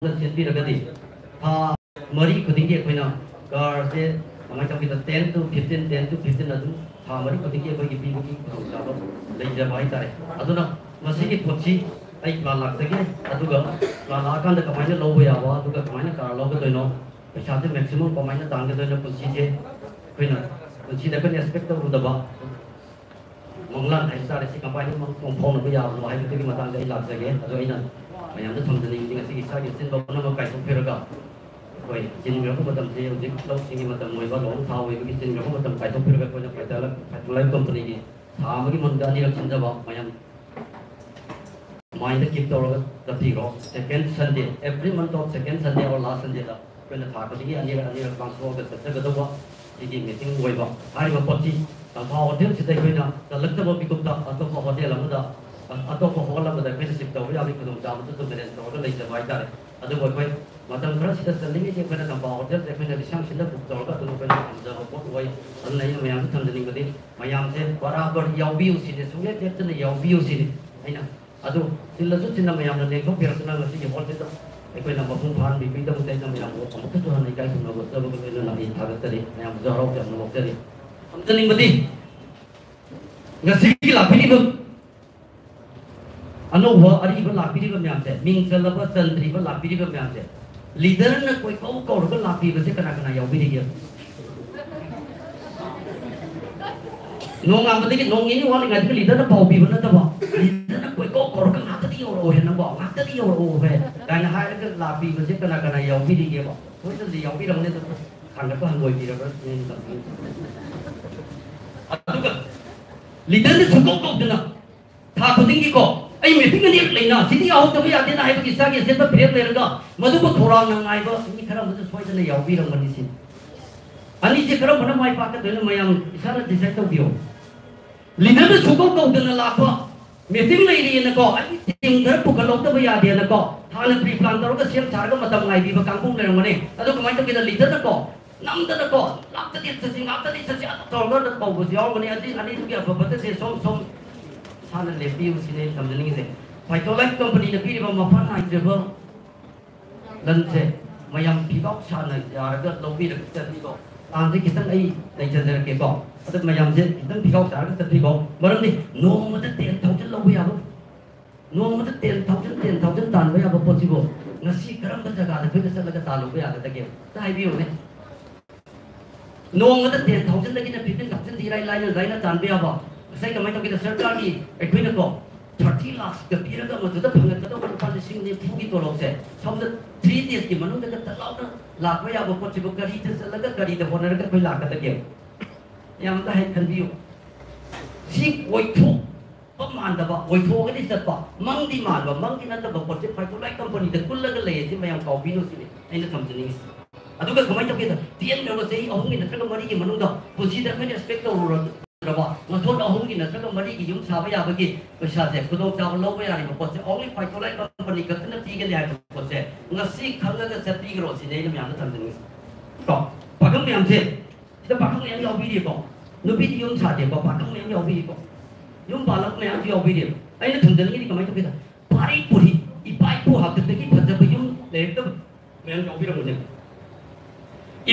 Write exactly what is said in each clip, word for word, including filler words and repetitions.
ꯆꯦꯟꯕꯤꯔꯒꯗꯤ ꯊꯥ ꯃꯔꯤ ꯈꯨꯗꯤꯡꯒꯤ ꯑꯩꯈꯣꯏꯅ ꯀꯥꯔꯁꯦ ꯀꯃꯥꯏꯅ ꯇꯧꯒꯦꯗ, ten to fifteen, ten to fifteen ꯑꯗꯨꯝ ꯊꯥ ꯃꯔꯤ ꯈꯨꯗꯤꯡꯒꯤ ꯑꯩꯈꯣꯏꯒꯤ ꯄꯤꯕꯒꯤ ꯈꯨꯗꯣꯡꯆꯥꯕ ꯂꯩꯖꯕ ꯍꯥꯏꯇꯥꯔꯦ꯫ ꯑꯗꯨꯅ ꯃꯁꯤꯒꯤ ꯄꯣꯠꯁꯤ ꯑꯩ ꯄ꯭ꯂꯥꯟ ꯂꯥꯛꯆꯒꯦ, ꯑꯗꯨꯒ ꯄ꯭ꯂꯥꯟ ꯂꯥꯛꯑꯀꯥꯟꯗ ꯀꯃꯥꯏꯅ ꯂꯧꯕ ꯌꯥꯕ, ꯑꯗꯨꯒ ꯀꯃꯥꯏꯅ ꯀꯥꯔ ꯂꯧꯒꯗꯣꯏꯅꯣ, ꯄꯩꯁꯥꯁꯦ ꯃꯦꯛꯁꯤꯃꯝ ꯀꯃꯥꯏꯅ ꯇꯥꯟꯒꯗꯣꯏꯅꯣ, ꯄꯨꯟꯁꯤꯁꯦ ꯑꯩꯈꯣꯏꯅ ꯄꯨꯟꯁꯤꯗ ꯑꯩꯈꯣꯏꯅ ꯑꯦꯛꯁꯄꯦꯛ ꯇꯧꯔꯨꯗꯕ ꯃꯪꯂꯥꯟ ꯍꯥꯏꯕ ꯇꯥꯔꯦ, ꯁꯤ ꯀꯃꯥꯏꯅ ꯃꯪ-, ꯃꯪꯐꯥꯎꯅꯕ ꯌꯥꯕꯅꯣ ꯍꯥꯏꯕꯗꯨꯒꯤ ꯃꯇꯥꯡꯗ ꯑꯩ ꯂꯥꯛꯆꯒꯦ꯫ ꯑꯗꯣ ꯑꯩꯅ ꯃꯌꯥꯝꯗ ꯊꯝꯖꯅꯤꯡꯕꯗꯤ ꯉꯁꯤꯒꯤ ꯏꯁꯥꯒꯤ ꯑꯆꯤꯟꯕ ꯄꯨꯝꯅꯃꯛ ꯀꯥꯏꯊꯣꯛꯄꯤꯔꯒ ꯑꯩꯈꯣꯏ ꯆꯤꯟꯈ꯭ꯔꯕ ꯃꯇꯝꯁꯦ ꯍꯧꯖꯤꯛ ꯂꯧꯁꯤꯡꯒꯤ ꯃꯇꯝ ꯑꯣꯏꯕ, ꯂꯣꯛ ꯊꯥ ꯑꯣꯏꯕꯒꯤ ꯆꯤꯟꯈ꯭ꯔꯕ ꯃꯇꯝ ꯀꯥꯏꯊꯣꯛꯄꯤꯔꯒ ꯑꯩꯈꯣꯏꯅ ꯐꯥꯏꯇꯔ ꯂꯥꯏꯐ ꯀꯝꯄꯅꯤꯒꯤ ꯊꯥ ꯑꯃꯒꯤ ꯃꯅꯨꯡꯗ ꯑꯅꯤꯔꯛ ꯁꯤꯟꯖꯕ ꯃꯌꯥꯝ ꯃꯥꯏꯟꯗ ꯀꯤꯞ ꯇꯧꯔꯒ ꯆꯠꯄꯤꯈ꯭ꯔꯣ꯫ Second Sunday, every month of second Sunday or last Sundayꯗ ꯑꯩꯈꯣꯏꯅ ꯊꯥ ꯈꯨꯗꯤꯡꯒꯤ ꯑꯅꯤꯔꯛ ꯑꯅꯤꯔꯛ ꯄꯥꯡꯊꯣꯛꯑꯒ ꯆꯠꯆꯒꯗꯧꯕ ꯁꯤꯒꯤ ꯃꯤꯇꯤꯡ ꯑꯣꯏꯕ꯫ ꯍꯥꯏꯔꯤꯕ ꯄꯣꯠꯁꯤ ꯇꯝꯐꯥ ꯍꯣꯇꯦꯜꯁꯤꯗ ꯑꯩꯈꯣꯏꯅ ꯆꯜꯂꯛꯇꯕ ꯃꯤꯀꯨꯞꯇ ꯑꯇꯣꯞꯄ ꯍꯣꯇꯦꯜ ꯑꯃꯗ, ꯑ-, ꯑꯇꯣꯞꯄ ꯍꯣꯜ ꯑꯃꯗ ꯑꯩꯈꯣꯏꯅ ꯁꯤꯐ ꯇꯧꯕ ꯌꯥꯕꯒꯤ ꯈꯨꯗꯣꯡꯆꯥꯕꯗꯨꯁꯨ ꯑꯦꯔꯦꯟꯖ ꯇꯧꯔꯒ ꯂꯩꯖꯕ ꯍꯥꯏꯇꯥꯔꯦ꯫ ꯑꯗꯨꯕꯨ ꯑꯩꯈꯣꯏ ꯃꯇꯝ ꯈꯔꯁꯤꯗ ꯆꯠꯂꯤꯉꯩꯗꯤ ꯑꯩꯈꯣꯏꯅ ꯇꯝꯐꯥ ꯍꯣꯇꯦꯜꯁꯦ ꯑꯩꯈꯣꯏꯅ ꯂꯤꯁꯥꯡꯁꯤꯟꯗ ꯕꯨꯛ ꯇꯧꯔꯒ ꯑꯗꯨꯝ ꯑꯩꯈꯣꯏꯅ ꯊꯝꯖꯕ ꯄꯣꯠ ꯑꯣꯏ꯫ ꯑꯗꯨꯅ ꯑꯩꯅ ꯃꯌꯥꯝꯗ ꯊꯝꯖꯅꯤꯡꯕꯗꯤ ꯃꯌꯥꯝꯁꯦ ꯕꯔꯥꯕꯔ ꯌꯥꯎꯕꯤꯌꯨ ꯁꯤꯅꯤ, ꯁꯨꯡꯂꯦꯞ ꯂꯦꯞꯇꯅ ꯌꯥꯎꯕꯤꯌꯨ ꯁꯤꯅꯤ꯫ ꯑꯩꯅ ꯑꯗꯨ ꯆꯤꯜꯂꯁꯨ ꯆꯤꯟꯅ ꯃꯌꯥꯝꯅ ꯂꯦꯡꯊꯣꯛꯄꯤꯔꯛꯇꯨꯅ ꯉꯁꯤꯒꯤ ꯍꯣꯜꯁꯤꯗ ꯑꯩꯈꯣꯏꯅ ꯃꯄꯨꯡ ꯐꯥꯍꯟꯕꯤꯕꯒꯤꯗꯃꯛꯇ ꯑꯩꯅ ꯃꯌꯥꯝꯕꯨ ꯑꯃꯨꯛꯀꯁꯨ ꯍꯟꯅ ꯏꯀꯥꯏ ꯈꯨꯝꯅꯕ ꯎꯠꯆꯕꯒ ꯂꯣꯏꯅꯅ ꯑꯩ ꯊꯥꯒꯠꯆꯔꯤ꯫ ꯃꯌꯥꯝꯕꯨꯁꯨ ꯍꯔꯥꯎ ꯇꯌꯥꯝꯅ ꯅꯣꯛꯆꯔꯤ꯫ ꯊꯝꯖꯅꯤꯡꯕꯗꯤ ꯉꯁꯤꯒꯤ ꯂꯥꯛꯄꯤꯔꯤꯕ ꯑꯅꯧꯕ ꯑꯔꯤꯕ ꯂꯥꯛꯄꯤꯔꯤꯕ ꯃꯌꯥꯝꯁꯦ, ꯃꯤꯡ ꯆꯜꯂꯕ ꯆꯟꯗ꯭ꯔꯤꯕ ꯂꯥꯛꯄꯤꯔꯤꯕ ꯃꯌꯥꯝꯁꯦ, ꯂꯤꯗꯔꯅ ꯀꯣꯏꯀꯧ ꯀꯧꯔꯒ ꯂꯥꯛꯄꯤꯕꯁꯦ ꯀꯅꯥ ꯀꯅꯥ ꯌꯥꯎꯕꯤꯔꯤꯒꯦ? ꯅꯣꯡꯉꯥꯟꯕꯗꯒꯤ ꯅꯣꯡ ꯅꯤꯅꯤ ꯋꯥꯠꯂꯤꯉꯩꯗꯒꯤ ꯂꯤꯗꯔꯅ ꯄꯥꯎ ꯄꯤꯕ ꯅꯠꯇꯕ, ꯂꯤꯗꯔꯅ ꯀꯣꯏꯀꯧ ꯀꯧꯔꯒ "ꯉꯥꯛꯇꯗꯤ ꯌꯧꯔꯛꯑꯣꯍꯦ ꯅꯪꯕꯣ, ꯉꯥꯛꯇꯗꯤ ꯌꯧꯔꯛꯑꯣꯍꯦ" ꯀꯥꯏꯅ ꯍꯥꯏꯔꯒ ꯂꯥꯛꯄꯤꯕꯁꯦ ꯀꯅꯥ ꯀꯅꯥ ꯌꯥꯎꯕꯤꯔꯤꯒꯦꯕ? ꯁꯣꯏꯗꯅꯗꯤ ꯌꯥꯎꯕꯤꯔꯝꯒꯅꯤ, ꯑꯗꯨ ꯊꯥꯡꯒꯠꯄ ꯍꯪꯒꯣꯏꯕꯤꯔꯕ꯭ꯔꯥ ꯁꯤꯅꯤ ꯑꯩꯅ ꯇꯧꯅꯤꯡꯉꯤꯁꯦ꯫ ꯑꯗꯨꯒ ꯂꯤꯗꯔꯅ ꯁꯨꯡꯀꯧ ꯀꯧꯗꯅ ꯊꯥ ꯈꯨꯗꯤꯡꯒꯤꯀꯣ, ꯑꯩ ꯃꯤꯇꯤꯡ ꯑꯅꯤꯔꯛ ꯂꯩꯅ, ꯁꯤꯗꯤ ꯌꯥꯎꯍꯧꯗꯕ ꯌꯥꯗꯦꯅ ꯍꯥꯏꯕꯒꯤ ꯏꯁꯥꯒꯤ ꯑꯆꯦꯠꯄ ꯐꯤꯔꯦꯞ ꯂꯩꯔꯒ, ꯃꯗꯨꯕꯨ ꯊꯧꯔꯥꯡꯅ ꯉꯥꯏꯕ ꯃꯤ ꯈꯔ ꯑꯃꯁꯨ ꯁꯣꯏꯗꯅ ꯌꯥꯎꯕꯤꯔꯝꯒꯅꯤ ꯁꯤꯅꯤ꯫ ꯑꯅꯤꯁꯦ ꯀꯔꯝꯕꯅ ꯃꯥꯏ ꯄꯥꯛꯀꯗꯣꯏꯅꯣ ꯃꯌꯥꯝ ꯏꯁꯥꯅ ꯗꯤꯁꯥꯏꯠ ꯇꯧꯕꯤꯌꯣ꯫ ꯂꯤꯗꯔꯅ ꯁꯨꯡꯀꯧ ꯀꯧꯗꯅ ꯂꯥꯛꯄ, ꯃꯤꯇꯤꯡ ꯂꯩꯔꯤꯑꯅꯀꯣ, ꯑꯩꯒꯤ ꯇꯤꯝ ꯈꯔ ꯄꯨꯈꯠꯍꯧꯗꯕ ꯌꯥꯗꯦꯅꯀꯣ, ꯍꯥꯟꯅ ꯄ꯭ꯔꯤ ꯄ꯭ꯂꯥꯟ ꯇꯧꯔꯒ ꯁꯦꯝ ꯁꯥꯔꯒ ꯃꯇꯝ ꯉꯥꯏꯕꯤꯕ ꯀꯥꯡꯕꯨ ꯑꯃ ꯂꯩꯔꯝꯒꯅꯤ꯫ ꯑꯗꯣ ꯀꯃꯥꯏꯅ ꯇꯧꯒꯦꯗ, ꯂꯤꯗꯔꯅꯀꯣ, ꯅꯝꯗꯅꯀꯣ, "ꯉꯥꯛꯇꯗꯤ ꯆꯠꯁꯤ, ꯉꯥꯛꯇꯗꯤ ꯆꯠꯁꯤ" ꯑꯗꯨꯝ ꯇꯧꯔꯒ ꯀꯧꯕꯁꯨ ꯌꯥꯎꯔꯝꯒꯅꯤ꯫ ꯑꯗꯨ ꯑꯅꯤꯗꯨꯒꯤ ꯑꯐ ꯐꯠꯇꯁꯦ ꯁꯣꯝ ꯁꯣꯝ ꯏꯁꯥꯅ ꯂꯦꯞꯄꯤꯌꯨ ꯁꯤꯅꯤ ꯑꯩꯅ ꯊꯝꯖꯅꯤꯡꯉꯤꯁꯦ꯫ ꯐꯥꯏꯇꯣꯂꯥꯏꯐ ꯀꯝꯄꯅꯤꯅ ꯄꯤꯔꯤꯕ ꯃꯐꯝ ꯅꯥꯏꯗ꯭ꯔꯕ ꯂꯟꯁꯦ ꯃꯌꯥꯝ ꯐꯤꯒꯥꯎ ꯁꯥꯅ ꯌꯥꯔꯒ ꯂꯧꯕꯤꯔꯒ ꯆꯠꯄꯤꯀꯣ꯫ ꯂꯥꯟꯁꯦ ꯈꯤꯇꯪ ꯑꯩ ꯂꯩꯖꯖꯔꯛꯀꯦꯀꯣ꯫ ꯑꯗ ꯃꯌꯥꯝꯁꯦ ꯈꯤꯇꯪ ꯐꯤꯒꯥꯎ ꯁꯥꯔꯒ ꯆꯠꯄꯤꯀꯣ꯫ ꯃꯔꯝꯗꯤ ꯅꯣꯡꯃꯗ ten thousand ꯂꯧꯕ ꯌꯥꯕ, ꯅꯣꯡꯃꯗ ten thousand, ten thousand ꯇꯥꯟꯕ ꯌꯥꯕ ꯄꯣꯠꯁꯤꯕꯨ ꯉꯁꯤ ꯀꯔꯝꯕ ꯖꯒꯥꯗ ꯑꯩꯈꯣꯏꯅ ꯆꯠꯂꯒ ꯇꯥꯜꯂꯨꯕ ꯌꯥꯒꯗꯒꯦ? ꯑꯝꯇ ꯍꯥꯏꯕꯤꯌꯨꯅꯦ꯫ ꯅꯣꯡꯃꯗ ten thousandꯗꯒꯤꯅ fifteen thousand ꯏꯔꯥꯏ ꯂꯥꯏꯅ ꯂꯥꯏꯅ ꯇꯥꯟꯕ ꯌꯥꯕ꯫ ꯉꯁꯥꯏ ꯀꯃꯥꯏꯅ ꯇꯧꯒꯦꯗ, ꯁꯔꯀꯥꯔꯒꯤ ꯑꯩꯈꯣꯏꯅꯀꯣ thirty lakhsꯀ ꯄꯤꯔꯒ ꯃꯗꯨꯗ ꯐꯪꯉꯛꯀꯗꯧꯕ ꯂꯨꯄꯥ ꯂꯤꯁꯤꯡ ꯅꯤꯐꯨꯒꯤ ꯇꯣꯂꯣꯞꯁꯦ ꯁꯣꯝꯗ three daysꯀꯤ ꯃꯅꯨꯡꯗꯒ ꯇꯠ ꯂꯥꯎꯅ ꯂꯥꯛꯄ ꯌꯥꯕ ꯄꯣꯠꯁꯤꯕꯨ ꯀꯔꯤꯗ ꯆꯠꯂꯒ ꯀꯔꯤꯗ ꯍꯣꯠꯅꯔꯒ ꯑꯩꯈꯣꯏ ꯂꯥꯛꯀꯗꯒꯦ? ꯌꯥꯝꯅ ꯍꯥꯏ ꯈꯟꯕꯤꯌꯨ꯫ ꯁꯤ ꯑꯣꯏꯊꯣꯛ ꯃꯥꯟꯗꯕ, ꯑꯣꯏꯊꯣꯛꯑꯒꯗꯤ ꯆꯠꯄ, ꯃꯪꯗꯤ ꯃꯥꯟꯕ, ꯃꯪꯗꯤ ꯅꯠꯇꯕ ꯄꯣꯠꯁꯦ ꯐꯥꯏꯇꯣꯂꯥꯏ ꯀꯝꯄꯅꯤꯗ ꯀꯨꯜꯂꯒ ꯂꯩ ꯑꯁꯤ ꯃꯌꯥꯝ ꯀꯥꯎꯕꯤꯅꯨ ꯁꯤꯅꯤ ꯑꯩꯅ ꯊꯝꯖꯅꯤꯡꯉꯤꯁꯤ꯫ ꯑꯗꯨꯒ ꯀꯃꯥꯏꯅ ꯇꯧꯒꯦꯗ, ꯇꯦꯟꯈ꯭ꯔꯕ ꯆꯍꯤ ꯑꯍꯨꯝꯒꯤ ꯅꯠꯇ꯭ꯔꯒ ꯃꯔꯤꯒꯤ ꯃꯅꯨꯡꯗ ꯄꯨꯟꯁꯤꯗ ꯑꯩꯈꯣꯏꯅ expect ꯇꯧꯔꯨꯗ꯭ꯔꯕ ꯃꯊꯣꯟ ꯑꯍꯨꯝꯒꯤ ꯅꯠꯇ꯭ꯔꯒ ꯃꯔꯤꯒꯤ ꯌꯨꯝ ꯁꯥꯕ ꯌꯥꯕꯒꯤ ꯄꯩꯁꯥꯁꯦ, ꯈꯨꯗꯣꯡꯆꯥꯕ ꯂꯧꯕ ꯌꯥꯔꯤꯕ ꯄꯣꯠꯁꯦ only ꯐꯥꯏꯇꯣꯂꯥꯏ ꯀꯝꯄꯅꯤ ꯈꯛꯇꯅ ꯄꯤꯒꯅꯤ ꯍꯥꯏꯕ ꯄꯣꯠꯁꯦ ꯉꯁꯤ ꯈꯪꯉꯒ ꯆꯠꯄꯤꯈ꯭ꯔꯣ ꯁꯤꯅꯤ ꯑꯩꯅ ꯃꯌꯥꯝꯗ ꯊꯝꯖꯅꯤꯡꯉꯤꯁꯤ꯫ ꯀꯣ, ꯄꯥꯈꯪ ꯃꯌꯥꯝꯁꯦ, ꯁꯤꯗ ꯄꯥꯈꯪ ꯃꯌꯥꯝ ꯌꯥꯎꯕꯤꯔꯤꯀꯣ꯫ ꯅꯨꯄꯤꯗꯤ ꯌꯨꯝ ꯁꯥꯗꯦꯀꯣ, ꯄꯥꯈꯪ ꯃꯌꯥꯝ ꯌꯥꯎꯕꯤꯔꯤꯀꯣ꯫ ꯌꯨꯝ ꯄꯥꯜꯂꯛꯄ ꯃꯌꯥꯝꯁꯨ ꯌꯥꯎꯕꯤꯔꯤꯕ꯫ ꯑꯩꯅ ꯊꯝꯖꯅꯤꯡꯉꯤꯗꯤ ꯀꯃꯥꯏꯅ ꯇꯧꯒꯦꯗ, ꯄꯥꯔꯤ ꯄꯨꯔꯤ, ꯏꯄꯥ ꯏꯄꯨ ꯍꯥꯛꯇꯛꯇꯒꯤ ꯐꯖꯕ ꯌꯨꯝ ꯂꯩꯔꯛꯇꯕ ꯃꯌꯥꯝ ꯌꯥꯎꯕꯤꯔꯝꯒꯅꯦꯕ꯫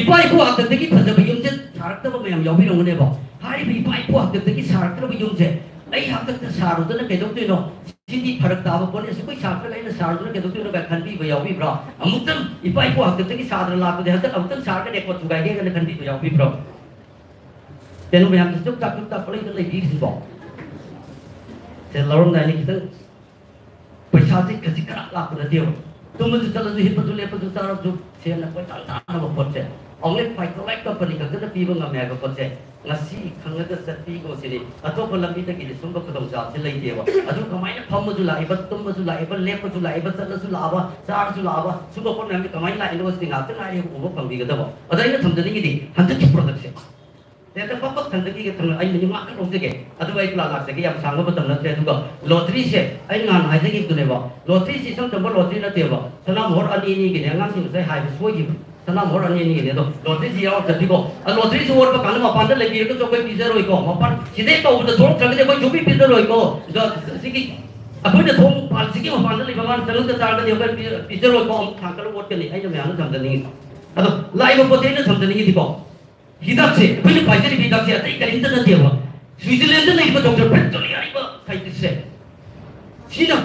ꯏꯄꯥ ꯏꯄꯨ ꯍꯥꯛꯇꯛꯇꯒꯤ ꯐꯖꯕ ꯌꯨꯝꯁꯦ ꯁꯥꯔꯛꯇꯕ ꯃꯌꯥꯝ ꯌꯥꯎꯕꯤꯔꯝꯒꯅꯦꯕ꯫ ꯍꯥꯏꯔꯤꯕ ꯏꯄꯥ ꯏꯄꯨ ꯍꯥꯛꯇꯛꯇꯒꯤ ꯁꯥꯔꯛꯇ꯭ꯔꯕ ꯌꯨꯝꯁꯦ ꯑꯩ ꯍꯥꯛꯇꯛꯇ ꯁꯥꯔꯨꯗꯅ ꯀꯩꯗꯧꯗꯣꯏꯅꯣ? ꯁꯤꯗꯤ ꯐꯔꯛ ꯇꯥꯕ ꯄꯣꯠꯅꯤ, ꯑꯁꯨꯛ ꯀꯨꯏ ꯁꯥꯔꯛꯇ꯭ꯔꯒ ꯑꯩꯅ ꯁꯥꯔꯨꯗꯅ ꯀꯩꯗꯧꯗꯣꯏꯅꯣ ꯀꯥꯏꯅ ꯈꯟꯕꯤꯕ ꯌꯥꯎꯕꯤꯕ꯭ꯔꯣ? ꯑꯃꯨꯛꯇꯪ ꯏꯄꯥ ꯏꯄꯨ ꯍꯥꯛꯇꯛꯇꯒꯤ ꯁꯥꯗꯅ ꯂꯥꯛꯄꯗꯤ ꯍꯟꯗꯛ ꯑꯃꯨꯛꯇꯪ ꯁꯥꯔꯒ ꯔꯦꯀꯣꯔꯠ ꯊꯨꯒꯥꯏꯒꯦ ꯀꯥꯏꯅ ꯈꯟꯕꯤꯕ ꯌꯥꯎꯕꯤꯕ꯭ꯔꯣ? ꯀꯩꯅꯣ ꯃꯌꯥꯝꯁꯦ ꯆꯨꯞ ꯆꯥꯛ ꯆꯨꯞ ꯆꯥꯛ ꯄꯪꯂꯩꯗ ꯂꯩꯕꯤꯔꯤꯁꯤꯕꯣ? ꯁꯦ ꯂꯧꯔꯝꯗꯥꯏꯅ ꯈꯤꯇꯪ ꯄꯩꯁꯥꯁꯦ ꯈꯖꯤꯛ ꯈꯔ ꯂꯥꯛꯄ ꯅꯠꯇꯦꯕ꯫ ꯇꯨꯝꯕꯁꯨ ꯆꯠꯂꯁꯨ, ꯍꯤꯞꯄꯁꯨ ꯂꯦꯞꯄꯁꯨ ꯆꯥꯔꯁꯨ ꯁꯦꯟꯅ ꯀꯣꯏꯇꯥꯟ ꯇꯥꯟꯅꯕ ꯄꯣꯠꯁꯦ only ꯐꯥꯏꯇꯣꯂꯥꯏꯠ ꯀꯝꯄꯅꯤ ꯈꯛꯇꯅ ꯄꯤꯕ ꯉꯝꯃꯦ ꯍꯥꯏꯕ ꯄꯣꯠꯁꯦ ꯉꯁꯤ ꯈꯪꯉꯒ ꯆꯠꯄꯤꯈꯣ ꯁꯤꯅꯤ꯫ ꯑꯇꯣꯞꯄ ꯂꯝꯕꯤꯗꯒꯤꯗꯤ ꯁꯨꯝꯕ ꯈꯨꯗꯣꯡꯆꯥꯕꯁꯦ ꯂꯩꯇꯦꯕ꯫ ꯑꯗꯨ ꯀꯃꯥꯏꯅ ꯐꯝꯃꯁꯨ ꯂꯥꯛꯏꯕ, ꯇꯨꯝꯃꯁꯨ ꯂꯥꯛꯏꯕ, ꯂꯦꯞꯄꯁꯨ ꯂꯥꯛꯏꯕ, ꯆꯠꯂꯁꯨ ꯂꯥꯛꯑꯕ, ꯆꯥꯔꯁꯨ ꯂꯥꯛꯑꯕ, ꯁꯨꯝꯕ ꯄꯣꯠ ꯃꯌꯥꯝꯁꯦ ꯀꯃꯥꯏꯅ ꯂꯥꯛꯏꯅꯣ ꯁꯤꯗꯤ ꯉꯥꯛꯇ ꯉꯥꯏꯔꯦ ꯎꯕ ꯐꯪꯕꯤꯒꯗꯕ꯫ ꯑꯗ ꯑꯩꯅ ꯊꯝꯖꯅꯤꯡꯉꯤꯗꯤ ꯍꯟꯗꯛꯀꯤ ꯄ꯭ꯔꯗꯛꯁꯦ ꯍꯦꯛꯇ ꯄꯛ ꯄꯛ ꯊꯝꯖꯈꯤꯒꯦ, ꯊꯝ-, ꯑꯩ ꯃꯤꯅꯤꯠ ꯃꯉꯥ ꯈꯛ ꯂꯧꯖꯒꯦ, ꯑꯗꯨꯒ ꯑꯩ ꯄ꯭ꯂꯥꯟ ꯂꯥꯛꯆꯒꯦ꯫ ꯌꯥꯝ ꯁꯥꯡꯕ ꯃꯇꯝ ꯅꯠꯇ꯭ꯔꯦ꯫ ꯑꯗꯨꯒ ꯂꯣꯇ꯭ꯔꯤꯁꯦ ꯑꯩ ꯅꯍꯥꯟ ꯍꯥꯏꯖꯈꯤꯕꯗꯨꯅꯦꯕ, ꯂꯣꯇ꯭ꯔꯤꯁꯦ ꯏꯆꯝ ꯆꯝꯕ ꯂꯣꯇ꯭ꯔꯤ ꯅꯠꯇꯦꯕ꯫ ꯁꯅꯥ ꯃꯣꯍꯣꯔ ꯑꯅꯤ ꯑꯅꯤꯒꯤꯅꯦ, ꯑꯉꯥꯡꯁꯤꯡ ꯉꯁꯥꯏ ꯍꯥꯏꯕ ꯁꯣꯏꯈꯤꯕ꯫ ꯁꯅꯥ ꯃꯣꯍꯣꯔ ꯑꯅꯤ ꯑꯅꯤꯒꯤꯅꯦ꯫ ꯑꯗꯣ ꯂꯣꯇ꯭ꯔꯤꯁꯤ ꯌꯥꯎꯔꯛꯇ꯭ꯔꯗꯤꯀꯣ, ꯑ, ꯂꯣꯇ꯭ꯔꯤꯁꯤ ꯑꯣꯠꯄ ꯀꯥꯟꯗ ꯃꯄꯥꯟꯗ ꯂꯩꯕꯤꯔꯒꯁꯨ ꯑꯩꯈꯣꯏ ꯄꯤꯖꯔꯣꯏꯀꯣ꯫ ꯃꯄꯥꯟ ꯁꯤꯗꯩ ꯇꯧꯕꯗ ꯊꯣꯛꯂꯛꯇ꯭ꯔꯒꯗꯤ ꯑꯩꯈꯣꯏ ꯁꯨꯡꯄꯤ ꯄꯤꯖꯔꯣꯏꯀꯣ꯫ ꯑꯗꯣ ꯁꯤꯒꯤ ꯑꯩꯈꯣꯏꯅ ꯊꯣꯡ ꯄꯥꯜꯁꯤꯒꯤ ꯃꯄꯥꯟꯗ ꯂꯩꯕ ꯃꯥꯅ ꯆꯪꯉꯛꯇ ꯇꯥꯔꯒꯗꯤ ꯑꯩꯈꯣꯏ ꯄꯤ-, ꯄꯤꯖꯔꯣꯏꯀꯣ, ꯑꯃꯨꯛ ꯊꯥꯡ ꯀꯠꯂ ꯑꯣꯠꯀꯅꯤ꯫ ꯑꯩꯅ ꯃꯌꯥꯝꯗ ꯊꯝꯖꯅꯤꯡꯉꯤ꯫ ꯑꯗꯣ ꯂꯥꯛꯏꯕ ꯄꯣꯠꯁꯦ ꯑꯩꯅ ꯊꯝꯖꯅꯤꯡꯉꯤꯗꯤꯀꯣ, ꯍꯤꯗꯥꯛꯁꯦ, ꯑꯩꯈꯣꯏꯅ ꯄꯥꯏꯖꯔꯤꯕ ꯍꯤꯗꯥꯛꯁꯦ ꯑꯇꯩ ꯀꯔꯤꯝꯇ ꯅꯠꯇꯦꯕ꯫ ꯁ꯭ꯋꯤꯖꯔꯂꯦꯟꯗꯗ ꯂꯩꯔꯤꯕ ꯗꯣꯛꯇꯔ ꯐ꯭ꯔꯦꯠ ꯖꯣꯂꯤ ꯍꯥꯏꯔꯤꯕ ꯁꯥꯏꯟꯇꯤꯁꯁꯦ, ꯁꯤꯅ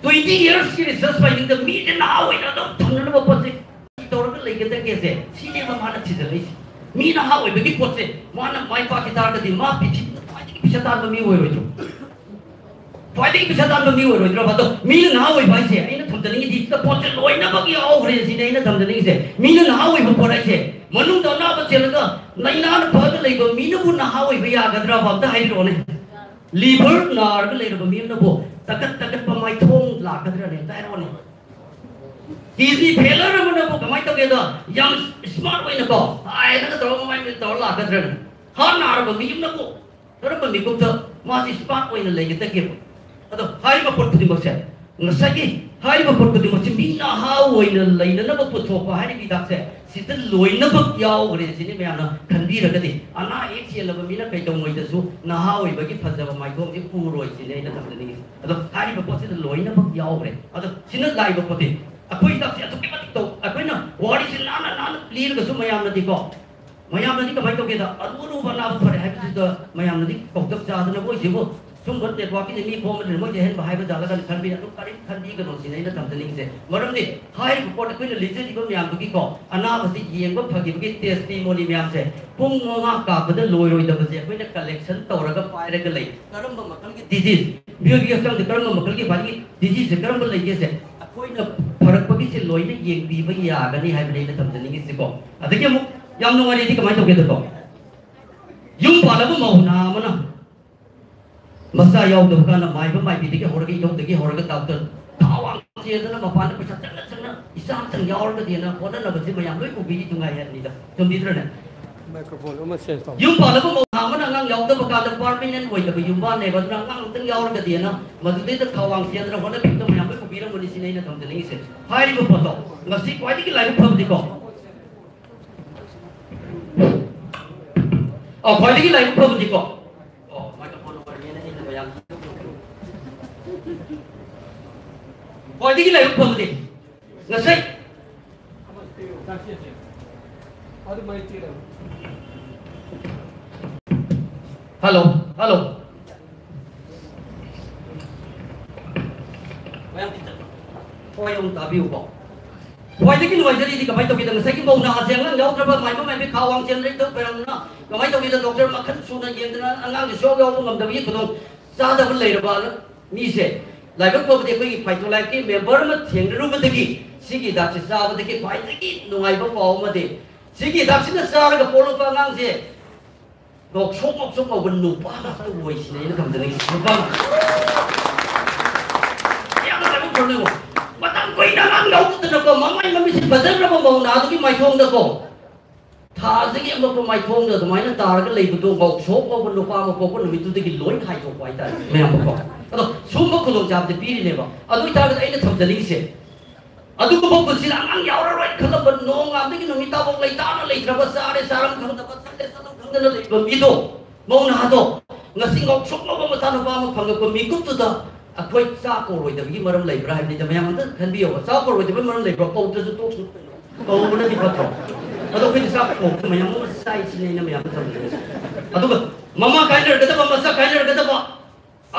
twenty yearsꯀꯤ research findingꯗ ꯃꯤꯁꯦ ꯅꯍꯥ ꯑꯣꯏꯅ ꯑꯗꯨꯝ ꯊꯝꯅꯅꯕ ꯄꯣꯠꯁꯦ ꯀꯔꯤ ꯇꯧꯔꯒ ꯂꯩꯒꯗꯒꯦꯁꯦ, ꯁꯤꯅꯦꯕ ꯃꯥꯅ ꯊꯤꯖꯤꯜꯂꯛꯏꯁꯦ꯫ ꯃꯤ ꯅꯍꯥ ꯑꯣꯏꯕꯒꯤ ꯄꯣꯠꯁꯦ ꯃꯥꯅ ꯃꯥꯏ ꯄꯥꯛꯈꯤ ꯇꯥꯔꯒꯗꯤ ꯃꯥ ꯄ꯭ꯔꯤꯊꯤꯕꯤꯗ ꯈ꯭ꯋꯥꯏꯗꯒꯤ ꯄꯩꯁꯥ ꯇꯥꯟꯕ ꯃꯤ ꯑꯣꯏꯔꯣꯏꯗ꯭ꯔꯣ? ꯈ꯭ꯋꯥꯏꯗꯒꯤ ꯄꯩꯁꯥ ꯇꯥꯟꯕ ꯃꯤ ꯑꯣꯏꯔꯣꯏꯗ꯭ꯔꯕ? ꯑꯗꯣ ꯃꯤꯅ ꯅꯍꯥ ꯑꯣꯏꯕ ꯍꯥꯏꯁꯦ, ꯑꯩꯅ ꯊꯝꯖꯅꯤꯡꯉꯤꯗꯤ ꯁꯤꯗ ꯄꯣꯠꯁꯦ ꯂꯣꯏꯅꯃꯛ ꯌꯥꯎꯈ꯭ꯔꯦ ꯁꯤꯅꯦ ꯑꯩꯅ ꯊꯝꯖꯅꯤꯡꯉꯤꯁꯦ꯫ ꯃꯤꯅ ꯅꯍꯥ ꯑꯣꯏꯕ ꯄꯣꯠ ꯍꯥꯏꯁꯦ, ꯃꯅꯨꯡꯗ ꯑꯅꯥꯕ ꯆꯦꯜꯂꯒ ꯂꯥꯏꯅꯥꯅ ꯐꯔꯒ ꯂꯩꯕ ꯃꯤꯅꯕꯨ ꯅꯍꯥ ꯑꯣꯏꯕ ꯌꯥꯒꯗ꯭ꯔꯕ? ꯑꯝꯇ ꯍꯥꯏꯕꯤꯔꯛꯑꯣꯅꯦ꯫ ꯂꯤꯚꯔ ꯅꯥꯔꯒ ꯂꯩꯔꯕ ꯃꯤ ꯑꯃꯅꯕꯨ ꯇꯀꯠ ꯇꯀꯠꯄ ꯃꯥꯏꯊꯣꯡ ꯂꯥꯛꯀꯗ꯭ꯔꯅꯦ? ꯑꯝꯇ ꯍꯥꯏꯔꯛꯑꯣꯅꯦ꯫ ꯀꯤꯗꯅꯤ ꯐꯦꯂꯔ ꯑꯃꯅꯕꯨ ꯀꯃꯥꯏꯅ ꯇꯧꯒꯦꯗ, ꯌꯥꯝ ꯁ꯭ꯃꯥꯔꯠ ꯑꯣꯏꯅꯀꯣ, ꯍꯥꯏꯅꯒ ꯇꯧꯔꯒ ꯃꯃꯥꯏ ꯃꯤꯠ ꯇꯧꯔ ꯂꯥꯛꯀꯗ꯭ꯔꯅꯦ? ꯍꯥꯔꯠ ꯅꯥꯔꯕ ꯃꯤ ꯑꯃꯅꯕꯨ ꯀꯔꯝꯕ ꯃꯤꯀꯨꯞꯇ ꯃꯥꯁꯤ ꯁ꯭ꯃꯥꯔꯠ ꯑꯣꯏꯅ ꯂꯩꯒꯗꯒꯦꯕ? ꯑꯗꯣ ꯍꯥꯏꯔꯤꯕ ꯄꯣꯠ ꯈꯨꯗꯤꯡꯃꯛꯁꯦ, ꯉꯁꯥꯏꯒꯤ ꯍꯥꯏꯔꯤꯕ ꯄꯣꯠ ꯈꯨꯗꯤꯡꯃꯛꯁꯤ ꯃꯤ ꯅꯍꯥ ꯑꯣꯏꯅ ꯂꯩꯅꯅꯕ ꯄꯨꯊꯣꯛꯄ ꯍꯥꯏꯔꯤꯕ ꯍꯤꯗꯥꯛꯁꯦ, ꯁꯤꯗ ꯂꯣꯏꯅꯃꯛ ꯌꯥꯎꯈ꯭ꯔꯦ ꯁꯤꯅꯤ꯫ ꯃꯌꯥꯝꯅ ꯈꯟꯕꯤꯔꯒꯗꯤ, ꯑꯅꯥ ꯑꯌꯦꯛ ꯆꯦꯜꯂꯕ ꯃꯤꯅ ꯀꯩꯗꯧꯉꯩꯗꯁꯨ ꯅꯍꯥ ꯑꯣꯏꯕꯒꯤ ꯐꯖꯕ ꯃꯥꯏꯊꯣꯡꯁꯤ ꯎꯔꯣꯏ ꯁꯤꯅꯤ ꯑꯩꯅ ꯊꯝꯖꯅꯤꯡꯉꯤꯁꯦ꯫ ꯑꯗꯣ ꯍꯥꯏꯔꯤꯕ ꯄꯣꯠꯁꯤꯗ ꯂꯣꯏꯅꯃꯛ ꯌꯥꯎꯈ꯭ꯔꯦ꯫ ꯑꯗꯣ ꯁꯤꯅ ꯂꯥꯛꯏꯕ ꯄꯣꯠꯇꯤ, ꯑꯩꯈꯣꯏ ꯍꯤꯗꯥꯛꯁꯦ ꯑꯗꯨꯛꯀꯤ ꯃꯇꯤꯛ ꯇꯧ, ꯑꯩꯈꯣꯏꯅ ꯋꯥꯔꯤꯁꯦ ꯅꯥꯟꯅ ꯅꯥꯟꯅ ꯂꯤꯔꯒꯁꯨ ꯃꯌꯥꯝꯅꯗꯤꯀꯣ, ꯃꯌꯥꯝꯅꯗꯤ ꯀꯃꯥꯏꯅ ꯇꯧꯒꯦꯗ, ꯑꯔꯨ ꯑꯔꯨꯕ ꯑꯅꯥꯕ ꯐꯔꯦ ꯍꯥꯏꯕꯁꯤꯗ ꯃꯌꯥꯝꯅꯗꯤ ꯄꯥꯎꯇꯥꯛ ꯆꯥꯗꯅ, "ꯃꯣꯏꯁꯤꯕꯨ ꯁꯨꯝꯕ ꯅꯦꯠꯋꯥꯛꯀꯤꯅꯤ, ꯃꯤ ꯈꯣꯝꯕꯅꯤꯅ ꯃꯣꯏꯁꯦ ꯑꯍꯦꯟꯕ ꯍꯥꯏꯕ ꯖꯥꯠꯂꯒꯅ" ꯈꯟꯕꯤ꯫ ꯑꯗꯨ ꯀꯔꯤꯝ ꯈꯟꯕꯤꯒꯅꯣ ꯁꯤꯅꯤ ꯑꯩꯅ ꯊꯝꯖꯅꯤꯡꯉꯤꯁꯦ꯫ ꯃꯔꯝꯗꯤ ꯍꯥꯏꯔꯤꯕ ꯄꯣꯠ ꯑꯩꯈꯣꯏꯅ ꯂꯤꯖꯔꯤꯕ ꯃꯌꯥꯝꯗꯨꯒꯤꯀꯣ, ꯑꯅꯥꯕꯁꯤ ꯌꯦꯡꯕ ꯐꯈꯤꯕꯒꯤ testimony ꯃꯌꯥꯝꯁꯦ ꯄꯨꯡ ꯃꯉꯥ ꯀꯥꯞꯄꯗ ꯂꯣꯏꯔꯣꯏꯗꯕꯁꯦ ꯑꯩꯈꯣꯏꯅ collection ꯇꯧꯔꯒ ꯄꯥꯏꯔꯒ ꯂꯩ꯫ ꯀꯔꯝꯕ ꯃꯈꯜꯒꯤ disease, ꯃꯤꯑꯣꯏꯕꯒꯤ ꯍꯛꯆꯥꯡꯗ ꯀꯔꯝꯕ ꯃꯈꯜꯒꯤ ꯕꯥꯔꯤ diseaseꯁꯦ ꯀꯔꯝꯕ ꯂꯩꯒꯦꯁꯦ ꯑꯩꯈꯣꯏꯅ ꯐꯔꯛꯄꯒꯤꯁꯦ ꯂꯣꯏꯅ ꯌꯦꯡꯕꯤꯕ ꯌꯥꯒꯅꯤ ꯍꯥꯏꯕꯅꯤ ꯑꯩꯅ ꯊꯝꯖꯅꯤꯡꯉꯤꯁꯤꯀꯣ꯫ ꯑꯗꯒꯤ ꯑꯃꯨꯛ ꯌꯥꯝ ꯅꯨꯡꯉꯥꯏꯔꯤꯗꯤ ꯀꯃꯥꯏꯅ ꯇꯧꯒꯦꯗꯀꯣ, ꯌꯨꯝ ꯄꯥꯜꯂꯕ ꯃꯧ ꯅꯍꯥ ꯑꯃꯅ ꯃꯆꯥ ꯌꯥꯎꯗꯕ ꯀꯥꯟꯗ ꯃꯥꯏꯕ ꯃꯥꯏꯕꯤꯗꯒꯤ ꯍꯧꯔꯒ, ꯏꯙꯧꯗꯒꯤ ꯍꯧꯔꯒ ꯗꯥꯛꯇꯔ ꯊꯥ ꯋꯥꯡ ꯆꯦꯗꯅ ꯃꯄꯥꯟꯗ ꯄꯩꯁꯥ ꯆꯪꯅ ꯆꯪꯅ ꯏꯆꯥ ꯑꯝꯇꯪ ꯌꯥꯎꯔꯒꯗꯤꯅ ꯍꯣꯠꯅꯅꯕꯁꯦ ꯃꯌꯥꯝ ꯂꯣꯏ ꯎꯕꯤꯔꯤꯗꯨ ꯉꯥꯏ ꯍꯥꯏꯕꯅꯤꯗ꯫ ꯆꯨꯝꯕꯤꯗ꯭ꯔꯅꯦ? Microphone ꯑꯃ change ꯇꯧ꯫ ꯌꯨꯝ ꯄꯥꯜꯂꯕ ꯃꯧ ꯅꯍꯥ ꯑꯃꯅ ꯑꯉꯥꯡ ꯌꯥꯎꯗꯕ ꯀꯥꯟꯗ permanent ꯑꯣꯏꯗꯕ ꯌꯨꯝꯕꯥꯟꯅꯦꯕ, ꯑꯗꯨꯅ ꯑꯉꯥꯡ ꯑꯝꯇꯪ ꯌꯥꯎꯔꯒꯗꯤꯅ ꯃꯗꯨꯗꯩꯗ ꯊꯥ ꯋꯥꯡ ꯆꯦꯗꯅ ꯍꯣꯠꯅꯕꯤꯕꯗ ꯃꯌꯥꯝ ꯂꯣꯏ ꯎꯕꯤꯔꯝꯒꯅꯤ ꯁꯤꯅꯤ ꯑꯩꯅ ꯊꯝꯖꯅꯤꯡꯉꯤꯁꯦ꯫ ꯍꯥꯏꯔꯤꯕ ꯄꯣꯠꯇꯣ ꯉꯁꯤ ꯈ꯭ꯋꯥꯏꯗꯒꯤ ꯂꯥꯏꯕꯛ ꯐꯕꯗꯤꯀꯣ, ꯑ, ꯈ꯭ꯋꯥꯏꯗꯒꯤ ꯂꯥꯏꯕꯛ ꯐꯕꯗꯤꯀꯣ, ꯑꯣ, microphone ꯑꯣꯏꯔꯤꯉꯩꯗ ꯑꯩꯅ ꯃꯌꯥꯝ ꯈ꯭ꯋꯥꯏꯗꯒꯤ ꯂꯥꯏꯕꯛ ꯐꯕꯗꯤ ꯉꯁꯥꯏ꯫ Hello, hello. ꯃꯌꯥꯝ ꯈꯤꯇꯪ ꯊꯋꯥꯏ ꯌꯥꯎꯅ ꯇꯥꯕꯤꯌꯨꯀꯣ꯫ ꯈ꯭ꯋꯥꯏꯗꯒꯤ ꯅꯨꯡꯉꯥꯏꯖꯔꯤꯗꯤ ꯀꯃꯥꯏꯅ ꯇꯧꯒꯦꯗ, ꯉꯁꯥꯏꯒꯤ ꯃꯧ ꯅꯍꯥꯁꯦ ꯑꯉꯥꯡ ꯌꯥꯎꯗ꯭ꯔꯕ, ꯃꯥꯏꯕ ꯃꯥꯏꯕꯤ ꯈꯥ ꯋꯥꯡ ꯆꯦꯟꯗ꯭ꯔꯦ, ꯏꯊꯛ ꯈꯣꯏꯔꯝꯗꯅ ꯀꯃꯥꯏꯅ ꯇꯧꯒꯦꯗ, ꯗꯣꯛꯇꯔ ꯃꯈꯜ ꯁꯨꯅ ꯌꯦꯡꯗꯅ ꯑꯉꯥꯡꯁꯨ ꯁꯨꯡꯌꯥꯎ ꯌꯥꯎꯕ ꯉꯝꯗꯕꯒꯤ ꯈꯨꯗꯣꯡ ꯆꯥꯗꯕ ꯂꯩꯔꯕ ꯃꯤꯁꯦ, ꯂꯥꯏꯕꯛ ꯐꯕꯗꯤ ꯑꯩꯈꯣꯏꯒꯤ ꯐꯥꯏꯇꯣꯂꯥꯏꯐꯀꯤ ꯃꯦꯝꯕꯔ ꯑꯃ ꯊꯦꯡꯅꯔꯨꯕꯗꯒꯤ ꯁꯤꯒꯤ ꯍꯤꯗꯥꯛꯁꯦ ꯆꯥꯕꯗꯒꯤ ꯈ꯭ꯋꯥꯏꯗꯒꯤ ꯅꯨꯡꯉꯥꯏꯕ ꯄꯥꯎ ꯑꯃꯗꯤ ꯁꯤꯒꯤ ꯍꯤꯗꯥꯛꯁꯤꯅ ꯆꯥꯔꯒ ꯄꯣꯛꯂꯛꯄ ꯑꯉꯥꯡꯁꯦ ꯉꯧꯁꯣꯛ ꯉꯧꯁꯣꯛ ꯉꯧꯕ ꯅꯨꯄꯥ ꯉꯥꯛꯇ ꯑꯣꯏꯁꯤꯅꯦ ꯑꯩꯅ ꯈꯪꯗꯅ ꯅꯨꯄꯥ ꯉꯥꯛꯇ꯫ ꯌꯥꯝꯅ ꯂꯥꯏꯕꯛ ꯐꯕꯅꯦꯀꯣ꯫ ꯃꯇꯝ ꯀꯨꯏꯅ ꯑꯉꯥꯡ ꯌꯥꯎꯗꯅꯀꯣ, ꯃꯃꯥꯏ ꯃꯃꯤꯠꯁꯦ ꯐꯖꯈ꯭ꯔꯕ ꯃꯧ ꯅꯍꯥꯗꯨꯒꯤ ꯃꯥꯏꯊꯣꯡꯗꯀꯣ, ꯊꯥꯁꯤꯒꯤ ꯑꯃꯛꯄ ꯃꯥꯏꯊꯣꯡꯗ ꯑꯗꯨꯃꯥꯏꯅ ꯇꯥꯔꯒ ꯂꯩꯕꯗꯣ ꯉꯧꯁꯣꯛ ꯉꯧꯕ ꯅꯨꯄꯥ ꯑꯃ ꯄꯣꯛꯄ ꯅꯨꯃꯤꯠꯇꯨꯗꯒꯤ ꯂꯣꯏ ꯈꯥꯏꯗꯣꯛꯄ ꯍꯥꯏꯇꯥꯔꯦ ꯃꯌꯥꯝꯕꯀꯣ꯫ ꯑꯗꯣ ꯁꯨꯝꯕ ꯈꯨꯗꯣꯡꯆꯥꯕꯗꯤ ꯄꯤꯔꯤꯅꯦꯕ꯫ ꯑꯗꯨ ꯑꯣꯏꯇꯥꯔꯒꯗꯤ ꯑꯩꯅ ꯊꯝꯖꯅꯤꯡꯉꯤꯁꯦ, ꯑꯗꯨꯒꯨꯝꯕ ꯄꯨꯟꯁꯤꯗ ꯑꯉꯥꯡ ꯌꯥꯎꯔꯔꯣꯏ ꯈꯜꯂꯝꯕ, ꯅꯣꯡꯉꯥꯟꯕꯗꯒꯤ ꯅꯨꯃꯤꯠ ꯇꯥꯐꯥꯎ ꯂꯩꯇꯥꯅ ꯂꯩꯇ꯭ꯔꯕ, ꯆꯥꯔꯦ ꯆꯥꯔꯝ ꯈꯪꯗꯕ, ꯆꯠꯂꯦ ꯆꯠꯂꯝ ꯈꯪꯗꯅ ꯂꯩꯕ ꯃꯤꯗꯣ, ꯃꯧ ꯅꯍꯥꯗꯣ, ꯉꯁꯤ ꯉꯧꯁꯣꯛ ꯉꯧꯕ ꯃꯆꯥꯅꯨꯄꯥ ꯑꯃ ꯐꯪꯉꯛꯄ ꯃꯤꯀꯨꯞꯇꯨꯗ ꯑꯩꯈꯣꯏ ꯆꯥꯛ ꯀꯧꯔꯣꯏꯗꯕꯒꯤ ꯃꯔꯝ ꯂꯩꯕ꯭ꯔꯥ ꯍꯥꯏꯕꯅꯤꯗ꯫ ꯃꯌꯥꯝ ꯑꯝꯇ ꯈꯟꯕꯤꯌꯣꯕ꯫ ꯆꯥꯛ ꯀꯧꯔꯣꯏꯗꯕꯒꯤ ꯃꯔꯝ ꯂꯩꯕ꯭ꯔꯥ? ꯀꯧꯗ꯭ꯔꯁꯨ ꯇꯣꯛꯁꯅꯨ ꯀꯩꯅꯣ꯫ ꯀꯧꯕꯅꯗꯤ ꯐꯠꯇ꯭ꯔꯣ? ꯑꯗꯣ ꯑꯩꯈꯣꯏꯗꯤ ꯆꯥꯛ ꯀꯧꯕꯗ ꯃꯌꯥꯝ ꯑꯃ ꯆꯥꯏꯁꯤꯅꯦ ꯑꯩꯅ ꯃꯌꯥꯝꯗ ꯊꯝꯖꯅꯤꯡꯉꯤꯁꯦ꯫ ꯑꯗꯨꯒ ꯃꯃꯥ ꯀꯥꯏꯅꯔꯒꯗꯕ, ꯃꯆꯥ ꯀꯥꯏꯅꯔꯒꯗꯕ,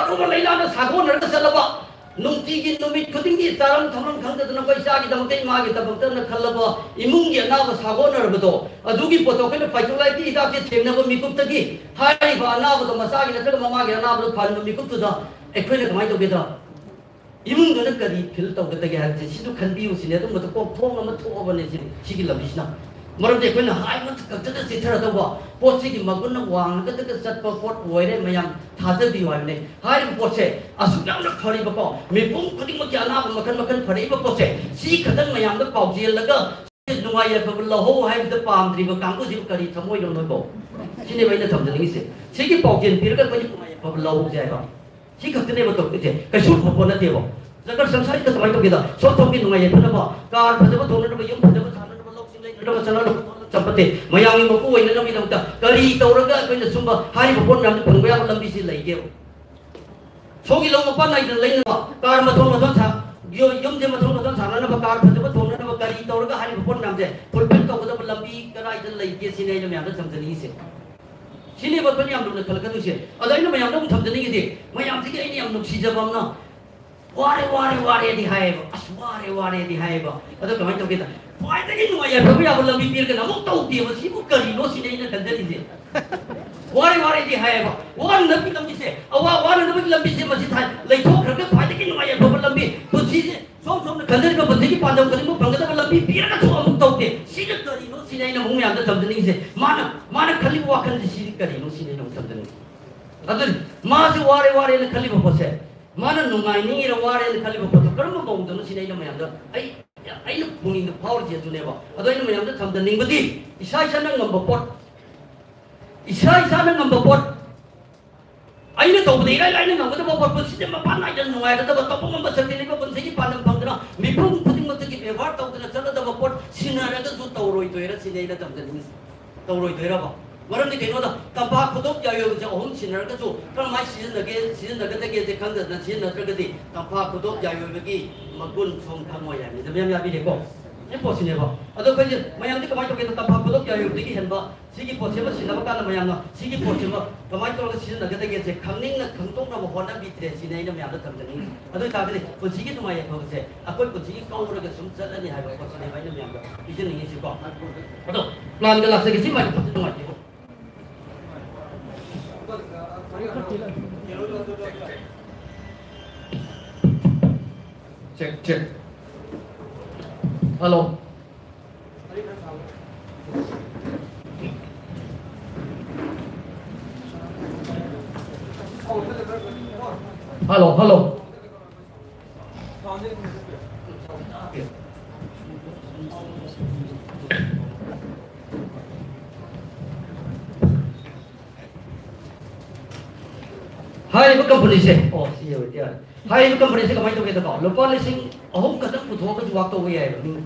ꯑꯔꯨꯕ ꯂꯥꯏꯅꯥꯅ ꯁꯥꯒꯣꯟꯅꯔꯒ ꯆꯠꯂꯕ, ꯅꯨꯡꯇꯤꯒꯤ ꯅꯨꯃꯤꯠ ꯈꯨꯗꯤꯡꯒꯤ ꯆꯥꯔꯝ ꯊꯛꯂꯝ ꯈꯪꯗꯗꯅ ꯑꯩꯈꯣꯏ ꯏꯆꯥꯒꯤꯗꯃꯛꯇ, ꯏꯃꯥꯒꯤꯗꯃꯛꯇꯅ ꯈꯜꯂꯕ ꯏꯃꯨꯡꯒꯤ ꯑꯅꯥꯕ ꯁꯥꯒꯣꯟꯅꯔꯕꯗꯣ, ꯑꯗꯨꯒꯤ ꯄꯣꯠꯇꯣ ꯑꯩꯈꯣꯏꯅ ꯐꯥꯏꯇꯣꯂꯥꯏꯠꯀꯤ ꯍꯤꯗꯥꯛꯁꯦ ꯊꯦꯡꯅꯕ ꯃꯤꯀꯨꯞꯇꯒꯤ ꯍꯥꯏꯔꯤꯕ ꯑꯅꯥꯕꯗꯣ ꯃꯆꯥꯒꯤ ꯅꯠꯇ꯭ꯔꯒ ꯃꯃꯥꯒꯤ ꯑꯅꯥꯕꯗꯣ ꯐꯍꯟꯕ ꯃꯤꯀꯨꯞꯇꯨꯗ ꯑꯩꯈꯣꯏꯅ ꯀꯃꯥꯏꯅ ꯇꯧꯒꯦꯗ? ꯏꯃꯨꯡꯗꯨꯅ ꯀꯔꯤ ꯐꯤꯜ ꯇꯧꯒꯗꯒꯦ ꯍꯥꯏꯕꯁꯦ ꯁꯤꯁꯨ ꯈꯟꯕꯤꯌꯨ ꯁꯤꯅꯦ꯫ ꯑꯗꯨꯝꯕꯗ ꯀꯣꯛ ꯊꯣꯡ ꯑꯃ ꯊꯣꯛꯑꯕꯅꯦ ꯁꯤ, ꯁꯤꯒꯤ ꯂꯝꯕꯤꯁꯤꯅ꯫ ꯃꯔꯝꯗꯤ ꯑꯩꯈꯣꯏꯅ ꯍꯥꯏꯕ ꯈꯛꯇꯗ ꯆꯤꯊꯔꯗꯧꯕ ꯄꯣꯠꯁꯤꯒꯤ ꯃꯒꯨꯟꯅ ꯋꯥꯡꯉꯒꯗꯒ ꯆꯠꯄ ꯄꯣꯠ ꯑꯣꯏꯔꯦ꯫ ꯃꯌꯥꯝ ꯊꯥꯖꯕꯤꯌꯨ ꯍꯥꯏꯕꯅꯦ꯫ ꯍꯥꯏꯔꯤꯕ ꯄꯣꯠꯁꯦ ꯑꯁꯨꯛ ꯌꯥꯝꯅ ꯐꯔꯤꯕꯀꯣ, ꯃꯤꯄꯨꯝ ꯈꯨꯗꯤꯡꯃꯛꯀꯤ ꯑꯅꯥꯕ ꯃꯈꯜ ꯃꯈꯜ ꯐꯔꯛꯏꯕ ꯄꯣꯠꯁꯦ, ꯁꯤ ꯈꯛꯇꯪ ꯃꯌꯥꯝꯗ ꯄꯥꯎꯖꯦꯜꯂꯒ ꯅꯨꯡꯉꯥꯏ ꯌꯥꯏꯐꯕ ꯂꯧꯍꯧ ꯍꯥꯏꯕꯗ ꯄꯥꯝꯗ꯭ꯔꯤꯕ ꯀꯥꯡꯕꯨꯁꯤꯕꯨ ꯀꯔꯤ ꯊꯝꯃꯣꯏꯅꯣ ꯅꯣꯏꯕꯣ? ꯁꯤꯅꯦꯕ ꯑꯩꯅ ꯊꯝꯖꯅꯤꯡꯉꯤꯁꯦ꯫ ꯁꯤꯒꯤ ꯄꯥꯎꯖꯦꯜ ꯄꯤꯔꯒ ꯑꯩꯈꯣꯏꯒꯤ ꯅꯨꯡꯉꯥꯏ ꯌꯥꯏꯐꯕ ꯂꯧꯍꯧꯁꯦ ꯍꯥꯏꯕ꯫ ꯁꯤ ꯈꯛꯇꯅꯦꯕ ꯇꯧꯗꯣꯏꯁꯦ, ꯀꯩꯁꯨ ꯐꯕ ꯅꯠꯇꯦꯕ꯫ ꯆꯀꯔ ꯁꯪꯁꯥꯔꯁꯤꯗ ꯀꯃꯥꯏꯅ ꯇꯧꯒꯦꯗ, ꯁꯣꯝ ꯁꯣꯝꯒꯤ ꯅꯨꯡꯉꯥꯏ ꯌꯥꯏꯐꯅꯕ, ꯀꯥꯔ ꯐꯖꯕ ꯊꯧꯅꯅꯕ, ꯌꯨꯝ ꯐꯖꯕ ꯁꯥꯅꯅꯕ, ꯂꯧꯁꯤꯡ ꯂꯩꯅꯅꯕ, ꯆꯠꯅꯅꯕ ꯆꯠꯄꯠꯇꯦ꯫ ꯃꯌꯥꯝꯒꯤ ꯃꯄꯨ ꯑꯣꯏꯅꯅꯕꯒꯤꯗꯃꯛꯇ ꯀꯔꯤ ꯇꯧꯔꯒ ꯑꯩꯈꯣꯏꯅ ꯁꯨꯝꯕ ꯍꯥꯏꯔꯤꯕ ꯄꯣꯠ ꯃꯌꯥꯝꯁꯦ ꯐꯪꯕ ꯌꯥꯕ ꯂꯝꯕꯤꯁꯤ ꯂꯩꯒꯦꯕ? ꯁꯣꯝꯒꯤ ꯂꯧ ꯃꯄꯥꯟ ꯅꯥꯏꯗꯅ ꯂꯩꯅꯕ, ꯀꯥꯔ ꯃꯊꯣꯟ ꯃꯊꯣꯟ ꯁꯥ-, ꯌꯨꯝꯁꯦ ꯃꯊꯣꯟ ꯃꯊꯣꯟ ꯁꯥꯟꯅꯅꯕ, ꯀꯥꯔ ꯐꯖꯕ ꯊꯣꯡꯅꯅꯕ, ꯀꯔꯤ ꯇꯧꯔꯒ ꯍꯥꯏꯔꯤꯕ ꯄꯣꯠ ꯃꯌꯥꯝꯁꯦ ꯐꯨꯜꯐꯤꯜ ꯇꯧꯒꯗꯕ ꯂꯝꯕꯤ ꯀꯗꯥꯏꯗ ꯂꯩꯒꯦ ꯁꯤꯅꯤ ꯑꯩꯅ ꯃꯌꯥꯝꯗ ꯊꯝꯖꯅꯤꯡꯉꯤꯁꯦ꯫ ꯁꯤꯅꯦꯕ ꯑꯩꯈꯣꯏꯅ ꯌꯥꯝ ꯂꯨꯅ ꯈꯜꯂꯛꯀꯗꯣꯏꯁꯦ꯫ ꯑꯗꯣ ꯑꯩꯅ ꯃꯌꯥꯝꯗ ꯑꯃꯨꯛ ꯊꯝꯖꯅꯤꯡꯉꯤꯁꯦ, ꯃꯌꯥꯝꯁꯤꯒꯤ ꯑꯩꯅ ꯌꯥꯝ ꯅꯨꯡꯁꯤꯖꯕ ꯑꯃꯅ, "ꯋꯥꯔꯦ, ꯋꯥꯔꯦ, ꯋꯥꯔꯦꯗꯤ" ꯍꯥꯏꯌꯦꯕ꯫ ꯑꯁ, "ꯋꯥꯔꯦ, ꯋꯥꯔꯦꯗꯤ" ꯍꯥꯏꯌꯦꯕ꯫ ꯑꯗꯣ ꯀꯃꯥꯏꯅ ꯇꯧꯒꯦꯗ, ꯈ꯭ꯋꯥꯏꯗꯒꯤ ꯅꯨꯡꯉꯥꯏ ꯌꯥꯏꯐꯕ ꯌꯥꯕ ꯂꯝꯕꯤ ꯄꯤꯔꯒꯅ ꯑꯃꯨꯛ ꯇꯧꯗꯦꯕ꯫ ꯁꯤꯕꯨ ꯀꯔꯤꯅꯣ ꯁꯤꯅꯤ ꯑꯩꯅ ꯈꯟꯖꯔꯤꯁꯦ꯫ "ꯋꯥꯔꯦ, ꯋꯥꯔꯦꯗꯤ" ꯍꯥꯏꯌꯦꯕ꯫ ꯋꯥꯅꯅꯕꯒꯤ ꯂꯝꯕꯤꯁꯦ, ꯑꯋꯥ ꯋꯥꯅꯅꯕꯒꯤ ꯂꯝꯕꯤꯁꯦ ꯃꯁꯤ ꯊꯥꯏ ꯂꯩꯊꯣꯛꯈ꯭ꯔꯒ ꯈ꯭ꯋꯥꯏꯗꯒꯤ ꯅꯨꯡꯉꯥꯏ ꯌꯥꯏꯐꯕ ꯂꯝꯕꯤ, ꯄꯨꯟꯁꯤꯁꯦ ꯁꯣꯝ ꯁꯣꯝꯅ ꯈꯟꯖꯔꯤꯕ ꯄꯨꯟꯁꯤꯒꯤ ꯄꯥꯟꯗꯝ ꯈꯨꯗꯤꯡꯃꯛ ꯐꯪꯒꯗꯕ ꯂꯝꯕꯤ ꯄꯤꯔꯒꯁꯨ ꯑꯃꯨꯛ ꯇꯧꯗꯦ꯫ ꯁꯤꯅ ꯀꯔꯤꯅꯣ ꯁꯤꯅꯤ ꯑꯩꯅ ꯑꯃꯨꯛ ꯃꯌꯥꯝꯗ ꯊꯝꯖꯅꯤꯡꯉꯤꯁꯦ꯫ ꯃꯥꯅ, ꯃꯥꯅ ꯈꯜꯂꯤꯕ ꯋꯥꯈꯜꯁꯦ ꯁꯤꯗꯤ ꯀꯔꯤꯅꯣ ꯁꯤꯅꯤ ꯑꯩꯅ ꯑꯃꯨꯛ ꯊꯝꯖꯅꯤꯡꯉꯤꯁꯦ꯫ ꯑꯗꯨꯅꯤ, ꯃꯥꯁꯦ ꯋꯥꯔꯦ ꯋꯥꯔꯦꯅ ꯈꯜꯂꯤꯕ ꯄꯣꯠꯁꯦ, ꯃꯥꯅ ꯅꯨꯡꯉꯥꯏꯅꯤꯡꯉꯤꯔ ꯋꯥꯔꯦꯅ ꯈꯜꯂꯤꯕ ꯄꯣꯠꯇꯣ ꯀꯔꯝꯕ ꯃꯑꯣꯡꯗꯅꯣ ꯁꯤꯅꯤ ꯑꯩꯅ ꯃꯌꯥꯝꯗ, ꯑꯩ, ꯑꯩꯅ ꯄꯨꯛꯅꯤꯡꯗ ꯐꯥꯎꯔꯤꯁꯦ ꯑꯗꯨꯅꯦꯕ꯫ ꯑꯗꯣ ꯑꯩꯅ ꯃꯌꯥꯝꯗ ꯊꯝꯖꯅꯤꯡꯕꯗꯤ, ꯏꯁꯥ ꯏꯁꯥꯅ ꯉꯝꯕ ꯄꯣꯠ, ꯏꯁꯥ ꯏꯁꯥꯅ ꯉꯝꯕ ꯄꯣꯠ, ꯑꯩꯅ ꯇꯧꯕꯗ ꯏꯔꯥꯏ ꯂꯥꯏꯅ ꯉꯝꯒꯗꯕ ꯄꯣꯠ, ꯄꯨꯟꯁꯤꯗ ꯃꯄꯥꯟ ꯅꯥꯏꯗꯅ ꯅꯨꯡꯉꯥꯏꯒꯗꯕ, ꯇꯧꯕ ꯉꯝꯕ ꯁꯛꯇꯤ ꯂꯩꯕ, ꯄꯨꯟꯁꯤꯒꯤ ꯄꯥꯟꯗꯝ ꯐꯪꯗꯅ ꯃꯤꯄꯨꯝ ꯈꯨꯗꯤꯡꯃꯛꯇꯒꯤ ꯕꯦꯕꯥꯔ ꯇꯧꯗꯅ ꯆꯠꯂꯗꯕ ꯄꯣꯠ ꯁꯤꯟꯅꯔꯒꯁꯨ ꯇꯧꯔꯣꯏꯗꯣꯏꯔꯥ ꯁꯤꯅꯤ ꯑꯩꯅ ꯊꯝꯖꯅꯤꯡꯉꯤꯁꯦ꯫ ꯇꯧꯔꯣꯏꯗꯣꯏꯔꯕ? ꯃꯔꯝꯗꯤ ꯀꯩꯅꯣꯗ, ꯇꯝꯐꯥ ꯈꯨꯗꯣꯞ ꯌꯥꯏꯑꯣꯏꯕꯁꯦ ꯑꯍꯨꯝ ꯁꯤꯟꯅꯔꯒꯁꯨ ꯀꯔꯝꯍꯥꯏꯅ ꯁꯤꯖꯤꯟꯅꯒꯦ, ꯁꯤꯖꯤꯟꯅꯒꯗꯒꯦꯁꯦ ꯈꯪꯗꯗꯅ ꯁꯤꯖꯤꯟꯅꯗ꯭ꯔꯒꯗꯤ ꯇꯝꯐꯥ ꯈꯨꯗꯣꯞ ꯌꯥꯏꯑꯣꯏꯕꯒꯤ ꯃꯒꯨꯟ ꯁꯣꯝ ꯈꯪꯉꯣꯏ ꯍꯥꯏꯕꯅꯤꯗ꯫ ꯃꯌꯥꯝ ꯌꯥꯕꯤꯔꯦꯀꯣ? ꯁꯤ ꯄꯣꯠꯁꯤꯅꯦꯕ꯫ ꯑꯗꯣ ꯑꯩꯈꯣꯏꯁꯦ ꯃꯌꯥꯝꯁꯦ ꯀꯃꯥꯏꯅ ꯇꯧꯒꯦꯗ, ꯇꯝꯐꯥ ꯈꯨꯗꯣꯞ ꯌꯥꯏꯑꯣꯏꯕꯗꯒꯤ ꯍꯦꯟꯕ ꯁꯤꯒꯤ ꯄꯣꯠꯁꯤꯃ ꯁꯤꯟꯅꯕ ꯀꯥꯟꯗ ꯃꯌꯥꯝꯅ ꯁꯤꯒꯤ ꯄꯣꯠꯁꯤꯃ ꯀꯃꯥꯏꯅ ꯇꯧꯔꯒ ꯁꯤꯖꯤꯟꯅꯒꯗꯒꯦꯁꯦ ꯈꯪꯅꯤꯡꯅ ꯈꯪꯗꯣꯛꯅꯕ ꯍꯣꯠꯅꯕꯤꯗ꯭ꯔꯦ ꯁꯤꯅꯤ ꯑꯩꯅ ꯃꯌꯥꯝꯗ ꯊꯝꯖꯅꯤꯡꯉꯤꯁꯦ꯫ ꯑꯗꯨ ꯑꯣꯏꯇꯥꯔꯒꯗꯤ ꯄꯨꯟꯁꯤꯒꯤ ꯅꯨꯡꯉꯥꯏ ꯌꯥꯏꯐꯕꯁꯦ ꯑꯩꯈꯣꯏ ꯄꯨꯟꯁꯤꯒꯤ ꯀꯧꯔꯒ ꯁꯨꯝ ꯆꯠꯂꯅꯤ ꯍꯥꯏꯕ ꯄꯣꯠꯁꯤꯅꯦꯕ ꯑꯩꯅ ꯃꯌꯥꯝꯗ ꯄꯤꯖꯅꯤꯡꯉꯤꯁꯤꯀꯣ꯫ ꯑꯗꯣ ꯄ꯭ꯂꯥꯟꯒ ꯂꯥꯛꯆꯒꯦ, ꯁꯤ ꯃꯥꯏꯛ ꯅꯨꯡꯉꯥꯏꯇꯦꯀꯣ꯫ Check, check. Hello. Hello, hello. ꯍꯥꯏꯔꯤꯕ ꯀꯝꯄꯅꯤꯁꯦ, ꯑꯣ, ꯁꯤ ꯌꯧꯔꯗꯤ ꯌꯥꯔꯦ꯫ ꯍꯥꯏꯔꯤꯕ ꯀꯝꯄꯅꯤꯁꯦ ꯀꯃꯥꯏꯅ ꯇꯧꯒꯦꯗꯀꯣ, ꯂꯨꯄꯥ ꯂꯤꯁꯤꯡ ꯑꯍꯨꯝ ꯈꯛꯇꯪ ꯄꯨꯊꯣꯛꯑꯒꯁꯨ ꯋꯥꯛ ꯇꯧꯕ ꯌꯥꯏꯑꯕ ꯃꯤ꯫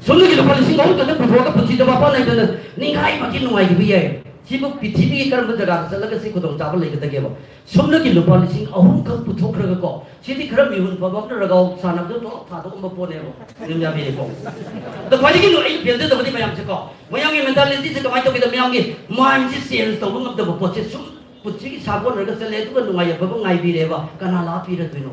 ꯁꯣꯝꯗꯒꯤ ꯂꯨꯄꯥ ꯂꯤꯁꯤꯡ ꯑꯍꯨꯝ ꯈꯛꯇꯪ ꯄꯨꯊꯣꯛꯑꯒ ꯄꯨꯟꯁꯤꯗ ꯃꯄꯥꯟ ꯅꯥꯏꯗꯅ ꯅꯤꯡꯈꯥꯏꯃꯛꯀꯤ ꯅꯨꯡꯉꯥꯏꯈꯤꯕ ꯌꯥꯏ꯫ ꯁꯤꯕꯨ ꯄ꯭ꯔꯤꯊꯤꯕꯤꯒꯤ ꯀꯔꯝꯕ ꯖꯒꯥꯗ ꯆꯠꯂꯒ ꯁꯤ ꯈꯨꯗꯣꯡꯆꯥꯕ ꯂꯩꯒꯗꯒꯦꯕ? ꯁꯨꯞꯅꯒꯤ ꯂꯨꯄꯥ ꯂꯤꯁꯤꯡ ꯑꯍꯨꯝ ꯈꯛ ꯄꯨꯊꯣꯛꯈ꯭ꯔꯒꯀꯣ, ꯁꯤꯗꯤ ꯈꯔ ꯃꯤꯍꯨꯟ ꯐꯕ ꯑꯃꯅ ꯔꯒꯥꯎ ꯁꯥꯟꯅꯕꯗ ꯊꯣꯛ ꯊꯥꯗꯣꯛꯑꯝꯕ ꯄꯣꯠꯅꯦꯕ꯫ ꯑꯗꯨꯝ ꯌꯥꯕꯤꯔꯦꯀꯣ? ꯑꯗꯣ ꯈ꯭ꯋꯥꯏꯗꯒꯤ ꯂꯨ-, ꯑꯩꯅ ꯄꯦꯟꯖꯗꯕꯗꯤ ꯃꯌꯥꯝꯁꯦꯀꯣ, ꯃꯌꯥꯝꯒꯤ ꯃꯦꯟꯇꯥꯂꯤꯇꯤꯁꯦ ꯀꯃꯥꯏꯅ ꯇꯧꯒꯦꯗ? ꯃꯌꯥꯝꯒꯤ ꯃꯥꯏꯟꯁꯦ ꯆꯦꯟꯖ ꯇꯧꯕ ꯉꯝꯗꯕ ꯄꯣꯠꯁꯦ ꯁꯨꯝ ꯄꯨꯟꯁꯤꯒꯤ ꯁꯥꯒꯣꯟꯅꯔꯒ ꯆꯠꯂꯦ, ꯑꯗꯨꯒ ꯅꯨꯡꯉꯥꯏ ꯌꯥꯏꯐꯕ ꯉꯥꯏꯕꯤꯔꯦꯕ, ꯀꯅꯥ ꯂꯥꯛꯄꯤꯔꯗꯣꯏꯅꯣ?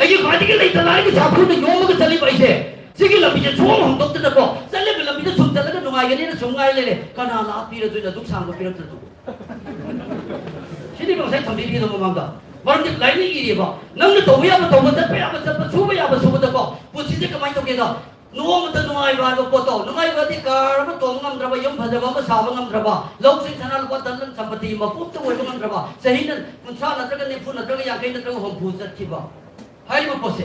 ꯑꯩꯒꯤ ꯈ꯭ꯋꯥꯏꯗꯒꯤ ꯂꯩꯇ ꯂꯥꯏꯔꯒꯤ ꯁꯥꯐꯨꯗ ꯌꯣꯝꯃꯒ ꯆꯠꯂꯤꯕ ꯑꯩꯁꯦ, ꯁꯤꯒꯤ ꯂꯝꯕꯤꯁꯦ ꯁꯨꯝ ꯍꯣꯡꯗꯣꯛꯇꯅꯀꯣ, ꯆꯠꯂꯤꯕ ꯂꯝꯕꯤꯗ ꯁꯨꯝ ꯆꯠꯂꯒ ꯅꯨꯡꯉꯥꯏꯒꯅꯤꯅ ꯁꯨꯝ ꯉꯥꯏ ꯂꯩꯔꯦ꯫ ꯀꯅꯥ ꯂꯥꯛꯄꯤꯔꯗꯣꯏꯅꯣ ꯑꯗꯨꯛ ꯁꯥꯡꯕ ꯄꯤꯔꯛꯇ꯭ꯔꯗꯨꯕꯨ? ꯁꯤꯅꯤ ꯉꯁꯥꯏ ꯊꯝꯕꯤꯔꯤꯗꯣ ꯃꯃꯥꯡꯗ꯫ ꯃꯔꯝꯗꯤ ꯂꯥꯏꯅꯤꯡ ꯏꯔꯤꯕ, ꯅꯪꯅ ꯇꯧꯕ ꯌꯥꯕ ꯇꯧꯕ, ꯆꯠꯄ ꯌꯥꯕ ꯆꯠꯄ, ꯁꯨꯕ ꯌꯥꯕ ꯁꯨꯕꯗꯀꯣ, ꯄꯨꯟꯁꯤꯁꯦ ꯀꯃꯥꯏꯅ ꯇꯧꯒꯦꯗ? ꯅꯣꯡꯃꯇ ꯅꯨꯡꯉꯥꯏꯕ ꯍꯥꯏꯕ ꯄꯣꯠꯇꯣ, ꯅꯨꯡꯉꯥꯏꯕꯗꯤ ꯀꯥꯔ ꯑꯃ ꯇꯣꯡꯕ ꯉꯝꯗ꯭ꯔꯕ, ꯌꯨꯝ ꯐꯖꯕ ꯑꯃ ꯁꯥꯕ ꯉꯝꯗ꯭ꯔꯕ, ꯂꯧꯁꯤꯡ ꯁꯅꯥ ꯂꯨꯄꯥ ꯙꯟ ꯁꯝꯄꯇꯤ ꯃꯄꯨꯝꯇ ꯑꯣꯏꯕ ꯉꯝꯗ꯭ꯔꯕ, ꯆꯍꯤ ꯀꯨꯟꯊ꯭ꯔꯥ ꯅꯠꯇ꯭ꯔꯒ ꯅꯤꯐꯨ ꯅꯠꯇ꯭ꯔꯒ ꯌꯥꯡꯈꯩ ꯅꯠꯇ꯭ꯔꯒ ꯍꯨꯝꯐꯨ ꯆꯠꯈꯤꯕ ꯍꯥꯏꯔꯤꯕ ꯄꯣꯠꯁꯦ꯫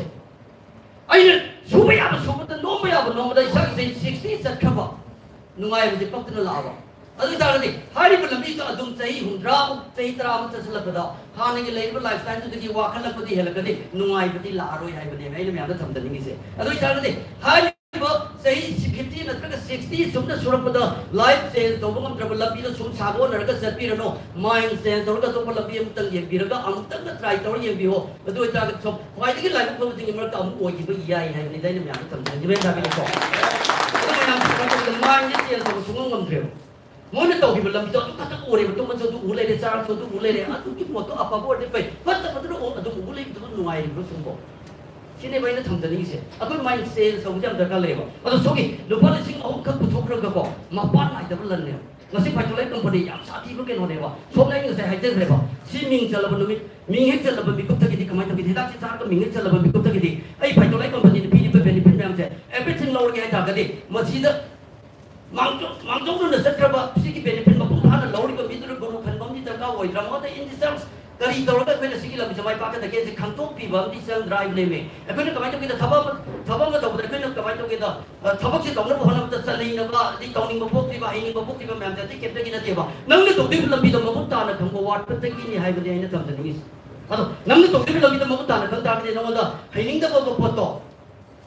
ꯑꯩꯅ ꯁꯨꯕ ꯌꯥꯕ ꯁꯨꯕꯗ, ꯅꯣꯝꯕ ꯌꯥꯕ ꯅꯣꯝꯕꯗ ꯏꯁꯥꯒꯤ ꯆꯍꯤ ꯁꯤꯛꯁꯇꯤ ꯆꯠꯈ꯭ꯔꯕ, ꯅꯨꯡꯉꯥꯏꯕꯁꯦ ꯄꯛꯇꯅ ꯂꯥꯛꯑꯕ꯫ ꯑꯗꯨ ꯑꯣꯏꯇꯥꯔꯒꯗꯤ ꯍꯥꯏꯔꯤꯕ ꯂꯝꯕꯤꯗꯣ ꯑꯗꯨꯝ ꯆꯍꯤ ꯍꯨꯝꯗ꯭ꯔꯥꯃꯨꯛ, ꯆꯍꯤ ꯇꯔꯥꯃꯨꯛ ꯆꯠꯁꯤꯜꯂꯛꯄꯗ ꯍꯥꯟꯅꯒꯤ ꯂꯩꯔꯤꯕ ꯂꯥꯏꯐ ꯁ꯭ꯇꯥꯏꯜꯗꯨꯗꯒꯤ ꯋꯥꯈꯜꯂꯛꯄꯗꯤ ꯍꯦꯜꯂꯛꯀꯅꯤ, ꯅꯨꯡꯉꯥꯏꯕꯗꯤ ꯂꯥꯛꯑꯔꯣꯏ ꯍꯥꯏꯕꯅꯦꯕ ꯑꯩꯅ ꯃꯌꯥꯝꯗ ꯊꯝꯖꯅꯤꯡꯉꯤꯁꯦ꯫ ꯑꯗꯨ ꯑꯣꯏꯇꯥꯔꯒꯗꯤ ꯍꯥꯏꯔꯤꯕ ꯆꯍꯤ ꯐꯤꯐꯇꯤ ꯅꯠꯇ꯭ꯔꯒ ꯁꯤꯛꯁꯇꯤ ꯁꯨꯝꯅ ꯁꯨꯔꯛꯄꯗ ꯂꯥꯏꯐ ꯆꯦꯟꯖ ꯇꯧꯕ ꯉꯝꯗ꯭ꯔꯕ ꯂꯝꯕꯤꯗ ꯁꯨꯝ ꯁꯥꯒꯣꯟꯅꯔꯒ ꯆꯠꯄꯤꯔꯅꯨ꯫ ꯃꯥꯏꯟ ꯆꯦꯟꯖ ꯇꯧꯔꯒ ꯑꯇꯣꯞꯄ ꯂꯝꯕꯤ ꯑꯃꯇꯪ ꯌꯦꯡꯕꯤꯔꯒ ꯑꯃꯨꯛꯇꯪꯒ ꯇ꯭ꯔꯥꯏ ꯇꯧꯔ ꯌꯦꯡꯕꯤꯌꯣ꯫ ꯑꯗꯨ ꯑꯣꯏꯇꯥꯔꯒꯗꯤ ꯁꯣꯝ ꯈ꯭ꯋꯥꯏꯗꯒꯤ ꯂꯥꯏꯕꯛ ꯐꯕꯁꯤꯡꯒꯤ ꯃꯔꯛꯇ ꯑꯃꯨꯛ ꯑꯣꯏꯈꯤꯕ ꯌꯥꯏ ꯍꯥꯏꯕꯅꯤꯗ ꯑꯩꯅ ꯃꯌꯥꯝꯗ ꯊꯝꯖꯅꯤꯡꯉꯤ꯫ ꯃꯌꯥꯝ ꯊꯥꯒꯠꯄꯗ ꯃꯥꯏꯟꯁꯦ ꯆꯦꯟꯖ ꯇꯧꯕ ꯁꯨꯡꯉꯝ ꯉꯝꯗ꯭ꯔꯦꯕ꯫ ꯃꯣꯏꯅ ꯇꯧꯈꯤꯕ ꯂꯝꯕꯤꯗꯣ ꯑꯗꯨ ꯈꯛꯇ ꯎꯔꯦꯕ, ꯇꯨꯝꯕꯁꯨ ꯑꯗꯨ ꯎ ꯂꯩꯔꯦ, ꯆꯥꯔꯁꯨ ꯑꯗꯨ ꯎ ꯂꯩꯔꯦ, ꯑꯗꯨꯒꯤ ꯄꯣꯠꯇꯣ ꯑꯐꯕ ꯑꯣꯏꯔꯗꯤ ꯐꯩ, ꯐꯠꯇꯕꯗꯨꯅ ꯎ-, ꯑꯗꯨꯝ ꯎ ꯂꯩꯕꯗꯨꯕꯨ ꯅꯨꯡꯉꯥꯏꯔꯤꯕ꯭ꯔꯣ ꯁꯨꯝꯕꯣ? ꯁꯤꯅꯦꯕ ꯑꯩꯅ ꯊꯝꯖꯅꯤꯡꯉꯤꯁꯦ꯫ ꯑꯩꯈꯣꯏ ꯃꯥꯏꯟ ꯆꯦꯟꯖ ꯇꯧꯕꯁꯦ ꯌꯥꯝ ꯗꯔꯀꯥꯔ ꯂꯩꯌꯦꯕ꯫ ꯑꯗꯣ ꯁꯣꯝꯒꯤ ꯂꯨꯄꯥ ꯂꯤꯁꯤꯡ ꯑꯍꯨꯝ ꯈꯛ ꯄꯨꯊꯣꯛꯈ꯭ꯔꯒꯀꯣ, ꯃꯄꯥꯟ ꯅꯥꯏꯗꯕ ꯂꯟꯅꯦꯕ꯫ ꯉꯁꯤ ꯐꯥꯏꯇꯣꯂꯥꯏꯠ ꯀꯝꯄꯅꯤ ꯌꯥꯝ ꯁꯥꯊꯤꯕ ꯀꯩꯅꯣꯅꯦꯕ꯫ ꯁꯣꯝꯅ ꯑꯩ ꯉꯁꯥꯏ ꯍꯥꯏꯖꯈ꯭ꯔꯦꯕ, ꯁꯤ ꯃꯤꯡ ꯆꯜꯂꯕ ꯅꯨꯃꯤꯠ, ꯃꯤꯡ ꯍꯦꯛ ꯆꯜꯂꯕ ꯃꯤꯀꯨꯞꯇꯒꯤꯗꯤ ꯀꯃꯥꯏꯅ ꯇꯧꯒꯦ? ꯍꯤꯗꯥꯛꯁꯦ ꯆꯥꯔꯒ ꯃꯤꯡ ꯍꯦꯛ ꯆꯜꯂꯕ ꯃꯤꯀꯨꯞꯇꯒꯤꯗꯤ ꯑꯩ ꯐꯥꯏꯇꯣꯂꯥꯏꯠ ꯀꯝꯄꯅꯤꯅ ꯄꯤꯔꯤꯕ ꯕꯦꯅꯤꯐꯤꯠ ꯃꯌꯥꯝꯁꯦ, ꯑꯦꯚ꯭ꯔꯤꯊꯤꯡ ꯂꯧꯔꯒꯦ ꯍꯥꯏ ꯇꯥꯔꯒꯗꯤ ꯃꯁꯤꯗ ꯃꯥꯡꯖꯧ-, ꯃꯥꯡꯖꯧꯅꯅ ꯆꯠꯈ꯭ꯔꯕ ꯁꯤꯒꯤ ꯕꯦꯅꯤꯐꯤꯠ ꯃꯄꯨꯡ ꯐꯥꯅ ꯂꯧꯔꯤꯕ ꯃꯤꯗꯨꯅ ꯒꯨꯔꯨ ꯈꯟꯕ ꯑꯃꯗꯤ ꯗꯔꯀꯥꯔ ꯑꯣꯏꯗ꯭ꯔꯥ? ꯃꯉꯣꯟꯗ ꯏꯟ ꯗꯤꯇꯦꯜꯁ ꯀꯔꯤ ꯇꯧꯔꯒ ꯑꯩꯈꯣꯏꯅ ꯁꯤꯒꯤ ꯂꯝꯕꯤꯁꯦ ꯃꯥꯏ ꯄꯥꯛꯀꯗꯒꯦ ꯍꯥꯏꯁꯦ ꯈꯪꯗꯣꯛꯄꯤꯕ ꯑꯃꯗꯤ ꯆꯪꯗ꯭ꯔꯥ ꯍꯥꯏꯕꯅꯦꯃꯤ꯫ ꯑꯩꯈꯣꯏꯅ ꯀꯃꯥꯏꯅ ꯇꯧꯒꯦꯗ, ꯊꯕꯛ ꯑꯃ, ꯊꯕꯛ ꯑꯃ ꯇꯧꯕꯗ ꯑꯩꯈꯣꯏꯅ ꯀꯃꯥꯏꯅ ꯇꯧꯒꯦꯗ, ꯑ, ꯊꯕꯛꯁꯦ ꯇꯧꯅꯕ ꯍꯣꯠꯅꯕꯗ ꯆꯠꯅꯤꯡꯅꯕ, ꯑꯗꯩ ꯇꯧꯅꯤꯡꯕ ꯄꯣꯛꯇ꯭ꯔꯤꯕ, ꯍꯩꯅꯤꯡꯕ ꯄꯣꯛꯇ꯭ꯔꯤꯕ ꯃꯌꯥꯝꯁꯦ ꯑꯇꯩ ꯀꯩꯝꯇꯒꯤ ꯅꯠꯇꯦꯕ꯫ ꯅꯪꯅ ꯇꯧꯗꯣꯏꯕ ꯂꯝꯕꯤꯗꯣ ꯃꯃꯨꯠ ꯇꯥꯅ ꯈꯪꯕ ꯋꯥꯠꯄꯗꯒꯤꯅꯤ ꯍꯥꯏꯕꯅꯦ ꯑꯩꯅ ꯊꯝꯖꯅꯤꯡꯉꯤꯁꯦ꯫ ꯑꯗꯣ ꯅꯪꯅ ꯇꯧꯗꯣꯏꯕ ꯂꯝꯕꯤꯗꯣ ꯃꯃꯨꯠ ꯇꯥꯅ ꯈꯪ ꯇꯥꯔꯒꯗꯤ ꯅꯉꯣꯟꯗ ꯍꯩꯅꯤꯡꯗꯕ ꯄꯣꯠꯇꯣ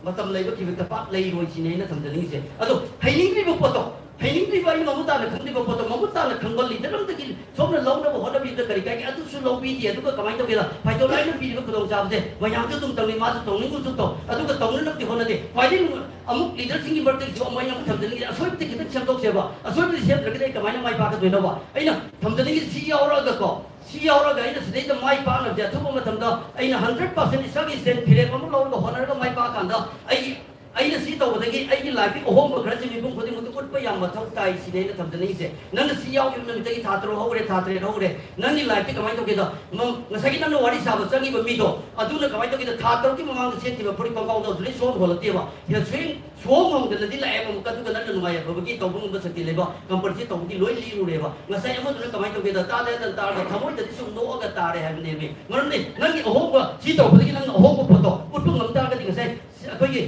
ꯃꯇꯝ ꯂꯩꯕ ꯊꯤꯕꯗ ꯄꯥꯛ ꯂꯩꯔꯣꯏ ꯁꯤꯅꯦ ꯑꯩꯅ ꯊꯝꯖꯅꯤꯡꯉꯤꯁꯦ꯫ ꯑꯗꯣ ꯍꯩꯅꯤꯡꯗ꯭ꯔꯤꯕ ꯄꯣꯠꯇꯣ ꯍꯩꯅꯤꯡꯗ꯭ꯔꯤꯕ, ꯑꯩꯅ ꯃꯃꯨꯠ ꯇꯥꯅ ꯈꯪꯗ꯭ꯔꯤꯕ ꯄꯣꯠꯇꯣ ꯃꯃꯨꯠ ꯇꯥꯅ ꯈꯪꯕ ꯂꯤꯗꯔ ꯑꯃꯗꯒꯤ ꯁꯣꯝꯅ ꯂꯧꯅꯕ ꯍꯣꯠꯅꯕꯤꯕꯗ ꯀꯔꯤ ꯀꯥꯏꯒꯦ? ꯑꯗꯨꯁꯨ ꯂꯧꯕꯤꯗꯦ꯫ ꯑꯗꯨꯒ ꯀꯃꯥꯏꯅ ꯇꯧꯒꯦꯗ, ꯐꯥꯏꯇꯣꯂꯥꯏꯅ ꯄꯤꯔꯤꯕ ꯈꯨꯗꯣꯡꯆꯥꯕꯁꯦ ꯃꯌꯥꯝꯁꯨ ꯑꯗꯨꯝ ꯇꯧꯅꯤ, ꯃꯥꯁꯨ ꯇꯧꯅꯤꯡꯒꯨꯝꯁꯨ ꯇꯧ, ꯑꯗꯨꯒ ꯇꯧꯅꯅꯕꯗꯤ ꯍꯣꯠꯅꯗꯦ꯫ ꯈ꯭ꯋꯥꯏꯗꯒꯤ ꯅꯨꯡꯉꯥꯏ-, ꯑꯃꯨꯛ ꯂꯤꯗꯔꯁꯤꯡꯒꯤ ꯃꯔꯛꯇꯒꯤꯁꯨ ꯑꯃꯨꯛ ꯑꯩꯅ ꯑꯃꯨꯛ ꯊꯝꯖꯅꯤꯡꯉꯤꯁꯦ, ꯑꯁꯣꯏꯕꯁꯦ ꯈꯤꯇꯪ ꯁꯦꯝꯗꯣꯛꯁꯦꯕ꯫ ꯑꯁꯣꯏꯕꯁꯦ ꯁꯦꯝꯗ꯭ꯔꯒꯗꯤ ꯑꯩ ꯀꯃꯥꯏꯅ ꯃꯥꯏ ꯄꯥꯛꯀꯗꯣꯏꯅꯣꯕ? ꯑꯩꯅ ꯊꯝꯖꯅꯤꯡꯉꯤꯁꯦ ꯁꯤ ꯌꯥꯎꯔꯛꯑꯒꯀꯣ, ꯁꯤ ꯌꯥꯎꯔꯒ ꯑꯩꯅ ꯁꯤꯗꯩꯗ ꯃꯥꯏ ꯄꯥꯛꯅꯕꯁꯦ ꯑꯊꯨꯕ ꯃꯇꯝꯗ ꯑꯩꯅ ꯍꯟꯗ꯭ꯔꯦꯠ ꯄꯥꯔꯁꯦꯟ ꯏꯁꯥꯒꯤ ꯁꯦꯟ ꯐꯤꯔꯦꯞ ꯑꯃ ꯂꯧꯔꯒ ꯍꯣꯠꯅꯔꯒ ꯃꯥꯏ ꯄꯥꯛꯑꯀꯥꯟꯗ ꯑꯩ ꯑꯩꯅ ꯁꯤ ꯇꯧꯕꯗꯒꯤ ꯑꯩꯒꯤ ꯂꯥꯏꯐꯀꯤ ꯑꯍꯣꯡꯕ ꯈꯔꯁꯦ ꯃꯤꯄꯨꯝ ꯈꯨꯗꯤꯡꯃꯛꯇ ꯎꯠꯄ ꯌꯥꯝ ꯃꯊꯧ ꯇꯥꯏ ꯁꯤꯅꯤ ꯑꯩꯅ ꯊꯝꯖꯅꯤꯡꯉꯤꯁꯦ꯫ ꯅꯪꯅ ꯁꯤ ꯌꯥꯎꯈꯤꯕ ꯅꯨꯃꯤꯠꯇꯒꯤ ꯊꯥ ꯇꯔꯨꯛ ꯍꯧꯈ꯭ꯔꯦ, ꯊꯥ ꯇꯔꯦꯠ ꯍꯧꯈ꯭ꯔꯦ, ꯅꯪꯒꯤ ꯂꯥꯏꯐꯇꯤ ꯀꯃꯥꯏꯅ ꯇꯧꯒꯦꯗ? ꯃ-, ꯉꯁꯥꯏꯒꯤ ꯅꯪꯅ ꯋꯥꯔꯤ ꯁꯥꯕ ꯆꯪꯉꯤꯕ ꯃꯤꯗꯣ, ꯑꯗꯨꯅ ꯀꯃꯥꯏꯅ ꯇꯧꯒꯦꯗ? ꯊꯥ ꯇꯔꯨꯛꯀꯤ ꯃꯃꯥꯡꯗ ꯁꯦꯠꯈꯤꯕ ꯐꯨꯔꯤꯠ ꯈꯣꯡꯒ꯭ꯔꯥꯎꯗꯣ ꯍꯧꯖꯤꯛ ꯁꯨꯡꯍꯣꯡ ꯍꯣꯜꯂꯛꯇꯦꯕ꯫ ꯁꯤꯗ ꯁꯨꯡ-, ꯁꯨꯡꯍꯣꯡ ꯍꯣꯡꯗꯅꯗꯤ ꯂꯥꯛꯑꯦꯕ꯫ ꯑꯃꯨꯛꯀ ꯑꯗꯨꯒ ꯅꯪꯅ ꯅꯨꯡꯉꯥꯏ ꯌꯥꯏꯐꯕꯒꯤ ꯇꯧꯕ ꯉꯝꯕ ꯁꯛꯇꯤ ꯂꯩꯕ ꯀꯝꯄꯅꯤꯁꯤ ꯇꯧꯕꯒꯤ ꯂꯣꯏ ꯂꯤꯔꯨꯔꯦꯕ꯫ ꯉꯁꯥꯏ ꯑꯃꯗꯨꯅ ꯀꯃꯥꯏꯅ ꯇꯧꯒꯦꯗ? ꯇꯥꯗ ꯇꯥꯔꯒ ꯊꯃꯣꯏꯗꯗꯤ ꯁꯨꯝ ꯅꯣꯛꯑꯒ ꯇꯥꯔꯦ ꯍꯥꯏꯕꯅꯦꯃꯤ꯫ ꯃꯔꯝꯗꯤ ꯅꯪꯒꯤ ꯑꯍꯣꯡꯕ, ꯁꯤ ꯇꯧꯕꯗꯒꯤ ꯅꯪꯅ ꯑꯍꯣꯡꯕ ꯄꯣꯠꯇꯣ ꯎꯠꯄ ꯉꯝ ꯇꯥꯔꯒꯗꯤ ꯉꯁꯥꯏ ꯑꯩꯈꯣꯏꯒꯤ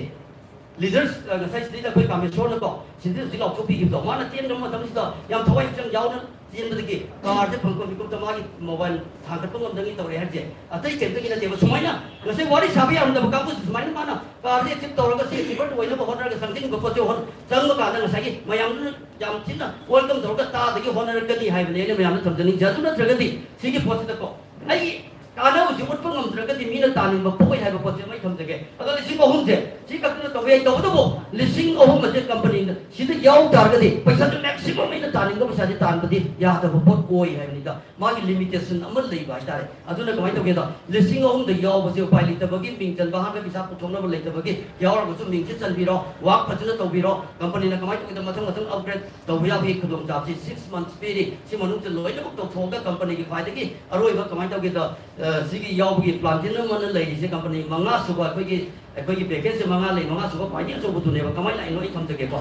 ꯂꯤꯗꯔꯁ, ꯑ, ꯉꯁꯥꯏ ꯁꯤꯗꯩꯗ ꯑꯩꯈꯣꯏ ꯀꯥꯃꯦꯁꯣꯔꯅꯀꯣ, ꯁꯤꯗ ꯍꯧꯖꯤꯛ ꯂꯥꯎꯊꯣꯛꯄꯤꯈꯤꯕꯗꯣ, ꯃꯥꯅ ꯆꯦꯟꯕ ꯃꯇꯝꯁꯤꯗ ꯌꯥꯝ ꯊꯋꯥꯏ ꯍꯛꯆꯥꯡ ꯌꯥꯎꯅ ꯆꯦꯟꯕꯗꯒꯤ ꯀꯥꯔꯁꯦ ꯐꯪꯕ ꯃꯤꯀꯨꯞꯇ ꯃꯥꯒꯤ ꯃꯣꯕꯥꯏꯜ ꯊꯥꯡꯒꯠꯄ ꯉꯝꯗꯉꯩ ꯇꯧꯔꯦ ꯍꯥꯏꯁꯦ ꯑꯇꯩ ꯀꯩꯝꯇꯒꯤ ꯅꯠꯇꯦꯕ꯫ ꯁꯨꯃꯥꯏꯅ ꯉꯁꯥꯏ ꯋꯥꯔꯤ ꯁꯥꯕ ꯌꯥꯔꯝꯗꯕ ꯀꯥꯡꯕꯨꯁꯨ ꯁꯨꯃꯥꯏꯅ ꯃꯥꯅ ꯀꯥꯔꯁꯦ ꯑꯦꯆꯤꯞ ꯇꯧꯔꯒ ꯁꯤ ꯑꯦꯆꯤꯞꯃꯦꯟ ꯑꯣꯏꯅꯕ ꯍꯣꯠꯅꯔꯒ ꯆꯪꯁꯤꯟꯕ ꯄꯣꯠꯁꯦ ꯍꯣꯠ-, ꯆꯪꯕ ꯀꯥꯟꯗ ꯉꯁꯥꯏꯒꯤ ꯃꯌꯥꯝꯗꯨꯅ ꯌꯥꯝ ꯊꯤꯅ ꯋꯦꯜꯀꯝ ꯇꯧꯔꯒ ꯇꯥꯗꯒꯤ ꯍꯣꯠꯅꯔꯛꯀꯅꯤ ꯍꯥꯏꯕꯅꯦ ꯑꯩꯅ ꯃꯌꯥꯝꯗ ꯊꯝꯖꯅꯤꯡꯉꯤꯁꯦ꯫ ꯑꯗꯨ ꯅꯠꯇ꯭ꯔꯒꯗꯤ ꯁꯤꯒꯤ ꯄꯣꯠꯁꯤꯗꯀꯣ ꯑꯩꯒꯤ ꯀꯥꯟꯅꯕꯁꯤ ꯎꯠꯄ ꯉꯝꯗ꯭ꯔꯒꯗꯤ ꯃꯤꯅ ꯇꯥꯅꯤꯡꯕ ꯄꯣꯛꯑꯣꯏ ꯍꯥꯏꯕ ꯄꯣꯠꯁꯦ ꯑꯃ ꯑꯩ ꯊꯝꯖꯒꯦ꯫ ꯑꯗꯣ ꯂꯤꯁꯤꯡ ꯑꯍꯨꯝꯁꯦ ꯁꯤ ꯈꯛꯇꯅ ꯇꯧꯕ ꯌꯥꯏ꯫ ꯇꯧꯕꯇꯕꯨ ꯂꯤꯁꯤꯡ ꯑꯍꯨꯝ ꯑꯁꯦ ꯀꯝꯄꯅꯤꯅ ꯁꯤꯗ ꯌꯥꯎ ꯇꯥꯔꯒꯗꯤ ꯄꯩꯁꯥꯗꯨ ꯃꯦꯛꯁꯤꯃꯝ ꯑꯩꯅ ꯇꯥꯅꯤꯡꯕ ꯄꯩꯁꯥꯁꯦ ꯇꯥꯟꯕꯗꯤ ꯌꯥꯗꯕ ꯄꯣꯠ ꯑꯣꯏ ꯍꯥꯏꯕꯅꯤꯗ꯫ ꯃꯥꯒꯤ ꯂꯤꯃꯤꯇꯦꯁꯟ ꯑꯃ ꯂꯩꯕ ꯍꯥꯏꯇꯥꯔꯦ꯫ ꯑꯗꯨꯅ ꯀꯃꯥꯏꯅ ꯇꯧꯒꯦꯗ, ꯂꯤꯁꯤꯡ ꯑꯍꯨꯝꯗ ꯌꯥꯎꯕꯁꯦ ꯎꯄꯥꯏ ꯂꯩꯇꯕꯒꯤ ꯃꯤꯡ ꯆꯟꯕ ꯑꯍꯥꯟꯕ ꯄꯩꯁꯥ ꯄꯨꯊꯣꯛꯅꯕ ꯂꯩꯇꯕꯒꯤ ꯌꯥꯎꯔꯒꯁꯨ ꯃꯤꯡꯁꯦ ꯆꯟꯕꯤꯔꯣ, ꯋꯥꯛ ꯐꯖꯅ ꯇꯧꯕꯤꯔꯣ꯫ ꯀꯝꯄꯅꯤꯅ ꯀꯃꯥꯏꯅ ꯇꯧꯒꯦꯗ, ꯃꯊꯪ ꯃꯊꯪ ꯑꯞꯒ꯭ꯔꯦꯗ ꯇꯧꯕ ꯌꯥꯕꯒꯤ ꯈꯨꯗꯣꯡꯆꯥꯕꯁꯤ ꯁꯤꯛꯁ ꯃꯟꯊꯁ ꯄꯤꯔꯤ꯫ ꯁꯤ ꯃꯅꯨꯡꯗ ꯂꯣꯏꯅꯃꯛ ꯇꯧꯊꯣꯛꯑꯒ ꯀꯝꯄꯅꯤꯒꯤ ꯈ꯭ꯋꯥꯏꯗꯒꯤ ꯑꯔꯣꯏꯕ ꯀꯃꯥꯏꯅ ꯇꯧꯒꯦꯗ, ꯑ, ꯁꯤꯒꯤ ꯌꯥꯎꯕꯒꯤ ꯄ꯭ꯂꯥꯟ ꯇꯤꯝ ꯑꯃꯅ ꯂꯩꯔꯤꯁꯦ ꯀꯝꯄꯅꯤ ꯃꯉꯥ ꯁꯨꯕ ꯑꯩꯈꯣꯏꯒꯤ, ꯑꯩꯈꯣꯏꯒꯤ ꯄꯦꯀꯦꯖꯁꯦ ꯃꯉꯥ ꯂꯩ, ꯃꯉꯥ ꯁꯨꯕ ꯈ꯭ꯋꯥꯏꯗꯒꯤ ꯑꯆꯧꯕꯗꯨꯅꯦꯕ꯫ ꯀꯃꯥꯏꯅ ꯂꯥꯛꯏꯅꯣ ꯑꯩ ꯊꯝꯖꯒꯦꯀꯣ꯫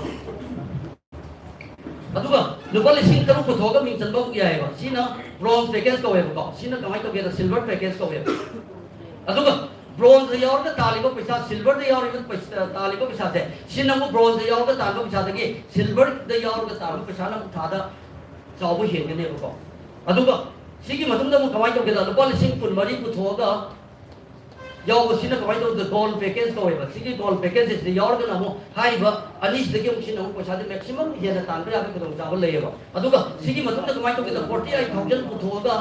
ꯑꯗꯨꯒ ꯂꯨꯄꯥ ꯂꯤꯁꯤꯡ ꯇꯔꯨꯛ ꯄꯨꯊꯣꯛꯑꯒ ꯃꯤꯡ ꯆꯟꯕ ꯑꯃꯨꯛ ꯌꯥꯏꯑꯕ꯫ ꯁꯤꯅ ꯕ꯭ꯔꯣꯟꯖ ꯄꯦꯀꯦꯖ ꯀꯧꯋꯦꯕꯀꯣ꯫ ꯁꯤꯅ ꯀꯃꯥꯏꯅ ꯇꯧꯒꯦꯗ, ꯁꯤꯜꯚꯔ ꯄꯦꯀꯦꯖ ꯀꯧꯋꯦꯕ꯫ ꯑꯗꯨꯒ ꯕ꯭ꯔꯣꯟꯖꯇ ꯌꯥꯎꯔꯒ ꯇꯥꯜꯂꯤꯕ ꯄꯩꯁꯥ, ꯁꯤꯜꯚꯔꯗ ꯌꯥꯎꯔꯤꯕ ꯄꯩꯁꯥ, ꯇꯥꯜꯂꯤꯕ ꯄꯩꯁꯥꯁꯦ, ꯁꯤꯅ ꯑꯃꯨꯛ ꯕ꯭ꯔꯣꯟꯖꯇ ꯌꯥꯎꯔꯒ ꯇꯥꯟꯕ ꯄꯩꯁꯥꯗꯒꯤ ꯁꯤꯜꯚꯔꯗ ꯌꯥꯎꯔꯒ ꯇꯥꯟꯕ ꯄꯩꯁꯥꯅ ꯑꯃꯨꯛ ꯊꯥꯗ ꯆꯥꯎꯕ ꯍꯦꯟꯒꯅꯦꯕꯀꯣ꯫ ꯑꯗꯨꯒ ꯁꯤꯒꯤ ꯃꯇꯨꯡꯗ ꯑꯃꯨꯛ ꯀꯃꯥꯏꯅ ꯇꯧꯒꯦꯗ, ꯂꯨꯄꯥ ꯂꯤꯁꯤꯡ ꯀꯨꯟꯃꯔꯤ ꯄꯨꯊꯣꯛꯑꯒ ꯌꯥꯎꯕꯁꯤꯅ ꯀꯃꯥꯏꯅ ꯇꯧꯗ ꯒꯣꯜ ꯄꯦꯀꯦꯖ ꯀꯧꯋꯦꯕ꯫ ꯁꯤꯒꯤ ꯒꯣꯜ ꯄꯦꯀꯦꯖ ꯑꯁꯤꯗ ꯌꯥꯎꯔꯒꯅ ꯑꯃꯨꯛ ꯍꯥꯏꯔꯤꯕ ꯑꯅꯤꯁꯤꯗꯒꯤ ꯑꯃꯨꯛ ꯁꯤꯅ ꯑꯃꯨꯛ ꯄꯩꯁꯥꯁꯦ ꯃꯦꯛꯁꯤꯃꯝ ꯍꯦꯟꯅ ꯇꯥꯟꯕ ꯌꯥꯕꯒꯤ ꯈꯨꯗꯣꯡꯆꯥꯕ ꯂꯩꯌꯦꯕ꯫ ꯑꯗꯨꯒ ꯁꯤꯒꯤ ꯃꯇꯨꯡꯗ ꯀꯃꯥꯏꯅ ꯇꯧꯒꯦꯗ, ꯐꯣꯔꯇꯤ ꯑꯩꯠ ꯊꯥꯎꯖꯟ ꯄꯨꯊꯣꯛꯑꯒ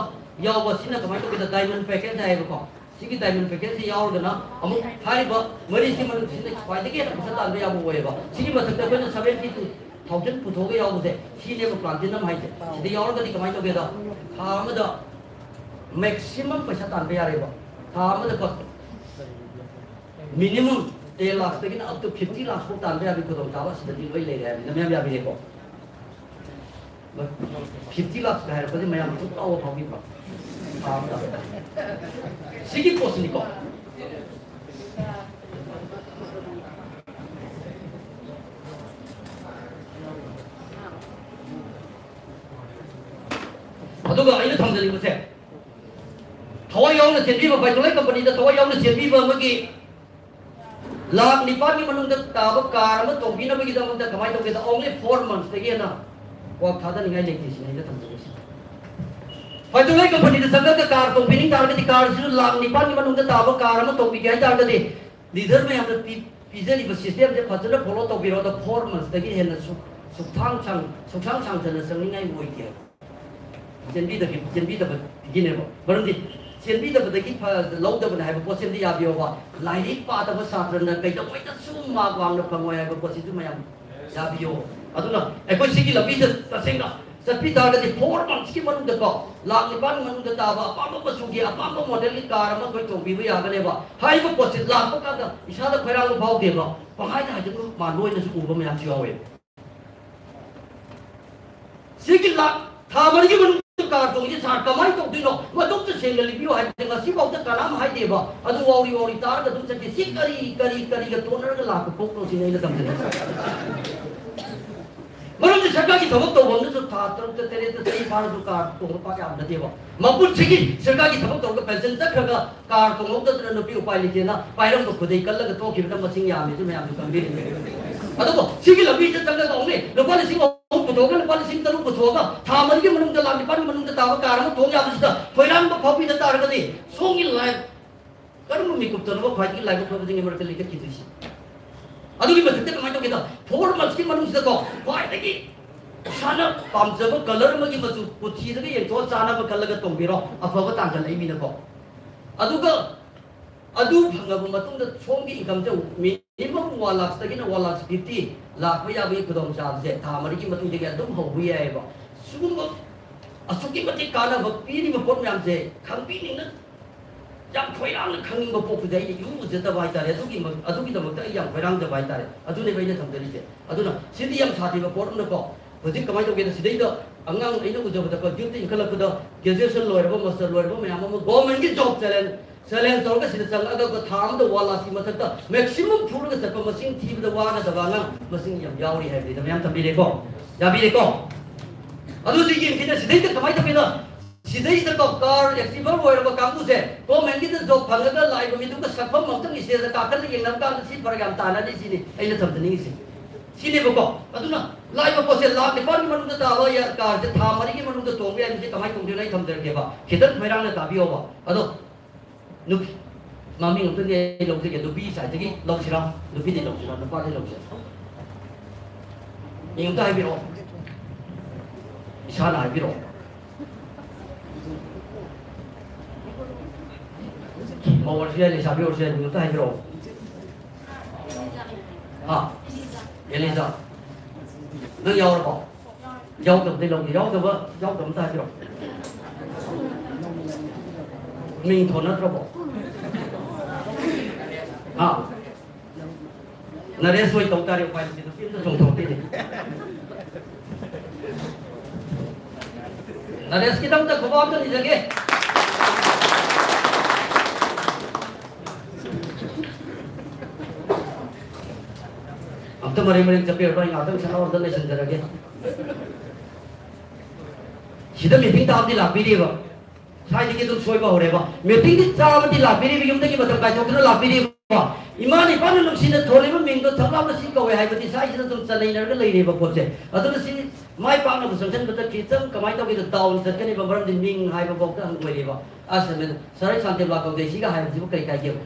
ꯌꯥꯎꯕꯁꯤꯅ ꯀꯃꯥꯏꯅ ꯇꯧꯒꯦꯗ, ꯗꯥꯏꯃꯟ ꯄꯦꯀꯦꯖ ꯍꯥꯏꯌꯦꯕꯀꯣ꯫ ꯁꯤꯒꯤ ꯗꯥꯏꯃꯟ ꯄꯦꯀꯦꯖꯁꯤ ꯌꯥꯎꯔꯒꯅ ꯑꯃꯨꯛ ꯍꯥꯏꯔꯤꯕ ꯃꯔꯤꯁꯤ ꯃꯅꯨꯡꯁꯤꯗ ꯈ꯭ꯋꯥꯏꯗꯒꯤ ꯍꯦꯟꯅ ꯄꯩꯁꯥ ꯇꯥꯟꯕ ꯌꯥꯕ ꯑꯣꯏꯌꯦꯕ꯫ ꯁꯤꯒꯤ ꯃꯊꯛꯇ ꯑꯩꯈꯣꯏꯅ ꯁꯕꯦꯟꯇꯤ ꯇꯨ ꯊꯥꯎꯖꯟ ꯄꯨꯊꯣꯛꯑꯒ ꯌꯥꯎꯕꯁꯦ, ꯁꯤꯅꯦꯕ ꯄ꯭ꯂꯥꯇꯤꯅꯝ ꯍꯥꯏꯁꯦ꯫ ꯁꯤꯗ ꯌꯥꯎꯔꯒꯗꯤ ꯀꯃꯥꯏꯅ ꯇꯧꯒꯦꯗ, ꯊꯥ ꯑꯃꯗ ꯃꯦꯛꯁꯤꯃꯝ ꯄꯩꯁꯥ ꯇꯥꯟꯕ ꯌꯥꯔꯦꯕ꯫ ꯊꯥ ꯑꯃꯗꯀꯣ ꯃꯤꯅꯤꯃꯝ ꯇꯦꯟ ꯂꯥꯛꯇꯒꯤꯅ ꯑꯞ ꯇꯨ ꯐꯤꯐꯇꯤ ꯂꯥꯛ ꯐꯥꯎ ꯇꯥꯟꯕ ꯌꯥꯕꯒꯤ ꯈꯨꯗꯣꯡꯆꯥꯕ ꯑꯁꯤꯗꯗꯤ ꯂꯣꯏ ꯂꯩꯔꯦ ꯍꯥꯏꯕꯅꯤꯅ ꯃꯌꯥꯝ ꯌꯥꯕꯤꯔꯦꯀꯣ꯫ ꯐꯤꯐꯇꯤ ꯂꯥꯛꯁꯀ ꯍꯥꯏꯔꯛꯄꯁꯦ ꯃꯌꯥꯝ ꯊꯨꯛ ꯂꯥꯎꯕ ꯐꯥꯎꯕꯤꯕ꯭ꯔꯣ? ꯊꯥ ꯑꯃꯗ꯫ ꯁꯤꯒꯤ ꯄꯣꯠꯁꯤꯅꯤꯀꯣ꯫ ꯑꯗꯨꯒ ꯑꯩꯅ ꯊꯝꯖꯅꯤꯡꯕꯁꯦ, ꯊꯋꯥꯏ ꯌꯥꯎꯅ ꯆꯦꯟꯕꯤꯕ, ꯄꯥꯏꯊꯣꯂꯥꯏ ꯀꯝꯄꯅꯤꯗ ꯊꯋꯥꯏ ꯌꯥꯎꯅ ꯆꯦꯟꯕꯤꯕ ꯑꯃꯒꯤ ꯂꯥꯛ ꯅꯤꯄꯥꯟꯒꯤ ꯃꯅꯨꯡꯗ ꯇꯥꯕ ꯀꯥꯔ ꯑꯃ ꯇꯣꯡꯕꯤꯅꯕꯒꯤꯗꯃꯛꯇ ꯀꯃꯥꯏꯅ ꯇꯧꯒꯦꯗ, only four monthsꯇꯒꯤ ꯍꯦꯟꯅ ꯋꯥꯛ ꯊꯥꯗꯅꯤꯡꯉꯥꯏ ꯂꯩꯇꯦ ꯁꯤꯅꯤ ꯑꯩꯅ ꯊꯝꯖꯔꯤꯁꯤ꯫ ꯄꯥꯏꯊꯣꯂꯥꯏ ꯀꯝꯄꯅꯤꯗ ꯆꯪꯉꯒ ꯀꯥꯔ ꯇꯣꯡꯕꯤꯅꯤꯡ ꯇꯥꯔꯒꯗꯤ, ꯀꯥꯔꯁꯤꯁꯨ ꯂꯥꯛ ꯅꯤꯄꯥꯟꯒꯤ ꯃꯅꯨꯡꯗ ꯇꯥꯕ ꯀꯥꯔ ꯑꯃ ꯇꯣꯡꯕꯤꯒꯦ ꯍꯥꯏ ꯇꯥꯔꯒꯗꯤ, ꯂꯤꯗꯔ ꯃꯌꯥꯝꯅ ꯄꯤ-, ꯄꯤꯖꯔꯤꯕ ꯁꯤꯁꯇꯦꯝꯁꯦ ꯐꯖꯅ ꯐꯣꯂꯣ ꯇꯧꯕꯤꯔꯣ꯫ ꯑꯗꯣ ꯐꯣꯔ ꯃꯟꯁꯇꯒꯤ ꯍꯦꯟꯅ ꯁꯨꯛ-, ꯁꯨꯛꯊꯥꯡ ꯁꯥꯡ-, ꯁꯨꯛꯁꯥꯡ ꯁꯥꯡꯊꯅ ꯆꯪꯅꯤꯡꯉꯥꯏ ꯑꯣꯏꯗꯦ꯫ ꯆꯦꯟꯕꯤꯗꯕꯤ-, ꯆꯦꯟꯕꯤꯗꯕꯒꯤꯅꯦꯕ꯫ ꯃꯔꯝꯗꯤ ꯆꯦꯟꯕꯤꯗꯕꯗꯒꯤ ꯐ-, ꯂꯧꯗꯕꯅꯦ ꯍꯥꯏꯕ ꯄꯣꯠꯁꯤꯃꯗꯤ ꯌꯥꯕꯤꯌꯣꯕ꯫ ꯂꯥꯏꯔꯤꯛ ꯄꯥꯗꯕ ꯁꯥꯇ꯭ꯔꯅ ꯀꯩꯗꯧꯉꯩꯗꯁꯨ ꯃꯥꯔꯛ ꯋꯥꯡꯅ ꯐꯪꯉꯣꯏ ꯍꯥꯏꯕ ꯄꯣꯠꯁꯤꯁꯨ ꯃꯌꯥꯝ ꯌꯥꯕꯤꯌꯣ꯫ ꯑꯗꯨꯅ ꯑꯩꯈꯣꯏ ꯁꯤꯒꯤ ꯂꯝꯕꯤꯗ ꯇꯁꯦꯡꯅ ꯆꯠꯄꯤ ꯇꯥꯔꯒꯗꯤ ꯐꯣꯔ ꯃꯟꯁꯀꯤ ꯃꯅꯨꯡꯗꯀꯣ, ꯂꯥꯛ ꯅꯤꯄꯥꯟ ꯃꯅꯨꯡꯗ ꯇꯥꯕ ꯑꯄꯥꯝꯕ ꯃꯆꯨꯒꯤ ꯑꯄꯥꯝꯕ ꯃꯣꯗꯦꯜꯒꯤ ꯀꯥꯔ ꯑꯃ ꯑꯩꯈꯣꯏ ꯇꯣꯡꯕꯤꯕ ꯌꯥꯒꯅꯦꯕ꯫ ꯍꯥꯏꯔꯤꯕ ꯄꯣꯠꯁꯤ ꯂꯥꯛꯄ ꯀꯥꯟꯗ ꯏꯁꯥꯗ ꯈꯣꯏꯔꯥꯡꯕ ꯐꯥꯎꯗꯦꯕ, ꯄꯪꯍꯥꯏꯗ ꯍꯥꯏꯖꯤꯟꯕ ꯃꯥꯟꯕ ꯑꯣꯏꯅꯁꯨ ꯎꯕ ꯃꯌꯥꯝꯁꯨ ꯌꯥꯎꯋꯦ꯫ ꯁꯤꯒꯤ ꯂꯥꯛ ꯊꯥ ꯃꯔꯤꯒꯤ ꯃꯅꯨꯡꯗ ꯀꯥꯔ ꯇꯣꯡꯉꯤꯁꯦ ꯁꯥꯔ ꯀꯃꯥꯏꯅ ꯇꯧꯗꯣꯏꯅꯣ? ꯃꯇꯨꯡꯗ ꯁꯦꯡꯅ ꯂꯤꯕꯤꯌꯨ ꯍꯥꯏꯕꯁꯦ ꯉꯁꯤꯐꯥꯎꯗ ꯀꯅꯥꯝ ꯍꯥꯏꯗꯦꯕ꯫ ꯑꯗꯨ ꯋꯥꯎꯔꯤ ꯋꯥꯎꯔꯤ ꯇꯥꯔꯒ ꯑꯗꯨꯝ ꯆꯠꯈꯤ꯫ ꯁꯤ ꯀꯔꯤ, ꯀꯔꯤ, ꯀꯔꯤꯒ ꯇꯣꯠꯅꯔꯒ ꯂꯥꯛꯄ ꯀꯣꯛꯅꯣ ꯁꯤꯅꯤ ꯑꯩꯅ ꯇꯝꯖꯅꯤꯡꯉꯤꯁꯦ꯫ ꯃꯔꯝꯗꯤ ꯁꯔꯀꯥꯔꯒꯤ ꯊꯕꯛ ꯇꯧꯕ ꯑꯃꯅꯁꯨ ꯊꯥ ꯇꯔꯨꯛꯇ ꯇꯔꯦꯠꯇ ꯆꯍꯤ ꯐꯥꯔꯁꯨ ꯀꯥꯔ ꯇꯣꯡꯕ ꯄꯥꯛ ꯌꯥꯝ ꯅꯠꯇꯦꯕ꯫ ꯃꯄꯨꯟꯁꯤꯒꯤ ꯁꯔꯀꯥꯔꯒꯤ ꯊꯕꯛ ꯇꯧꯔꯒ ꯄꯦꯟꯁꯟ ꯆꯠꯈ꯭ꯔꯒ ꯀꯥꯔ ꯇꯣꯡꯍꯧꯗꯗꯅ ꯅꯨꯄꯤ ꯎꯄꯥꯏ ꯂꯩꯇꯦꯅ ꯄꯥꯏꯔꯝꯕ ꯈꯨꯗꯩ ꯀꯜꯂꯒ ꯇꯣꯛꯈꯤꯕꯗ ꯃꯁꯤꯡ ꯌꯥꯝꯃꯤꯁꯨ ꯃꯌꯥꯝꯁꯨ ꯈꯪꯕꯤꯔꯤꯅꯤ꯫ ꯑꯗꯨꯕꯨ ꯁꯤꯒꯤ ꯂꯝꯕꯤꯁꯤꯗ ꯆꯪꯒꯗꯧꯅꯤ꯫ ꯂꯨꯄꯥ ꯂꯤꯁꯤꯡ ꯑꯍꯨꯝ ꯄꯨꯊꯣꯛꯑꯒ, ꯂꯨꯄꯥ ꯂꯤꯁꯤꯡ ꯇꯔꯨꯛ ꯄꯨꯊꯣꯛꯑꯒ ꯊꯥ ꯃꯔꯤꯒꯤ ꯃꯅꯨꯡꯗ ꯂꯥꯛ ꯅꯤꯄꯥꯟꯒꯤ ꯃꯅꯨꯡꯗ ꯇꯥꯕ ꯀꯥꯔ ꯑꯃ ꯇꯣꯡ ꯌꯥꯕꯁꯤꯗ ꯈꯣꯏꯔꯥꯡꯕ ꯐꯥꯎꯕꯤꯗ ꯇꯥꯔꯒꯗꯤ ꯁꯣꯝꯒꯤ ꯂꯥꯏꯟ ꯀꯔꯝꯕ ꯃꯤꯀꯨꯞꯇꯅꯣ ꯈ꯭ꯋꯥꯏꯗꯒꯤ ꯂꯥꯏꯕꯛ ꯐꯕꯁꯤꯡꯒꯤ ꯃꯔꯛꯇ ꯂꯤꯡꯈꯠꯈꯤꯗꯣꯏꯁꯤ? ꯑꯗꯨꯒꯤ ꯃꯊꯛꯇ ꯀꯃꯥꯏꯅ ꯇꯧꯒꯦꯗ, ꯐꯣꯔ ꯃꯟꯁꯀꯤ ꯃꯅꯨꯡꯁꯤꯗꯀꯣ ꯈ꯭ꯋꯥꯏꯗꯒꯤ ꯏꯁꯥꯅ ꯄꯥꯝꯖꯕ ꯀꯂꯔ ꯑꯃꯒꯤ ꯃꯆꯨ ꯀꯨꯊꯤꯗꯒ ꯌꯦꯡꯊꯣꯛꯑ ꯆꯥꯅꯕ ꯈꯜꯂꯒ ꯇꯣꯡꯕꯤꯔꯣ, ꯑꯐꯕ ꯇꯥꯟꯁꯤꯜꯂꯛꯏ ꯃꯤꯅꯀꯣ꯫ ꯑꯗꯨꯒ ꯑꯗꯨ ꯐꯪꯉꯕ ꯃꯇꯨꯡꯗ ꯁꯣꯝꯒꯤ ꯏꯟꯀꯝꯁꯦ ꯃꯤꯅꯤꯃꯝ ꯋꯥꯟ ꯂꯥꯛꯁꯇꯒꯤꯅ ꯋꯥꯟ ꯂꯥꯛꯁ ꯐꯤꯐꯇꯤ ꯂꯥꯛꯄ ꯌꯥꯕꯒꯤ ꯈꯨꯗꯣꯡꯆꯥꯕꯁꯦ ꯊꯥ ꯃꯔꯤꯒꯤ ꯃꯇꯨꯡꯗꯒꯤ ꯑꯗꯨꯝ ꯍꯧꯕ ꯌꯥꯏꯑꯕ꯫ ꯁꯤꯒꯨꯝꯕ ꯑꯁꯨꯛꯀꯤ ꯃꯇꯤꯛ ꯀꯥꯟꯅꯕ ꯄꯤꯔꯤꯕ ꯄꯣꯠ ꯃꯌꯥꯝꯁꯦ ꯈꯪꯕꯤꯅꯤꯡꯅ ꯌꯥꯝ ꯈꯣꯏꯔꯥꯡꯅ ꯈꯪꯅꯤꯡꯕ ꯄꯣꯛꯄꯁꯦ ꯑꯩꯅ ꯏꯎ ꯎꯖꯗꯕ ꯍꯥꯏꯇꯥꯔꯦ꯫ ꯑꯗꯨꯒꯤ ꯃ-, ꯑꯗꯨꯒꯤꯗꯃꯛꯇ ꯑꯩ ꯌꯥꯝ ꯈꯣꯏꯔꯥꯡꯖꯕ ꯍꯥꯏꯇꯥꯔꯦ꯫ ꯑꯗꯨꯅꯦꯕ ꯑꯩꯅ ꯊꯝꯖꯔꯤꯁꯦ꯫ ꯑꯗꯨꯅ ꯁꯤꯗꯤ ꯌꯥꯝ ꯁꯥꯊꯤꯕ ꯄꯣꯠ ꯑꯃꯅꯀꯣ꯫ ꯍꯧꯖꯤꯛ ꯀꯃꯥꯏꯅ ꯇꯧꯒꯦꯗ, ꯁꯤꯗꯩꯗ ꯑꯉꯥꯡ ꯑꯩꯅ ꯎꯖꯕꯗꯀꯣ, ꯌꯨꯠꯇ ꯏꯟꯈꯠꯂꯛꯄꯗ ꯒ꯭ꯔꯦꯖꯨꯑꯦꯁꯟ ꯂꯣꯏꯔꯕ, ꯃꯥꯁꯇꯔ ꯂꯣꯏꯔꯕ ꯃꯌꯥꯝ ꯑꯃ ꯒꯣꯔꯃꯦꯟꯒꯤ ꯖꯣꯕ ꯆꯦꯂꯦꯟꯖ, ꯆꯦꯂꯦꯟꯖ ꯇꯧꯔꯒ ꯁꯤꯗ ꯆꯪꯉꯛꯑꯒ ꯊꯥ ꯑꯃꯗ ꯋꯥꯟ ꯂꯥꯛꯀꯤ ꯃꯊꯛꯇ ꯃꯦꯛꯁꯤꯃꯝ ꯐꯨꯔꯒ ꯆꯠꯄ, ꯃꯁꯤꯡ ꯊꯤꯕꯗ ꯋꯥꯒꯗꯕ ꯑꯉꯥꯡ ꯃꯁꯤꯡ ꯌꯥꯝ ꯌꯥꯎꯔꯤ ꯍꯥꯏꯕꯅꯤꯗ꯫ ꯃꯌꯥꯝ ꯊꯝꯕꯤꯔꯦꯀꯣ? ꯌꯥꯕꯤꯔꯦꯀꯣ? ꯑꯗꯨꯁꯨ ꯌꯦꯡꯁꯤꯅ ꯁꯤꯗꯩꯗ ꯀꯃꯥꯏꯅ ꯇꯧꯒꯦꯗ, ꯁꯤꯗꯩꯁꯤꯗ ꯀꯥꯔ ꯑꯦꯛꯁꯤꯚꯔ ꯑꯣꯏꯔꯕ ꯀꯥꯡꯕꯨꯁꯦ ꯒꯣꯔꯃꯦꯟꯒꯤꯗ ꯖꯣꯕ ꯐꯪꯉꯒ ꯂꯥꯛꯏꯕ ꯃꯤꯗꯨꯒ ꯁꯛꯐꯝ ꯑꯃꯇꯪ ꯏꯁꯇꯦꯖꯇ ꯀꯥꯈꯠꯂ ꯌꯦꯡꯅꯕ ꯀꯥꯟꯗ ꯁꯤ ꯐꯔꯛ ꯌꯥꯝ ꯇꯥꯅꯅꯤ ꯁꯤꯅꯤ ꯑꯩꯅ ꯊꯝꯖꯅꯤꯡꯉꯤꯁꯦ꯫ ꯁꯤꯅꯦꯕꯀꯣ꯫ ꯑꯗꯨꯅ ꯂꯥꯛꯏꯕ ꯄꯣꯠꯁꯦ ꯂꯥꯛ ꯅꯤꯄꯥꯟꯒꯤ ꯃꯅꯨꯡꯗ ꯇꯥꯕ ꯌꯥ-, ꯀꯥꯔꯁꯦ ꯊꯥ ꯃꯔꯤꯒꯤ ꯃꯅꯨꯡꯗ ꯇꯣꯡꯕ ꯌꯥꯏ ꯍꯥꯏꯕꯁꯦ ꯀꯃꯥꯏꯅ ꯇꯧꯗꯣꯏꯅꯣ ꯑꯩ ꯊꯝꯖꯔꯒꯦꯕ꯫ ꯈꯤꯇꯪ ꯈꯣꯏꯔꯥꯡꯅ ꯇꯥꯕꯤꯌꯣꯕ꯫ ꯑꯗꯣ ꯅꯨꯄꯤ, ꯃꯃꯤꯡ ꯑꯝꯇꯗꯤ ꯑꯩ ꯂꯧꯖꯒꯦ꯫ ꯅꯨꯄꯤ ꯁꯥꯏꯠꯇꯒꯤ ꯂꯧꯁꯤꯔꯥ, ꯅꯨꯄꯤꯗꯤ ꯂꯧꯁꯤꯔꯥ, ꯅꯨꯄꯥꯗꯤ ꯂꯧꯁꯤꯔꯥ? ꯃꯤꯡ ꯑꯝꯇ ꯍꯥꯏꯕꯤꯔꯛꯑꯣ, ꯏꯁꯥꯅ ꯍꯥꯏꯕꯤꯔꯛꯑꯣ꯫ ꯃꯧ ꯑꯣꯏꯔꯁꯨ ꯌꯥꯏ, ꯂꯩꯁꯥꯕꯤ ꯑꯣꯏꯔꯁꯨ ꯌꯥꯏ, ꯃꯤꯡ ꯑꯝꯇ ꯍꯥꯏꯕꯤꯔꯛꯑꯣ꯫ ꯍꯥ? ꯑꯦꯂꯤꯖꯥ꯫ ꯅꯪ ꯌꯥꯎꯔꯕꯣ? ꯌꯥꯎꯗꯕꯗꯤ ꯂꯧꯒꯦ꯫ ꯌꯥꯎꯗꯕ, ꯌꯥꯎꯗꯕ ꯑꯝꯇ ꯍꯥꯏꯕꯤꯔꯛꯑꯣ꯫ ꯃꯤꯡ ꯊꯣꯟꯅꯗ꯭ꯔꯕꯣ? ꯍꯥ? ꯅꯔꯦꯁ ꯍꯣꯏ ꯇꯧ ꯇꯥꯔꯦ, ꯎꯄꯥꯏ ꯂꯩꯇꯦ, ꯅꯨꯄꯤ ꯑꯝꯇ ꯆꯣꯡꯊꯣꯛꯇꯦꯅꯦ꯫ ꯅꯔꯦꯁꯀꯤꯗꯃꯛꯇ ꯈꯨꯕꯥꯛ ꯑꯝꯇ ꯅꯤꯖꯒꯦ꯫ ꯑꯝꯇ ꯃꯔꯩ ꯃꯔꯩ ꯆꯠꯄꯤꯔꯣ, ꯑꯩ ꯉꯥꯛꯇꯪ ꯁꯅꯥ ꯑꯝꯇ ꯂꯩꯁꯤꯟꯖꯔꯒꯦ꯫ ꯁꯤꯗ ꯃꯤꯇꯤꯡ ꯇꯥꯕꯗꯤ ꯂꯥꯛꯄꯤꯔꯤꯕ? ꯁ꯭ꯋꯥꯏꯗꯒꯤ ꯑꯗꯨꯝ ꯁꯣꯏꯕ ꯍꯧꯔꯦꯕ꯫ ꯃꯤꯇꯤꯡꯗꯤ ꯆꯥꯕꯗꯤ ꯂꯥꯛꯄꯤꯔꯤꯕ, ꯌꯨꯝꯗꯒꯤ ꯃꯇꯝ ꯀꯥꯏꯊꯣꯛꯇꯨꯅ ꯂꯥꯛꯄꯤꯔꯤꯕ꯫ ꯏꯃꯥꯅ ꯏꯄꯥꯅ ꯅꯨꯡꯁꯤꯅ ꯊꯣꯜꯂꯤꯕ ꯃꯤꯡꯗꯣ ꯊꯛꯂꯥꯝꯅ ꯁꯤ ꯀꯧꯋꯦ ꯍꯥꯏꯕꯗꯤ ꯏꯁꯥ ꯏꯁꯥꯗ ꯑꯗꯨꯝ ꯆꯠꯅꯩꯅꯔꯒ ꯂꯩꯔꯦꯕ ꯄꯣꯠꯁꯦ꯫ ꯑꯗꯨꯅ ꯁꯤ ꯃꯥꯏ ꯄꯥꯛꯅꯕ ꯆꯪꯁꯤꯟꯕꯗ ꯈꯤꯇꯪ ꯀꯃꯥꯏꯅ ꯇꯧꯒꯦꯗ ꯗꯥꯎꯟ ꯆꯠꯀꯅꯦꯕ, ꯃꯔꯝꯗꯤ ꯃꯤꯡ ꯍꯥꯏꯕ ꯐꯥꯎꯗ ꯍꯪꯒꯣꯏꯔꯦꯕ꯫ ꯑꯁ, ꯁꯥꯔ ꯑꯩ ꯁꯥꯟꯇꯦꯕ꯭ꯂꯥ ꯀꯧꯖꯩ, ꯁꯤꯒ ꯍꯥꯏꯕꯁꯤꯕꯨ ꯀꯔꯤ ꯀꯥꯏꯒꯦꯕ?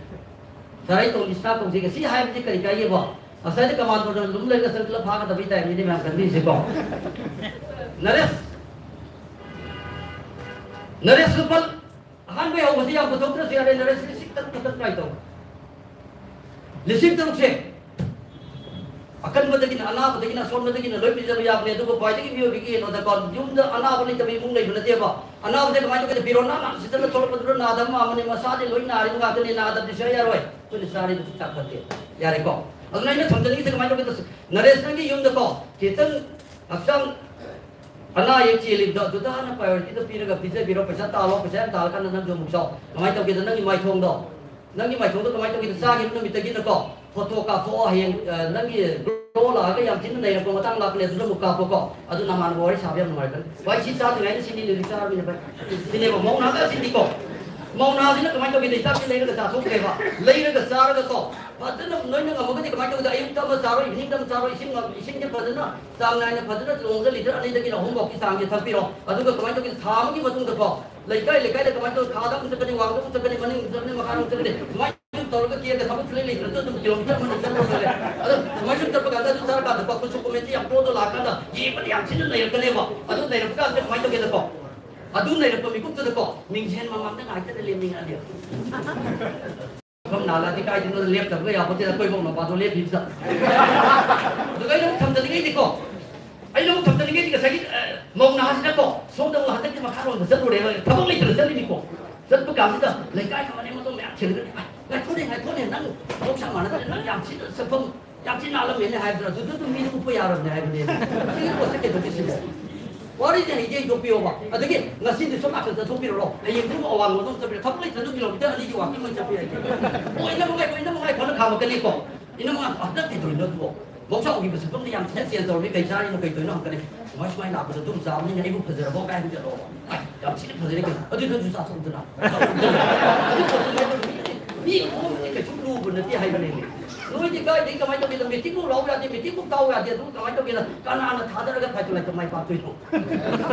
ꯁꯥꯔ ꯑꯩ ꯇꯣꯝꯕꯤꯁꯅꯥ ꯀꯧꯖꯩꯒ ꯁꯤ ꯍꯥꯏꯕꯁꯤ ꯀꯔꯤ ꯀꯥꯏꯒꯦꯕ? ꯉꯁꯥꯏꯗ ꯀꯃꯥꯟꯗꯣꯗ ꯂꯨꯝ ꯂꯩꯔꯒ ꯆꯪꯁꯤꯜꯂ ꯐꯥꯒꯗꯕꯩ ꯇꯥꯏꯞꯅꯤꯅꯦ ꯃꯌꯥꯝ ꯈꯟꯕꯤꯔꯤꯁꯦꯀꯣ꯫ ꯅꯔꯦꯁ, ꯅꯔꯦꯁ ꯂꯨꯄꯥ ꯑꯍꯥꯟꯕ ꯌꯥꯎꯕꯁꯤ ꯌꯥꯝ ꯄꯨꯊꯣꯛꯇ꯭ꯔꯁꯨ ꯌꯥꯔꯦ, ꯅꯔꯦꯁ ꯂꯤꯁꯤꯡ ꯇꯔꯨꯛ ꯈꯛꯇꯪ ꯇ꯭ꯔꯥꯏ ꯇꯧ꯫ ꯂꯤꯁꯤꯡ ꯇꯔꯨꯛꯁꯦ ꯑꯀꯟꯕꯗꯒꯤꯅ, ꯑꯅꯥꯕꯗꯒꯤꯅ, ꯑꯁꯣꯟꯕꯗꯒꯤꯅ ꯂꯣꯏ ꯄꯤꯖꯕ ꯌꯥꯕꯅꯦ꯫ ꯑꯗꯨꯕꯨ ꯈ꯭ꯋꯥꯏꯗꯒꯤ ꯃꯤꯑꯣꯏꯕꯒꯤ ꯀꯩꯅꯣꯗꯀꯣ, ꯌꯨꯝꯗ ꯑꯅꯥꯕ ꯂꯩꯇꯕ ꯏꯃꯨꯡ ꯂꯩꯕ ꯅꯠꯇꯦꯕ꯫ ꯑꯅꯥꯕꯁꯦ ꯀꯃꯥꯏꯅ ꯇꯧꯒꯦꯗ? ꯐꯤꯔꯣꯜ ꯅꯥꯟꯅ ꯁꯤꯗꯅ ꯊꯣꯛꯂꯛꯄꯗꯨꯗ ꯅꯥꯗꯕ ꯃꯥꯟꯕꯅꯦ, ꯃꯁꯥꯗꯤ ꯂꯣꯏ ꯅꯥꯔꯤꯕ ꯉꯥꯛꯇꯅꯦ, ꯅꯥꯗꯕꯗꯤ ꯁꯨꯡꯌꯥ ꯌꯥꯔꯣꯏ꯫ ꯑꯩꯈꯣꯏꯅ ꯆꯥꯔꯤꯕ ꯆꯤꯟꯖꯥꯛ ꯐꯠꯇꯦ꯫ ꯌꯥꯔꯦꯀꯣ? ꯑꯗꯨꯅ ꯑꯩꯅ ꯊꯝꯖꯅꯤꯡꯉꯤꯁꯦ ꯀꯃꯥꯏꯅ ꯇꯧꯒꯦꯗ, ꯅꯔꯦꯁ ꯅꯪꯒꯤ ꯌꯨꯝꯗꯀꯣ ꯈꯤꯇꯪ ꯍꯛꯆꯥꯡ ꯑꯅꯥ ꯑꯌꯦꯛ ꯆꯦꯜꯂꯤꯕꯗꯣ ꯑꯗꯨꯗ ꯍꯥꯟꯅ ꯄ꯭ꯔꯥꯏꯌꯣꯔꯤꯇꯤꯗꯣ ꯄꯤꯔꯒ ꯄꯤꯖꯕꯤꯔꯣ꯫ ꯄꯩꯁꯥ ꯇꯥꯜꯂꯣ, ꯄꯩꯁꯥ ꯌꯥꯝ ꯇꯥꯜꯂꯀꯥꯟꯗ ꯅꯪꯁꯨ ꯑꯃꯨꯛ ꯆꯥꯎ꯫ ꯀꯃꯥꯏꯅ ꯇꯧꯒꯦꯗ, ꯅꯪꯒꯤ ꯃꯥꯏꯊꯣꯡꯗꯣ, ꯅꯪꯒꯤ ꯃꯥꯏꯊꯣꯡꯗꯣ ꯀꯃꯥꯏꯅ ꯇꯧꯒꯦꯗ, ꯆꯥꯈꯤꯕ ꯅꯨꯃꯤꯠꯇꯒꯤꯅꯀꯣ ꯐꯣꯇꯣ ꯀꯥꯞꯊꯣꯛꯑꯣ꯫ ꯍꯌꯦꯡ, ꯑ, ꯅꯪꯒꯤ ꯒ꯭ꯂꯣ ꯂꯥꯛꯑꯒ ꯌꯥꯝ ꯊꯤꯅ ꯅꯩꯔꯛꯄ ꯃꯇꯥꯡ ꯂꯥꯛꯀꯅꯤ, ꯑꯗꯨꯗ ꯑꯃꯨꯛ ꯀꯥꯞꯄꯣꯀꯣ꯫ ꯑꯗꯨ ꯅꯃꯥꯟꯅꯕ ꯋꯥꯔꯤ ꯁꯥꯕ ꯌꯥꯝ ꯅꯨꯡꯉꯥꯏꯔꯛꯀꯅꯤ꯫ ꯚꯥꯏ, ꯁꯤ ꯆꯥꯗ꯭ꯔꯤꯉꯩꯗ ꯁꯤꯅꯤ ꯂꯤꯔꯤꯛ ꯆꯥꯔꯕꯅꯤꯅ ꯚꯥꯏ꯫ ꯁꯤꯅꯦꯕ ꯃꯧ ꯅꯍꯥꯒ ꯁꯤꯗꯤꯀꯣ꯫ ꯃꯧ ꯅꯍꯥꯁꯤꯅ ꯀꯃꯥꯏꯅ ꯇꯧꯒꯦꯗ, ꯍꯤꯗꯥꯛꯁꯤ ꯂꯩꯔꯒ ꯆꯥꯊꯣꯛꯈ꯭ꯔꯦꯕ꯫ ꯂꯩꯔꯒ ꯆꯥꯔꯒꯀꯣ ꯐꯖꯅ ꯅꯣꯏꯅ ꯉꯝꯃꯒꯗꯤ ꯀꯃꯥꯏꯅ ꯇꯧꯒꯦꯗ, ꯑꯌꯨꯛꯇ ꯑꯃ ꯆꯥꯔꯣ, ꯏꯚꯤꯅꯤꯡꯗ ꯑꯃ ꯆꯥꯔꯣ, ꯏꯁꯤꯡ, ꯏꯁꯤꯡꯁꯦ ꯐꯖꯅ ꯆꯥꯡ ꯅꯥꯏꯅ ꯐꯖꯅ ꯅꯣꯡꯃꯗ ꯂꯤꯇꯔ ꯑꯅꯤꯗꯒꯤꯅ ꯑꯍꯨꯝꯐꯥꯎꯒꯤ ꯆꯥꯡꯁꯦ ꯊꯛꯄꯤꯔꯣ꯫ ꯑꯗꯨꯒ ꯀꯃꯥꯏꯅ ꯇꯧꯒꯦ, ꯊꯥ ꯑꯃꯒꯤ ꯃꯇꯨꯡꯗꯀꯣ ꯂꯩꯀꯥꯏ ꯂꯩꯀꯥꯏꯗ ꯀꯃꯥꯏꯅ ꯇꯧꯒꯦ, ꯊꯥꯗ ꯑꯃꯨꯛ ꯆꯠꯀꯅꯤ, ꯋꯥꯡꯗ ꯑꯃꯨꯛ ꯆꯠꯀꯅꯤ, ꯃꯅꯤꯡ ꯑꯃꯨꯛ ꯆꯠꯀꯅꯤ, ꯃꯈꯥ ꯑꯃꯨꯛ ꯆꯠꯀꯅꯤ, ꯁꯨꯃꯥꯏꯅ ꯇꯧꯔꯒ ꯀꯦꯔꯒ ꯊꯕꯛ ꯁꯨꯡꯂꯩ ꯂꯩꯇ꯭ꯔꯁꯨ ꯑꯗꯨꯝ ꯀꯤꯂꯣꯃꯤꯇꯔ ꯑꯃꯅꯤ ꯆꯠꯂ ꯂꯣꯏꯔꯦ꯫ ꯑꯗꯣ ꯁꯨꯃꯥꯏꯅ ꯁꯨꯝ ꯆꯠꯄ ꯀꯥꯟꯗ ꯑꯗꯨ ꯆꯥꯔꯀꯥꯟꯗꯀꯣ ꯀꯨꯆꯨ ꯀꯨꯃꯦꯟꯁꯦ ꯌꯥꯝ ꯄꯣꯠꯇꯣ ꯂꯥꯛꯑꯀꯥꯟꯗ ꯌꯦꯡꯕꯗ ꯌꯥꯝ ꯊꯤꯅ ꯅꯩꯔꯛꯀꯅꯦꯕ꯫ ꯑꯗꯨ ꯅꯩꯔꯛꯄ ꯀꯥꯟꯗ ꯀꯃꯥꯏꯅ ꯇꯧꯒꯦꯗꯀꯣ, ꯑꯗꯨ ꯅꯩꯔꯛꯄ ꯃꯤꯀꯨꯞꯇꯨꯗꯀꯣ ꯃꯤꯡꯁꯦꯜ ꯃꯃꯥꯡꯗ ꯉꯥꯏꯇꯅ ꯂꯦꯞꯅꯤꯡꯉꯛꯑꯅꯦꯕ꯫ ꯃꯐꯝ ꯅꯥꯜꯂꯗꯤ ꯀꯥꯏꯗꯅꯣ ꯂꯦꯞꯇꯕꯒ ꯌꯥꯄꯣꯠꯇꯦꯗ, ꯑꯩꯈꯣꯏ ꯏꯕꯣꯛ ꯃꯄꯥꯗꯣ ꯂꯦꯞꯄꯤꯕꯗ꯫ ꯑꯗꯨꯒ ꯑꯩꯅ ꯑꯃꯨꯛ ꯊꯝꯖꯅꯤꯡꯉꯩꯗꯤꯀꯣ, ꯑꯩꯅ ꯑꯃꯨꯛ ꯊꯝꯖꯅꯤꯡꯉꯩꯗꯤ ꯉꯁꯥꯏꯒꯤ, ꯑ, ꯃꯧ ꯅꯍꯥꯁꯤꯅꯀꯣ ꯁꯣꯝꯗ ꯑꯃꯨꯛ ꯍꯟꯗꯛꯀꯤ ꯃꯈꯥꯔꯣꯝꯗ ꯆꯠꯂꯨꯔꯦꯕ, ꯊꯕꯛ ꯂꯩꯇꯅ ꯆꯠꯂꯤꯅꯤꯀꯣ꯫ ꯆꯠꯄ ꯀꯥꯟꯁꯤꯗ ꯂꯩꯀꯥꯏꯒꯤ ꯃꯅꯦꯝ ꯃꯗꯣꯝ ꯃꯌꯥꯝ ꯊꯦꯡꯅꯔꯦ꯫ "ꯑ, ꯉꯥꯏꯈꯣꯅꯦ, ꯉꯥꯏꯈꯣꯅꯦ, ꯅꯪ ꯃꯍꯧꯁꯥ ꯃꯥꯟꯅꯗ꯭ꯔꯦ, ꯅꯪ ꯌꯥꯝ ꯊꯤꯅ ꯁꯛꯐꯝ ꯌꯥꯝ ꯊꯤ ꯅꯥꯜꯂꯝꯃꯦꯅꯦ" ꯍꯥꯏꯕꯗꯨꯅ ꯑꯗꯨꯗ ꯑꯗꯨꯝ ꯃꯤꯗꯨ ꯎꯞꯄ ꯌꯥꯔꯕꯅꯦ ꯍꯥꯏꯕꯅꯦ꯫ ꯁꯤꯒꯤ ꯄꯣꯠꯁꯦ ꯀꯩꯗꯧꯒꯦ ꯁꯤꯕꯣ? ꯋꯥꯔꯤꯁꯦ ꯍꯩꯗꯤ ꯍꯩꯗꯣꯛꯄꯤꯌꯣꯕ꯫ ꯑꯗꯒꯤ ꯉꯁꯤꯗꯤ ꯁꯣꯝ ꯅꯥꯀꯟ ꯆꯠꯊꯣꯛꯄꯤꯔꯔꯣ, ꯍꯌꯦꯡ ꯄꯨꯡ ꯑꯋꯥꯡꯕ ꯑꯗꯨꯝ ꯆꯠꯄꯤꯔꯣ, ꯊꯕꯛ ꯂꯩꯇ꯭ꯔꯁꯨ ꯀꯤꯂꯣꯃꯤꯇꯔ ꯑꯅꯤꯒꯤ ꯋꯥꯀꯤꯡ ꯑꯣꯏꯅ ꯆꯠꯄꯤꯔꯒꯦ꯫ "ꯑꯣ, ꯏꯅꯝꯃ ꯉꯥꯏꯈꯣ, ꯏꯅꯝꯃ ꯉꯥꯏꯈꯣꯅ" ꯈꯥꯝꯃꯛꯀꯅꯤꯀꯣ꯫ "ꯏꯅꯝꯃ ꯉꯥꯏꯈꯣ, ꯍꯟꯗꯛ ꯀꯩꯗꯧꯔꯤꯅꯣ ꯑꯗꯨꯕꯣ? ꯃꯍꯧꯁꯥ ꯎꯈꯤꯕ ꯁꯛꯐꯝꯗ ꯌꯥꯝ ꯊꯤꯅ ꯆꯦꯟꯖ ꯇꯧꯔꯝꯃꯤ, ꯀꯩ ꯆꯥꯔꯤꯅꯣ, ꯀꯩ ꯇꯧꯔꯤꯅꯣ?" ꯍꯪꯉꯛꯀꯅꯤ꯫ "ꯁꯨꯃꯥꯏ ꯁꯨꯃꯥꯏꯅ ꯂꯥꯛꯄꯗ ꯑꯗꯨꯝ ꯆꯥꯕꯅꯤꯅ ꯑꯩꯕꯨ ꯐꯖꯔꯕꯣ?" ꯀꯥꯏ ꯍꯪꯖꯜꯂꯛꯑꯣ꯫ "ꯑꯥꯏ, ꯌꯥꯝ ꯊꯤꯅ ꯐꯖꯔꯦ ꯀꯩꯅꯣ, ꯑꯗꯨꯗꯤ ꯅꯪꯁꯨ ꯆꯥꯊꯣꯛꯎꯗꯅ꯫" ꯑꯗꯨ ꯃꯤ ꯈꯣꯡꯕꯁꯦ ꯀꯩꯁꯨ ꯂꯨꯕ ꯅꯠꯇꯦ ꯍꯥꯏꯕꯅꯦ꯫ ꯅꯣꯏꯗꯤ ꯀꯥꯏꯗꯒꯤ ꯀꯃꯥꯏꯅ ꯇꯧꯒꯦꯗ? ꯃꯤꯇꯤꯡꯐꯥꯎ ꯂꯥꯎ ꯌꯥꯗꯦ, ꯃꯤꯇꯤꯡꯐꯥꯎ ꯇꯥꯎ ꯌꯥꯗꯦ, ꯑꯗꯨ ꯀꯃꯥꯏꯅ ꯇꯧꯒꯦꯗ? ꯀꯅꯥꯅ ꯊꯥꯗꯔꯒ ꯐꯥꯏꯇꯣ ꯂꯥꯏꯇꯣ ꯃꯥꯏ ꯄꯥꯛꯇꯣꯏꯅꯣ?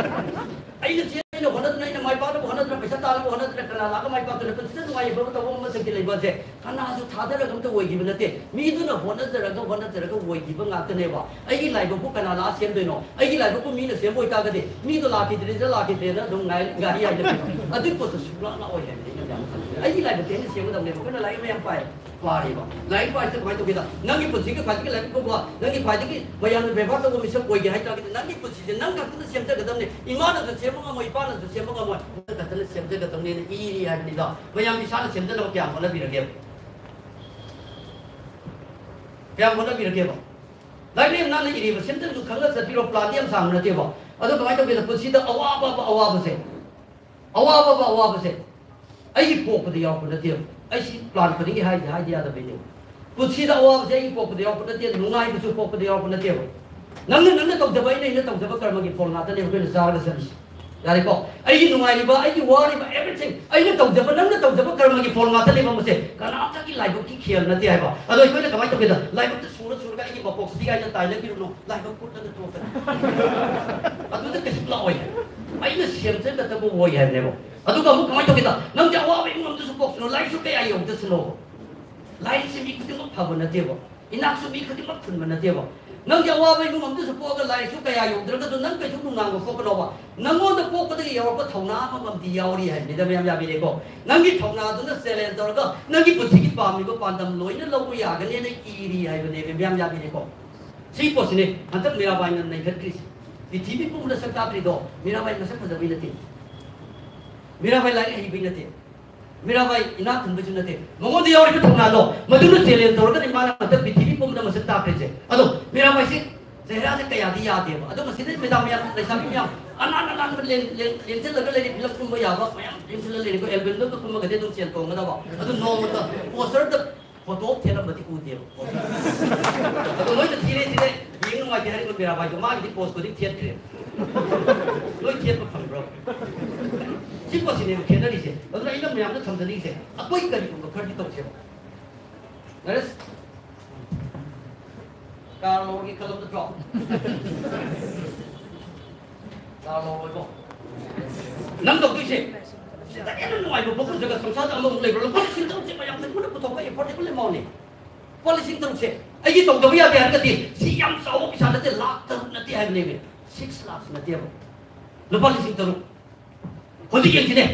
ꯑꯩꯅ ꯆꯦꯟ ꯑꯩꯅ ꯍꯣꯠꯅꯗꯅ, ꯑꯩꯅ ꯃꯥꯏ ꯄꯥꯛꯅꯕ ꯍꯣꯠꯅꯗꯅ, ꯄꯩꯁꯥ ꯇꯥꯟꯅꯕ ꯍꯣꯠꯅꯗꯅ ꯀꯅꯥ ꯂꯥꯛꯑꯒ ꯃꯥꯏ ꯄꯥꯛꯇꯣꯏꯅꯣ? ꯄꯨꯟꯁꯤꯗ ꯅꯨꯡꯉꯥꯏ ꯌꯥꯏꯐꯕ ꯇꯧꯕ ꯑꯃ ꯃꯁꯛꯇꯤ ꯂꯩꯕ ꯑꯁꯦ ꯀꯅꯥꯁꯨ ꯊꯥꯗꯔꯒ ꯑꯝꯇ ꯑꯣꯏꯈꯤꯕ ꯅꯠꯇꯦ꯫ ꯃꯤꯗꯨꯅ ꯍꯣꯠꯅꯖꯔꯒ, ꯍꯣꯠꯅꯖꯔꯒ ꯑꯣꯏꯈꯤꯕ ꯉꯥꯛꯇꯅꯦꯕ꯫ ꯑꯩꯒꯤ ꯂꯥꯏꯕꯛꯄꯨ ꯀꯅꯥ ꯂꯥꯛꯑ ꯁꯦꯝꯗꯣꯏꯅꯣ? ꯑꯩꯒꯤ ꯂꯥꯏꯕꯛꯄꯨ ꯃꯤꯅ ꯁꯦꯝꯕ ꯑꯣꯏꯇꯥꯔꯒꯗꯤ, ꯃꯤꯗꯣ ꯂꯥꯛꯈꯤꯗ꯭ꯔꯦꯗ, ꯂꯥꯛꯈꯤꯗ꯭ꯔꯦꯅ ꯑꯗꯨꯝ ꯉꯥꯏ-, ꯉꯥꯔꯤ ꯍꯥꯏꯅꯕꯤꯔꯣ꯫ ꯑꯗꯨꯒꯤ ꯄꯣꯠꯇꯣ ꯁꯨꯡꯂꯥꯛ ꯂꯥꯛꯑꯣꯏ ꯍꯥꯏꯕꯅꯤ ꯑꯩꯅ ꯌꯥꯝ ꯈꯜꯂꯤ꯫ ꯑꯩꯒꯤ ꯂꯥꯏꯕꯛꯇꯤ ꯑꯩꯅ ꯁꯦꯝꯒꯗꯕꯅꯦꯕ꯫ ꯑꯩꯈꯣꯏꯅ ꯂꯥꯏꯔꯤꯛ ꯃꯌꯥꯝ ꯄꯥꯏ, ꯄꯥꯔꯤꯕ꯫ ꯂꯥꯏꯔꯤꯛ ꯄꯥꯔꯤꯁꯤꯗ ꯀꯃꯥꯏꯅ ꯇꯧꯒꯦꯗ? ꯅꯪꯒꯤ ꯄꯨꯟꯁꯤꯒꯤ ꯈ꯭ꯋꯥꯏꯗꯒꯤ ꯂꯥꯏꯕꯛ ꯐꯕ, ꯅꯪꯒꯤ ꯈ꯭ꯋꯥꯏꯗꯒꯤ ꯃꯌꯥꯝꯅ ꯕꯦꯕꯥꯔ ꯇꯧꯕ ꯃꯤꯁꯛ ꯑꯣꯏꯒꯦ ꯍꯥꯏ ꯇꯥꯔꯒꯗꯤ, ꯅꯪꯒꯤ ꯄꯨꯟꯁꯤꯁꯦ ꯅꯪ ꯈꯛꯇꯅ ꯁꯦꯝꯖꯒꯗꯕꯅꯤ꯫ ꯏꯃꯥꯅꯁꯨ ꯁꯦꯝꯕ ꯉꯝꯃꯣꯏ, ꯏꯄꯥꯅꯁꯨ ꯁꯦꯝꯕ ꯉꯝꯃꯣꯏ, ꯅꯪ ꯈꯛꯇꯅ ꯁꯦꯝꯖꯒꯗꯕꯅꯤꯅ ꯏꯔꯤ ꯍꯥꯏꯕꯅꯤꯗ꯫ ꯃꯌꯥꯝ ꯏꯁꯥꯅ ꯁꯦꯝꯖꯅꯕ ꯀꯌꯥꯝ ꯍꯣꯠꯅꯕꯤꯔꯒꯦꯕ? ꯀꯌꯥꯝ ꯍꯣꯠꯅꯕꯤꯔꯒꯦꯕ? ꯂꯥꯏꯔꯤꯛ ꯌꯥꯝ ꯅꯥꯟꯅ ꯏꯔꯤꯕ, ꯁꯦꯝꯖꯟꯁꯨ ꯈꯪꯅ ꯆꯠꯄꯤꯔꯣ, ꯄ꯭ꯂꯥꯟꯗꯤ ꯌꯥꯝ ꯁꯥꯡꯕ ꯅꯠꯇꯦꯕ꯫ ꯑꯗꯣ ꯀꯃꯥꯏꯅ ꯇꯧꯒꯦꯗ, ꯄꯨꯟꯁꯤꯗ ꯑꯋꯥꯕ ꯑꯋꯥꯕꯁꯦ, ꯑꯋꯥꯕ ꯑꯋꯥꯕꯁꯦ ꯑꯩꯒꯤ ꯄꯣꯛꯄꯗ ꯌꯥꯎꯔꯛꯄ ꯅꯠꯇꯦꯕ꯫ ꯑꯩ ꯁꯤ ꯄ꯭ꯂꯥꯟ ꯈꯨꯗꯤꯡꯒꯤ ꯍꯥꯏꯗꯤ ꯍꯥꯏꯗꯤ ꯌꯥꯗꯕꯩꯅꯦꯕ꯫ ꯄꯨꯟꯁꯤꯗ ꯑꯋꯥꯕꯁꯦ ꯑꯩꯒꯤ ꯄꯣꯛꯄꯗ ꯌꯥꯎꯔꯛꯄ ꯅꯠꯇꯦ, ꯅꯨꯡꯉꯥꯏꯕꯁꯨ ꯄꯣꯛꯄꯗ ꯌꯥꯎꯔꯛꯄ ꯅꯠꯇꯦꯕ꯫ ꯅꯪꯅ ꯅꯪꯅ ꯇꯧꯖꯕ, ꯑꯩꯅ ꯑꯩꯅ ꯇꯧꯖꯕ ꯀꯔꯃꯒꯤ ꯐꯣꯜ ꯉꯥꯛꯇꯅꯦꯕ ꯑꯩꯈꯣꯏꯅ ꯆꯥꯔꯒ ꯆꯠꯂꯤꯁꯦ꯫ ꯌꯥꯔꯦꯀꯣ? ꯑꯩꯒꯤ ꯅꯨꯡꯉꯥꯏꯔꯤꯕ, ꯑꯩꯒꯤ ꯋꯥꯔꯤꯕ, everything ꯑꯩꯅ ꯇꯧꯖꯕ, ꯅꯪꯅ ꯇꯧꯖꯕ ꯀꯔꯃꯒꯤ ꯐꯣꯜ ꯉꯥꯛꯇꯅꯦꯕ ꯃꯁꯦ꯫ ꯀꯅꯥꯝꯇꯒꯤ ꯂꯥꯏꯕꯛꯀꯤ ꯈꯦꯜ ꯅꯠꯇꯦ ꯍꯥꯏꯕ꯫ ꯑꯗꯣ ꯑꯩꯈꯣꯏꯅ ꯀꯃꯥꯏꯅ ꯇꯧꯒꯦꯗ? ꯂꯥꯏꯕꯛꯇ ꯁꯨꯔ ꯁꯨꯔꯒ ꯑꯩꯒꯤ ꯃꯀꯣꯛꯁꯤꯗꯤ ꯀꯥꯏꯅ ꯇꯥꯏꯅꯕꯤꯔꯨꯅꯨ꯫ ꯂꯥꯏꯕꯛ ꯀꯨꯠꯂꯒ ꯇꯣꯛꯀꯅꯤ꯫ ꯑꯗꯨꯗ ꯀꯩꯁꯨ ꯂꯥꯛꯑꯣꯏ꯫ ꯑꯩꯅ ꯁꯦꯝꯖꯒꯗꯕ ꯑꯣꯏ ꯍꯥꯏꯕꯅꯦꯕ꯫ ꯑꯗꯨꯒ ꯑꯃꯨꯛ ꯀꯃꯥꯏꯅ ꯇꯧꯒꯦꯗ? ꯅꯪꯁꯦ ꯑꯋꯥꯕ ꯏꯃꯨꯡ ꯑꯝꯗꯁꯨ ꯄꯣꯛꯁꯅꯨ, ꯂꯥꯏꯔꯤꯛꯁꯨ ꯀꯌꯥ ꯌꯧꯗꯁꯅꯣ꯫ ꯂꯥꯏꯔꯤꯛꯁꯦ ꯃꯤ ꯈꯨꯗꯤꯡꯃꯛ ꯐꯕ ꯅꯠꯇꯦꯕ꯫ ꯏꯅꯥꯛꯁꯨ ꯃꯤ ꯈꯨꯗꯤꯡꯃꯛ ꯈꯨꯟꯕ ꯅꯠꯇꯦꯕ꯫ ꯅꯪꯒꯤ ꯑꯋꯥꯕ ꯏꯃꯨꯡ ꯑꯝꯗꯁꯨ ꯄꯣꯛꯑꯒ ꯂꯥꯏꯔꯤꯛꯁꯨ ꯀꯌꯥ ꯌꯧꯗ꯭ꯔꯒꯁꯨ ꯅꯪ ꯀꯩꯁꯨ ꯅꯨꯡꯅꯥꯡꯕ ꯄꯣꯛꯀꯅꯣꯕ꯫ ꯅꯪꯉꯣꯟꯗ ꯄꯣꯛꯄꯗꯒꯤ ꯌꯧꯔꯛꯄ ꯊꯧꯅꯥ ꯑꯃꯃꯝꯗꯤ ꯌꯥꯎꯔꯤ ꯍꯥꯏꯕꯅꯤꯗ, ꯃꯌꯥꯝ ꯌꯥꯕꯤꯔꯦꯀꯣ? ꯅꯪꯒꯤ ꯊꯧꯅꯥꯗꯨꯅ ꯆꯦꯂꯦꯟꯖ ꯇꯧꯔꯒ ꯅꯪꯒꯤ ꯄꯨꯟꯁꯤꯒꯤ ꯄꯥꯝꯂꯤꯕ ꯄꯥꯟꯗꯝ ꯂꯣꯏꯅ ꯂꯧꯕ ꯌꯥꯒꯅꯦꯅ ꯏꯔꯤ ꯍꯥꯏꯕꯅꯦꯕ, ꯃꯌꯥꯝ ꯌꯥꯕꯤꯔꯦꯀꯣ? ꯁꯤꯒꯤ ꯄꯣꯠꯁꯤꯅꯦ ꯍꯟꯗꯛ ꯃꯤꯔꯥꯕꯥꯏꯅ ꯅꯩꯈꯠꯈ꯭ꯔꯤꯁꯦ꯫ ꯄ꯭ꯔꯤꯊꯤꯕꯤ ꯄꯨꯝꯕꯗ ꯁꯛ ꯇꯥꯛꯇ꯭ꯔꯤꯗꯣ ꯃꯤꯔꯥꯕꯥꯏ ꯃꯁꯛ ꯐꯖꯕꯩ ꯅꯠꯇꯦ, ꯃꯤꯔꯥꯕꯥꯏ ꯂꯥꯏꯔꯤꯛ ꯍꯩꯕꯩ ꯅꯠꯇꯦ, ꯃꯤꯔꯥꯕꯥꯏ ꯏꯅꯥꯛ ꯈꯨꯟꯕꯁꯨ ꯅꯠꯇꯦ꯫ ꯃꯉꯣꯟꯗ ꯌꯥꯎꯔꯤꯕ ꯊꯧꯅꯥꯗꯣ ꯃꯗꯨꯅ ꯆꯦꯂꯦꯟꯖ ꯇꯧꯔꯒꯅꯤ ꯃꯥꯅ ꯍꯟꯗꯛ ꯄ꯭ꯔꯤꯊꯤꯕꯤ ꯄꯨꯝꯕꯗ ꯃꯁꯛ ꯇꯥꯛꯈ꯭ꯔꯤꯁꯦ꯫ ꯑꯗꯣ ꯃꯤꯔꯥꯕꯥꯏꯁꯤ ꯆꯦꯍꯔꯥꯁꯦ ꯀꯌꯥꯗꯤ ꯌꯥꯗꯦꯕ꯫ ꯑꯗꯣ ꯃꯁꯤꯗ ꯃꯦꯗꯥꯝ ꯃꯌꯥꯝ, ꯂꯩꯁꯥꯕꯤ ꯃꯌꯥꯝ ꯑꯅꯥꯟ ꯑꯅꯥꯟꯕ ꯂꯦꯟ-, ꯂꯦꯟ-, ꯂꯦꯟꯁꯤꯜꯂꯒ ꯂꯩꯔꯤ, ꯐꯤꯂꯝ ꯀꯨꯝꯕ ꯌꯥꯕ ꯃꯌꯥꯝ ꯂꯦꯟꯁꯤꯜꯂꯒ ꯂꯩꯔꯤꯀꯣ꯫ ꯑꯦꯜꯕꯝꯗꯒ ꯀꯨꯝꯃꯒꯗꯤ ꯑꯗꯨꯝ ꯁꯦꯜ ꯇꯣꯡꯒꯗꯕ꯫ ꯑꯗꯨ ꯅꯣꯡꯃꯇ ꯄꯣꯁꯇꯔꯗ ꯐꯣꯇꯣ ꯊꯦꯠꯂꯝꯕꯗꯤ ꯎꯗꯦꯕ꯫ ꯑꯗꯣ ꯂꯣꯏꯅ ꯊꯤꯔꯦ, ꯊꯤꯔꯦ, ꯌꯦꯡ ꯅꯨꯡꯉꯥꯏꯇꯦ ꯍꯥꯏꯔꯤꯕ ꯃꯤꯔꯥꯕꯥꯏꯗꯣ ꯃꯥꯒꯤꯗꯤ ꯄꯣꯁ ꯈꯨꯗꯤꯡ ꯊꯦꯠꯈ꯭ꯔꯦ꯫ ꯂꯣꯏ ꯊꯦꯠꯄ ꯐꯪꯕ꯭ꯔꯣ? ꯁꯤ ꯄꯣꯠꯁꯤꯅꯦꯕ ꯈꯦꯠꯅꯔꯤꯁꯦ꯫ ꯑꯗꯨꯅ ꯑꯩꯅ ꯃꯌꯥꯝꯗ ꯊꯝꯖꯅꯤꯡꯉꯤꯁꯦ, ꯑꯩꯈꯣꯏ ꯀꯔꯤꯒꯨꯝꯕ ꯈꯔꯗꯤ ꯇꯧꯁꯦꯕ꯫ ꯅꯔꯦꯁ, ꯀꯥꯔ ꯂꯧꯔꯒꯦ ꯈꯜꯂꯝ ꯅꯠꯇ꯭ꯔꯣ? ꯀꯥꯔ ꯂꯧꯔꯣꯏꯀꯣ? ꯅꯪ ꯇꯧꯗꯣꯏꯁꯦ ꯁꯤꯗꯒꯤ ꯍꯦꯟꯅ ꯅꯨꯡꯉꯥꯏꯕ ꯄꯣꯠ ꯄꯨꯟꯁꯤꯒ ꯁꯪꯁꯥꯔꯗ ꯑꯃꯃꯨꯛ ꯂꯩꯕ꯭ꯔꯥ? ꯂꯨꯄꯥ ꯂꯤꯁꯤꯡ ꯇꯔꯨꯛꯁꯦ ꯃꯌꯥꯝ ꯄꯨꯟꯅ ꯄꯨꯊꯣꯛꯄ affordable amount ꯅꯤ꯫ ꯂꯨꯄꯥ ꯂꯤꯁꯤꯡ ꯇꯔꯨꯛꯁꯦ ꯑꯩꯒꯤ ꯇꯧꯗꯕ ꯌꯥꯗꯦ ꯍꯥꯏꯔꯒꯗꯤ, ꯁꯤ ꯌꯥꯝ ꯆꯥꯎꯕ ꯄꯩꯁꯥ ꯅꯠꯇꯦ, ꯂꯥꯛ ꯇꯔꯨꯛ ꯅꯠꯇꯦ ꯍꯥꯏꯕꯅꯦꯃꯤ, six lakhs ꯅꯠꯇꯦꯕ, ꯂꯨꯄꯥ ꯂꯤꯁꯤꯡ ꯇꯔꯨꯛ꯫ ꯍꯧꯖꯤꯛ ꯌꯦꯡꯁꯤꯅꯦ,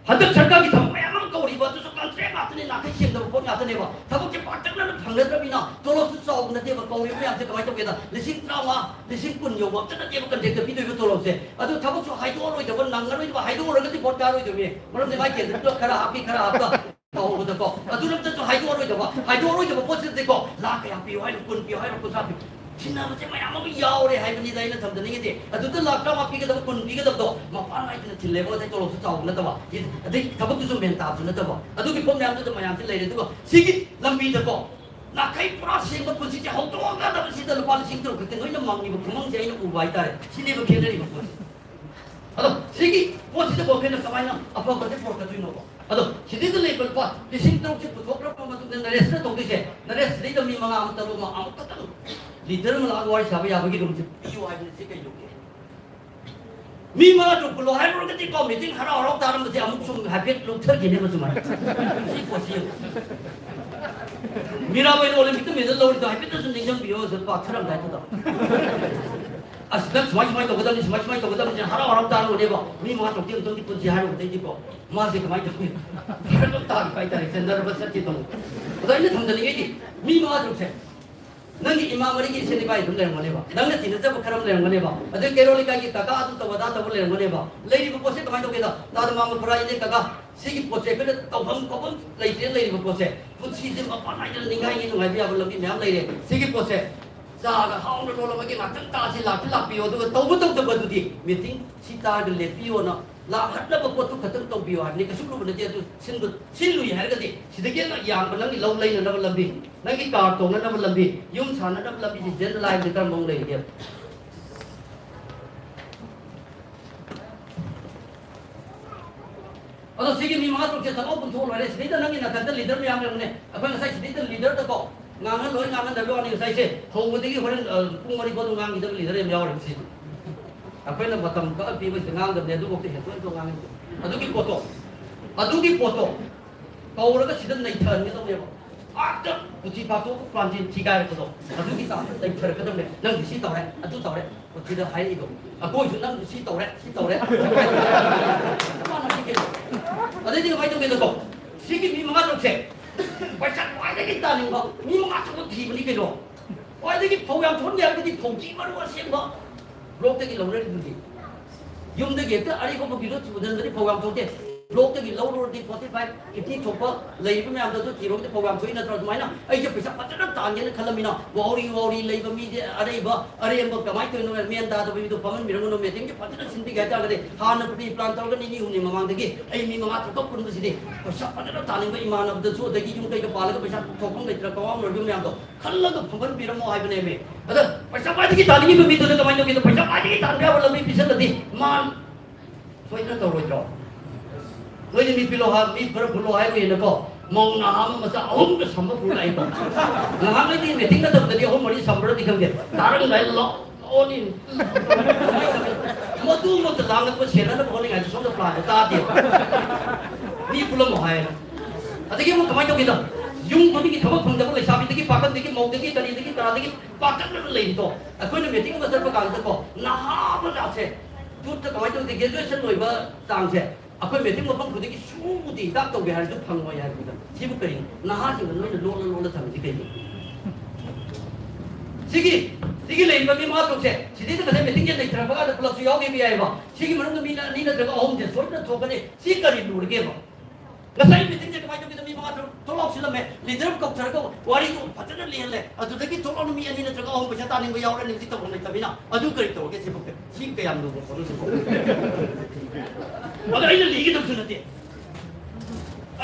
ꯍꯟꯗꯛ ꯁꯔꯀꯥꯔꯒꯤ ꯊꯕꯛ ꯃꯌꯥꯝ ꯑꯃ ꯀꯧꯔꯤꯕ, ꯑꯗꯨꯁꯨ contract ꯉꯥꯛꯇꯅꯦ, ꯅꯥꯈꯩ ꯁꯦꯡꯗꯕ ꯄꯣꯠ ꯉꯥꯛꯇꯅꯦꯕ꯫ ꯊꯕꯛꯁꯦ ꯄꯥꯛꯇꯛꯅꯅ ꯐꯪꯅꯗ꯭ꯔꯕꯅꯤꯅ ꯇꯣꯂꯣꯞꯁꯨ ꯆꯥꯎꯕ ꯅꯠꯇꯦꯕ꯫ ꯀꯧꯔꯤꯕ ꯃꯌꯥꯝꯁꯦ ꯀꯃꯥꯏꯅ ꯇꯧꯒꯦꯗ, ꯂꯤꯁꯤꯡ ꯇꯔꯥꯃꯉꯥ, ꯂꯤꯁꯤꯡ ꯀꯨꯟ ꯌꯧꯕ ꯑꯝꯇ ꯅꯠꯇꯦꯕ contract ꯇ ꯄꯤꯗꯣꯏꯕ ꯇꯣꯂꯣꯞꯁꯦ꯫ ꯑꯗꯨ ꯊꯕꯛꯁꯨ ꯍꯥꯏꯗꯣꯛꯑꯔꯣꯏꯗꯕ, ꯅꯪꯉꯔꯣꯏꯗꯕ, ꯍꯥꯏꯗꯣꯛꯎꯔꯒꯗꯤ ꯚꯣꯠ ꯀꯥꯔꯣꯏꯗꯣꯏꯅꯤ꯫ ꯃꯔꯝꯗꯤ ꯃꯥꯏ candidate ꯇꯣ ꯈꯔ ꯍꯥꯞꯄꯤ, ꯈꯔ ꯍꯥꯞꯄ ꯇꯧꯍꯧꯕꯗꯀꯣ, ꯑꯗꯨ ꯅꯠꯇꯁꯨ ꯍꯥꯏꯗꯣꯛꯑꯔꯣꯏꯗꯕ, ꯍꯥꯏꯗꯣꯛꯑꯔꯣꯏꯗꯕ ꯄꯣꯠꯁꯤꯗꯗꯤꯀꯣ, ꯂꯥꯛ ꯀꯌꯥ ꯄꯤꯌꯨ ꯍꯥꯏꯅꯣ, ꯀꯨꯟ ꯄꯤꯌꯨ ꯍꯥꯏꯅꯣ, ꯀꯨꯟꯊ꯭ꯔꯥ ꯄꯤꯌꯨ, ꯊꯤꯅꯕꯁꯦ ꯃꯌꯥꯝ ꯑꯃ ꯌꯥꯎꯔꯦ ꯍꯥꯏꯕꯅꯤꯗ ꯑꯩꯅ ꯊꯝꯖꯅꯤꯡꯉꯤꯗꯤ꯫ ꯑꯗꯨꯗ ꯂꯥꯛ ꯇꯔꯥꯃꯉꯥ ꯄꯤꯒꯗꯕ, ꯀꯨꯟ ꯄꯤꯒꯗꯕꯗꯣ ꯃꯄꯥꯟ ꯅꯥꯏꯗꯅ ꯊꯤꯜꯂꯦꯕ, ꯉꯁꯥꯏ ꯇꯣꯂꯣꯞꯁꯨ ꯆꯥꯎꯕ ꯅꯠꯇꯕ, ꯑꯗꯩ ꯊꯕꯛꯇꯨꯁꯨ ꯃꯦꯟ ꯇꯥꯕꯁꯨ ꯅꯠꯇꯕ, ꯑꯗꯨꯒꯤ ꯄꯣꯠ ꯃꯌꯥꯝꯗꯨꯗ ꯃꯌꯥꯝꯁꯤ ꯂꯩꯔꯦ꯫ ꯑꯗꯨꯒ ꯁꯤꯒꯤ ꯂꯝꯕꯤꯗꯀꯣ, ꯅꯥꯈꯩ ꯄꯨꯔꯥ ꯁꯦꯡꯕ ꯄꯨꯟꯁꯤꯁꯦ ꯍꯧꯗꯣꯛꯑꯒꯗꯕꯁꯤꯗ ꯂꯨꯄꯥ ꯂꯤꯁꯤꯡ ꯇꯔꯨꯛ ꯈꯛꯇ ꯅꯣꯏꯅ ꯃꯪꯉꯤꯕ ꯈꯨꯃꯪꯁꯦ ꯑꯩꯅ ꯎꯕ ꯍꯥꯏꯇꯥꯔꯦ꯫ ꯁꯤꯅꯦꯕ ꯈꯦꯠꯅꯔꯤꯕ ꯄꯣꯠꯁꯦ꯫ ꯑꯗꯣ ꯁꯤꯒꯤ ꯄꯣꯠꯁꯤꯗꯕꯨ ꯑꯩꯈꯣꯏꯅ ꯀꯃꯥꯏꯅ ꯑꯐꯕꯁꯦ ꯄꯨꯔꯛꯀꯗꯣꯏꯅꯣꯕ? ꯑꯗꯣ ꯁꯤꯗꯩꯗ ꯂꯩꯕ ꯂꯨꯄꯥ ꯂꯤꯁꯤꯡ ꯇꯔꯨꯛꯁꯦ ꯄꯨꯊꯣꯛꯈ꯭ꯔꯕ ꯃꯇꯨꯡꯗ ꯅꯔꯦꯁꯅ ꯇꯧꯗꯣꯏꯁꯦ, ꯅꯔꯦꯁ, ꯁꯤꯗꯩꯗ ꯃꯤ ꯃꯉꯥ ꯑꯃ, ꯇꯔꯨꯛ ꯑꯃ, ꯑꯃꯨꯛꯈꯛꯇꯪ leader ꯑꯃ ꯂꯥꯛꯑꯒ ꯋꯥꯔꯤ ꯁꯥꯕ ꯌꯥꯕꯒꯤ room ꯁꯦ ꯄꯤꯌꯨ ꯍꯥꯏꯕꯅꯤ꯫ ꯁꯤ ꯀꯩꯅꯣꯒꯤ? ꯃꯤ ꯃꯉꯥ ꯇꯔꯨꯛ ꯄꯨꯜꯂꯣ ꯍꯥꯏꯔꯨꯔꯒꯗꯤꯀꯣ, meeting ꯍꯔꯥꯎ ꯍꯔꯥꯎ ꯇꯥꯔꯝꯕꯁꯦ ꯑꯃꯨꯛ ꯁꯨꯝ ꯍꯥꯏꯐꯦꯠ ꯂꯨꯞꯊꯈꯤꯅꯦꯕ ꯁꯨꯃꯥꯏꯅ꯫ ꯁꯤ ꯄꯣꯠꯁꯤ ꯌꯦꯡꯉꯨ꯫ ꯃꯤꯔꯥꯕꯥꯏꯅ Olympic ꯇ medal ꯂꯧꯔꯤꯗꯣ ꯍꯥꯏꯐꯦꯠꯇꯁꯨ ꯅꯤꯡꯁꯤꯡꯕꯤꯌꯣ, ꯁꯨꯝ ꯄꯥꯊꯔꯝꯗꯥꯏꯗꯨꯗ꯫ ꯑꯁ, ꯅꯪ ꯁꯨꯃꯥꯏ ꯁꯨꯃꯥꯏ ꯇꯧꯒꯗꯕꯅꯤ, ꯁꯨꯃꯥꯏ ꯁꯨꯃꯥꯏ ꯇꯧꯒꯗꯕꯅꯤ, ꯍꯔꯥꯎ ꯍꯔꯥꯎ ꯇꯥꯔꯨꯔꯅꯦꯕ꯫ ꯃꯤ ꯃꯉꯥ ꯇꯔꯨꯛꯇꯤ ꯑꯃꯨꯛꯇꯪꯗꯤ ꯄꯨꯟꯁꯤ ꯍꯥꯏꯔꯨꯕꯗꯩꯗꯤꯀꯣ, ꯃꯥꯁꯦ ꯀꯃꯥꯏꯅ ꯇꯧꯅꯤ? ꯍꯥꯏꯔꯒ ꯇꯥꯈꯤꯕ ꯍꯥꯏꯇꯥꯔꯦ, ꯁꯦ, nervous ꯆꯠꯈꯤ ꯇꯧꯕ꯫ ꯑꯗꯣ ꯑꯩꯅ ꯊꯝꯖꯅꯤꯡꯉꯤꯗꯤ, ꯃꯤ ꯃꯉꯥ ꯇꯔꯨꯛꯁꯦ, ꯅꯪꯒꯤ ꯏꯃꯥ ꯃꯔꯤꯒꯤ ꯏꯆꯦ ꯏꯕꯥꯏ ꯑꯗꯨꯝ ꯂꯩꯔꯝꯒꯅꯦꯕ, ꯅꯪꯅ ꯇꯤꯟꯅꯖꯕ ꯈꯔ ꯑꯃ ꯂꯩꯔꯝꯒꯅꯦꯕ, ꯑꯗꯩ ꯀꯩꯔꯣꯜ ꯂꯩꯀꯥꯏꯒꯤ ꯀꯀꯥ ꯑꯗꯨ ꯇꯧꯕ ꯑꯗꯥ ꯇꯧꯕ ꯂꯩꯔꯝꯒꯅꯦꯕ꯫ ꯂꯩꯔꯤꯕ ꯄꯣꯠꯁꯦ ꯀꯃꯥꯏꯅ ꯇꯧꯒꯦꯗ, ꯇꯥꯗ ꯃꯥꯃ ꯈꯨꯔꯥ, ꯏꯅꯦ ꯀꯀꯥ, ꯁꯤꯒꯤ ꯄꯣꯠꯁꯦ ꯑꯩꯈꯣꯏꯅ ꯇꯧꯐꯝ ꯈꯣꯠꯐꯝ ꯂꯩꯇ꯭ꯔꯦ꯫ ꯂꯩꯔꯤꯕ ꯄꯣꯠꯁꯦ ꯄꯨꯟꯁꯤꯁꯦ ꯃꯄꯥꯟ ꯅꯥꯏꯗꯅ ꯅꯤꯡꯉꯥꯏꯒꯤ ꯅꯨꯡꯉꯥꯏꯕ ꯌꯥꯕ ꯂꯝꯕꯤ ꯃꯌꯥꯝ ꯂꯩꯔꯦ꯫ ꯁꯤꯒꯤ ꯄꯣꯠꯁꯦ ꯆꯥꯒ ꯍꯥꯎꯅ ꯂꯣꯜꯂꯝꯃꯒꯦ, ꯉꯥꯛꯇꯪ ꯇꯥꯁꯤ, ꯂꯥꯛꯇꯤ ꯂꯥꯛꯄꯤꯌꯣ, ꯑꯗꯨꯒ ꯇꯧꯕ ꯇꯧꯗꯕꯗꯨꯗꯤ meeting ꯁꯤ ꯇꯥꯔꯒ ꯂꯦꯞꯄꯤꯌꯣꯅ ꯂꯥꯛꯍꯠꯅꯕ ꯄꯣꯠꯇꯨ ꯈꯛꯇꯪ ꯇꯧꯕꯤꯌꯣ ꯍꯥꯏꯕꯅꯤ꯫ ꯀꯩꯁꯨ ꯂꯨꯕ ꯅꯠꯇꯦ꯫ ꯑꯗꯨ ꯁꯤꯟꯕ, ꯁꯤꯜꯂꯨꯏ ꯍꯥꯏꯔꯒꯗꯤ ꯁꯤꯗꯒꯤ ꯍꯦꯟꯅ ꯌꯥꯝꯕ ꯅꯪꯒꯤ ꯂꯧ ꯂꯩꯅꯅꯕ ꯂꯝꯕꯤ, ꯅꯪꯒꯤ car ꯇꯣꯡꯅꯅꯕ ꯂꯝꯕꯤ, ꯌꯨꯝ ꯁꯥꯟꯅꯅꯕ ꯂꯝꯕꯤꯁꯤ ꯖꯦꯟꯗ ꯂꯥꯏꯟꯁꯦ ꯀꯔꯝꯕ ꯑꯃꯨꯛ ꯂꯩꯔꯤꯒꯦ? ꯑꯗꯣ ꯁꯤꯒꯤ ꯃꯤ ꯃꯉꯥ ꯇꯔꯨꯛꯁꯦ ꯊꯕꯛ ꯄꯨꯟꯊꯣꯛꯑ ꯂꯣꯏꯔꯦ꯫ ꯁꯤꯗꯩꯗ ꯅꯪꯒꯤ ꯅꯥꯀꯟꯗ ꯂꯤꯗꯔ ꯃꯌꯥꯝ ꯂꯩꯔꯝꯒꯅꯤ꯫ ꯑꯩꯈꯣꯏ ꯉꯁꯥꯏ ꯁꯤꯗꯩꯗ ꯂꯤꯗꯔꯗꯀꯣ ꯉꯥꯡꯍꯜꯂꯣꯏ, ꯉꯥꯡꯍꯟꯗꯕꯒꯤ ꯋꯥꯅꯤ꯫ ꯉꯁꯥꯏꯁꯦ ꯍꯧꯕꯗꯒꯤ ꯍꯣꯔꯦꯟ, ꯑ, ꯄꯨꯡ ꯃꯔꯤ ꯐꯥꯎꯗ ꯉꯥꯡꯈꯤꯗꯕ ꯂꯤꯗꯔ ꯌꯥꯝ ꯌꯥꯎꯔꯦꯕ ꯁꯤꯗꯤ꯫ ꯑꯩꯈꯣꯏꯅ ꯃꯇꯝ ꯀꯛꯑ ꯄꯤꯕꯁꯤꯗ ꯉꯥꯡꯗꯕꯅꯦ, ꯑꯗꯨꯐꯥꯎꯗ ꯍꯦꯟꯗꯣꯛ ꯍꯦꯟꯗꯣꯛ ꯉꯥꯡꯍꯟꯗꯦ꯫ ꯑꯗꯨꯒꯤ ꯄꯣꯠꯇꯣ, ꯑꯗꯨꯒꯤ ꯄꯣꯠꯇꯣ ꯀꯧꯔꯒ ꯁꯤꯗ ꯅꯩꯊꯍꯟꯒꯗꯧꯅꯦꯕ꯫ ꯑꯥꯗ ꯄꯨꯊꯤ ꯄꯥꯊꯣꯛꯑꯒ ꯄ꯭ꯂꯥꯟꯇꯦꯟ ꯊꯤꯒꯥꯏꯔꯛꯄꯗꯣ, ꯑꯗꯨꯒꯤ ꯇꯥꯏꯞꯇ ꯅꯩꯊꯔꯛꯀꯗꯧꯅꯦ꯫ ꯅꯪꯗꯤ ꯁꯤ ꯇꯧꯔꯦ, ꯑꯗꯨ ꯇꯧꯔꯦ, ꯄꯨꯊꯤꯗ ꯍꯥꯏꯔꯛꯏꯗꯣ꯫ ꯑꯩꯈꯣꯏꯁꯨ ꯅꯪꯗꯤ ꯁꯤ ꯇꯧꯔꯦ, ꯁꯤ ꯇꯧꯔꯦ꯫ ꯆꯞ ꯃꯥꯟꯅꯁꯤ ꯀꯩꯅꯣ꯫ ꯑꯗꯩꯗꯤ ꯀꯃꯥꯏꯅ ꯇꯧꯒꯦꯗꯀꯣ, ꯁꯤꯒꯤ ꯃꯤ ꯃꯉꯥ ꯇꯔꯨꯛꯁꯦ ꯄꯩꯁꯥ ꯈ꯭ꯋꯥꯏꯗꯒꯤ ꯇꯥꯅꯤꯡꯕ ꯃꯤ ꯃꯉꯥ ꯇꯔꯨꯛ ꯊꯤꯕꯅꯤ ꯀꯩꯅꯣ꯫ ꯈ꯭ꯋꯥꯏꯗꯒꯤ ꯐꯧ ꯌꯥꯝ ꯊꯣꯛꯍꯟꯒꯦ ꯍꯥꯏꯔꯒꯗꯤ ꯐꯧꯖꯤ ꯃꯔꯨ ꯑꯁꯦꯡꯕ ꯕ꯭ꯂꯣꯛꯇꯒꯤ ꯂꯧꯅꯔꯤꯗꯨꯗꯤ꯫ ꯌꯨꯝꯗꯒꯤ ꯍꯦꯛꯇ ꯑꯔꯩꯕ ꯐꯧꯗꯣ ꯊꯨꯗꯅꯗꯤ ꯐꯧ ꯌꯥꯝ ꯊꯣꯛꯇꯦ꯫ ꯕ꯭ꯂꯣꯛꯇꯒꯤ ꯂꯧꯔꯨꯔꯗꯤ forty five, fifty ꯊꯣꯛꯄ ꯂꯩꯔꯤꯕ ꯃꯌꯥꯝꯗꯣ ꯑꯗꯨ ꯊꯤꯔꯨꯔꯗꯤ ꯐꯧ ꯌꯥꯝ ꯊꯣꯛꯏ ꯅꯠꯇ꯭ꯔꯣ? ꯑꯗꯨꯃꯥꯏꯅ ꯑꯩꯁꯦ ꯄꯩꯁꯥ ꯐꯖꯅ ꯇꯥꯟꯒꯦꯅ ꯈꯜꯂꯝꯃꯤꯅ, ꯋꯥꯎꯔꯤ ꯋꯥꯎꯔꯤ ꯂꯩꯕ ꯃꯤꯁꯦ, ꯑꯔꯩꯕ ꯑꯔꯦꯝꯕ ꯀꯃꯥꯏꯅ ꯇꯧꯔꯤꯅꯣ, ꯃꯦꯟ ꯇꯥꯗꯕ ꯃꯤꯗꯣ ꯐꯝꯍꯟꯕꯤꯔꯝꯒꯅꯨ꯫ ꯃꯤꯇꯤꯡꯁꯦ ꯐꯖꯅ ꯁꯤꯟꯕꯤꯒꯦ ꯍꯥꯏꯇꯥꯔꯒꯗꯤ ꯍꯥꯟꯅ pre plan ꯇꯧꯔꯒ ꯅꯤꯅꯤ ꯍꯨꯝꯅꯤ ꯃꯃꯥꯡꯗꯒꯤ ꯑꯩ ꯃꯤ ꯃꯉꯥ ꯇꯔꯨꯛ ꯄꯨꯟꯕꯁꯤꯗꯤ ꯄꯩꯁꯥ ꯐꯖꯅ ꯇꯥꯅꯤꯡꯕ ꯏꯃꯥꯟꯅꯕꯗꯁꯨ, ꯑꯗꯒꯤ ꯌꯨꯝ ꯀꯩꯒ ꯄꯥꯜꯂꯒ ꯄꯩꯁꯥ ꯊꯣꯛꯐꯝ ꯂꯩꯇ꯭ꯔ ꯀꯋꯥ ꯂꯣꯏꯕ ꯃꯌꯥꯝꯗꯣ ꯈꯜꯂꯒ ꯐꯝꯍꯟꯕꯤꯔꯝꯃꯣ ꯍꯥꯏꯕꯅꯦꯃꯤ꯫ ꯑꯗ ꯄꯩꯁꯥ ꯈ꯭ꯋꯥꯏꯗꯒꯤ ꯇꯥꯅꯤꯡꯉꯤꯕ ꯃꯤꯗꯨꯅ ꯀꯃꯥꯏꯅ ꯇꯧꯒꯦꯗ? ꯄꯩꯁꯥ ꯈ꯭ꯋꯥꯏꯗꯒꯤ ꯇꯥꯟꯕ ꯌꯥꯕ ꯂꯝꯕꯤ ꯄꯤꯁꯜꯂꯗꯤ ꯃꯥ ꯁꯣꯏꯗꯅ ꯇꯧꯔꯣꯏꯗ꯭ꯔꯣ? ꯅꯣꯏꯗꯤ ꯃꯤ ꯄꯤꯂꯣ ꯍꯥ-, ꯃꯤ ꯈꯔ ꯄꯨꯜꯂꯣ ꯍꯥꯏꯔꯨꯏꯅꯀꯣ, ꯃꯧ ꯅꯍꯥ ꯑꯃ ꯃꯆꯥ ꯑꯍꯨꯝꯒ ꯁꯝꯕ ꯄꯨꯔ ꯂꯥꯛꯏꯀꯣ꯫ ꯉꯍꯥꯟꯈꯩꯗꯤ meeting ꯅꯠꯇꯕꯗꯗꯤ ꯑꯍꯨꯝ ꯃꯔꯤ ꯁꯝꯕ꯭ꯔꯗꯤ ꯈꯪꯗꯦ, ꯇꯥꯔꯝꯗꯥꯏ ꯂꯣ-, ꯂꯣꯅꯤ꯫ ꯃꯗꯨꯃꯛꯇ ꯂꯥꯡꯉꯛꯄ ꯁꯦꯟꯅꯅꯕ ꯍꯣꯠꯅꯤꯡꯉꯥꯏꯗꯤ ꯁꯣꯝꯗ plan ꯗꯣ ꯇꯥꯗꯦꯕ꯫ ꯃꯤ ꯄꯨꯜꯂꯝꯃꯣ ꯍꯥꯏꯌꯦꯕ꯫ ꯑꯗꯒꯤ ꯑꯃꯨꯛ ꯀꯃꯥꯏꯅ ꯇꯧꯒꯦꯗ? ꯌꯨꯝ ꯈꯨꯗꯤꯡꯒꯤ ꯊꯕꯛ ꯐꯪꯗꯕ ꯂꯩꯁꯥꯕꯤꯗꯒꯤ, ꯄꯥꯈꯪꯗꯒꯤ, ꯃꯧꯗꯒꯤ, ꯀꯔꯤꯗꯒꯤ, ꯀꯔꯥꯗꯒꯤ ꯄꯥꯈꯪꯗꯅ ꯂꯩꯔꯤꯗꯣ꯫ ꯑꯩꯈꯣꯏꯅ meeting ꯑꯃ ꯆꯠꯄ ꯀꯥꯟꯗꯀꯣ, ꯅꯍꯥ ꯃꯆꯥꯁꯦ, youth ꯇ ꯀꯃꯥꯏꯅ ꯇꯧꯒꯦ, graduation ꯂꯣꯏꯕ ꯆꯥꯡꯁꯦ, ꯑꯩꯈꯣꯏ meeting ꯃꯐꯝ ꯈꯨꯗꯤꯡꯒꯤ ꯁꯨꯗꯤ ꯍꯤꯗꯥꯛ ꯇꯧꯒꯦ ꯍꯥꯏꯔꯁꯨ ꯐꯪꯉꯣꯏ ꯍꯥꯏꯕꯗ, ꯁꯤꯕꯨ ꯀꯔꯤꯅꯣ? ꯅꯍꯥꯁꯤꯡꯅ ꯅꯣꯏꯅ ꯂꯣꯟꯅ ꯂꯣꯟꯅ ꯊꯝꯃꯤꯁꯤ ꯀꯩꯒꯤꯅꯣ? ꯁꯤꯒꯤ, ꯁꯤꯒꯤ ꯂꯩꯔꯤꯕ ꯃꯤ ꯃꯉꯥ ꯇꯔꯨꯛꯁꯦ, ꯁꯤꯗꯩꯗ ꯉꯁꯥꯏ meeting ꯁꯦ ꯂꯩꯇ꯭ꯔꯕ ꯀꯥꯟꯗ ꯄꯨꯂꯞꯁꯨ ꯌꯥꯎꯈꯤꯕ ꯌꯥꯏꯑꯕ꯫ ꯁꯤꯒꯤ ꯃꯅꯨꯡꯗ ꯃꯤ ꯑꯅꯤ ꯅꯠꯇ꯭ꯔꯒ ꯑꯍꯨꯝꯁꯦ ꯁꯣꯏꯗꯅ ꯊꯣꯛꯀꯅꯤ꯫ ꯁꯤ ꯀꯔꯤ ꯂꯨꯔꯒꯦꯕ? ꯉꯁꯥꯏ meeting ꯁꯦ ꯀꯃꯥꯏꯅ ꯇꯧꯒꯦꯗ, ꯃꯤ ꯃꯉꯥ ꯇꯔꯨꯛ ꯊꯣꯛꯂꯥꯎꯁꯤꯜꯂꯝꯃꯦ, leader ꯑꯃ ꯀꯧꯊꯔꯒ ꯋꯥꯔꯤꯗꯣ ꯐꯖꯅ ꯂꯤꯍꯜꯂꯦ꯫ ꯑꯗꯨꯗꯒꯤ ꯊꯣꯛꯂꯥꯎꯅ ꯃꯤ ꯑꯅꯤ ꯅꯠꯇ꯭ꯔꯒ ꯑꯍꯨꯝ ꯄꯩꯁꯥ ꯇꯥꯅꯤꯡꯕ ꯌꯥꯎꯔꯅꯤ, ꯍꯧꯖꯤꯛ ꯇꯧꯐꯝ ꯂꯩꯇꯕꯅꯤꯅ꯫ ꯑꯗꯨ ꯀꯔꯤ ꯇꯧꯔꯒꯦ ꯁꯤꯕꯨ? ꯁꯤ ꯀꯌꯥꯝ ꯂꯨꯕ ꯄꯣꯠꯅꯣ ꯁꯤꯕꯨ? ꯑꯗꯣ ꯑꯩꯅ ꯂꯤꯒꯗꯕꯁꯨ ꯅꯠꯇꯦ꯫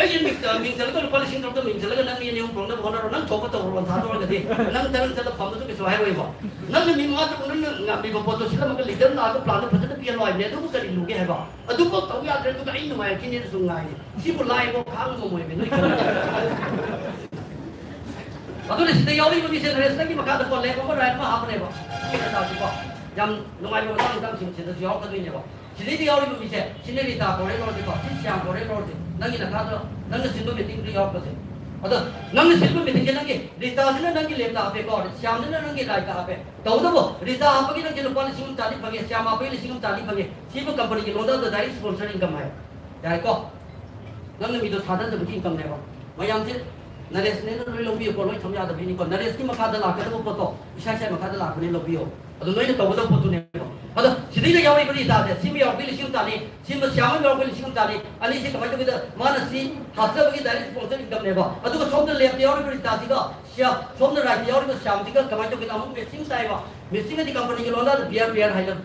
ꯑꯩꯒꯤ ꯃꯤꯡ ꯃꯤꯡ ꯆꯜꯂꯒ ꯂꯨꯄꯥ ꯂꯤꯁꯤꯡ ꯇꯔꯨꯛꯇ ꯃꯤꯡ ꯆꯜꯂꯒ ꯅꯪ ꯃꯤ ꯑꯅꯤ ꯑꯍꯨꯝ ꯄꯨꯔꯛꯅꯕ ꯍꯣꯠꯅꯔꯣ꯫ ꯅꯪ ꯊꯣꯛꯄ ꯇꯧꯔꯣ꯫ ꯊꯥꯗꯣꯛꯑꯒꯗꯤ ꯅꯪ ꯇꯔꯪ ꯆꯠꯂ ꯐꯝꯕꯁꯨ ꯀꯩꯁꯨ ꯍꯥꯏꯔꯣꯏꯕ꯫ ꯅꯪꯅ ꯃꯤ ꯃꯉꯥ ꯇꯔꯨꯛ ꯅꯪꯅ ꯉꯝꯂꯤꯕ ꯄꯣꯠꯇꯣ ꯁꯤꯜꯂꯝꯃꯒ ꯂꯤꯗꯔ ꯂꯥꯛꯑꯒ ꯄ꯭ꯂꯥꯟꯗꯣ ꯐꯖꯅ ꯄꯤꯍꯜꯂꯣ ꯍꯥꯏꯕꯅꯦ꯫ ꯑꯗꯨꯕꯨ ꯀꯔꯤ ꯂꯨꯒꯦ ꯍꯥꯏꯕ? ꯑꯗꯨꯐꯥꯎ ꯇꯧ ꯌꯥꯗ꯭ꯔꯦ꯫ ꯑꯗꯨꯒ ꯑꯩ ꯅꯨꯡꯉꯥꯏꯔꯛꯈꯤꯅꯦꯅ ꯁꯨꯝ ꯉꯥꯏꯔꯤ꯫ ꯁꯤꯕꯨ ꯂꯥꯏꯕ ꯈꯥꯡ ꯉꯝꯃꯣꯏꯕ ꯅꯣꯏ ꯈꯪꯗꯦ꯫ ꯑꯗꯨꯅ ꯁꯤꯗ ꯌꯥꯎꯔꯤꯕ ꯃꯤꯁꯦ ꯅꯔꯦꯁꯇꯒꯤ ꯃꯈꯥꯗ ꯀꯣ ꯂꯦꯞ ꯑꯃ ꯔꯥꯏꯠ ꯑꯃ ꯍꯥꯞꯄꯅꯦꯕ꯫ ꯁꯤ ꯃꯇꯥꯡꯁꯤꯀꯣ ꯌꯥꯝ ꯅꯨꯡꯉꯥꯏꯕ ꯃꯇꯥꯡ ꯃꯇꯥꯡꯁꯤꯡꯁꯤꯗꯁꯨ ꯌꯥꯎꯔꯛꯀꯗꯣꯏꯅꯦꯕ꯫ ꯁꯤꯗꯩꯗ ꯌꯥꯎꯔꯤꯕ ꯃꯤꯁꯦ ꯁꯤꯅ ꯔꯤꯇꯥ ꯀꯧꯔꯦ ꯂꯧꯔꯁꯤꯀꯣ, ꯁꯤ ꯁ꯭ꯌꯥꯝ ꯀꯧꯔꯦ ꯂꯧꯔꯁꯤ꯫ ꯅꯪꯒꯤ ꯅꯈꯥꯗ ꯅꯪꯅ ꯁꯤꯟꯕ ꯃꯤꯇꯤꯡꯗ ꯌꯥꯎꯔꯛꯄꯁꯦ꯫ ꯑꯗꯣ ꯅꯪꯅ ꯁꯤꯟꯕ ꯃꯤꯇꯤꯡꯁꯦ ꯅꯪꯒꯤ ꯔꯤꯇꯥꯁꯤꯅ ꯅꯪꯒꯤ ꯂꯦꯞꯇ ꯍꯥꯞꯄꯦꯀꯣ, ꯁ꯭ꯌꯥꯝꯁꯤꯅ ꯅꯪꯒꯤ ꯔꯥꯏꯠꯇ ꯍꯥꯞꯄꯦ꯫ ꯇꯧꯕꯇꯕꯨ ꯔꯤꯇꯥ ꯍꯥꯞꯄꯒꯤ ꯅꯪꯒꯤ ꯂꯨꯄꯥ ꯂꯤꯁꯤꯡ ꯑꯃ ꯆꯥꯅꯤ ꯐꯪꯉꯦ, ꯁ꯭ꯌꯥꯝ ꯍꯥꯞꯄꯒꯤ ꯂꯤꯁꯤꯡ ꯑꯃ ꯆꯥꯅꯤ ꯐꯪꯉꯦ꯫ ꯁꯤꯕꯨ ꯀꯝꯄꯅꯤꯒꯤ ꯂꯣꯟꯗ direct sponsor income ꯍꯥꯏ꯫ ꯌꯥꯏꯀꯣ? ꯅꯪꯅ ꯃꯤꯗꯣ ꯊꯥꯗꯖꯕꯒꯤ incomeꯅꯦꯕ꯫ ꯃꯌꯥꯝꯁꯦ ꯅꯔꯦꯁꯅꯦꯅ ꯂꯣꯏ ꯂꯧꯕꯤꯌꯨꯀꯣ, ꯂꯣꯏ ꯊꯝ ꯌꯥꯗꯕꯩꯅꯤꯀꯣ꯫ ꯅꯔꯦꯁꯀꯤ ꯃꯈꯥꯗ ꯂꯥꯛꯀꯗꯕ ꯄꯣꯠꯇꯣ ꯏꯁꯥ ꯏꯁꯥ ꯃꯈꯥꯗ ꯂꯥꯛꯄꯅꯦ, ꯂꯧꯕꯤꯌꯣ꯫ ꯑꯗꯣ ꯅꯣꯏꯅ ꯇꯧꯒꯗꯕ ꯄꯣꯠꯇꯨꯅꯦꯕ꯫ ꯑꯗꯣ ꯁꯤꯗꯩꯗ ꯌꯥꯎꯔꯤꯕ ꯔꯤꯇꯥꯁꯦ, ꯁꯤꯃ ꯌꯥꯎꯔꯛꯄꯒꯤ ꯂꯤꯁꯤꯡ ꯑꯃ ꯆꯥꯅꯤ, ꯁꯤꯃ ꯁ꯭ꯌꯥꯝ ꯑꯃ ꯌꯥꯎꯔꯛꯄꯒꯤ ꯂꯤꯁꯤꯡ ꯑꯃ ꯆꯥꯅꯤ, ꯑꯅꯤꯁꯤ ꯀꯃꯥꯏꯅ ꯇꯧꯒꯦꯗ, ꯃꯥꯅ ꯁꯤ ꯍꯥꯞꯆꯕꯒꯤ direct sponsor incomeꯅꯦꯕ꯫ ꯑꯗꯨꯒ ꯁꯣꯝꯗ ꯂꯦꯞꯇ ꯌꯥꯎꯔꯤꯕ ꯔꯤꯇꯥꯁꯤꯒ ꯁ꯭ꯌꯥ-, ꯁꯣꯝꯗ ꯔꯥꯏꯠꯇ ꯌꯥꯎꯔꯤꯕ ꯁ꯭ꯌꯥꯝꯁꯤꯒ ꯀꯃꯥꯏꯅ ꯇꯧꯒꯦꯗ, ꯑꯃꯨꯛ matching ꯇꯥꯏꯕ꯫ Matching ꯑꯗꯤ ꯀꯝꯄꯅꯤꯒꯤ ꯂꯣꯟꯗ pair pair ꯍꯥꯏꯅꯕ꯫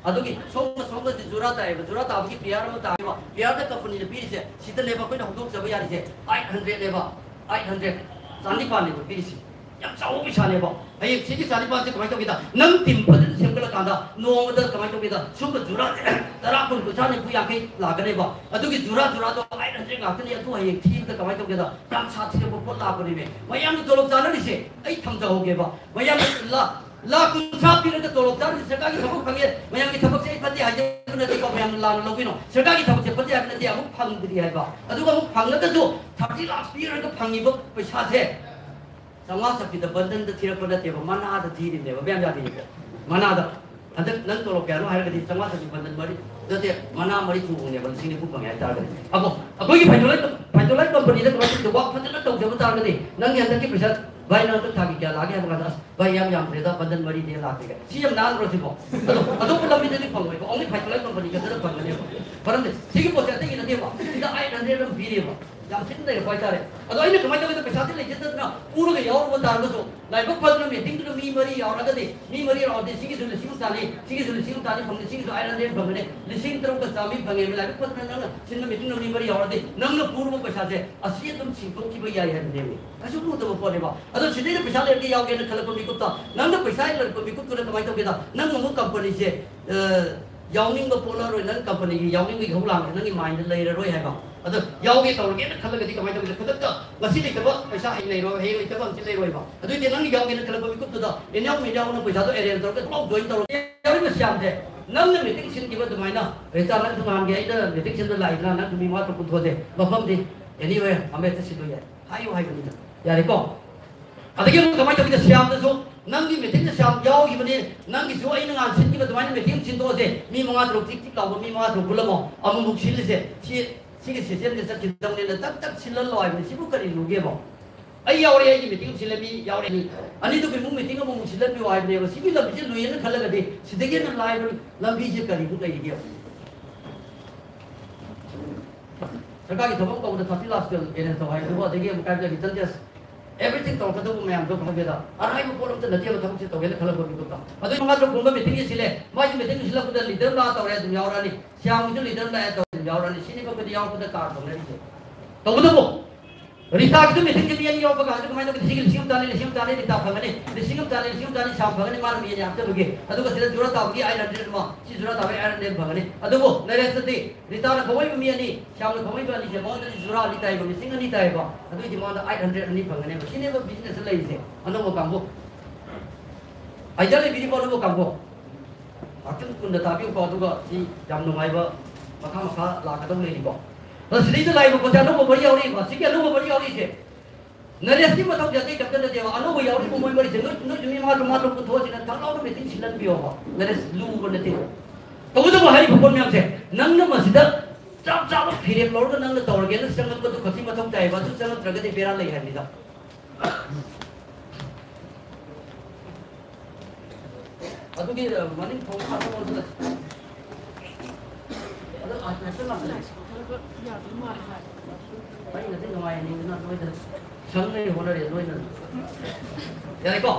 ꯑꯗꯨꯒꯤ ꯁꯣꯝꯒ ꯁꯣꯝꯒꯁꯦ ꯖꯨꯔꯥ ꯇꯥꯏꯌꯦꯕ꯫ ꯖꯨꯔꯥ ꯇꯥꯕꯒꯤ pair ꯑꯃ ꯇꯥꯏꯌꯦꯕ꯫ Pairꯗ ꯀꯝꯄꯅꯤꯅ ꯄꯤꯔꯤꯁꯦ, ꯁꯤꯗꯅꯦꯕ ꯑꯩꯈꯣꯏꯅ ꯍꯧꯗꯣꯛꯆꯕ ꯌꯥꯔꯤꯁꯦ, eight hundredꯅꯦꯕ꯫ Eight hundred, ꯆꯥꯅꯤꯄꯥꯟꯅꯦꯕ ꯄꯤꯔꯤꯁꯦ꯫ ꯌꯥꯝ ꯆꯥꯎꯕ ꯄꯩꯁꯥꯅꯦꯕ꯫ ꯍꯌꯦꯡ ꯁꯤꯒꯤ ꯆꯥꯅꯤꯄꯥꯟꯁꯦ ꯀꯃꯥꯏꯅ ꯇꯧꯒꯦꯗ, ꯅꯪ team ꯐꯖꯅ ꯁꯦꯝꯒꯠꯂꯀꯥꯟꯗ ꯅꯣꯡꯃꯗ ꯀꯃꯥꯏꯅ ꯇꯧꯒꯦꯗ, ꯁꯨꯝꯕ ꯖꯨꯔꯥ ꯇꯔꯥ, ꯀꯨꯟ, ꯀꯨꯟꯊ꯭ꯔꯥ, ꯅꯤꯐꯨ, ꯌꯥꯡꯈꯩ ꯂꯥꯛꯀꯅꯦꯕ꯫ ꯑꯗꯨꯒꯤ ꯖꯨꯔꯥ ꯖꯨꯔꯥꯗꯣ eight hundred ꯉꯥꯛꯇꯅꯦ꯫ ꯑꯗꯨ ꯍꯌꯦꯡ ꯊꯤꯕꯗ ꯀꯃꯥꯏꯅ ꯇꯧꯒꯦꯗ, ꯌꯥꯝ ꯁꯥꯊꯤꯔꯕ ꯄꯣꯠ ꯂꯥꯛꯄꯅꯦꯃꯦ꯫ ꯃꯌꯥꯝꯅ ꯇꯣꯂꯣꯞ ꯆꯥꯅꯔꯤꯁꯦ ꯑꯩ ꯊꯝꯖꯍꯧꯒꯦꯕ꯫ ꯃꯌꯥꯝꯅ ꯂꯥ-, ꯂꯥꯈ ꯀꯨꯟꯊ꯭ꯔꯥ ꯄꯤꯔꯒ ꯇꯣꯂꯣꯞ ꯆꯥꯔꯤꯁꯦ ꯁꯔꯀꯥꯔꯒꯤ ꯊꯕꯛ ꯐꯪꯉꯦ, ꯃꯌꯥꯝꯒꯤ ꯊꯕꯛꯁꯦ ꯑꯩ ꯐꯠꯇꯦ ꯍꯥꯏꯖꯕ ꯅꯠꯇꯦꯀꯣ, ꯃꯌꯥꯝꯅ ꯂꯥꯟꯅ ꯂꯧꯕꯤꯅꯣ꯫ ꯁꯔꯀꯥꯔꯒꯤ ꯊꯕꯛꯁꯦ ꯐꯠꯇꯦ ꯍꯥꯏꯕ ꯅꯠꯇꯦ, ꯑꯃꯨꯛ ꯐꯪꯗ꯭ꯔꯤ ꯍꯥꯏꯕ꯫ ꯑꯗꯨꯒ ꯑꯃꯨꯛ ꯐꯪꯉꯒꯁꯨ thirty ꯂꯥꯈ ꯄꯤꯔꯒ ꯐꯪꯉꯤꯕ ꯄꯩꯁꯥꯁꯦ ꯆꯥꯝꯃꯉꯥ ꯆꯠꯄꯤꯗ ꯕꯟꯗꯟꯗ ꯊꯤꯔꯛꯄ ꯅꯠꯇꯦꯕ, ꯃꯅꯥꯗ ꯊꯤꯔꯤꯕꯅꯦꯕ꯫ ꯃꯌꯥꯝ ꯌꯥꯗꯦ꯫ ꯃꯅꯥꯗ꯫ ꯍꯟꯗꯛ ꯅꯪ ꯇꯣꯂꯣꯞ ꯀꯌꯥꯅꯣ ꯍꯥꯏꯔꯒꯗꯤ ꯆꯥꯝꯃꯉꯥ ꯆꯠꯄꯤ ꯕꯟꯗꯟ ꯃꯔꯤ, ꯅꯠꯇꯦ, ꯃꯅꯥ ꯃꯔꯤꯐꯨ ꯐꯪꯉꯦꯕ, ꯂꯤꯁꯤꯡ ꯅꯤꯐꯨ ꯐꯪꯉꯦ ꯍꯥꯏꯇꯥꯔꯒꯗꯤ꯫ ꯑꯕꯣ, ꯑꯩꯈꯣꯏꯒꯤ ꯐꯥꯏꯇꯣꯂꯥꯏꯠ, ꯐꯥꯏꯇꯣꯂꯥꯏꯠ ꯀꯝꯄꯅꯤꯗ ꯀꯃꯥꯏꯅ ꯇꯧꯒꯦ? ꯋꯥꯛ ꯐꯖꯅ ꯇꯧꯖꯕ ꯇꯥꯔꯒꯗꯤ ꯅꯪꯒꯤ ꯍꯟꯗꯛꯀꯤ ꯄꯩꯁꯥ, "ꯚꯥꯏ, ꯅꯪ ꯍꯟꯗꯛ ꯊꯥꯒꯤ ꯀꯌꯥ ꯂꯥꯛꯒꯦ?" ꯍꯥꯏꯕ ꯀꯥꯟꯗ, "ꯑꯁ, ꯚꯥꯏ, ꯌꯥꯝ ꯌꯥꯝꯗ꯭ꯔꯦꯗ, ꯕꯟꯗꯟ ꯃꯔꯤꯗꯤ ꯂꯥꯛꯇꯦ" ꯀꯥꯏ꯫ ꯁꯤ ꯌꯥꯝ ꯅꯥꯟꯗ꯭ꯔꯣ ꯁꯤꯕꯣ? ꯑꯗꯣ ꯑꯇꯣꯞꯄ ꯂꯝꯕꯤꯗꯗꯤ ꯐꯪꯉꯣꯏꯕ, only ꯐꯥꯏꯇꯣꯂꯥꯏꯠ ꯀꯝꯄꯅꯤ ꯈꯛꯇꯗ ꯐꯪꯒꯅꯦꯕ꯫ ꯃꯔꯝꯗꯤ ꯁꯤꯒꯤ ꯄꯣꯠꯁꯦ ꯑꯇꯩꯒꯤ ꯅꯠꯇꯦꯕ, ꯁꯤꯗ eight hundred ꯑꯃ ꯄꯤꯔꯤꯕ꯫ ꯌꯥꯝ ꯊꯤꯅ ꯂꯩꯔꯛꯄ ꯍꯥꯏꯇꯥꯔꯦ꯫ ꯑꯗꯣ ꯑꯩꯅ ꯀꯃꯥꯏꯅ ꯇꯧꯒꯦꯗ, ꯄꯩꯁꯥꯗꯤ ꯂꯩꯖꯗꯗꯅ ꯄꯨꯔꯒ ꯌꯥꯎꯔꯨꯕ ꯇꯥꯔꯒꯁꯨ, ꯂꯥꯏꯕꯛ ꯐꯗꯅ ꯃꯤꯇꯤꯡꯗꯨꯗ ꯃꯤ ꯃꯔꯤ ꯌꯥꯎꯔꯒꯗꯤ, ꯃꯤ ꯃꯔꯤ ꯌꯥꯎꯔꯗꯤ ꯁꯤꯒꯤꯁꯨ ꯂꯤꯁꯤꯡ ꯑꯃ ꯆꯥꯅꯤ, ꯁꯤꯒꯤꯁꯨ ꯂꯤꯁꯤꯡ ꯑꯃ ꯆꯥꯅꯤ ꯐꯪꯅꯤ, ꯁꯤꯒꯤꯁꯨ ꯑꯥꯏꯠ ꯍꯟꯗ꯭ꯔꯦꯗ ꯐꯪꯒꯅꯤ, ꯂꯤꯁꯤꯡ ꯇꯔꯨꯛꯀ ꯆꯥꯝꯃꯔꯤ ꯐꯪꯉꯦ꯫ ꯂꯥꯏꯕꯛ ꯐꯗꯅ ꯅꯪꯅ ꯁꯤꯟꯕ ꯃꯤꯇꯤꯡꯗꯨꯗ ꯃꯤ ꯃꯔꯤ ꯌꯥꯎꯔꯗꯤ, ꯅꯪꯅ ꯄꯨꯔꯨꯕ ꯄꯩꯁꯥꯁꯦ ꯑꯁꯤ ꯑꯗꯨꯝ ꯁꯤꯡꯗꯣꯛꯈꯤꯕ ꯌꯥꯏ ꯍꯥꯏꯕꯅꯦꯕ꯫ ꯀꯩꯁꯨ ꯂꯨꯗꯕ ꯄꯣꯠꯅꯦꯕ꯫ ꯑꯗꯣ ꯁꯤꯗꯩꯗ ꯄꯩꯁꯥ ꯂꯩꯔꯗꯤ ꯌꯥꯎꯒꯦꯅ ꯈꯜꯂꯛꯄ ꯃꯤꯀꯨꯞꯇ, ꯅꯪꯅ ꯄꯩꯁꯥ ꯂꯩꯔꯛꯄ ꯃꯤꯀꯨꯞꯇꯨꯅ ꯀꯃꯥꯏꯅ ꯇꯧꯒꯦꯗ? ꯅꯪ ꯑꯃꯨꯛ ꯀꯝꯄꯅꯤꯁꯦ, ꯑ, ꯌꯥꯎꯅꯤꯡꯕ ꯄꯣꯛꯂꯛꯑꯔꯣꯏ, ꯅꯪ ꯀꯝꯄꯅꯤꯒꯤ ꯌꯥꯎꯅꯤꯡꯕꯒꯤ ꯏꯍꯧ ꯂꯥꯡꯁꯦ ꯅꯪꯒꯤ ꯃꯥꯏꯟꯗ ꯂꯩꯔꯔꯣꯏ ꯍꯥꯏꯕ꯫ ꯑꯗꯣ ꯌꯥꯎꯒꯦ ꯇꯧꯔꯒꯦꯅ ꯈꯜꯂꯒꯗꯤ ꯀꯃꯥꯏꯅ ꯇꯧꯒꯦ? ꯈꯨꯗꯛꯇ ꯉꯁꯤ ꯂꯩꯇꯕ ꯄꯩꯁꯥ ꯍꯌꯦꯡ ꯂꯩꯔꯣꯏ, ꯍꯌꯦꯡ ꯂꯩꯇꯕ ꯍꯪꯆꯤꯠ ꯂꯩꯔꯣꯏꯕ꯫ ꯑꯗꯨꯏꯗꯤ ꯅꯪ ꯌꯥꯎꯒꯦꯅ ꯈꯜꯂꯛꯄ ꯃꯤꯀꯨꯞꯇꯨꯗ ꯏꯟꯌꯥꯎ ꯃꯤꯟꯌꯥꯎꯅ ꯄꯩꯁꯥꯗꯣ ꯑꯦꯔꯦꯟꯖ ꯇꯧꯔꯒ ꯄꯨꯂꯞ ꯖꯣꯏꯟ ꯇꯧꯔꯒ ꯌꯥꯎꯔꯤꯕ ꯁ꯭ꯌꯥꯝꯁꯦ, ꯅꯪꯅ ꯃꯤꯇꯤꯡ ꯁꯤꯟꯈꯤꯕ ꯑꯗꯨꯃꯥꯏꯅ, ꯔꯤꯇꯥ, ꯅꯪꯁꯨ ꯅꯍꯥꯟꯒꯤ ꯑꯩꯅ ꯃꯤꯇꯤꯡ ꯁꯤꯟꯕ ꯂꯥꯛꯏꯗꯅ, ꯅꯪꯁꯨ ꯃꯤ ꯃꯉꯥ ꯇꯔꯨꯛ ꯄꯨꯊꯣꯛꯑꯁꯦ, ꯃꯐꯝꯗꯤ ꯑꯦꯅꯤꯋꯦ ꯑꯃ ꯍꯦꯛꯇ ꯁꯤꯜꯂꯨ ꯌꯥꯏ, ꯍꯥꯏꯌꯨ ꯍꯥꯏꯕꯅꯤꯗ꯫ ꯌꯥꯔꯦꯀꯣ? ꯑꯗꯒꯤ ꯑꯃꯨꯛ ꯀꯃꯥꯏꯅ ꯇꯧꯒꯦꯗ, ꯁ꯭ꯌꯥꯝꯗꯁꯨ ꯅꯪꯒꯤ ꯃꯤꯇꯤꯡꯗ ꯁ꯭ꯌꯥꯝ ꯌꯥꯎꯈꯤꯕꯅꯤ, ꯅꯪꯒꯤꯁꯨ ꯑꯩꯅ ꯉꯍꯥꯟ ꯁꯤꯟꯈꯤꯕ ꯑꯗꯨꯃꯥꯏꯅ ꯃꯤꯇꯤꯡ ꯑꯃ ꯁꯤꯟꯗꯣꯛꯑꯁꯦ, ꯃꯤ ꯃꯉꯥ ꯇꯔꯨꯛ ꯆꯤꯛ ꯆꯤꯛ ꯂꯥꯎꯕ ꯃꯤ ꯃꯉꯥ ꯇꯔꯨꯛ ꯄꯨꯜꯂꯝꯃꯣ, ꯑꯃꯨꯛꯃꯨꯛ ꯁꯤꯜꯂꯤꯁꯦ꯫ ꯁꯤ, ꯁꯤꯒꯤ ꯁꯤꯁꯇꯦꯝꯁꯦ ꯆꯠꯈꯤꯗꯧꯅꯤꯅ ꯇꯛ ꯇꯛ ꯁꯤꯜꯍꯜꯂꯣ ꯍꯥꯏꯕꯅꯤ꯫ ꯁꯤꯕꯨ ꯀꯔꯤ ꯂꯨꯒꯦꯕꯣ? ꯑꯩ ꯌꯥꯎꯔꯦ, ꯑꯩꯒꯤ ꯃꯤꯇꯤꯡ ꯑꯃ ꯁꯤꯜꯂꯦ, ꯃꯤ ꯌꯥꯎꯔꯦ, ꯑꯅꯤꯗꯨꯒꯤ ꯏꯃꯨꯡ ꯃꯤꯇꯤꯡ ꯑꯃꯃꯨꯛ ꯁꯤꯜꯍꯟꯕꯤꯌꯨ ꯍꯥꯏꯕꯅꯦꯕ꯫ ꯁꯤꯒꯤ ꯂꯝꯕꯤꯁꯦ ꯂꯨꯏꯌꯦꯅ ꯈꯜꯂꯒꯗꯤ ꯁꯤꯗꯒꯤ ꯍꯦꯟꯅ ꯂꯥꯏꯕ ꯂꯝꯕꯤꯁꯦ ꯀꯔꯤꯃꯨꯛ ꯂꯩꯔꯤꯒꯦ? ꯁꯔꯀꯥꯔꯒꯤ ꯊꯕꯛ ꯇꯧꯕꯗ ꯊꯥꯔꯇꯤ ꯂꯥꯛꯁ ꯑꯦꯔꯦꯟꯖ ꯇꯧ ꯍꯥꯏ, ꯑꯗꯨꯕꯨ ꯑꯗꯒꯤ ꯑꯃꯨꯛ ꯀꯥꯏꯗ ꯔꯤꯇꯟ ꯇꯦꯁ, ꯑꯦꯚ꯭ꯔꯤꯊꯤꯡ ꯇꯧꯔꯛꯀꯗꯧꯕ ꯃꯌꯥꯝꯗꯣ ꯈꯪꯒꯦꯗ꯫ ꯑꯔꯥꯏꯕ ꯄꯣꯠ ꯑꯝꯇ ꯅꯠꯇꯦꯕ ꯊꯕꯛꯁꯦ ꯇꯧꯒꯦꯅ ꯈꯜꯂꯛꯄ ꯃꯤꯀꯨꯞꯇ꯫ ꯑꯗꯨ ꯃꯉꯥ ꯇꯔꯨꯛ ꯀꯨꯝꯕ ꯃꯤꯇꯤꯡꯒꯤ ꯁꯤꯜꯂꯦ, ꯃꯥꯒꯤ ꯃꯤꯇꯤꯡ ꯁꯤꯜꯂꯛꯄꯗ ꯂꯤꯗꯔ ꯂꯥꯛꯑ ꯇꯧꯔꯦ ꯑꯗꯨꯝ ꯌꯥꯎꯔꯛꯑꯅꯤ, ꯁ꯭ꯌꯥꯝꯒꯤꯁꯨ ꯂꯤꯗꯔ ꯂꯥꯛꯑꯦ ꯇꯧꯔꯦ ꯑꯗꯨꯝ ꯌꯥꯎꯔꯛꯑꯅꯤ꯫ ꯁꯤꯅꯤ ꯐꯕꯗꯤ ꯌꯥꯎꯔꯛꯄꯗ ꯀꯥꯔ ꯇꯧꯅꯔꯤꯁꯦ꯫ ꯇꯧꯕꯇꯕꯨ ꯔꯤꯇꯥꯒꯤꯁꯨ ꯃꯤꯇꯤꯡꯁꯦ ꯃꯤ ꯑꯅꯤ ꯌꯥꯎꯔꯛꯄ ꯀꯥꯟꯗ ꯀꯃꯥꯏꯅ ꯇꯧꯒꯦ? ꯁꯤꯒꯤ ꯂꯤꯁꯤꯡ ꯑꯃ ꯆꯥꯅꯤ, ꯂꯤꯁꯤꯡ ꯑꯃ ꯆꯥꯅꯤ ꯔꯤꯇꯥ ꯐꯪꯒꯅꯤ, ꯂꯤꯁꯤꯡ ꯑꯃ ꯆꯥꯅꯤ, ꯂꯤꯁꯤꯡ ꯑꯃ ꯆꯥꯅꯤ ꯁ꯭ꯌꯥꯝ ꯐꯪꯒꯅꯤ, ꯃꯥꯅ ꯃꯤ ꯑꯅꯤ ꯍꯥꯞꯆꯕꯒꯤ꯫ ꯑꯗꯨꯒ ꯁꯤꯗ ꯖꯨꯔꯥ ꯇꯥꯕꯒꯤ ꯑꯥꯏꯠ ꯍꯟꯗ꯭ꯔꯦꯗ ꯑꯃ, ꯁꯤ ꯖꯨꯔꯥ ꯇꯥꯕꯒꯤ ꯑꯥꯏꯠ ꯍꯟꯗ꯭ꯔꯦꯗ ꯐꯪꯒꯅꯤ꯫ ꯑꯗꯨꯕꯨ ꯅꯔꯦꯁꯇꯗꯤ ꯔꯤꯇꯥꯅ ꯈꯪꯍꯩꯕ ꯃꯤ ꯑꯅꯤ, ꯁ꯭ꯌꯥꯝꯅ ꯈꯪꯍꯩꯕ ꯑꯅꯤꯁꯦ, ꯃꯉꯣꯟꯗꯗꯤ ꯖꯨꯔꯥ ꯑꯅꯤ ꯇꯥꯏꯕ, ꯂꯤꯁꯤꯡ ꯑꯅꯤ ꯇꯥꯏꯕ꯫ ꯑꯗꯨꯏꯗꯤ ꯃꯉꯣꯟꯗ ꯑꯥꯏꯠ ꯍꯟꯗ꯭ꯔꯦꯗ ꯑꯅꯤ ꯐꯪꯒꯅꯦꯕ꯫ ꯁꯤꯅꯦꯕ ꯕꯤꯖꯤꯅꯦꯁꯇ ꯂꯩꯔꯤꯁꯦ ꯑꯅꯧꯕ ꯀꯥꯡꯕꯨ꯫ ꯑꯥꯏꯗꯤꯌꯥ ꯂꯩꯕꯤꯔꯤꯕꯣ ꯑꯅꯧꯕ ꯀꯥꯡꯕꯨ? ꯉꯥꯛꯇꯪ ꯃꯨꯟꯅ ꯇꯥꯕꯤꯌꯨꯀꯣ, ꯑꯗꯨꯒ ꯁꯤ ꯌꯥꯝ ꯅꯨꯡꯉꯥꯏꯕ ꯃꯈꯥ ꯃꯈꯥ ꯂꯥꯛꯀꯗꯧ ꯂꯩꯔꯤꯀꯣ꯫ ꯑꯗꯣ ꯁꯤꯗꯩꯗ ꯂꯥꯛꯏꯕ ꯄꯣꯠꯁꯦ ꯑꯅꯧꯕ ꯃꯔꯤ ꯌꯥꯎꯔꯤꯕ, ꯁꯤꯒꯤ ꯑꯅꯧꯕ ꯃꯔꯤ ꯌꯥꯎꯔꯤꯁꯦ ꯅꯔꯦꯁꯀꯤ ꯃꯊꯧꯁꯦ ꯑꯇꯩ ꯀꯩꯝꯇ ꯅꯠꯇꯦꯕ꯫ ꯑꯅꯧꯕ ꯌꯥꯎꯔꯤꯕ ꯃꯣꯏ ꯃꯔꯤꯁꯦ, ꯅꯣꯏ, ꯅꯣꯏꯁꯨ ꯃꯤ ꯃꯉꯥ ꯇꯔꯨꯛ, ꯃꯉꯥ ꯇꯔꯨꯛ ꯄꯨꯊꯣꯛꯑꯁꯤꯅ ꯊꯛ ꯂꯥꯎꯅ ꯃꯤꯇꯤꯡ ꯁꯤꯜꯍꯟꯕꯤꯌꯣꯕ꯫ ꯅꯔꯦꯁ ꯂꯨꯕ ꯅꯠꯇꯦ꯫ ꯇꯧꯕꯇꯕꯨ ꯍꯥꯏꯔꯤꯕ ꯄꯣꯠ ꯃꯌꯥꯝꯁꯦ ꯅꯪꯅ ꯃꯁꯤꯗ ꯆꯞ ꯆꯥꯕ ꯐꯤꯔꯦꯞ ꯂꯧꯔꯒ ꯅꯪꯅ ꯇꯧꯔꯒꯦꯅ ꯆꯪꯉꯛꯄꯗꯨ ꯈꯛꯀꯤ ꯃꯊꯧ ꯇꯥꯏꯌꯦꯕ꯫ ꯑꯗꯨ ꯆꯪꯉꯛꯇ꯭ꯔꯒꯗꯤ ꯕꯦꯔꯥ ꯂꯩ ꯍꯥꯏꯕꯅꯤꯗ꯫ ꯑꯗꯨꯒꯤ, ꯑ, ꯃꯅꯤꯡ ꯊꯣꯡ ꯉꯥꯛꯇ ꯑꯣꯟꯁꯤꯜꯂꯁꯤ꯫ ꯑꯗꯣ ꯑꯩꯅꯗꯤ ꯅꯨꯡꯉꯥꯏꯍꯟꯅꯤꯡꯗꯅ ꯅꯣꯏꯗ ꯁꯪꯅꯩ ꯍꯣꯠꯅꯔꯦ ꯅꯣꯏꯅ꯫ ꯌꯥꯔꯦꯀꯣ?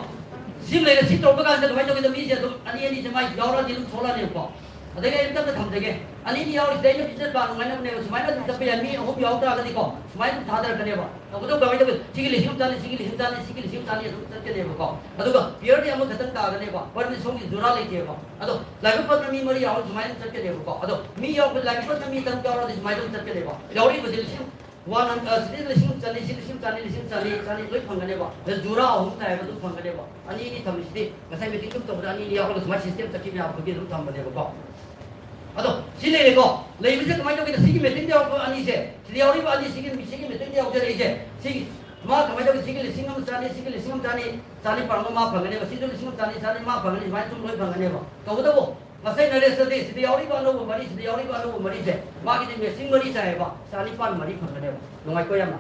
ꯁꯤ ꯂꯩꯔꯦ, ꯁꯤ ꯇꯧꯔꯛꯄ ꯀꯥꯟꯗ ꯀꯃꯥꯏꯅ ꯇꯧꯒꯦꯗ, ꯃꯤꯁꯦ ꯑꯗꯨꯝ ꯑꯅꯤ ꯑꯅꯤꯁꯦ ꯃꯥꯏ ꯌꯥꯎꯔꯛꯑꯗꯤ ꯑꯗꯨꯝ ꯊꯣꯛꯂꯛꯑꯅꯦꯕꯀꯣ꯫ ꯑꯗꯒꯤ ꯑꯩ ꯑꯝꯇ ꯊꯝꯖꯒꯦ, ꯑꯅꯤ ꯑꯅꯤ ꯌꯥꯎꯔꯤꯁꯤꯗ ꯑꯩꯅ ꯄꯤꯖꯠ ꯄꯥ ꯅꯨꯡꯉꯥꯏꯅꯕꯅꯦꯕ, ꯁꯨꯃꯥꯏꯅ ꯑꯗꯨꯝ ꯆꯠꯄ ꯌꯥꯏ꯫ ꯃꯤ ꯑꯍꯨꯝ ꯌꯥꯎ ꯇꯥꯔꯒꯗꯤꯀꯣ ꯁꯨꯃꯥꯏꯅ ꯑꯗꯨꯝ ꯊꯥꯗꯔꯛꯀꯅꯦꯕ꯫ ꯇꯧꯕꯇꯕꯨ ꯀꯃꯥꯏꯅ ꯇꯧꯒꯦ? ꯁꯤꯒꯤ ꯂꯤꯁꯤꯡ ꯑꯃ ꯆꯥꯅꯤ, ꯁꯤꯒꯤ ꯂꯤꯁꯤꯡ ꯑꯃ ꯆꯥꯅꯤ, ꯁꯤꯒꯤ ꯂꯤꯁꯤꯡ ꯑꯃ ꯆꯥꯅꯤ ꯑꯗꯨꯝ ꯆꯠꯀꯅꯦꯕꯀꯣ꯫ ꯑꯗꯨꯒ ꯄꯤꯌꯔꯗꯤ ꯑꯃꯈꯛꯇꯪ ꯇꯥꯒꯅꯦꯕ, ꯄꯔꯃꯤꯁꯟꯒꯤ ꯖꯨꯔꯥ ꯂꯩꯇꯦꯕ꯫ ꯑꯗꯣ ꯂꯥꯏꯕꯛ ꯐꯗꯅ ꯃꯤ ꯃꯔꯤ ꯌꯥꯎꯔꯗꯤ ꯁꯨꯃꯥꯏꯅ ꯆꯠꯀꯅꯦꯕꯀꯣ꯫ ꯑꯗꯣ ꯃꯤ ꯌꯥꯎꯕ, ꯂꯥꯏꯕꯛ ꯐꯗꯅ ꯃꯤ ꯇꯔꯨꯛ ꯌꯥꯎꯔꯗꯤ ꯁꯨꯃꯥꯏꯅ ꯑꯗꯨꯝ ꯆꯠꯀꯅꯦꯕ꯫ ꯌꯥꯎꯔꯤꯕꯁꯦ ꯂꯤꯁꯤꯡ ꯋꯥꯟ ꯍꯟ-, ꯑ, ꯁꯤꯗꯩ ꯂꯤꯁꯤꯡ ꯆꯅꯤ, ꯁꯤ ꯂꯤꯁꯤꯡ ꯆꯅꯤ, ꯂꯤꯁꯤꯡ ꯆꯅꯤ, ꯆꯅꯤ ꯂꯣꯏ ꯐꯪꯒꯅꯦꯕ꯫ ꯑꯗ ꯖꯨꯔꯥ ꯑꯍꯨꯝ ꯇꯥꯏꯕ ꯑꯗꯨꯝ ꯐꯪꯒꯅꯦꯕ꯫ ꯑꯅꯤ ꯑꯅꯤ ꯊꯝꯃꯤꯁꯤꯗꯤ ꯉꯁꯥꯏ ꯃꯤꯇꯤꯡ ꯁꯨꯝ ꯇꯧꯕꯗ ꯑꯅꯤ ꯑꯅꯤ ꯌꯥꯎꯔꯒ ꯁꯨꯃꯥꯏꯅ ꯁꯤꯁꯇꯦꯝ ꯆꯠꯈꯤꯕ ꯌꯥꯕꯗꯨꯒꯤ ꯑꯗꯨꯝ ꯊꯝꯕꯅꯦꯕꯀꯣ꯫ ꯑꯗꯣ ꯁꯤ ꯂꯩꯔꯦꯀꯣ꯫ ꯂꯩꯕꯁꯦ ꯀꯃꯥꯏꯅ ꯇꯧꯒꯦꯗ, ꯁꯤꯒꯤ ꯃꯤꯇꯤꯡꯗ ꯌꯥꯎꯔꯛꯄ ꯑꯅꯤꯁꯦ, ꯁꯤꯗ ꯌꯥꯎꯔꯤꯕ ꯑꯅꯤ, ꯁꯤꯒꯤ, ꯁꯤꯒꯤ ꯃꯤꯇꯤꯡꯗ ꯌꯥꯎꯖꯔꯛꯏꯁꯦ, ꯁꯤꯒꯤ ꯃꯥ ꯀꯃꯥꯏꯅ ꯇꯧꯒꯦ? ꯁꯤꯒꯤ ꯂꯤꯁꯤꯡ ꯑꯃ ꯆꯅꯤ, ꯁꯤꯒꯤ ꯂꯤꯁꯤꯡ ꯑꯃ ꯆꯅꯤ, ꯆꯅꯤꯄꯥꯟ ꯑꯃ ꯃꯥ ꯐꯪꯒꯅꯦꯕ꯫ ꯁꯤꯁꯨ ꯂꯤꯁꯤꯡ ꯑꯃ ꯆꯅꯤ, ꯆꯅꯤ ꯃꯥ ꯐꯪꯒꯅꯤ꯫ ꯁꯨꯃꯥꯏꯅ ꯁꯨꯝ ꯂꯣꯏ ꯐꯪꯒꯅꯦꯕ꯫ ꯇꯧꯕꯇꯕꯨ ꯉꯁꯥꯏ ꯅꯔꯦꯁꯇꯗꯤ ꯁꯤꯗ ꯌꯥꯎꯔꯤꯕ ꯑꯅꯧꯕ ꯃꯔꯤ, ꯁꯤꯗ ꯌꯥꯎꯔꯤꯕ ꯑꯅꯧꯕ ꯃꯔꯤꯁꯦ, ꯃꯥꯒꯤꯗꯤ ꯃꯦꯆꯤꯡ ꯃꯔꯤ ꯆꯥꯏꯌꯦꯕ, ꯆꯅꯤꯄꯥꯟ ꯃꯔꯤ ꯐꯪꯒꯅꯦꯕ꯫ ꯅꯨꯡꯉꯥꯏꯀꯣ ꯌꯥꯝꯅ?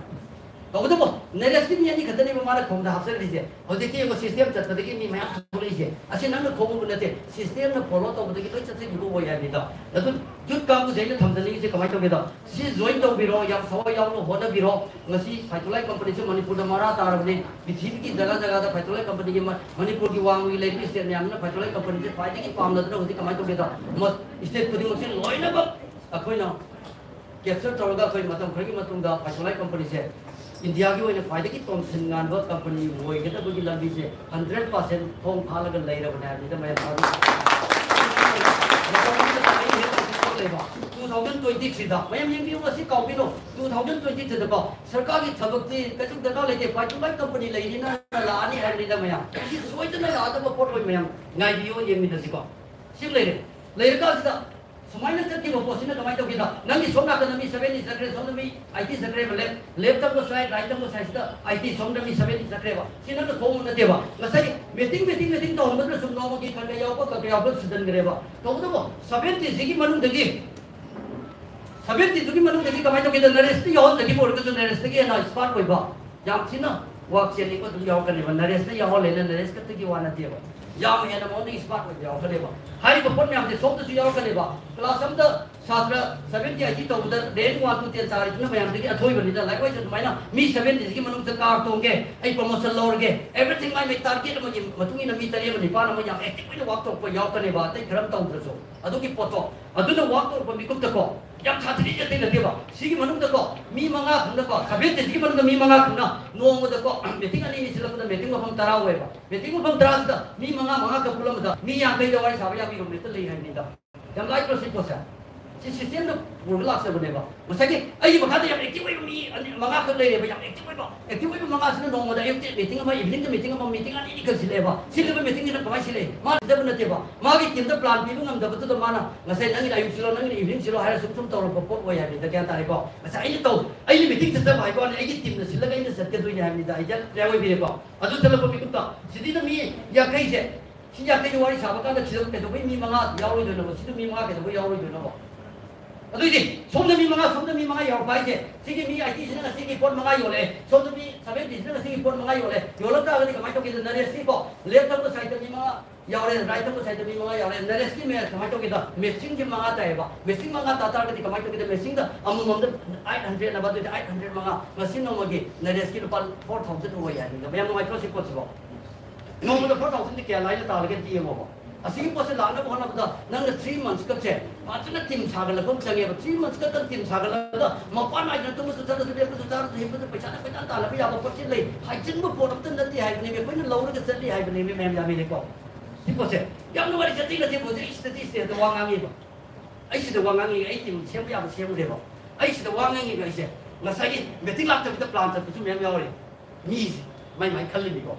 ꯇꯧꯕꯇꯕꯨ ꯅꯔꯦꯁꯀꯤ ꯃꯤ ꯑꯅꯤ ꯈꯛꯇꯅꯦꯕ ꯃꯥꯅ ꯈꯣꯡꯗ ꯍꯥꯞꯆꯔꯤꯁꯦ꯫ ꯍꯧꯖꯤꯛꯇꯤ ꯌꯦꯡꯉꯣ, ꯁꯤꯁꯇꯦꯝ ꯆꯠꯄꯗꯒꯤ ꯃꯤ ꯃꯌꯥꯝ ꯊꯣꯛꯂꯛꯏꯁꯦ꯫ ꯑꯁꯤ ꯅꯪꯅ ꯈꯣꯡꯉꯨꯕ ꯅꯠꯇꯦ, ꯁꯤꯁꯇꯦꯝꯅ ꯐꯣꯂꯣ ꯇꯧꯕꯗꯒꯤ ꯂꯣꯏ ꯆꯠꯆꯈꯤꯕ ꯑꯣꯏ ꯍꯥꯏꯕꯅꯤꯗ꯫ ꯑꯗꯨ ꯌꯨꯠ ꯀꯥꯡꯕꯨꯁꯦ ꯑꯩꯅ ꯊꯝꯖꯅꯤꯡꯉꯤꯁꯦ ꯀꯃꯥꯏꯅ ꯇꯧꯒꯦꯗ, ꯁꯤ ꯖꯣꯏꯟ ꯇꯧꯕꯤꯔꯣ, ꯌꯥꯝ ꯊꯋꯥꯏ ꯌꯥꯎꯅ ꯍꯣꯠꯅꯕꯤꯔꯣ꯫ ꯉꯁꯤ ꯐꯥꯏꯇꯣꯂꯥꯏ ꯀꯝꯄꯅꯤꯁꯦ ꯃꯅꯤꯄꯨꯔꯗ ꯃꯔꯥ ꯇꯥꯔꯕꯅꯤ꯫ ꯄ꯭ꯔꯤꯊꯤꯕꯤꯒꯤ ꯖꯒꯥ ꯖꯒꯥꯗ ꯐꯥꯏꯇꯣꯂꯥꯏ ꯀꯝꯄꯅꯤꯒꯤ ꯃ-, ꯃꯅꯤꯄꯨꯔꯒꯤ ꯋꯥꯡꯃꯒꯤ ꯂꯩꯔꯤꯕ ꯁ꯭ꯇꯦꯠ ꯃꯌꯥꯝꯁꯤꯅ ꯐꯥꯏꯇꯣꯂꯥꯏ ꯀꯝꯄꯅꯤꯁꯦ ꯈ꯭ꯋꯥꯏꯗꯒꯤ ꯄꯥꯝꯅꯗꯅ ꯍꯧꯖꯤꯛ ꯀꯃꯥꯏꯅ ꯇꯧꯒꯦꯗ, ꯃ-, ꯁ꯭ꯇꯦꯠ ꯈꯨꯗꯤꯡꯃꯛꯁꯦ ꯂꯣꯏꯅꯃꯛ ꯑꯩꯈꯣꯏꯅ ꯀꯦꯞꯆꯔ ꯇꯧꯔꯒ ꯑꯩꯈꯣꯏ ꯃꯇꯝ ꯈꯔꯒꯤ ꯃꯇꯨꯡꯗ ꯐꯥꯏꯇꯣꯂꯥꯏ ꯀꯝꯄꯅꯤꯁꯦ ꯏꯟꯗꯤꯌꯥꯒꯤ ꯑꯣꯏꯅ ꯈ꯭ꯋꯥꯏꯗꯒꯤ ꯇꯣꯟꯁꯤꯟ ꯉꯥꯟꯕ ꯀꯝꯄꯅꯤ ꯑꯣꯏꯒꯗꯕꯒꯤ ꯂꯝꯕꯤꯁꯦ ꯍꯟꯗ꯭ꯔꯦꯠ ꯄꯥꯔꯁꯦꯟ ꯊꯣꯡ ꯊꯥꯛꯂꯒ ꯂꯩꯔꯕꯅꯦ ꯍꯥꯏꯕꯁꯤꯗ ꯃꯌꯥꯝ ꯊꯥꯖꯩ꯫ ꯃꯇꯝ ꯑꯃꯗ ꯑꯩ ꯍꯦꯛ ꯍꯧꯖꯤꯛ ꯊꯣꯛꯂꯦꯕ, two thousand twenty three ꯗ, ꯃꯌꯥꯝ ꯌꯦꯡꯕꯤꯌꯨ, ꯉꯁꯤ ꯀꯥꯎꯕꯤꯅꯣ, two thousand twenty three ꯗꯀꯣ ꯁꯔꯀꯥꯔꯒꯤ ꯊꯕꯛꯇꯤ ꯀꯩꯁꯨ ꯗꯔꯀꯥꯔ ꯂꯩꯇꯦ, ꯐꯥꯏꯇꯣꯂꯥꯏ ꯀꯝꯄꯅꯤ ꯂꯩꯔꯤꯅ ꯂꯥꯛꯑꯅꯤ ꯍꯥꯏꯕꯅꯤꯗ ꯃꯌꯥꯝ꯫ ꯁꯤ ꯁꯣꯏꯗꯅ ꯂꯥꯛꯀꯗꯕ ꯄꯣꯠ ꯑꯣꯏ ꯃꯌꯥꯝ꯫ ꯉꯥꯏꯕꯤꯌꯨ, ꯌꯦꯡꯃꯤꯟꯅꯁꯤꯀꯣ꯫ ꯁꯤ ꯂꯩꯔꯦ꯫ ꯂꯩꯔꯀꯥꯟꯁꯤꯗ ꯁꯨꯃꯥꯏꯅ ꯆꯠꯈꯤꯕ ꯄꯣꯠꯁꯤꯅ ꯀꯃꯥꯏꯅ ꯇꯧꯒꯦꯗ? ꯅꯪꯒꯤ ꯁꯣꯝ ꯅꯥꯀꯟꯗ ꯃꯤ seventy ꯆꯠꯈ꯭ꯔꯦ, ꯁꯣꯝꯗ ꯃꯤ eighty ꯆꯠꯈ꯭ꯔꯦꯕ, left, left ꯇꯝꯕ side, right ꯇꯝꯕ side ꯁꯤꯗ eighty, ꯁꯣꯝꯗ ꯃꯤ seventy ꯆꯠꯈ꯭ꯔꯦꯕ꯫ ꯁꯤ ꯅꯪꯅ ꯈꯣꯡꯕ ꯅꯠꯇꯦꯕ꯫ ꯉꯁꯥꯏꯒꯤ meeting, meeting, meeting ꯇꯧꯍꯟꯕꯗꯨꯅ ꯁꯨꯝ ꯅꯣꯡꯃꯒꯤ ꯈꯔ ꯈꯔ ꯌꯥꯎꯕ, ꯈꯔ ꯈꯔ ꯌꯥꯎꯕ ꯁꯨꯖꯟꯈ꯭ꯔꯦꯕ꯫ ꯇꯧꯕꯇꯕꯨ seventy ꯁꯤꯒꯤ ꯃꯅꯨꯡꯗꯒꯤ, seventy ꯗꯨꯒꯤ ꯃꯅꯨꯡꯗꯒꯤ ꯀꯃꯥꯏꯅ ꯇꯧꯒꯦꯗ? ꯅꯔꯦꯁꯇ ꯌꯥꯎꯍꯟꯖꯈꯤꯕ ꯑꯣꯏꯔꯒꯁꯨ ꯅꯔꯦꯁꯇꯒꯤ ꯍꯦꯟꯅ expert ꯑꯣꯏꯕ, ꯌꯥꯝ ꯊꯤꯅ ꯋꯥꯛ ꯆꯦꯟꯅꯤꯡꯕ ꯑꯗꯨꯝ ꯌꯥꯎꯔꯛꯀꯅꯦꯕ꯫ ꯅꯔꯦꯁꯅ ꯌꯥꯎꯍꯜꯂꯦꯅ ꯅꯔꯦꯁ ꯈꯛꯇꯒꯤ ꯋꯥ ꯅꯠꯇꯦꯕ꯫ ꯌꯥꯝ ꯍꯦꯟꯅ ꯃꯉꯣꯟꯗꯒꯤ ꯁ꯭ꯃꯥꯔꯠ ꯑꯣꯏꯕ ꯌꯥꯎꯔꯛꯀꯅꯦꯕ꯫ ꯍꯥꯏꯔꯤꯕ ꯄꯣꯠ ꯃꯌꯥꯝꯁꯦ ꯁꯣꯝꯗꯁꯨ ꯌꯥꯎꯔꯛꯀꯅꯦꯕ꯫ ꯀ꯭ꯂꯥꯁ ꯑꯃꯗ ꯁꯥꯇ꯭ꯔ ꯁꯚꯦꯟꯇꯤ ꯑꯥꯏꯇꯤ ꯇꯧꯕꯗ ꯔꯦꯡ ꯋꯥꯟ ꯇꯨ ꯇꯦꯟ ꯇꯥꯔꯤꯗꯨꯅ ꯃꯌꯥꯝꯗꯒꯤ ꯑꯊꯣꯏꯕꯅꯤꯗ꯫ ꯂꯥꯏꯔꯤꯛ ꯂꯥꯏꯁꯨ ꯑꯗꯨꯃꯥꯏꯅ ꯃꯤ ꯁꯚꯦꯟꯇꯤꯁꯤꯒꯤ ꯃꯅꯨꯡꯗ ꯀꯥꯔ ꯇꯣꯡꯒꯦ, ꯑꯩ ꯄ꯭ꯔꯣꯃꯣꯁꯟ ꯂꯧꯔꯒꯦ, ꯑꯦꯚ꯭ꯔꯤꯊꯤꯡ ꯃꯥꯏ ꯃꯥꯏ ꯇꯥꯔꯒꯦꯠ ꯑꯃꯒꯤ ꯃꯇꯨꯡ ꯏꯟꯅ ꯃꯤ ꯇꯔꯦꯠ ꯑꯃ ꯅꯤꯄꯥꯟ ꯑꯃ ꯌꯥꯝ ꯑꯦꯛꯇꯤꯚ ꯑꯣꯏꯅ ꯋꯥꯛ ꯇꯧꯔꯛꯄ ꯌꯥꯎꯔꯛꯀꯅꯦꯕ, ꯑꯇꯩ ꯈꯔ ꯑꯃ ꯇꯧꯗ꯭ꯔꯁꯨ꯫ ꯑꯗꯨꯒꯤ ꯄꯣꯠꯇꯣ, ꯑꯗꯨꯅ ꯋꯥꯛ ꯇꯧꯔꯛꯄ ꯃꯤꯀꯨꯞꯇꯀꯣ, ꯌꯥꯝ ꯁꯥꯊꯤꯔꯤꯁꯦ ꯑꯇꯩ ꯅꯠꯇꯦꯕ꯫ ꯁꯤꯒꯤ ꯃꯅꯨꯡꯗꯀꯣ, ꯃꯤ ꯃꯉꯥ ꯈꯪꯗꯀꯣ, ꯁꯚꯦꯟꯇꯤꯁꯤꯒꯤ ꯃꯅꯨꯡꯗ ꯃꯤ ꯃꯉꯥ ꯈꯪꯅ ꯅꯣꯡꯃꯗꯀꯣ, ꯃꯤꯇꯤꯡ ꯑꯅꯤ ꯑꯅꯤ ꯁꯤꯜꯂꯛꯄꯗ ꯃꯤꯇꯤꯡ ꯃꯐꯝ ꯇꯔꯥ ꯑꯣꯏꯌꯦꯕ꯫ ꯃꯤꯇꯤꯡ ꯃꯐꯝ ꯇꯔꯥꯁꯤꯗ ꯃꯤ ꯃꯉꯥ ꯃꯉꯥ ꯈꯛ ꯄꯨꯜꯂꯝꯕꯗ ꯃꯤ ꯌꯥꯡꯈꯩꯗ ꯋꯥꯔꯤ ꯁꯥꯕ ꯌꯥꯕ ꯔꯨꯝ ꯍꯦꯛꯇ ꯂꯩ ꯍꯥꯏꯕꯅꯤꯗ꯫ ꯌꯥꯝ ꯂꯥꯏꯗ꯭ꯔꯣ ꯁꯤ ꯄꯣꯠꯁꯦ? ꯁꯤ ꯁꯤꯁꯇꯦꯝꯗ ꯄꯨꯔꯒ ꯂꯥꯛꯆꯕꯅꯦꯕ꯫ ꯉꯁꯥꯏꯒꯤ ꯑꯩꯒꯤ ꯃꯈꯥꯗ ꯌꯥꯝ ꯑꯦꯛꯇꯤꯚ ꯑꯣꯏꯕ ꯃꯤ ꯑꯅꯤ, ꯃꯉꯥ ꯈꯛ ꯂꯩꯔꯦꯕ, ꯌꯥꯝ ꯑꯦꯛꯇꯤꯚ ꯑꯣꯏꯕ꯫ ꯑꯦꯛꯇꯤꯚ ꯑꯣꯏꯕ ꯃꯉꯥꯁꯤꯅ ꯅꯣꯡꯃꯗ ꯑꯌꯨꯛꯇ ꯃꯤꯇꯤꯡ ꯑꯃ, ꯏꯚꯤꯅꯤꯡꯗ ꯃꯤꯇꯤꯡ ꯑꯃ, ꯃꯤꯇꯤꯡ ꯑꯅꯤ ꯑꯅꯤ ꯈꯛ ꯁꯤꯜꯂꯛꯑꯦꯕ꯫ ꯁꯤꯜꯂꯤꯕ ꯃꯤꯇꯤꯡꯁꯤꯅ ꯀꯃꯥꯏꯅ ꯁꯤꯜꯂꯛꯏ? ꯃꯥ ꯁꯤꯟꯖꯕ ꯅꯠꯇꯦꯕ꯫ ꯃꯥꯒꯤ ꯇꯤꯝꯗ ꯄ꯭ꯂꯥꯟ ꯄꯤꯕ ꯉꯝꯗꯕꯗꯨꯗ ꯃꯥꯅ ꯉꯁꯥꯏ ꯅꯪꯒꯤꯅ ꯑꯌꯨꯛ ꯁꯤꯜꯂꯣ, ꯅꯪꯒꯤꯅ ꯏꯚꯤꯅꯤꯡ ꯁꯤꯜꯂꯣ ꯍꯥꯏꯔ ꯁꯨꯝ ꯁꯨꯝ ꯇꯧꯔꯛꯄ ꯄꯣꯠ ꯑꯣꯏ ꯍꯥꯏꯕꯅꯤꯗ꯫ ꯒ꯭ꯌꯥꯟ ꯇꯥꯔꯦꯀꯣ? ꯉꯁꯥꯏ ꯑꯩꯅ ꯇꯧ, ꯑꯩꯅ ꯃꯤꯇꯤꯡ ꯆꯠꯆꯕ ꯍꯥꯏꯕ ꯋꯥꯅꯤ, ꯑꯩꯒꯤ ꯇꯤꯝꯅ ꯁꯤꯜꯂꯒ ꯑꯩꯅ ꯆꯠꯀꯗꯣꯏꯅꯤ ꯍꯥꯏꯕꯅꯤꯗ꯫ ꯑꯥꯏꯗꯤꯌꯥ ꯀ꯭ꯂꯤꯌꯥꯔ ꯑꯣꯏꯕꯤꯔꯦꯀꯣ? ꯑꯗꯨ ꯆꯠꯂꯛꯄ ꯃꯤꯀꯨꯞꯇ ꯁꯤꯗꯩꯗ ꯃꯤ ꯌꯥꯡꯈꯩꯁꯦ, ꯁꯤ ꯌꯥꯡꯈꯩꯗ ꯋꯥꯔꯤ ꯁꯥꯕ ꯀꯥꯟꯗ ꯁꯤꯗ ꯀꯩꯗꯧꯕꯩ ꯃꯤ ꯃꯉꯥ ꯌꯥꯎꯔꯣꯏꯗꯣꯏꯅꯣꯕ? ꯁꯤꯗ ꯃꯤ ꯃꯉꯥ ꯀꯩꯗꯧꯕꯩ ꯌꯥꯎꯔꯣꯏꯗꯣꯏꯅꯣꯕ? ꯑꯗꯨꯏꯗꯤ ꯁꯣꯝꯗ ꯃꯤ ꯃꯉꯥ, ꯁꯣꯝꯗ ꯃꯤ ꯃꯉꯥ ꯌꯥꯎꯔꯛꯄ ꯍꯥꯏꯁꯦ, ꯁꯤꯒꯤ ꯃꯤ ꯑꯥꯏꯇꯤꯁꯤꯅ ꯉꯁꯤꯒꯤ ꯄꯣꯠ ꯃꯉꯥ ꯌꯣꯜꯂꯛꯑꯦ, ꯁꯣꯝꯗ ꯃꯤ ꯁꯚꯦꯟꯇꯤꯁꯤꯅ ꯉꯁꯤꯒꯤ ꯄꯣꯠ ꯃꯉꯥ ꯌꯣꯜꯂꯦ꯫ ꯌꯣꯜꯂꯛ ꯇꯥꯔꯒꯗꯤ ꯀꯃꯥꯏꯅ ꯇꯧꯒꯦꯗ? ꯅꯔꯦꯁꯀꯤꯀꯣ, ꯂꯦꯐ ꯊꯪꯕ ꯁꯥꯏꯗꯇ ꯃꯤ ꯃꯉꯥ ꯌꯥꯎꯔꯦ, ꯔꯥꯏꯠ ꯊꯪꯕ ꯁꯥꯏꯗꯇ ꯃꯤ ꯃꯉꯥ ꯌꯥꯎꯔꯦ꯫ ꯅꯔꯦꯁꯀꯤ ꯃꯦ-, ꯀꯃꯥꯏꯅ ꯇꯧꯒꯦꯗ? ꯃꯦꯆꯤꯡꯁꯦ ꯃꯉꯥ ꯇꯥꯏꯌꯦꯕ꯫ ꯃꯦꯆꯤꯡ ꯃꯉꯥ ꯇꯥ ꯇꯥꯔꯒꯗꯤ ꯀꯃꯥꯏꯅ ꯇꯧꯒꯦꯗ? ꯃꯦꯆꯤꯡꯗ ꯑꯃꯃꯝꯗ ꯑꯩꯠ ꯍꯟꯗ꯭ꯔꯦꯗ ꯅꯕ, ꯑꯗꯨꯗꯤ ꯑꯩꯠ ꯍꯟꯗ꯭ꯔꯦꯗ ꯃꯉꯥ, ꯉꯁꯤ ꯅꯣꯡꯃꯒꯤ ꯅꯔꯦꯁꯀꯤ ꯂꯨꯄꯥ ꯐꯣꯔ ꯊꯥꯎꯖꯟ ꯑꯣꯏ ꯍꯥꯏꯕꯅꯤꯗ꯫ ꯃꯌꯥꯝ ꯅꯨꯡꯉꯥꯏꯇ꯭ꯔꯣ ꯁꯤ ꯄꯣꯠꯁꯤꯕꯣ? ꯅꯣꯡꯃꯗ ꯐꯣꯔ ꯊꯥꯎꯖꯟꯗꯤ ꯀꯌꯥ ꯂꯥꯏꯅ ꯇꯥꯔꯒꯦ ꯑꯝꯇ ꯌꯦꯡꯉꯣꯕ꯫ ꯑꯁꯤꯒꯤ ꯄꯣꯠꯁꯦ ꯂꯥꯛꯅꯕ ꯍꯣꯠꯅꯕꯗ ꯅꯪꯅ ꯊ꯭ꯔꯤ ꯃꯟꯁ ꯀꯞꯁꯦ ꯐꯖꯅ ꯇꯤꯝ ꯁꯥꯒꯠꯂꯛꯄ ꯑꯃ ꯆꯪꯉꯦꯕ꯫ ꯊ꯭ꯔꯤ ꯃꯟꯁ ꯀꯞꯇꯪ ꯇꯤꯝ ꯁꯥꯒꯠꯂꯛꯄꯗ ꯃꯄꯥꯟ ꯅꯥꯏꯗꯅ ꯇꯨꯝꯕꯁꯨ ꯆꯠꯂꯁꯨ, ꯂꯦꯞꯄꯁꯨ ꯆꯥꯔꯁꯨ, ꯍꯤꯞꯄꯁꯨ ꯄꯩꯁꯥꯅ ꯀꯣꯏꯇꯥꯟ ꯇꯥꯟꯅꯕ ꯌꯥꯕ ꯄꯣꯠꯁꯤ ꯂꯩ꯫ ꯍꯥꯏꯖꯤꯟꯕ ꯄꯣꯠ ꯑꯝꯇ ꯅꯠꯇꯦ ꯍꯥꯏꯕꯅꯦꯕ꯫ ꯑꯩꯈꯣꯏꯅ ꯂꯧꯔꯒ ꯆꯠꯂꯤ ꯍꯥꯏꯕꯅꯦꯕ, ꯃꯌꯥꯝ ꯌꯥꯝꯃꯤꯅꯦꯀꯣ꯫ ꯁꯤ ꯄꯣꯠꯁꯦ ꯌꯥꯝ ꯅꯨꯡꯉꯥꯏꯔꯤꯁꯦ ꯑꯇꯩ ꯅꯠꯇꯦ, ꯄꯣꯠꯁꯦ ꯑꯩ ꯁꯤꯗꯗꯤ ꯁꯤꯗ ꯋꯥ ꯉꯥꯡꯉꯤꯕ꯫ ꯑꯩ ꯁꯤꯗ ꯋꯥ ꯉꯥꯡꯉꯤ, ꯑꯩ ꯇꯤꯝ ꯁꯦꯝꯕ ꯌꯥꯕ ꯁꯦꯝꯃꯨꯔꯦꯕ꯫ ꯑꯩ ꯁꯤꯗ ꯋꯥ ꯉꯥꯡꯉꯤꯕ ꯑꯩꯁꯦ ꯉꯁꯥꯏꯒꯤ ꯃꯤꯇꯤꯡ ꯂꯥꯛꯇꯕꯤꯗ ꯄ꯭ꯂꯥꯟ ꯆꯠꯄꯁꯨ ꯃꯌꯥꯝ ꯌꯥꯎꯔꯤ꯫ ꯃꯤꯁꯦ ꯃꯥꯏ ꯃꯥꯏ ꯈꯜꯂꯤꯅꯤꯀꯣ꯫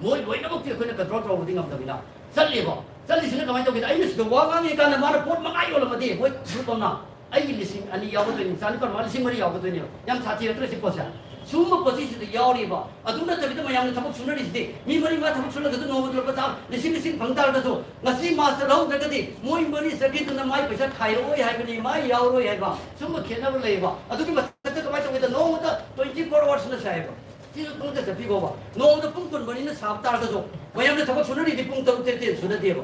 ꯃꯣꯏ ꯂꯣꯏꯅꯃꯛꯇꯤ ꯑꯩꯈꯣꯏꯅ ꯀꯟꯇ꯭ꯔꯣꯜ ꯇꯧꯕꯗꯤ ꯉꯝꯗꯕꯅꯤꯅ ꯆꯠꯂꯦꯕ꯫ ꯆꯠꯂꯤꯁꯤꯅ ꯀꯃꯥꯏꯅ ꯇꯧꯒꯦꯗ? ꯑꯩꯅ ꯁꯤꯗ ꯋꯥ ꯉꯥꯡꯉꯤ ꯀꯥꯟꯗ ꯃꯥꯅ ꯄꯣꯠ ꯃꯉꯥ ꯌꯣꯜꯂꯝꯃꯗꯤ ꯃꯣꯏ ꯒ꯭ꯔꯨꯞ ꯑꯃꯅ ꯑꯩꯒꯤ ꯂꯤꯁꯤꯡ ꯑꯅꯤ ꯌꯥꯎꯒꯗꯣꯏꯅꯤ, ꯆꯥꯅꯤꯄꯥꯜ ꯃꯉꯥ, ꯂꯤꯁꯤꯡ ꯃꯔꯤ ꯌꯥꯎꯒꯗꯣꯏꯅꯦꯕ꯫ ꯌꯥꯝ ꯁꯥꯊꯤꯔꯛꯇ꯭ꯔ ꯁꯤ ꯄꯣꯠꯁꯦ? ꯁꯤꯒꯨꯝꯕ ꯄꯣꯠꯁꯤꯁꯤꯗ ꯌꯥꯎꯔꯤꯕ꯫ ꯑꯗꯨ ꯅꯠꯇꯕꯤꯗ ꯃꯌꯥꯝꯅ ꯊꯕꯛ ꯁꯨꯅꯔꯤꯁꯤꯗꯤ, ꯃꯤ ꯃꯔꯤ ꯃꯉꯥ ꯊꯕꯛ ꯁꯨꯔꯒꯁꯨ ꯅꯣꯡꯃꯗ ꯂꯨꯄꯥ ꯆꯥꯝ, ꯂꯤꯁꯤꯡ ꯂꯤꯁꯤꯡ ꯐꯪ ꯇꯥꯔꯒꯁꯨ ꯉꯁꯤ ꯃꯥ ꯆꯠꯍꯧꯗ꯭ꯔꯒꯗꯤ ꯃꯣꯏ ꯃꯔꯤ ꯆꯠꯈꯤꯗꯨꯅ ꯃꯥꯏ ꯄꯩꯁꯥ ꯈꯥꯏꯔꯛꯑꯣꯏ ꯍꯥꯏꯕꯅꯤ, ꯃꯥꯏ ꯌꯥꯎꯔꯣꯏ ꯍꯥꯏꯕ꯫ ꯁꯨꯝꯕ ꯈꯦꯠꯅꯕ ꯂꯩꯌꯦꯕ꯫ ꯑꯗꯨꯒꯤ ꯃꯊꯛꯇ ꯀꯃꯥꯏꯅ ꯇꯧꯒꯦꯗ? ꯅꯣꯡꯃꯗ ꯇ꯭ꯋꯦꯟꯇꯤ ꯐꯣꯔ ꯑꯋꯥꯔꯁꯅ ꯁꯥꯏꯌꯦꯕ꯫ ꯁꯤꯁꯨ ꯄꯨꯡꯗ ꯆꯠꯄꯤꯈꯣꯕ꯫ ꯅꯣꯡꯃꯗ ꯄꯨꯡ ꯀꯨꯟ ꯃꯔꯤꯅ ꯁꯥꯕ ꯇꯥꯔꯒꯁꯨ, ꯃꯌꯥꯝꯅ ꯊꯕꯛ ꯁꯨꯅꯔꯤꯗꯤ ꯄꯨꯡ ꯇꯔꯨꯛ ꯇꯔꯦꯠꯇꯩ ꯍꯦꯟꯅ ꯁꯨꯅꯗꯦꯕ꯫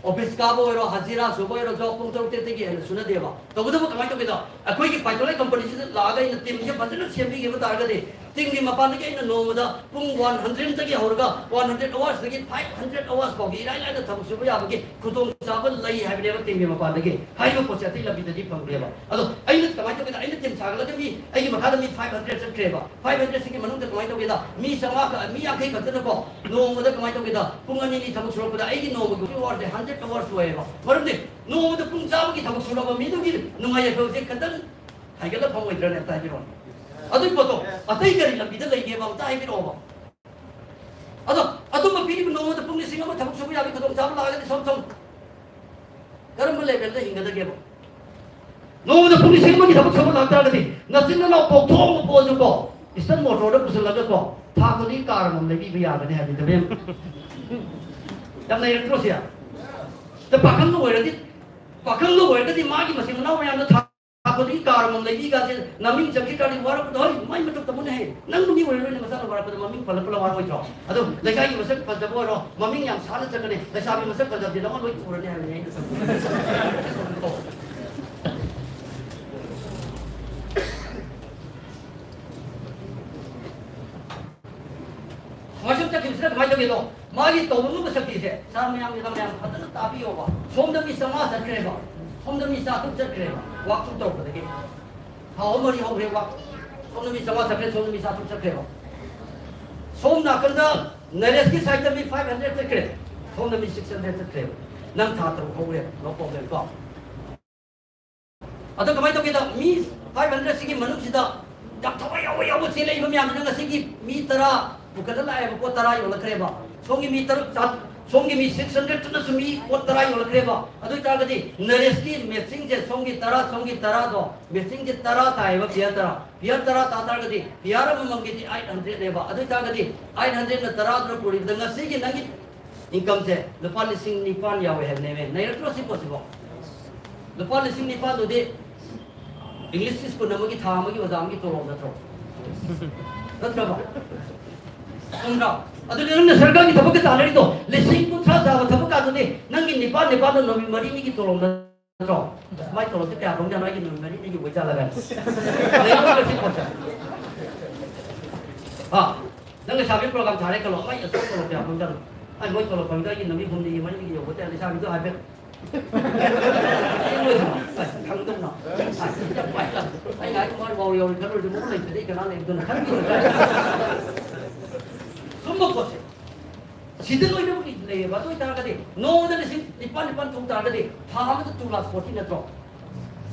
ꯑꯣꯐꯤꯁ ꯀꯥꯕ ꯑꯣꯏꯔꯣ, ꯍꯖꯤꯔꯥ ꯁꯨꯕ ꯑꯣꯏꯔꯣ, ꯖꯣꯕ ꯄꯨꯡ ꯇꯔꯨꯛ ꯇꯔꯦꯠꯇꯒꯤ ꯍꯦꯟꯅ ꯁꯨꯅꯗꯦꯕ꯫ ꯇꯧꯕꯇꯕꯨ ꯀꯃꯥꯏꯅ ꯇꯧꯒꯦꯗ, ꯑꯩꯈꯣꯏꯒꯤ ꯄꯥꯏꯊꯣꯂꯥꯏ ꯀꯝꯄꯅꯤꯁꯤꯗ ꯂꯥꯛꯑꯒ ꯑꯩꯅ ꯇꯤꯝꯁꯦ ꯐꯖꯅ ꯁꯦꯝꯕꯤꯈꯤꯕ ꯇꯥꯔꯒꯗꯤ, ꯇꯤꯝꯒꯤ ꯃꯄꯥꯟꯗꯒꯤ ꯑꯩꯅ ꯅꯣꯡꯃꯗ ꯄꯨꯡ ꯋꯥꯟ ꯍꯟꯗ꯭ꯔꯦꯗꯇꯒꯤ ꯍꯧꯔꯒ ꯋꯥꯟ ꯍꯟꯗ꯭ꯔꯦꯗ ꯑꯋꯥꯔꯁꯇꯒꯤ ꯐꯥꯏꯚ ꯍꯟꯗ꯭ꯔꯦꯗ ꯑꯋꯥꯔꯁ ꯐꯥꯎꯒꯤ ꯏꯔꯥꯏ ꯂꯥꯏꯅ ꯊꯕꯛ ꯁꯨꯕ ꯌꯥꯕꯒꯤ ꯈꯨꯗꯣꯡꯆꯥꯕ ꯂꯩ ꯍꯥꯏꯕꯅꯦꯕ ꯇꯤꯝꯒꯤ ꯃꯄꯥꯟꯗꯒꯤ꯫ ꯍꯥꯏꯔꯤꯕ ꯄꯣꯠꯁꯦ ꯑꯇꯩ ꯂꯝꯕꯤꯗꯗꯤ ꯐꯪꯗꯦꯕ꯫ ꯑꯗꯣ ꯑꯩꯅ ꯀꯃꯥꯏꯅ ꯇꯧꯒꯦꯗ, ꯑꯩꯅ ꯇꯤꯝ ꯁꯥꯒꯠꯂꯒ ꯃꯤ ꯑꯩꯒꯤ ꯃꯈꯥꯗ ꯃꯤ ꯐꯥꯏꯚ ꯍꯟꯗ꯭ꯔꯦꯗ ꯆꯠꯈ꯭ꯔꯦꯕ꯫ ꯐꯥꯏꯚ ꯍꯟꯗ꯭ꯔꯦꯗꯁꯤꯒꯤ ꯃꯅꯨꯡꯗ ꯀꯃꯥꯏꯅ ꯇꯧꯒꯦꯗ, ꯃꯤ ꯆꯥꯝꯃꯉꯥ, ꯃꯤ ꯌꯥꯡꯈꯩ ꯈꯛꯇꯅꯀꯣ, ꯅꯣꯡꯃꯗ ꯀꯃꯥꯏꯅ ꯇꯧꯒꯦꯗ, ꯄꯨꯡ ꯑꯅꯤ ꯑꯅꯤ ꯊꯕꯛ ꯁꯨꯔꯛꯄꯗ ꯑꯩꯒꯤ ꯅꯣꯡꯃꯒꯤ ꯋꯥꯔꯁꯦ ꯍꯟꯗ꯭ꯔꯦꯗ ꯑꯋꯥꯔꯁ ꯑꯣꯏꯌꯦꯕ꯫ ꯃꯔꯝꯗꯤ ꯅꯣꯡꯃꯗ ꯄꯨꯡ ꯆꯥꯝꯃꯒꯤ ꯊꯕꯛ ꯁꯨꯔꯕ ꯃꯤꯗꯨꯒꯤ ꯅꯨꯡꯉꯥꯏ ꯌꯥꯏꯐꯕꯁꯦ ꯈꯤꯇꯪ ꯍꯥꯏꯒꯠꯂ ꯐꯪꯉꯣꯏꯗ꯭ꯔꯅꯦ? ꯑꯝꯇ ꯍꯥꯏꯕꯤꯔꯛꯑꯣꯅꯦ꯫ ꯑꯗꯨꯒꯤ ꯄꯣꯠꯇꯣ ꯑꯇꯩ ꯀꯔꯤ ꯂꯝꯕꯤꯗ ꯂꯩꯒꯦꯕ? ꯑꯝꯇ ꯍꯥꯏꯕꯤꯔꯛꯑꯣꯕ꯫ ꯑꯗꯣ ꯑꯗꯨꯝꯕ ꯄꯤꯔꯤꯕ ꯅꯣꯡꯃꯗ ꯄꯨꯡ ꯂꯤꯁꯤꯡ ꯑꯃ ꯊꯕꯛ ꯁꯨꯕ ꯌꯥꯕꯒꯤ ꯈꯨꯗꯣꯡꯆꯥꯕ ꯂꯥꯛꯑꯒꯗꯤ ꯁꯣꯝ ꯁꯣꯝ ꯀꯔꯝꯕ ꯂꯦꯚꯦꯜꯗ ꯍꯤꯡꯒꯗꯒꯦꯕ? ꯅꯣꯡꯃꯗ ꯄꯨꯡ ꯂꯤꯁꯤꯡ ꯑꯃꯒꯤ ꯊꯕꯛ ꯁꯨꯕ ꯂꯥꯛꯇꯥꯔꯒꯗꯤ, ꯅꯆꯤꯟ ꯅꯅꯥꯎ ꯄꯣꯛꯊꯣꯛꯑꯒ ꯄꯣꯛꯑꯁꯨꯀꯣ, ꯏꯁꯇꯟ ꯃꯣꯇꯣꯔꯗ ꯄꯨꯁꯤꯜꯂꯒꯀꯣ, ꯊꯥ ꯈꯨꯗꯤꯡꯒꯤ ꯀꯥꯔ ꯑꯃꯃꯝ ꯂꯩꯕꯤꯕ ꯌꯥꯒꯅꯤ ꯍꯥꯏꯕꯅꯤꯗ, ꯃꯦꯝ꯫ ꯌꯥꯝ ꯅꯩꯔꯛꯇ꯭ꯔꯣ ꯁꯤ? ꯑꯗ ꯄꯥꯈꯪꯒ ꯑꯣꯏꯔꯗꯤ, ꯄꯥꯈꯪꯒ ꯑꯣꯏꯔꯒꯗꯤ ꯃꯥꯒꯤ ꯃꯆꯤꯟ ꯃꯅꯥꯎ ꯃꯌꯥꯝꯗ ꯊꯥ ꯈꯨꯗꯤꯡꯒꯤ ꯀꯥꯔ ꯑꯃꯃꯝ ꯂꯩꯕꯤꯒꯁꯦ, ꯅꯃꯤꯡ ꯆꯠꯈꯤ ꯇꯥꯔꯗꯤ ꯋꯥꯔꯛꯄꯗꯣ, ꯍꯣꯏ, ꯃꯥꯏ ꯃꯊꯛꯇ ꯃꯨꯟꯅ ꯍꯦ, ꯅꯪ ꯅꯨꯄꯤ ꯑꯣꯏꯔꯔꯣꯏꯅꯦ, ꯃꯆꯥꯅ ꯋꯥꯔꯛꯄꯗ ꯃꯃꯤꯡ ꯄꯜꯂ ꯄꯜꯂ ꯋꯥꯔꯛꯑꯣꯏꯗ꯭ꯔꯣ? ꯑꯗꯣ ꯂꯩꯀꯥꯏꯒꯤ ꯃꯁꯛ ꯐꯖꯕ ꯑꯣꯏꯔꯣ, ꯃꯃꯤꯡ ꯌꯥꯝ ꯁꯥꯅ ꯆꯠꯀꯅꯤ, ꯂꯩꯁꯥꯕꯤ ꯃꯁꯛ ꯐꯖꯕꯗꯤ ꯅꯉꯣꯟ ꯂꯣꯏ ꯊꯨꯔꯅꯤ ꯍꯥꯏꯕꯅꯤ ꯑꯩꯅ ꯈꯪꯕ꯫ ꯁꯨꯃꯥꯏ ꯁꯨꯝ ꯆꯠꯈꯤꯕꯁꯤꯅ ꯀꯃꯥꯏꯅ ꯇꯧꯒꯦꯗꯣ, ꯃꯥꯒꯤ ꯇꯧꯕ ꯉꯝꯕ ꯁꯛꯇꯤꯁꯦ, ꯁꯥꯔ ꯃꯌꯥꯝꯒꯤꯗ ꯃꯌꯥꯝ ꯐꯖꯅ ꯇꯥꯕꯤꯌꯣꯕ꯫ ꯁꯣꯝꯗ ꯃꯤ ꯆꯥꯝꯃꯉꯥ ꯆꯠꯈ꯭ꯔꯦꯕ, ꯁꯣꯝꯗ ꯃꯤ ꯆꯥꯇ꯭ꯔꯨꯛ ꯆꯠꯈ꯭ꯔꯦꯕ, ꯋꯥꯛ ꯁꯨꯝ ꯇꯧꯔꯛꯄꯗꯒꯤ꯫ ꯊꯥ ꯑꯍꯨꯝ ꯃꯔꯤ ꯍꯧꯈ꯭ꯔꯦ ꯋꯥꯛ꯫ ꯁꯣꯝꯗ ꯃꯤ ꯆꯥꯝꯃꯉꯥ ꯆꯠꯈ꯭ꯔꯦ, ꯁꯣꯝꯗ ꯃꯤ ꯆꯥꯇ꯭ꯔꯨꯛ ꯆꯠꯈ꯭ꯔꯦꯕ꯫ ꯁꯣꯝ ꯅꯥꯀꯟꯗ ꯅꯔꯦꯁꯀꯤ ꯁꯥꯏꯠꯇ ꯃꯤ ꯐꯥꯏꯚ ꯍꯟꯗ꯭ꯔꯦꯗ ꯆꯠꯈ꯭ꯔꯦ, ꯁꯣꯝꯗ ꯃꯤ ꯁꯤꯛꯁ ꯍꯟꯗ꯭ꯔꯦꯗ ꯆꯠꯈ꯭ꯔꯦꯕ꯫ ꯅꯪ ꯊꯥ ꯇꯔꯨꯛ ꯍꯧꯈ꯭ꯔꯦꯕ, no problem ꯀꯣ꯫ ꯑꯗꯣ ꯀꯃꯥꯏꯅ ꯇꯧꯒꯦꯗ, ꯃꯤ ꯐꯥꯏꯚ ꯍꯟꯗ꯭ꯔꯦꯗ ꯁꯤꯒꯤ ꯃꯅꯨꯡꯁꯤꯗ ꯌꯥꯝ ꯊꯋꯥꯏ ꯌꯥꯎꯕ, ꯌꯥꯎꯕ ꯆꯦꯜꯂꯛꯏꯕ ꯃꯌꯥꯝꯁꯤꯅ ꯉꯁꯤꯒꯤ ꯃꯤ ꯇꯔꯥ ꯄꯨꯈꯠꯂ ꯂꯥꯛꯑꯦꯕ, ꯄꯣꯠ ꯇꯔꯥ ꯌꯣꯜꯂꯛꯈ꯭ꯔꯦꯕ꯫ ꯁꯣꯝꯒꯤ ꯃꯤ ꯇꯔꯨꯛ ꯆꯥ-, ꯁꯣꯝꯒꯤ ꯃꯤ ꯁꯤꯛꯁ ꯍꯟꯗ꯭ꯔꯦꯗꯇꯨꯅꯁꯨ ꯃꯤ ꯄꯣꯠ ꯇꯔꯥ ꯌꯣꯜꯂꯛꯈ꯭ꯔꯦꯕ꯫ ꯑꯗꯨ ꯑꯣꯏꯇꯥꯔꯒꯗꯤ ꯅꯔꯦꯁꯀꯤ ꯃꯦꯠꯁꯤꯡꯁꯦ, ꯁꯣꯝꯒꯤ ꯇꯔꯥ, ꯁꯣꯝꯒꯤ ꯇꯔꯥꯗꯣ, ꯃꯦꯠꯁꯤꯡꯁꯦ ꯇꯔꯥ ꯇꯥꯏꯌꯦꯕ, ꯄꯤꯌꯔ ꯇꯔꯥ꯫ ꯄꯤꯌꯔ ꯇꯔꯥ ꯇꯥ ꯇꯥꯔꯒꯗꯤ ꯄꯤꯌꯔ ꯑꯃꯃꯝꯒꯤꯗꯤ ꯑꯩꯠ ꯍꯟꯗ꯭ꯔꯦꯗꯅꯦꯕ꯫ ꯑꯗꯨ ꯑꯣꯏꯇꯥꯔꯒꯗꯤ ꯑꯩꯠ ꯍꯟꯗ꯭ꯔꯦꯗꯅ ꯇꯔꯥꯗꯨꯅ ꯄꯨꯔꯤꯕꯗ ꯉꯁꯤꯒꯤ ꯅꯪꯒꯤ ꯏꯟꯀꯝꯁꯦ ꯂꯨꯄꯥ ꯂꯤꯁꯤꯡ ꯅꯤꯄꯥꯟ ꯌꯥꯎꯋꯦ ꯍꯥꯏꯕꯅꯦꯃꯦ꯫ ꯅꯩꯔꯛꯇ꯭ꯔꯣ ꯁꯤ ꯄꯣꯠꯁꯤꯕꯣ? ꯂꯨꯄꯥ ꯂꯤꯁꯤꯡ ꯅꯤꯄꯥꯟꯗꯨꯗꯤ ꯏꯪꯂꯤꯁ ꯁ꯭ꯀꯨꯜ ꯑꯃꯒꯤ ꯊꯥ ꯑꯃꯒꯤ ꯑꯣꯖꯥ ꯑꯃꯒꯤ ꯇꯣꯂꯣꯞ ꯅꯠꯇ꯭ꯔꯣ? ꯅꯠꯇ꯭ꯔꯕ? ꯆꯨꯝꯗ꯭ꯔꯣ? ꯑꯗꯨꯗꯤ ꯅꯪꯅ ꯁꯔꯀꯥꯔꯒꯤ ꯊꯕꯛꯀ ꯇꯥꯟꯅꯔꯤꯗꯣ, ꯂꯤꯁꯤꯡ ꯀꯨꯟꯊ꯭ꯔꯥ ꯆꯥꯕ ꯊꯕꯛ ꯀꯥꯗꯨꯗꯤ ꯅꯪꯒꯤ ꯅꯤꯄꯥꯟ ꯅꯤꯄꯥꯟꯗꯣ ꯅꯨꯃꯤꯠ ꯃꯔꯤꯅꯤꯒꯤ ꯇꯣꯂꯣꯞ ꯅꯠꯇ꯭ꯔꯣ? ꯑꯁ, ꯃꯥꯏ ꯇꯣꯂꯣꯞꯁꯦ ꯀꯌꯥ ꯐꯪꯖꯥꯠꯅꯣ? ꯑꯩꯒꯤ ꯅꯨꯃꯤꯠ ꯃꯔꯤꯅꯤꯒꯤ ꯑꯣꯏꯖꯥꯠꯂꯒ ꯂꯩꯔꯝꯗ꯭ꯔ ꯁꯤ ꯄꯣꯠꯁꯦ? ꯑꯥ, ꯅꯪ ꯂꯩꯁꯥꯕꯤ ꯄ꯭ꯔꯣꯒ꯭ꯔꯥꯝ ꯊꯥꯔꯦ ꯈꯜꯂꯣ, ꯃꯥꯏ ꯑꯁꯣꯏ ꯇꯣꯂꯣꯞ ꯀꯌꯥ ꯐꯪꯖꯥꯠꯅꯣ? ꯑꯩ ꯃꯣꯏ ꯇꯣꯂꯣꯞ ꯐꯪꯗꯣ ꯑꯩꯒꯤ ꯅꯨꯃꯤꯠ ꯍꯨꯝꯅꯤꯒꯤ ꯃꯔꯤꯅꯤꯒꯤ ꯌꯧꯕ ꯇꯥꯔꯦ꯫ ꯂꯩꯁꯥꯕꯤꯗꯣ ꯍꯥꯏꯐꯦꯠ ꯈꯪꯗꯧꯅ꯫ ꯑꯩꯅ ꯍꯥꯏ ꯃꯣꯏ ꯋꯥꯎ ꯌꯧꯔꯤ ꯈꯜꯂꯨꯔꯗꯤ ꯃꯨꯛ ꯂꯩꯇ꯭ꯔꯗꯤ ꯑꯩ ꯀꯅꯥ ꯂꯩꯕꯗꯨꯅ ꯈꯟꯕꯤꯔꯣꯏ꯫ ꯁꯨꯝꯕ ꯄꯣꯠꯁꯦ ꯁꯤꯗ ꯂꯣꯏꯅꯃꯛ ꯂꯩꯌꯦꯕ꯫ ꯑꯗꯨ ꯑꯣꯏꯇꯥꯔꯒꯗꯤ ꯅꯣꯡꯃꯗ ꯂꯤꯁꯤꯡ ꯅꯤꯄꯥꯟ ꯅꯤꯄꯥꯟ ꯊꯣꯛ ꯇꯥꯔꯒꯗꯤ ꯊꯥ ꯑꯃꯗ two lakh forty ꯅꯠꯇ꯭ꯔꯣ?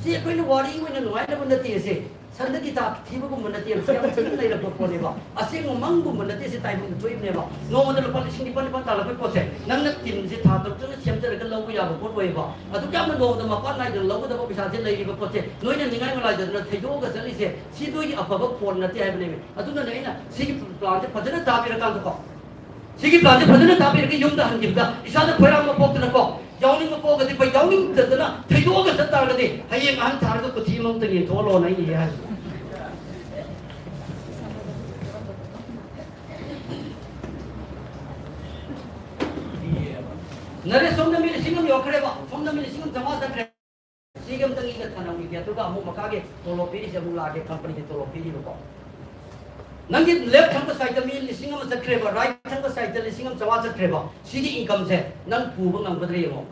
ꯁꯤ ꯑꯩꯈꯣꯏꯅ ꯋꯥꯔꯤ ꯑꯣꯏꯅ ꯅꯨꯡꯉꯥꯏꯅꯕ ꯅꯠꯇꯦ꯫ ꯁꯦ ꯁꯟꯗ ꯒꯤꯇꯥ ꯊꯤꯕꯒꯨꯝꯕ ꯅꯠꯇꯦ꯫ ꯁꯤ ꯌꯥꯝ ꯊꯤꯅ ꯂꯩꯔꯛꯄ ꯄꯣꯠꯅꯦꯕ꯫ ꯑꯁꯦꯡꯕ ꯃꯪꯒꯨꯝꯕ ꯅꯠꯇꯦ꯫ ꯁꯤ ꯇꯥꯏꯕꯪꯗ ꯊꯣꯛꯏꯕꯅꯦꯕ꯫ ꯅꯣꯡꯃꯗ ꯂꯨꯄꯥ ꯂꯤꯁꯤꯡ ꯅꯤꯄꯥꯟ ꯅꯤꯄꯥꯟ ꯇꯥꯜꯂꯛꯄꯒꯤ ꯄꯣꯠꯁꯦ ꯅꯪꯅ ꯇꯤꯝꯁꯦ ꯊꯥ ꯇꯔꯨꯛꯇꯅ ꯁꯦꯝꯖꯔꯒ ꯂꯧꯕ ꯌꯥꯕ ꯄꯣꯠ ꯑꯣꯏꯌꯦꯕ꯫ ꯑꯗꯨꯛ ꯌꯥꯝꯅ ꯅꯣꯡꯃꯗ ꯃꯄꯥꯟ ꯅꯥꯏꯗꯅ ꯂꯧꯒꯗꯕ ꯄꯩꯁꯥꯁꯦ ꯂꯩꯔꯤꯕ ꯄꯣꯠꯁꯦ ꯅꯣꯏꯅ ꯅꯤꯡꯉꯥꯏ ꯃꯂꯥꯏꯗꯗꯅ ꯊꯩꯗꯣꯛꯑꯒ ꯆꯠꯂꯤꯁꯦ ꯁꯤ ꯅꯣꯏꯒꯤ ꯑꯐꯕ ꯄꯣꯠ ꯅꯠꯇꯦ ꯍꯥꯏꯕꯅꯦꯕ꯫ ꯑꯗꯨꯅꯅꯦ ꯑꯩꯅ ꯁꯤꯒꯤ ꯄ꯭ꯂꯥꯟꯁꯦ ꯐꯖꯅ ꯇꯥꯕꯤꯔꯀꯥꯟꯗꯀꯣ, ꯁꯤꯒꯤ ꯄ꯭ꯂꯥꯟꯁꯦ ꯐꯖꯅ ꯇꯥꯕꯤꯔꯒ ꯌꯨꯝꯗ ꯍꯟꯈꯤꯕꯗ ꯏꯁꯥꯗ ꯈꯣꯏꯔꯥꯡꯕ ꯄꯣꯛꯇꯅꯀꯣ, ꯌꯥꯎꯅꯤꯡꯕ ꯄꯣꯛꯑꯒꯗꯤ ꯐꯩ, ꯌꯥꯎꯅꯤꯡꯗꯗꯅ ꯊꯩꯗꯣꯛꯑꯒ ꯆꯠ ꯇꯥꯔꯒꯗꯤ ꯍꯌꯦꯡ ꯑꯍꯟ ꯊꯥꯔꯒ ꯀꯨꯊꯤ ꯑꯃꯃꯨꯛꯇ ꯌꯦꯡꯊꯣꯛꯍꯜꯂꯣꯅ ꯑꯩꯅ ꯍꯥꯏ꯫ ꯅꯔꯦꯁ, ꯁꯣꯝꯗ ꯃꯤ ꯂꯤꯁꯤꯡ ꯑꯃ ꯌꯧꯈ꯭ꯔꯦꯕ, ꯁꯣꯝꯗ ꯃꯤ ꯂꯤꯁꯤꯡ ꯑꯃ ꯆꯥꯝꯃꯉꯥ ꯆꯠꯈ꯭ꯔꯦ꯫ ꯁꯤꯒꯤ ꯑꯝꯇꯪ ꯏꯒ ꯊꯥꯅꯧꯈꯤꯒꯦ, ꯑꯗꯨꯒ ꯑꯃꯨꯛ ꯃꯈꯥꯒꯤ ꯇꯣꯂꯣꯞ ꯄꯤꯔꯤꯁꯦ ꯑꯃꯨꯛ ꯂꯥꯛꯑꯒꯦ, ꯀꯝꯄꯅꯤꯒꯤ ꯇꯣꯂꯣꯞ ꯄꯤꯔꯤꯕꯀꯣ꯫ ꯅꯪꯒꯤ ꯂꯦꯐ ꯊꯪꯕ ꯁꯥꯏꯗ ꯃꯤ ꯂꯤꯁꯤꯡ ꯑꯃ ꯆꯠꯈ꯭ꯔꯦꯕ, ꯔꯥꯏꯠ ꯊꯪꯕ ꯁꯥꯏꯗ ꯂꯤꯁꯤꯡ ꯑꯃ ꯆꯥꯝꯃꯉꯥ ꯆꯠꯈ꯭ꯔꯦꯕ꯫ ꯁꯤꯒꯤ ꯏꯟꯀꯝꯁꯦ ꯅꯪ ꯄꯨꯕ ꯉꯝꯒꯗ꯭ꯔꯥ ꯌꯦꯡꯉꯣ꯫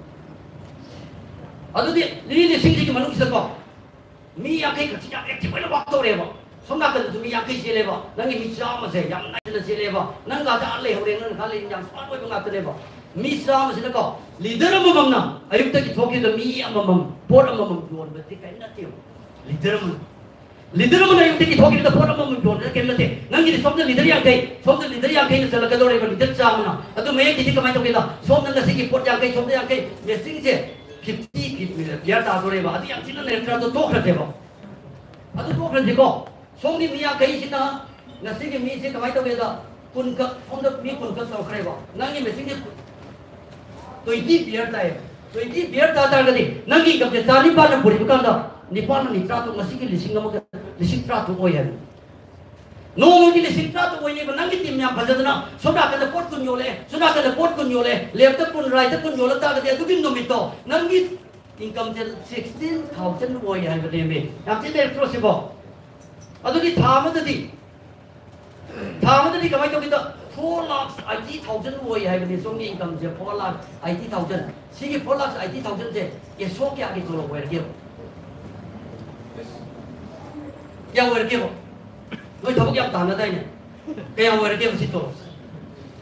ꯑꯗꯨꯗꯤ ꯃꯤ ꯂꯤꯁꯤꯡꯁꯤꯒꯤ ꯃꯅꯨꯡꯁꯤꯗꯀꯣ, ꯃꯤ ꯌꯥꯡꯈꯩ ꯈꯛꯁꯤ ꯌꯥꯝ ꯑꯦꯛꯇꯤꯚ ꯑꯣꯏꯅ ꯋꯥꯛ ꯇꯧꯔꯦꯕ꯫ ꯁꯣꯝ ꯅꯥꯀꯟꯗꯁꯨ ꯃꯤ ꯌꯥꯡꯈꯩ ꯆꯦꯜꯂꯦꯕ꯫ ꯅꯪꯒꯤ ꯃꯤ ꯆꯥꯝꯃꯁꯦ ꯌꯥꯝ ꯅꯥꯏꯗꯅ ꯆꯦꯜꯂꯦꯕ꯫ ꯅꯪ ꯀꯥꯁꯦ ꯑꯥ ꯂꯩꯍꯧꯔꯦ, ꯅꯪ ꯈꯥ ꯂꯩ, ꯌꯥꯝ ꯁ꯭ꯃꯥꯔꯠ ꯑꯣꯏꯕ ꯉꯥꯛꯇꯅꯦꯕ꯫ ꯃꯤ ꯆꯥꯝꯃꯁꯤꯅꯀꯣ, ꯂꯤꯗꯔ ꯑꯃꯃꯝꯅ ꯑꯌꯨꯛꯇꯒꯤ ꯊꯣꯛꯈꯤꯕꯗ ꯃꯤ ꯑꯃꯃꯝ, ꯄꯣꯠ ꯑꯃꯃꯝ ꯌꯣꯟꯕꯗꯤ ꯀꯔꯤꯝ ꯅꯠꯇꯦꯕ꯫ ꯂꯤꯗꯔ ꯑꯃꯅ, ꯂꯤꯗꯔ ꯑꯃꯅ ꯑꯌꯨꯛꯇꯒꯤ ꯊꯣꯛꯈꯤꯕꯗ ꯄꯣꯠ ꯑꯃꯃꯝ ꯌꯣꯟꯕꯗ ꯀꯔꯤꯝ ꯅꯠꯇꯦ꯫ ꯅꯪꯒꯤꯗꯤ ꯁꯣꯝꯗ ꯂꯤꯗꯔ ꯌꯥꯡꯈꯩ, ꯁꯣꯝꯗ ꯂꯤꯗꯔ ꯌꯥꯡꯈꯩꯅ ꯆꯠꯂꯛꯀꯗꯧꯔꯦꯕ, ꯂꯤꯗꯔ ꯆꯥꯝꯃꯅ꯫ ꯑꯗꯨ ꯃꯌꯦꯛꯀꯤꯗꯤ ꯀꯃꯥꯏꯅ ꯇꯧꯒꯦꯗ? ꯁꯣꯝꯗ ꯉꯁꯤꯒꯤ ꯄꯣꯠ ꯌꯥꯡꯈꯩ, ꯁꯣꯝꯗ ꯌꯥꯡꯈꯩ, ꯃꯦꯆꯤꯟꯁꯦ ꯐꯤꯐꯇꯤ ꯐꯤꯐꯇꯤ ꯒꯤꯌꯔ ꯇꯥꯗꯣꯔꯦꯕ꯫ ꯑꯗꯨ ꯌꯥꯝ ꯊꯤꯅ ꯂꯩꯔꯛꯇ꯭ꯔꯥ? ꯑꯗꯨ ꯇꯣꯛꯈ꯭ꯔꯁꯦꯕ꯫ ꯑꯗꯨ ꯇꯣꯛꯈ꯭ꯔꯁꯤꯀꯣ꯫ ꯁꯣꯝꯒꯤ ꯃꯤ ꯌꯥꯡꯈꯩꯁꯤꯅ ꯉꯁꯤꯒꯤ ꯃꯤꯁꯦ ꯀꯃꯥꯏꯅ ꯇꯧꯒꯦꯗ? ꯀꯨꯟꯈꯛ, ꯁꯣꯝꯗ ꯃꯤ ꯀꯨꯟꯈꯛ ꯇꯧꯈ꯭ꯔꯦꯕ꯫ ꯅꯪꯒꯤ ꯃꯦꯆꯤꯟꯁꯦ ꯇ꯭ꯋꯦꯟꯇꯤ ꯒꯤꯌꯔ ꯇꯥꯏꯌꯦ꯫ ꯇ꯭ꯋꯦꯟꯇꯤ ꯒꯤꯌꯔ ꯇꯥ ꯇꯥꯔꯒꯗꯤ ꯅꯪꯒꯤ ꯏꯟꯀꯝꯁꯦ ꯆꯥ ꯅꯤꯄꯥꯟꯅ ꯄꯨꯔꯤꯕ ꯀꯥꯟꯗ ꯅꯤꯄꯥꯟ ꯑꯅꯤ ꯇꯔꯥꯇꯔꯨꯛ, ꯉꯁꯤꯒꯤ ꯂꯤꯁꯤꯡ ꯑꯃꯒ ꯂꯤꯁꯤꯡ ꯇꯔꯥꯇꯔꯨꯛ ꯑꯣꯏ ꯍꯥꯏꯕ꯫ ꯅꯣꯡꯃꯒꯤ ꯂꯤꯁꯤꯡ ꯇꯔꯥ ꯇꯔꯨꯛ ꯑꯣꯏꯅꯦꯕ꯫ ꯅꯪꯒꯤ ꯇꯤꯝ ꯌꯥꯝ ꯐꯖꯗꯅ ꯁꯣꯝ ꯅꯥꯀꯟꯗ ꯄꯣꯠ ꯀꯨꯟ ꯌꯣꯜꯂꯦ, ꯁꯣꯝ ꯅꯥꯀꯟꯗ ꯄꯣꯠ ꯀꯨꯟ ꯌꯣꯜꯂꯦ, ꯂꯦꯞꯇ ꯀꯨꯟ, ꯔꯥꯏꯠꯇ ꯀꯨꯟ ꯌꯣꯜꯂ ꯇꯥꯔꯒꯗꯤ ꯑꯗꯨꯒꯤ ꯅꯨꯃꯤꯠꯇꯣ ꯅꯪꯒꯤ ꯏꯟꯀꯝꯁꯦ ꯁꯤꯛꯁꯇꯤꯟ ꯊꯥꯎꯖꯟ ꯑꯣꯏ ꯍꯥꯏꯕꯅꯦꯃꯤ꯫ ꯌꯥꯝ ꯊꯤ ꯂꯩꯔꯛꯇ꯭ꯔꯣ ꯁꯤꯕꯣ? ꯑꯗꯨꯗꯤ ꯊꯥ ꯑꯃꯗꯗꯤ, ꯊꯥ ꯑꯃꯗꯗꯤ ꯀꯃꯥꯏꯅ ꯇꯧꯒꯦꯗ? ꯐꯣꯔ ꯂꯥꯛꯁ ꯑꯩꯠꯇꯤ ꯊꯥꯎꯖꯟ ꯑꯣꯏ ꯍꯥꯏꯕꯅꯤ ꯁꯣꯝꯒꯤ ꯏꯟꯀꯝꯁꯦ, ꯐꯣꯔ ꯂꯥꯛꯁ ꯑꯩꯠꯇꯤ ꯊꯥꯎꯖꯟ꯫ ꯁꯤꯒꯤ ꯐꯣꯔ ꯂꯥꯛꯁ ꯑꯩꯠꯇꯤ ꯊꯥꯎꯖꯟꯁꯦ ꯑꯦꯁꯣ ꯀꯌꯥꯒꯤ ꯇꯣꯂꯣꯞ ꯑꯣꯏꯔꯒꯦꯕ? ꯀꯌꯥ ꯑꯣꯏꯔꯒꯦꯕ? ꯅꯣꯏ ꯊꯕꯛ ꯌꯥꯝ ꯇꯥꯟꯅꯗꯥꯏꯅꯦ? ꯀꯌꯥ ꯑꯣꯏꯔꯒꯦꯕ ꯁꯤ ꯇꯣꯂꯣꯞꯁꯦ?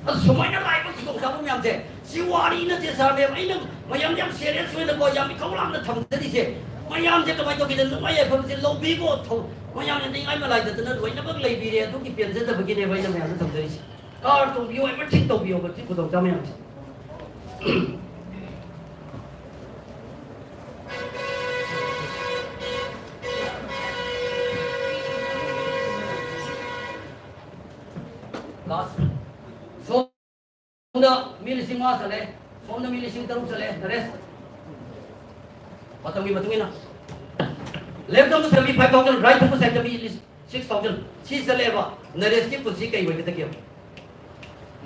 ꯑꯗꯨ ꯁꯨꯃꯥꯏꯅ ꯂꯥꯛꯏꯕ ꯈꯨꯗꯣꯡꯆꯥꯕ ꯃꯌꯥꯝꯁꯦ, ꯁꯤ ꯋꯥꯔꯤ ꯅꯠꯇꯦ ꯁꯥꯔ ꯃꯌꯥꯝ, ꯑꯩꯅ ꯃꯌꯥꯝ ꯌꯥꯝ ꯁꯦꯔꯤꯌꯁ ꯑꯣꯏꯅꯀꯣ, ꯌꯥꯝ ꯏꯈꯧ ꯂꯥꯡꯅ ꯊꯝꯖꯔꯤꯁꯦ꯫ ꯃꯌꯥꯝꯁꯦ ꯀꯃꯥꯏꯅ ꯇꯧꯒꯦꯗ, ꯅꯨꯡꯉꯥꯏ ꯌꯥꯏꯐꯕꯁꯦ ꯂꯧꯕꯤꯀꯣ, ꯊꯧ-, ꯃꯌꯥꯝꯅ ꯅꯤꯡꯉꯥꯏ ꯃꯂꯥꯏꯗꯗꯅ ꯂꯣꯏꯅꯃꯛ ꯂꯩꯕꯤꯔꯦ꯫ ꯑꯗꯨꯒꯤ ꯄꯦꯟꯖꯗꯕꯒꯤꯅꯦꯕ ꯑꯩꯅ ꯃꯌꯥꯝꯗ ꯊꯝꯖꯔꯤꯁꯦ꯫ ꯀꯥꯔ ꯇꯣꯡꯕꯤꯌꯨ, ꯑꯦꯚ꯭ꯔꯤꯊꯤꯡ ꯇꯧꯕꯤꯌꯣꯕ ꯁꯤ ꯈꯨꯗꯣꯡꯆꯥꯕ ꯃꯌꯥꯝꯁꯦ꯫ ꯂꯥꯁ꯫ ꯁꯣꯝꯗ ꯃꯤ ꯂꯤꯁꯤꯡ ꯃꯉꯥ ꯆꯠꯂꯦ, ꯁꯣꯝꯗ ꯃꯤ ꯂꯤꯁꯤꯡ ꯇꯔꯨꯛ ꯆꯠꯂꯦ, the rest꯫ ꯃꯇꯝꯒꯤ ꯃꯇꯨꯡ ꯏꯟꯅ ꯂꯦꯐ ꯊꯪꯕ ꯁꯥꯏꯠꯇ ꯃꯤ ꯐꯥꯏꯚ ꯊꯥꯎꯖꯟ, ꯔꯥꯏꯠ ꯊꯪꯕ ꯁꯥꯏꯠꯇ ꯃꯤ ꯁꯤꯛꯁ ꯊꯥꯎꯖꯟ꯫ ꯁꯤ ꯆꯠꯂꯦꯕ꯫ ꯅꯔꯦꯁꯀꯤ ꯄꯨꯟꯁꯤ ꯀꯩ ꯑꯣꯏꯒꯗꯒꯦꯕ?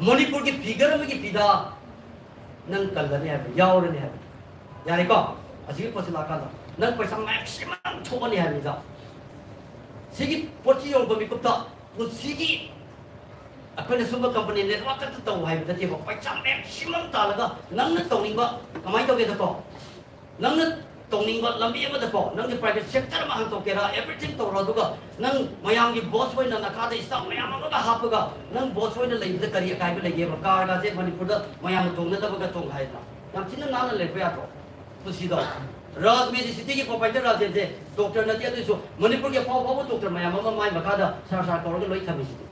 ꯃꯅꯤꯄꯨꯔꯒꯤ ꯐꯤꯒꯔ ꯑꯃꯒꯤ ꯐꯤꯗꯥ ꯅꯪ ꯀꯜꯂꯅꯤ ꯍꯥꯏꯕ, ꯌꯥꯎꯔꯅꯤ ꯍꯥꯏꯕ꯫ ꯌꯥꯔꯦꯀꯣ? ꯑꯁꯤꯒꯤ ꯄꯣꯠꯁꯤ ꯂꯥꯛꯀꯥꯟꯗ ꯅꯪ ꯄꯩꯁꯥ ꯃꯦꯛꯁꯤꯃꯝ ꯊꯣꯛꯑꯅꯤ ꯍꯥꯏꯕꯅꯤꯗ꯫ ꯁꯤꯒꯤ ꯄꯣꯠꯁꯤ ꯌꯧꯔꯛꯄ ꯃꯤꯀꯨꯞꯇ ꯄꯨꯟꯁꯤꯒꯤ ꯑꯩꯈꯣꯏꯅ ꯁꯨꯝꯕ ꯀꯝꯄꯅꯤ ꯅꯦꯠꯋꯥꯛ ꯈꯛꯇ ꯇꯧ ꯍꯥꯏꯕ ꯅꯠꯇꯦꯕ꯫ ꯄꯩꯁꯥ ꯃꯦꯛꯁꯤꯃꯝ ꯇꯥꯜꯂꯒ ꯅꯪꯅ ꯇꯧꯅꯤꯡꯕ, ꯀꯃꯥꯏꯅ ꯇꯧꯒꯦꯗꯀꯣ? ꯅꯪꯅ ꯇꯧꯅꯤꯡꯕ ꯂꯝꯕꯤ ꯑꯃꯗꯀꯣ, ꯅꯪꯒꯤ ꯄ꯭ꯔꯥꯏꯚꯦꯠ ꯁꯦꯛꯇꯔ ꯑꯃ ꯍꯥꯡꯇꯣꯛꯀꯦꯔꯥ, ꯑꯦꯚ꯭ꯔꯤꯊꯤꯡ ꯇꯧꯔꯣ, ꯑꯗꯨꯒ ꯅꯪ ꯃꯌꯥꯝꯒꯤ ꯕꯣꯁ ꯑꯣꯏꯅ ꯅꯈꯥꯗ ꯁ꯭ꯇꯥꯐ ꯃꯌꯥꯝ ꯑꯃꯒ ꯍꯥꯞꯄꯒ ꯅꯪ ꯕꯣꯁ ꯑꯣꯏꯅ ꯂꯩꯕꯗ ꯀꯔꯤ ꯑꯀꯥꯏꯕ ꯂꯩꯒꯦꯕ? ꯀꯥꯔꯒꯁꯦ ꯃꯅꯤꯄꯨꯔꯗ ꯃꯌꯥꯝꯅ ꯇꯣꯡꯅꯗꯕꯒ ꯇꯣꯡ ꯍꯥꯏꯗꯅ ꯌꯥꯝ ꯊꯤꯅ ꯅꯥꯟꯅ ꯂꯩꯕ ꯌꯥꯗ꯭ꯔꯣ ꯄꯨꯟꯁꯤꯗꯣ? ꯔꯥꯖ ꯃꯦꯗꯤꯁꯤꯇꯤꯒꯤ ꯄ꯭ꯔꯣꯄꯥꯏꯇꯔ ꯔꯥꯖꯦꯟꯁꯦ ꯗꯣꯛꯇꯔ ꯅꯠꯇꯦ, ꯑꯗꯨꯏꯁꯨ ꯃꯅꯤꯄꯨꯔꯒꯤ ꯑꯐꯥꯎ ꯑꯐꯥꯎꯕ ꯗꯣꯛꯇꯔ ꯃꯌꯥꯝ ꯑꯃ ꯃꯥꯏ ꯃꯈꯥꯗ ꯁꯥꯔ ꯁꯥꯔ ꯀꯧꯔꯒ ꯂꯣꯏ ꯊꯝꯃꯤꯁꯤꯗꯤ꯫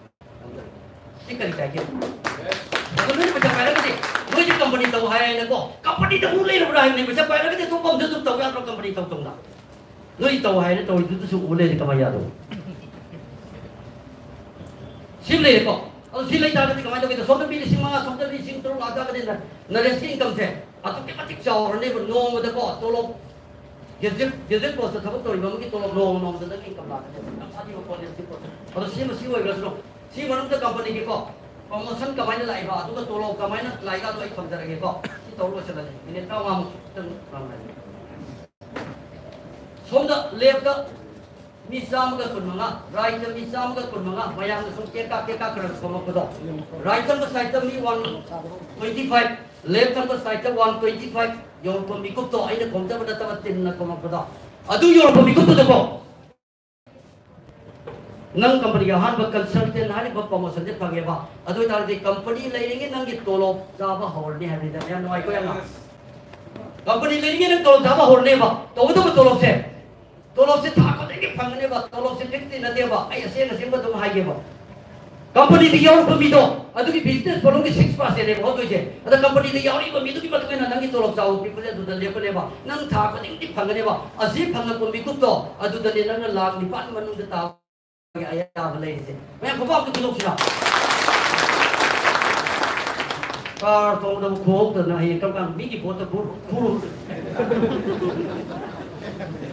ꯁꯤ ꯀꯔꯤ ꯀꯥꯏꯒꯦ? ꯑꯗꯣ ꯅꯣꯏꯅ ꯄꯩꯁꯥ ꯄꯥꯏꯔꯒꯗꯤ, ꯅꯣꯏꯁꯦ ꯀꯝꯄꯅꯤ ꯇꯧ ꯍꯥꯏꯅꯀꯣ, ꯀꯝꯄꯅꯤ ꯇꯧ ꯂꯩꯔꯕ꯭ꯔꯥ ꯍꯥꯏꯕꯅꯤ꯫ ꯄꯩꯁꯥ ꯄꯥꯏꯔꯒꯗꯤ ꯑꯇꯣꯞꯄ ꯑꯃꯁꯨ ꯑꯗꯨꯝ ꯇꯧ ꯌꯥꯗ꯭ꯔꯣ? ꯀꯝꯄꯅꯤ ꯇꯧ ꯇꯧꯅ ꯅꯣꯏ ꯇꯧ ꯍꯥꯏꯅ ꯇꯧꯔꯤꯗꯨꯗꯁꯨ ꯎ ꯂꯩꯔꯦ, ꯀꯃꯥꯏꯅ ꯌꯥꯗꯧꯕ? ꯁꯤ ꯂꯩꯔꯦꯀꯣ꯫ ꯑꯗꯣ ꯁꯤ ꯂꯩ ꯇꯥꯔꯒꯗꯤ ꯀꯃꯥꯏꯅ ꯇꯧꯒꯦꯗ? ꯁꯣꯝꯗ ꯃꯤ ꯂꯤꯁꯤꯡ ꯃꯉꯥ, ꯁꯣꯝꯗ ꯂꯤꯁꯤꯡ ꯇꯔꯨꯛ ꯂꯥꯛ ꯇꯥꯔꯒꯗꯤ ꯅ-, ꯅꯔꯦꯁꯀꯤ ꯏꯟꯀꯝꯁꯦ ꯑꯗꯨꯛꯀꯤ ꯃꯇꯤꯛ ꯆꯥꯎꯔꯅꯦꯕ ꯅꯣꯡꯃꯗꯀꯣ꯫ ꯇꯣꯂꯣꯞ ꯒꯦꯖꯦꯠ ꯒꯦꯖꯦꯠ ꯄꯣꯁꯇ ꯊꯕꯛ ꯇꯧꯔꯤꯕ ꯑꯃꯒꯤ ꯇꯣꯂꯣꯞ ꯅꯣꯡꯃ ꯅꯣꯡꯃꯗ ꯅꯪꯒꯤ ꯏꯟꯀꯝ ꯂꯥꯛꯀꯅꯤ꯫ ꯌꯥꯝ ꯁꯥꯊꯤꯕ ꯄꯣꯠꯅꯤ ꯁꯤ ꯄꯣꯠꯁꯦ꯫ ꯑꯗꯣ ꯁꯤꯃ ꯁꯤ ꯑꯣꯏꯈ꯭ꯔꯁꯅꯨ꯫ ꯁꯤ ꯃꯅꯨꯡꯗ ꯀꯝꯄꯅꯤꯒꯤꯀꯣ ꯄ꯭ꯔꯣꯃꯣꯁꯟ ꯀꯃꯥꯏꯅ ꯂꯥꯛꯏꯕ, ꯑꯗꯨꯒ ꯇꯣꯂꯣꯞ ꯀꯃꯥꯏꯅ ꯂꯥꯛꯏꯒꯗꯣ ꯑꯩ ꯊꯝꯖꯔꯒꯦꯀꯣ꯫ ꯁꯤ ꯇꯧꯔ ꯂꯣꯏꯁꯤꯜꯂꯁꯤ꯫ ꯃꯤꯅꯤꯠ ꯇꯔꯥꯃꯉꯥꯃꯨꯛ ꯈꯤꯇꯪ ꯉꯥꯡꯅꯔꯤ꯫ ꯁꯣꯝꯗ ꯂꯦꯐꯇ ꯃꯤ ꯆꯥꯝꯃꯒ ꯀꯨꯟꯃꯉꯥ, ꯔꯥꯏꯠꯇ ꯃꯤ ꯆꯥꯝꯃꯒ ꯀꯨꯟꯃꯉꯥ, ꯃꯌꯥꯝꯅ ꯁꯨꯝ ꯀꯦꯛꯀꯥ ꯀꯦꯛꯀꯥ ꯈꯔ ꯈꯣꯝꯃꯛꯄꯗꯣ, ꯔꯥꯏꯠ ꯊꯪꯕ ꯁꯥꯏꯠꯇ ꯃꯤ ꯋꯥꯟ ꯇ꯭ꯋꯦꯟꯇꯤ ꯐꯥꯏꯚ, ꯂꯦꯐ ꯊꯪꯕ ꯁꯥꯏꯠꯇ ꯋꯥꯟ ꯇ꯭ꯋꯦꯟꯇꯤ ꯐꯥꯏꯚ ꯌꯧꯔꯛꯄ ꯃꯤꯀꯨꯞꯇꯣ ꯑꯩꯅ ꯈꯣꯝꯖꯕ ꯅꯠꯇꯕ ꯇꯤꯝꯅ ꯈꯣꯝꯃꯛꯄꯗꯣ, ꯑꯗꯨ ꯌꯧꯔꯛꯄ ꯃꯤꯀꯨꯞꯇꯨꯗꯀꯣ ꯅꯪ ꯀꯝꯄꯅꯤꯒꯤ ꯑꯍꯥꯟꯕ ꯀꯟꯁꯜꯇꯦꯟ ꯍꯥꯏꯔꯤꯕ ꯄ꯭ꯔꯣꯃꯣꯁꯟꯁꯦ ꯐꯪꯉꯦꯕ꯫ ꯑꯗꯨ ꯑꯣꯏꯇꯥꯔꯗꯤ ꯀꯝꯄꯅꯤ ꯂꯩꯔꯤꯉꯩ ꯅꯪꯒꯤ ꯇꯣꯂꯣꯞ ꯆꯥꯕ ꯍꯧꯔꯅꯤ ꯍꯥꯏꯕꯅꯤꯗ꯫ ꯌꯥꯝ ꯅꯨꯡꯉꯥꯏꯀꯣ ꯌꯥꯝꯅ꯫ ꯀꯝꯄꯅꯤ ꯂꯩꯔꯤꯉꯩ ꯅꯪ ꯇꯣꯂꯣꯞ ꯆꯥꯕ ꯍꯧꯔꯅꯦꯕ꯫ ꯇꯧꯒꯗꯕ ꯇꯣꯂꯣꯞꯁꯦ, ꯇꯣꯂꯣꯞꯁꯦ ꯊꯥ ꯈꯨꯗꯤꯡꯒꯤ ꯐꯪꯒꯅꯦꯕ꯫ ꯇꯣꯂꯣꯞꯁꯦ ꯐꯤꯛꯁꯇꯤ ꯅꯠꯇꯦꯕ, ꯑꯩ ꯑꯁꯦꯡ ꯑꯁꯦꯡꯕ ꯑꯗꯨꯝ ꯍꯥꯏꯒꯦꯕ꯫ ꯀꯝꯄꯅꯤꯗ ꯌꯥꯎꯔꯛꯄ ꯃꯤꯗꯣ ꯑꯗꯨꯒꯤ ꯕꯤꯖꯤꯅꯦꯁ ꯐꯣꯂꯣꯒꯤ ꯁꯤꯛꯁ ꯄꯥꯔꯁꯦꯟꯅꯦꯕ ꯍꯧꯗꯣꯏꯁꯦ꯫ ꯑꯗ ꯀꯝꯄꯅꯤꯗ ꯌꯥꯎꯔꯛꯏꯕ ꯃꯤꯗꯨꯒꯤ ꯃꯇꯨꯡ ꯏꯟꯅ ꯅꯪꯒꯤ ꯇꯣꯂꯣꯞ ꯆꯥꯕ ꯄꯤꯛꯄꯁꯦ ꯑꯗꯨꯗ ꯂꯦꯞꯀꯅꯦꯕ꯫ ꯅꯪ ꯊꯥ ꯈꯨꯗꯤꯡꯒꯤ ꯐꯪꯒꯅꯦꯕ꯫ ꯑꯁꯤ ꯐꯪꯉꯛꯄ ꯃꯤꯀꯨꯞꯇꯣ ꯑꯗꯨꯗꯅꯦ ꯅꯪꯅ ꯂꯥꯛ ꯅꯤꯄꯥꯟ ꯃꯅꯨꯡꯗ ꯇꯥꯕꯒꯤ ꯑꯌꯥꯕ ꯂꯩꯔꯤꯁꯦ꯫ ꯃꯌꯥꯝ ꯈꯨꯕꯥꯛꯇ ꯈꯨꯗꯣꯛꯁꯤꯔ? ꯀꯥꯔ ꯊꯧꯕꯗꯕꯨ ꯈꯨꯍꯧꯗꯅ ꯍꯌꯦꯡ ꯀꯔꯝ ꯀꯥꯟꯗ ꯃꯤꯒꯤ ꯚꯣꯠꯇ ꯈꯨ-, ꯈꯨꯔꯨ-,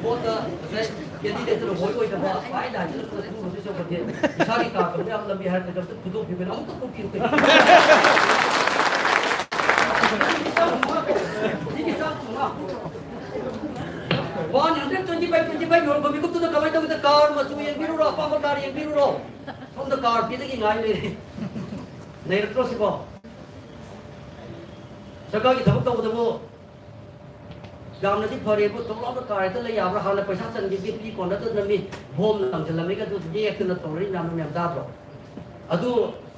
ꯚꯣꯠꯇ ꯉꯁꯥꯏ ꯀꯦꯟꯗꯤꯗꯦꯠꯇꯨꯅ ꯍꯣꯏ ꯑꯣꯏꯗꯕ ꯚꯥꯏ ꯂꯥꯏꯁꯤꯅ ꯈꯨꯔꯨꯗꯣꯏ ꯁꯔꯨꯛꯄꯨꯗꯤ ꯏꯁꯥꯒꯤ ꯀꯥꯔ ꯇꯧꯕ ꯌꯥꯕ ꯂꯝꯕꯤ ꯍꯥꯏꯔꯒꯗꯤ ꯑꯝꯇ ꯈꯨꯗꯣꯛꯄꯤꯕꯅ ꯑꯃꯨꯛꯇ ꯈꯨꯗꯣꯛꯄꯤꯌꯨ ꯀꯩꯅꯣ꯫ ꯁꯤꯒꯤ ꯆꯥꯛ ꯊꯣꯡꯉ one hundred twenty five, twenty five ꯌꯧꯔꯛꯄ ꯃꯤꯀꯨꯞꯇꯨꯗ ꯀꯃꯥꯏꯅ ꯇꯧꯒꯦꯗ ꯀꯥꯔ ꯃꯆꯨ ꯌꯦꯡꯕꯤꯔꯨꯔꯣ, ꯑꯄꯥꯝꯕ ꯀꯥꯔ ꯌꯦꯡꯕꯤꯔꯨꯔꯣ꯫ ꯁꯣꯝꯗ ꯀꯥꯔ ꯄꯤꯗꯒꯤ ꯉꯥꯏ ꯂꯩꯔꯦ꯫ ꯂꯩꯔꯛꯇ꯭ꯔꯣ ꯁꯤꯕꯣ? ꯁꯔꯀꯥꯔꯒꯤ ꯊꯕꯛ ꯇꯧꯕꯗꯕꯨ ꯌꯥꯝꯅꯗꯤ ꯐꯔꯦꯕꯨ, ꯇꯣꯛꯂꯥꯎꯗ ꯀꯥꯔ ꯍꯦꯛꯇ ꯂꯩ ꯌꯥꯕ꯭ꯔꯥ? ꯍꯥꯟꯅ ꯄꯩꯁꯥ ꯆꯟꯈꯤꯕꯗꯤ ꯄꯤ ꯀꯣꯟꯅꯗꯗꯅ ꯃꯤ ꯚꯣꯝ ꯂꯪꯁꯤꯜꯂꯝꯃꯤꯒ ꯑꯗꯨ ꯅꯦꯛꯇꯅ ꯇꯧꯔꯤ ꯃꯌꯥꯝꯗꯣ ꯃꯌꯥꯝ ꯇꯥꯗ꯭ꯔꯣ? ꯑꯗꯨ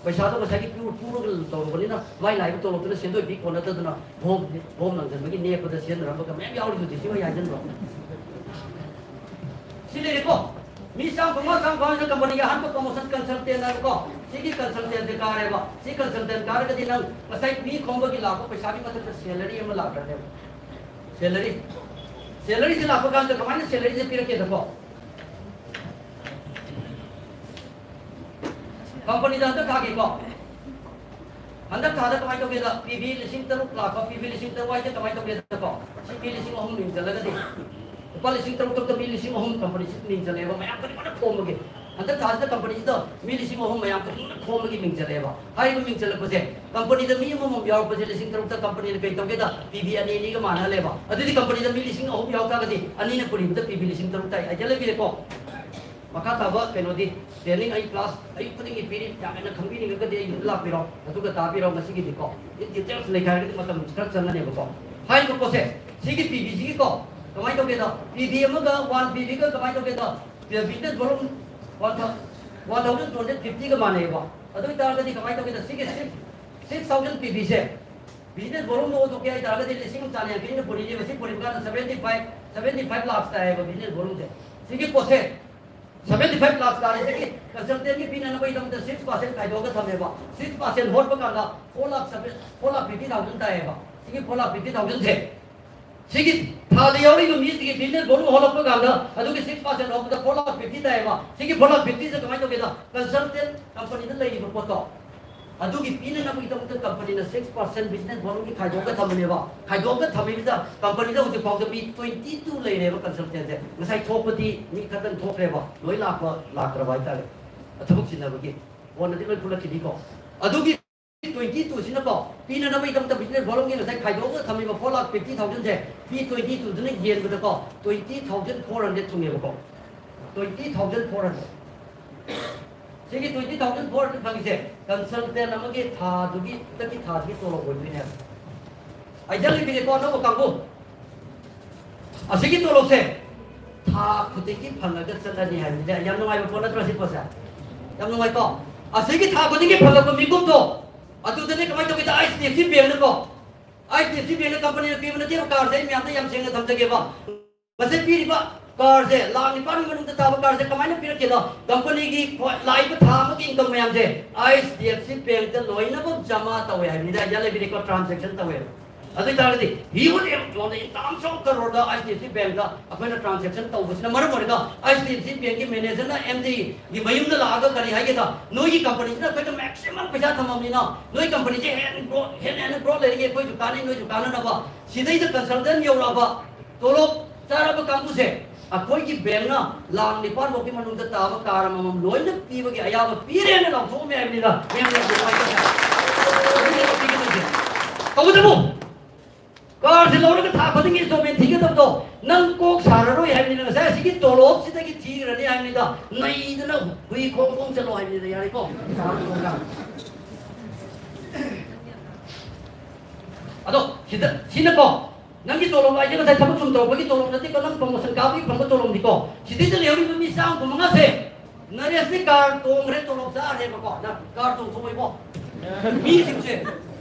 ꯄꯩꯁꯥꯗꯣ ꯉꯁꯥꯏꯒꯤ ꯄꯨ-, ꯄꯨꯔꯒ ꯇꯧꯔꯨꯕꯅꯤꯅ ꯃꯥꯏ ꯂꯥꯛꯏꯕ ꯇꯣꯂꯣꯞꯇꯨꯅ ꯁꯦꯟꯗꯣꯏ ꯄꯤ ꯀꯣꯟꯅꯗꯗꯅ ꯚꯣꯝ, ꯚꯣꯝ ꯂꯪꯁꯤꯟꯕꯒꯤ ꯅꯦꯛꯄꯗ ꯁꯤꯖꯤꯟꯅꯔꯝꯕꯒ ꯃꯌꯥꯝ ꯌꯥꯎꯔꯤꯗꯨꯗꯤ ꯁꯤ ꯃꯣꯏ ꯍꯥꯏꯖꯤꯟꯕ꯭ꯔꯣ? ꯁꯤ ꯂꯩꯔꯦꯀꯣ꯫ ꯃꯤ ꯆꯥꯝ ꯀꯨꯟꯃꯉꯥ, ꯆꯥꯝ ꯀꯨꯟꯃꯉꯥꯁꯤꯗ ꯀꯝꯄꯅꯤꯒꯤ ꯑꯍꯥꯟꯕ ꯄ꯭ꯔꯣꯃꯣꯁꯟ ꯀꯟꯁꯜꯇꯦꯟ ꯍꯥꯏꯕꯀꯣ꯫ ꯁꯤꯒꯤ ꯀꯟꯁꯜꯇꯦꯟꯁꯦ ꯀꯥꯔꯦꯕ꯫ ꯁꯤ ꯀꯟꯁꯜꯇꯦꯟ ꯀꯥꯔꯒꯗꯤ ꯅꯪ ꯉꯁꯥꯏ ꯃꯤ ꯈꯣꯝꯕꯒꯤ ꯂꯥꯛꯄ ꯄꯩꯁꯥꯒꯤ ꯃꯊꯛꯇ ꯁꯦꯂꯔꯤ ꯑꯃ ꯂꯥꯛꯈ꯭ꯔꯅꯦꯕ꯫ ꯁꯦꯂꯔꯤ꯫ ꯁꯦꯂꯔꯤꯁꯦ ꯂꯥꯛꯄ ꯀꯥꯟꯗ ꯀꯃꯥꯏꯅ ꯁꯦꯂꯔꯤꯁꯦ ꯄꯤꯔꯛꯀꯦꯗꯀꯣ? ꯀꯝꯄꯅꯤꯗ ꯍꯟꯗꯛ ꯊꯥꯒꯤꯀꯣ꯫ ꯍꯟꯗꯛ ꯊꯥꯗ ꯀꯃꯥꯏꯅ ꯇꯧꯒꯦꯗ, ꯄꯤ ꯚꯤ ꯂꯤꯁꯤꯡ ꯇꯔꯨꯛ ꯂꯥꯛꯄ, ꯄꯤ ꯚꯤ ꯂꯤꯁꯤꯡ ꯇꯔꯨꯛ ꯍꯥꯏꯁꯦ ꯀꯃꯥꯏꯅ ꯇꯧꯒꯦꯗꯀꯣ? ꯁꯤ ꯃꯤ ꯂꯤꯁꯤꯡ ꯑꯍꯨꯝ ꯃꯤꯡ ꯆꯜꯂꯒꯗꯤ, ꯂꯨꯄꯥ ꯂꯤꯁꯤꯡ ꯇꯔꯨꯛ ꯇꯔꯨꯛꯇ ꯃꯤ ꯂꯤꯁꯤꯡ ꯑꯍꯨꯝ ꯀꯝꯄꯅꯤꯁꯤ ꯃꯤꯡ ꯆꯜꯂꯛꯑꯦꯕ, ꯃꯌꯥꯝ ꯈꯨꯗꯤꯡꯃꯛꯅ ꯈꯣꯝꯕꯒꯤ꯫ ꯍꯟꯗꯛ ꯊꯥꯁꯤꯗ ꯀꯝꯄꯅꯤꯁꯤꯗ ꯃꯤ ꯂꯤꯁꯤꯡ ꯑꯍꯨꯝ ꯃꯌꯥꯝ ꯈꯨꯗꯤꯡꯃꯛꯅ ꯈꯣꯝꯕꯒꯤ ꯃꯤꯡ ꯆꯜꯂꯛꯑꯦꯕ꯫ ꯍꯥꯏꯔꯤꯕ ꯃꯤꯡ ꯆꯜꯂꯛꯄꯁꯦ, ꯀꯝꯄꯅꯤꯗ ꯃꯤ ꯑꯃꯃꯝ ꯌꯥꯎꯔꯛꯄꯁꯦ ꯂꯤꯁꯤꯡ ꯇꯔꯨꯛꯇ ꯀꯝꯄꯅꯤꯅ ꯀꯩ ꯇꯧꯒꯦꯗ, ꯄꯤ ꯚꯤ ꯑꯅꯤ ꯑꯅꯤꯒ ꯃꯥꯟꯅꯍꯜꯂꯦꯕ꯫ ꯑꯗꯨꯗꯤ ꯀꯝꯄꯅꯤꯗ ꯃꯤ ꯂꯤꯁꯤꯡ ꯑꯍꯨꯝ ꯌꯥꯎ ꯇꯥꯔꯒꯗꯤ ꯑꯅꯤꯅ ꯄꯨꯔꯤꯕꯗ ꯄꯤ ꯚꯤ ꯂꯤꯁꯤꯡ ꯇꯔꯨꯛ ꯇꯥꯏ꯫ ꯑꯥꯏꯗꯤꯌꯥ ꯂꯩꯕꯤꯔꯦꯀꯣ? ꯃꯈꯥ ꯇꯥꯕ ꯀꯩꯅꯣꯗꯤ, ꯇ꯭ꯔꯦꯅꯤꯡ ꯑꯩ ꯀ꯭ꯂꯥꯁ ꯑꯌꯨꯛ ꯈꯨꯗꯤꯡꯒꯤ ꯄꯤꯔꯤ, ꯌꯥꯝ ꯍꯦꯟꯅ ꯈꯪꯕꯤꯅꯤꯡꯉꯒꯗꯤ ꯑꯩ ꯌꯨꯝꯗ ꯂꯥꯛꯄꯤꯔꯣ, ꯑꯗꯨꯒ ꯇꯥꯕꯤꯔꯣ꯫ ꯉꯁꯤꯒꯤꯗꯤꯀꯣ, ꯏꯟ ꯗꯤꯇꯦꯜꯁ ꯂꯩꯈꯥꯏꯔꯒꯗꯤ ꯃꯇꯝ ꯈꯔ ꯆꯪꯒꯅꯦꯕꯀꯣ꯫ ꯍꯥꯏꯔꯤꯕ ꯄꯣꯠꯁꯦ, ꯁꯤꯒꯤ ꯄꯤ ꯚꯤꯁꯤꯒꯤꯀꯣ, ꯀꯃꯥꯏꯅ ꯇꯧꯒꯦꯗ, ꯄꯤ ꯚꯤ ꯑꯃꯒ ꯋꯥꯟ ꯄꯤ ꯚꯤꯒ ꯀꯃꯥꯏꯅ ꯇꯧꯒꯦꯗ, business volume one thou-, one thousand two hundred ꯐꯤꯐꯇꯤꯒ ꯃꯥꯟꯅꯩꯕ꯫ ꯑꯗꯨ ꯑꯣꯏꯇꯥꯔꯒꯗꯤ ꯀꯃꯥꯏꯅ ꯇꯧꯒꯦꯗ, ꯁꯤꯒꯤ ꯁꯤꯛꯁ, ꯁꯤꯛꯁ ꯊꯥꯎꯖꯟ ꯄꯤ ꯚꯤꯁꯦ ꯕꯤꯖꯤꯅꯦꯁ ꯚꯣꯂꯨꯝꯗ ꯑꯣꯟꯊꯣꯛꯀꯦ ꯍꯥꯏꯇꯥꯔꯒꯗꯤ ꯂꯤꯁꯤꯡ ꯑꯃ ꯆꯥꯅ ꯌꯥꯡꯈꯩꯅ ꯄꯨꯔꯤꯅꯦꯕ꯫ ꯁꯤ ꯄꯨꯔꯤꯕ ꯀꯥꯟꯗ seventy five, seventy five lakhs ꯇꯥꯏꯌꯦꯕ ꯕꯤꯖꯤꯅꯦꯁ ꯚꯣꯂꯨꯝꯁꯦ꯫ ꯁꯤꯒꯤ ꯄꯣꯠꯁꯦ ꯁꯚꯦꯟꯇꯤ ꯐꯥꯏꯚ ꯂꯥꯛꯁ ꯇꯥꯔꯤꯁꯤꯒꯤ ꯀꯟꯁꯜꯇꯦꯟꯒꯤ ꯄꯤꯅꯅꯕꯒꯤꯗꯃꯛꯇ ꯁꯤꯛꯁ ꯄꯥꯔꯁꯦꯟ ꯈꯥꯏꯗꯣꯛꯑꯒ ꯊꯝꯃꯦꯕ꯫ ꯁꯤꯛꯁ ꯄꯥꯔꯁꯦꯟ ꯍꯣꯠꯄ ꯀꯥꯟꯗ four lakh seven, four lakh fifty thousand ꯇꯥꯏꯌꯦꯕ꯫ ꯁꯤꯒꯤ ꯐꯣꯔ ꯂꯥꯛ ꯐꯤꯐꯇꯤ ꯊꯥꯎꯖꯟꯁꯦ, ꯁꯤꯒꯤ ꯊꯥꯗ ꯌꯥꯎꯔꯤꯕ ꯃꯤꯁꯤꯒꯤ ꯕꯤꯖꯤꯅꯦꯁ ꯚꯣꯂꯨꯝ ꯍꯣꯜꯂꯛꯄ ꯀꯥꯟꯗ ꯑꯗꯨꯒꯤ six percent ꯍꯣꯠꯄꯗ four lakh fifty ꯇꯥꯏꯌꯦꯕ꯫ ꯁꯤꯒꯤ ꯐꯣꯔ ꯂꯥꯛ ꯐꯤꯐꯇꯤꯁꯦ ꯀꯃꯥꯏꯅ ꯇꯧꯒꯦꯗ, ꯀꯟꯁꯜꯇꯦꯟ ꯀꯝꯄꯅꯤꯗ ꯂꯩꯔꯤꯕ ꯄꯣꯠꯇꯣ ꯑꯗꯨꯒꯤ ꯄꯤꯅꯅꯕꯒꯤꯗꯃꯛꯇ ꯀꯝꯄꯅꯤꯅ ꯁꯤꯛꯁ ꯄꯥꯔꯁꯦꯟ ꯕꯤꯖꯤꯅꯦꯁ ꯚꯣꯂꯨꯝꯒꯤ ꯈꯥꯏꯗꯣꯛꯑꯒ ꯊꯝꯕꯅꯦꯕ꯫ ꯈꯥꯏꯗꯣꯛꯑꯒ ꯊꯝꯃꯤꯕꯗ ꯀꯝꯄꯅꯤꯗ ꯍꯧꯖꯤꯛ ꯐꯥꯎꯗ ꯃꯤ ꯇ꯭ꯋꯦꯟꯇꯤ ꯇꯨ ꯂꯩꯔꯦꯕ ꯀꯟꯁꯜꯇꯦꯟꯁꯦ꯫ ꯉꯁꯥꯏ ꯊꯣꯛꯄꯗꯤ ꯃꯤ ꯈꯛꯇꯪ ꯊꯣꯛꯈ꯭ꯔꯦꯕ, ꯂꯣꯏ ꯂꯥꯛꯄ ꯂꯥꯛꯇ꯭ꯔꯕ ꯍꯥꯏꯇꯥꯔꯦ, ꯊꯕꯛ ꯆꯤꯟꯅꯕꯒꯤ꯫ ꯀꯣꯟꯅꯗꯤ ꯂꯣꯏ ꯄꯨꯜꯂꯛꯈꯤꯅꯤꯀꯣ꯫ ꯑꯗꯨꯒꯤ ꯇ꯭ꯋꯦꯟꯇꯤ ꯇꯨꯁꯤꯅꯀꯣ, ꯄꯤꯅꯅꯕꯒꯤꯗꯃꯛꯇ ꯕꯤꯖꯤꯅꯦꯁ ꯚꯣꯂꯨꯝꯒꯤ ꯉꯁꯥꯏ ꯈꯥꯏꯗꯣꯛꯑꯒ ꯊꯝꯃꯤꯕ ꯐꯣꯔ ꯂꯥꯛ ꯐꯤꯐꯇꯤ ꯊꯥꯎꯖꯟꯁꯦ, ꯄꯤ ꯇ꯭ꯋꯦꯟꯇꯤ ꯇꯨꯗꯨꯅ ꯌꯦꯟꯕꯗꯀꯣ, ꯇ꯭ꯋꯦꯟꯇꯤ ꯊꯥꯎꯖꯟ ꯐꯣꯔ ꯍꯟꯗ꯭ꯔꯦꯠ ꯊꯨꯡꯉꯦꯕꯀꯣ꯫ Twenty thousand four hundred. ꯁꯤꯒꯤ ꯇ꯭ꯋꯦꯟꯇꯤ ꯊꯥꯎꯖꯟ ꯐꯣꯔ ꯍꯟꯗ꯭ꯔꯦꯠ ꯐꯪꯉꯤꯁꯦ ꯀꯟꯁꯜꯇꯦꯟ ꯑꯃꯒꯤ ꯊꯥꯗꯨꯒꯤ, ꯍꯟꯗꯛꯀꯤ ꯊꯥꯁꯤꯒꯤ ꯇꯣꯂꯣꯞ ꯑꯣꯏꯗꯣꯏꯅꯦꯕ꯫ ꯑꯥꯏꯗꯤꯌꯥ ꯂꯩꯕꯤꯔꯦꯀꯣ, ꯑꯅꯧꯕ ꯀꯥꯡꯕꯨ? ꯑꯁꯤꯒꯤ ꯇꯣꯂꯣꯞꯁꯦ ꯊꯥ ꯈꯨꯗꯤꯡꯒꯤ ꯐꯪꯉꯒ ꯆꯠꯂꯅꯤ ꯍꯥꯏꯕꯅꯤꯗ꯫ ꯌꯥꯝ ꯅꯨꯡꯉꯥꯏꯕ ꯄꯣꯠ ꯅꯠꯇ꯭ꯔꯣ ꯁꯤ ꯄꯣꯠꯁꯦ? ꯌꯥꯝ ꯅꯨꯡꯉꯥꯏꯀꯣ? ꯑꯁꯤꯒꯤ ꯊꯥ ꯈꯨꯗꯤꯡꯒꯤ ꯐꯪꯂꯛꯄ ꯃꯤꯀꯨꯞꯇꯣ, ꯑꯗꯨꯗꯅꯦ ꯀꯃꯥꯏꯅ ꯇꯧꯒꯦꯗ, H D F C ꯕꯦꯡꯅꯀꯣ, H D F C ꯕꯦꯡꯅ ꯀꯝꯄꯅꯤꯅ ꯄꯤꯕ ꯅꯠꯇꯦꯕ ꯀꯥꯔꯁꯦ, ꯑꯩ ꯃꯌꯥꯝꯗ ꯌꯥꯝ ꯁꯦꯡꯅ ꯊꯝꯖꯒꯦꯕ꯫ ꯃꯁꯤ ꯄꯤꯔꯤꯕ ꯀꯥꯔꯁꯦ ꯂꯥꯛ ꯅꯤꯄꯥꯟꯒꯤ ꯃꯅꯨꯡꯗ ꯇꯥꯕ ꯀꯥꯔꯁꯦ ꯀꯃꯥꯏꯅ ꯄꯤꯔꯛꯀꯦꯗꯣ, ꯀꯝꯄꯅꯤꯒꯤ ꯈ꯭ꯋꯥꯏ-, ꯂꯥꯛꯏꯕ ꯊꯥ ꯑꯃꯒꯤ ꯏꯟꯀꯝ ꯃꯌꯥꯝꯁꯦ ꯑꯩꯆ ꯗꯤ ꯑꯦꯐ ꯁꯤ ꯕꯦꯡꯇ ꯂꯣꯏꯅꯃꯛ ꯖꯃꯥ ꯇꯧꯋꯦ ꯍꯥꯏꯕꯅꯤꯗ, ꯑꯥꯏꯗꯤꯌꯥ ꯂꯩꯕꯤꯔꯦꯀꯣ, ꯇ꯭ꯔꯥꯟꯖꯦꯛꯁꯟ ꯇꯧꯋꯦꯕ꯫ ꯑꯗꯨ ꯑꯣꯏꯇꯥꯔꯒꯗꯤ he would employ in terms of crore the H D F C ꯕꯦꯡꯛꯇ ꯑꯩꯈꯣꯏꯅ ꯇ꯭ꯔꯥꯟꯖꯦꯛꯁꯟ ꯇꯧꯕꯁꯤꯅ ꯃꯔꯝ ꯑꯣꯏꯔꯒ ꯑꯩꯆ ꯗꯤ ꯑꯦꯐ ꯁꯤ ꯕꯦꯡꯛꯀꯤ ꯃꯦꯅꯦꯖꯔꯅ ꯑꯦꯝ ꯗꯤꯒꯤ ꯃꯌꯨꯝꯗ ꯂꯥꯛꯑꯒ ꯀꯔꯤ ꯍꯥꯏꯒꯦꯗ, "ꯅꯣꯏꯒꯤ ꯀꯝꯄꯅꯤꯁꯤꯅ ꯑꯩꯈꯣꯏꯗ ꯃꯦꯛꯁꯤꯃꯝ ꯄꯩꯁꯥ ꯊꯝꯃꯕꯅꯤꯅ ꯅꯣꯏ ꯀꯝꯄꯅꯤꯁꯦ ꯍꯦꯟꯅ ꯒ꯭ꯔꯣ, ꯍꯦꯟꯅ ꯍꯦꯟꯅ ꯒ꯭ꯔꯣ ꯂꯩꯔꯤꯉꯩ ꯑꯩꯈꯣꯏꯁꯨ ꯀꯥꯟꯅꯩ, ꯅꯣꯏꯁꯨ ꯀꯥꯟꯅꯅꯕ ꯁꯤꯗꯩꯗ ꯀꯟꯁꯜꯇꯦꯟ ꯌꯧꯔꯛꯑꯕ ꯇꯣꯂꯣꯞ ꯆꯥꯔꯕ ꯀꯥꯡꯕꯨꯁꯦ ꯑꯩꯈꯣꯏꯒꯤ ꯕꯦꯡꯛꯅ ꯂꯥꯈ ꯅꯤꯄꯥꯟ ꯐꯥꯎꯒꯤ ꯃꯅꯨꯡꯗ ꯇꯥꯕ ꯀꯥꯔ ꯑꯃꯃꯝ ꯂꯣꯏꯅ ꯄꯤꯕꯒꯤ ꯑꯌꯥꯕ ꯄꯤꯔꯦꯅ ꯂꯥꯎꯊꯣꯛꯑꯝꯃꯦ ꯍꯥꯏꯕꯅꯤꯗ꯫ ꯃꯌꯥꯝꯅ ꯑꯗꯨꯃꯥꯏꯅ ꯇꯧꯁꯦ꯫ ꯑꯗꯨꯅꯦꯕ ꯄꯤꯒꯗꯣꯏꯁꯦ꯫ ꯇꯧꯕꯇꯕꯨ ꯀꯥꯔꯁꯦ ꯂꯧꯔꯒ ꯊꯥ ꯈꯨꯗꯤꯡꯒꯤ ꯏꯟꯁꯇꯣꯜꯃꯦꯟ ꯊꯤꯒꯗꯕꯗꯣ ꯅꯪ ꯀꯣꯛ ꯁꯥꯔꯔꯣꯏ ꯍꯥꯏꯕꯅꯤꯅ ꯉꯁꯥꯏ ꯑꯁꯤꯒꯤ ꯇꯣꯂꯣꯞꯁꯤꯗꯒꯤ ꯊꯤꯈ꯭ꯔꯅꯤ ꯍꯥꯏꯕꯅꯤꯗ꯫ ꯅꯩꯗꯅ ꯍꯨꯏ ꯈꯣꯡ ꯈꯣꯡ ꯆꯠꯂꯣ ꯍꯥꯏꯕꯅꯤꯗ꯫ ꯌꯥꯔꯦꯀꯣ? ꯑꯗꯣ ꯁꯤꯗ, ꯁꯤꯅꯀꯣ, ꯅꯪꯒꯤ ꯇꯣꯂꯣꯞ ꯍꯥꯏꯁꯦ ꯉꯁꯥꯏ ꯊꯕꯛ ꯁꯨꯝ ꯇꯧꯔꯛꯄꯒꯤ ꯇꯣꯂꯣꯞ ꯅꯠꯇꯦꯀꯣ, ꯅꯪ ꯄ꯭ꯔꯣꯃꯣꯁꯟ ꯀꯥꯕꯒꯤ ꯐꯪꯕ ꯇꯣꯂꯣꯞꯅꯤꯀꯣ꯫ ꯁꯤꯗꯩꯗ ꯂꯩꯍꯧꯔꯤꯕ ꯃꯤ ꯆꯥꯝꯃ ꯀꯨꯟ ꯃꯉꯥꯁꯦ, ꯅꯔꯦꯁꯇꯤ ꯀꯥꯔ ꯇꯣꯡꯈ꯭ꯔꯦ, ꯇꯣꯂꯣꯞ ꯆꯥꯈ꯭ꯔꯦꯕꯀꯣ꯫ ꯅꯪ ꯀꯥꯔ ꯇꯣꯡꯊꯣꯛꯑꯣꯏꯕꯣ? ꯃꯤꯁꯤꯡꯁꯦ,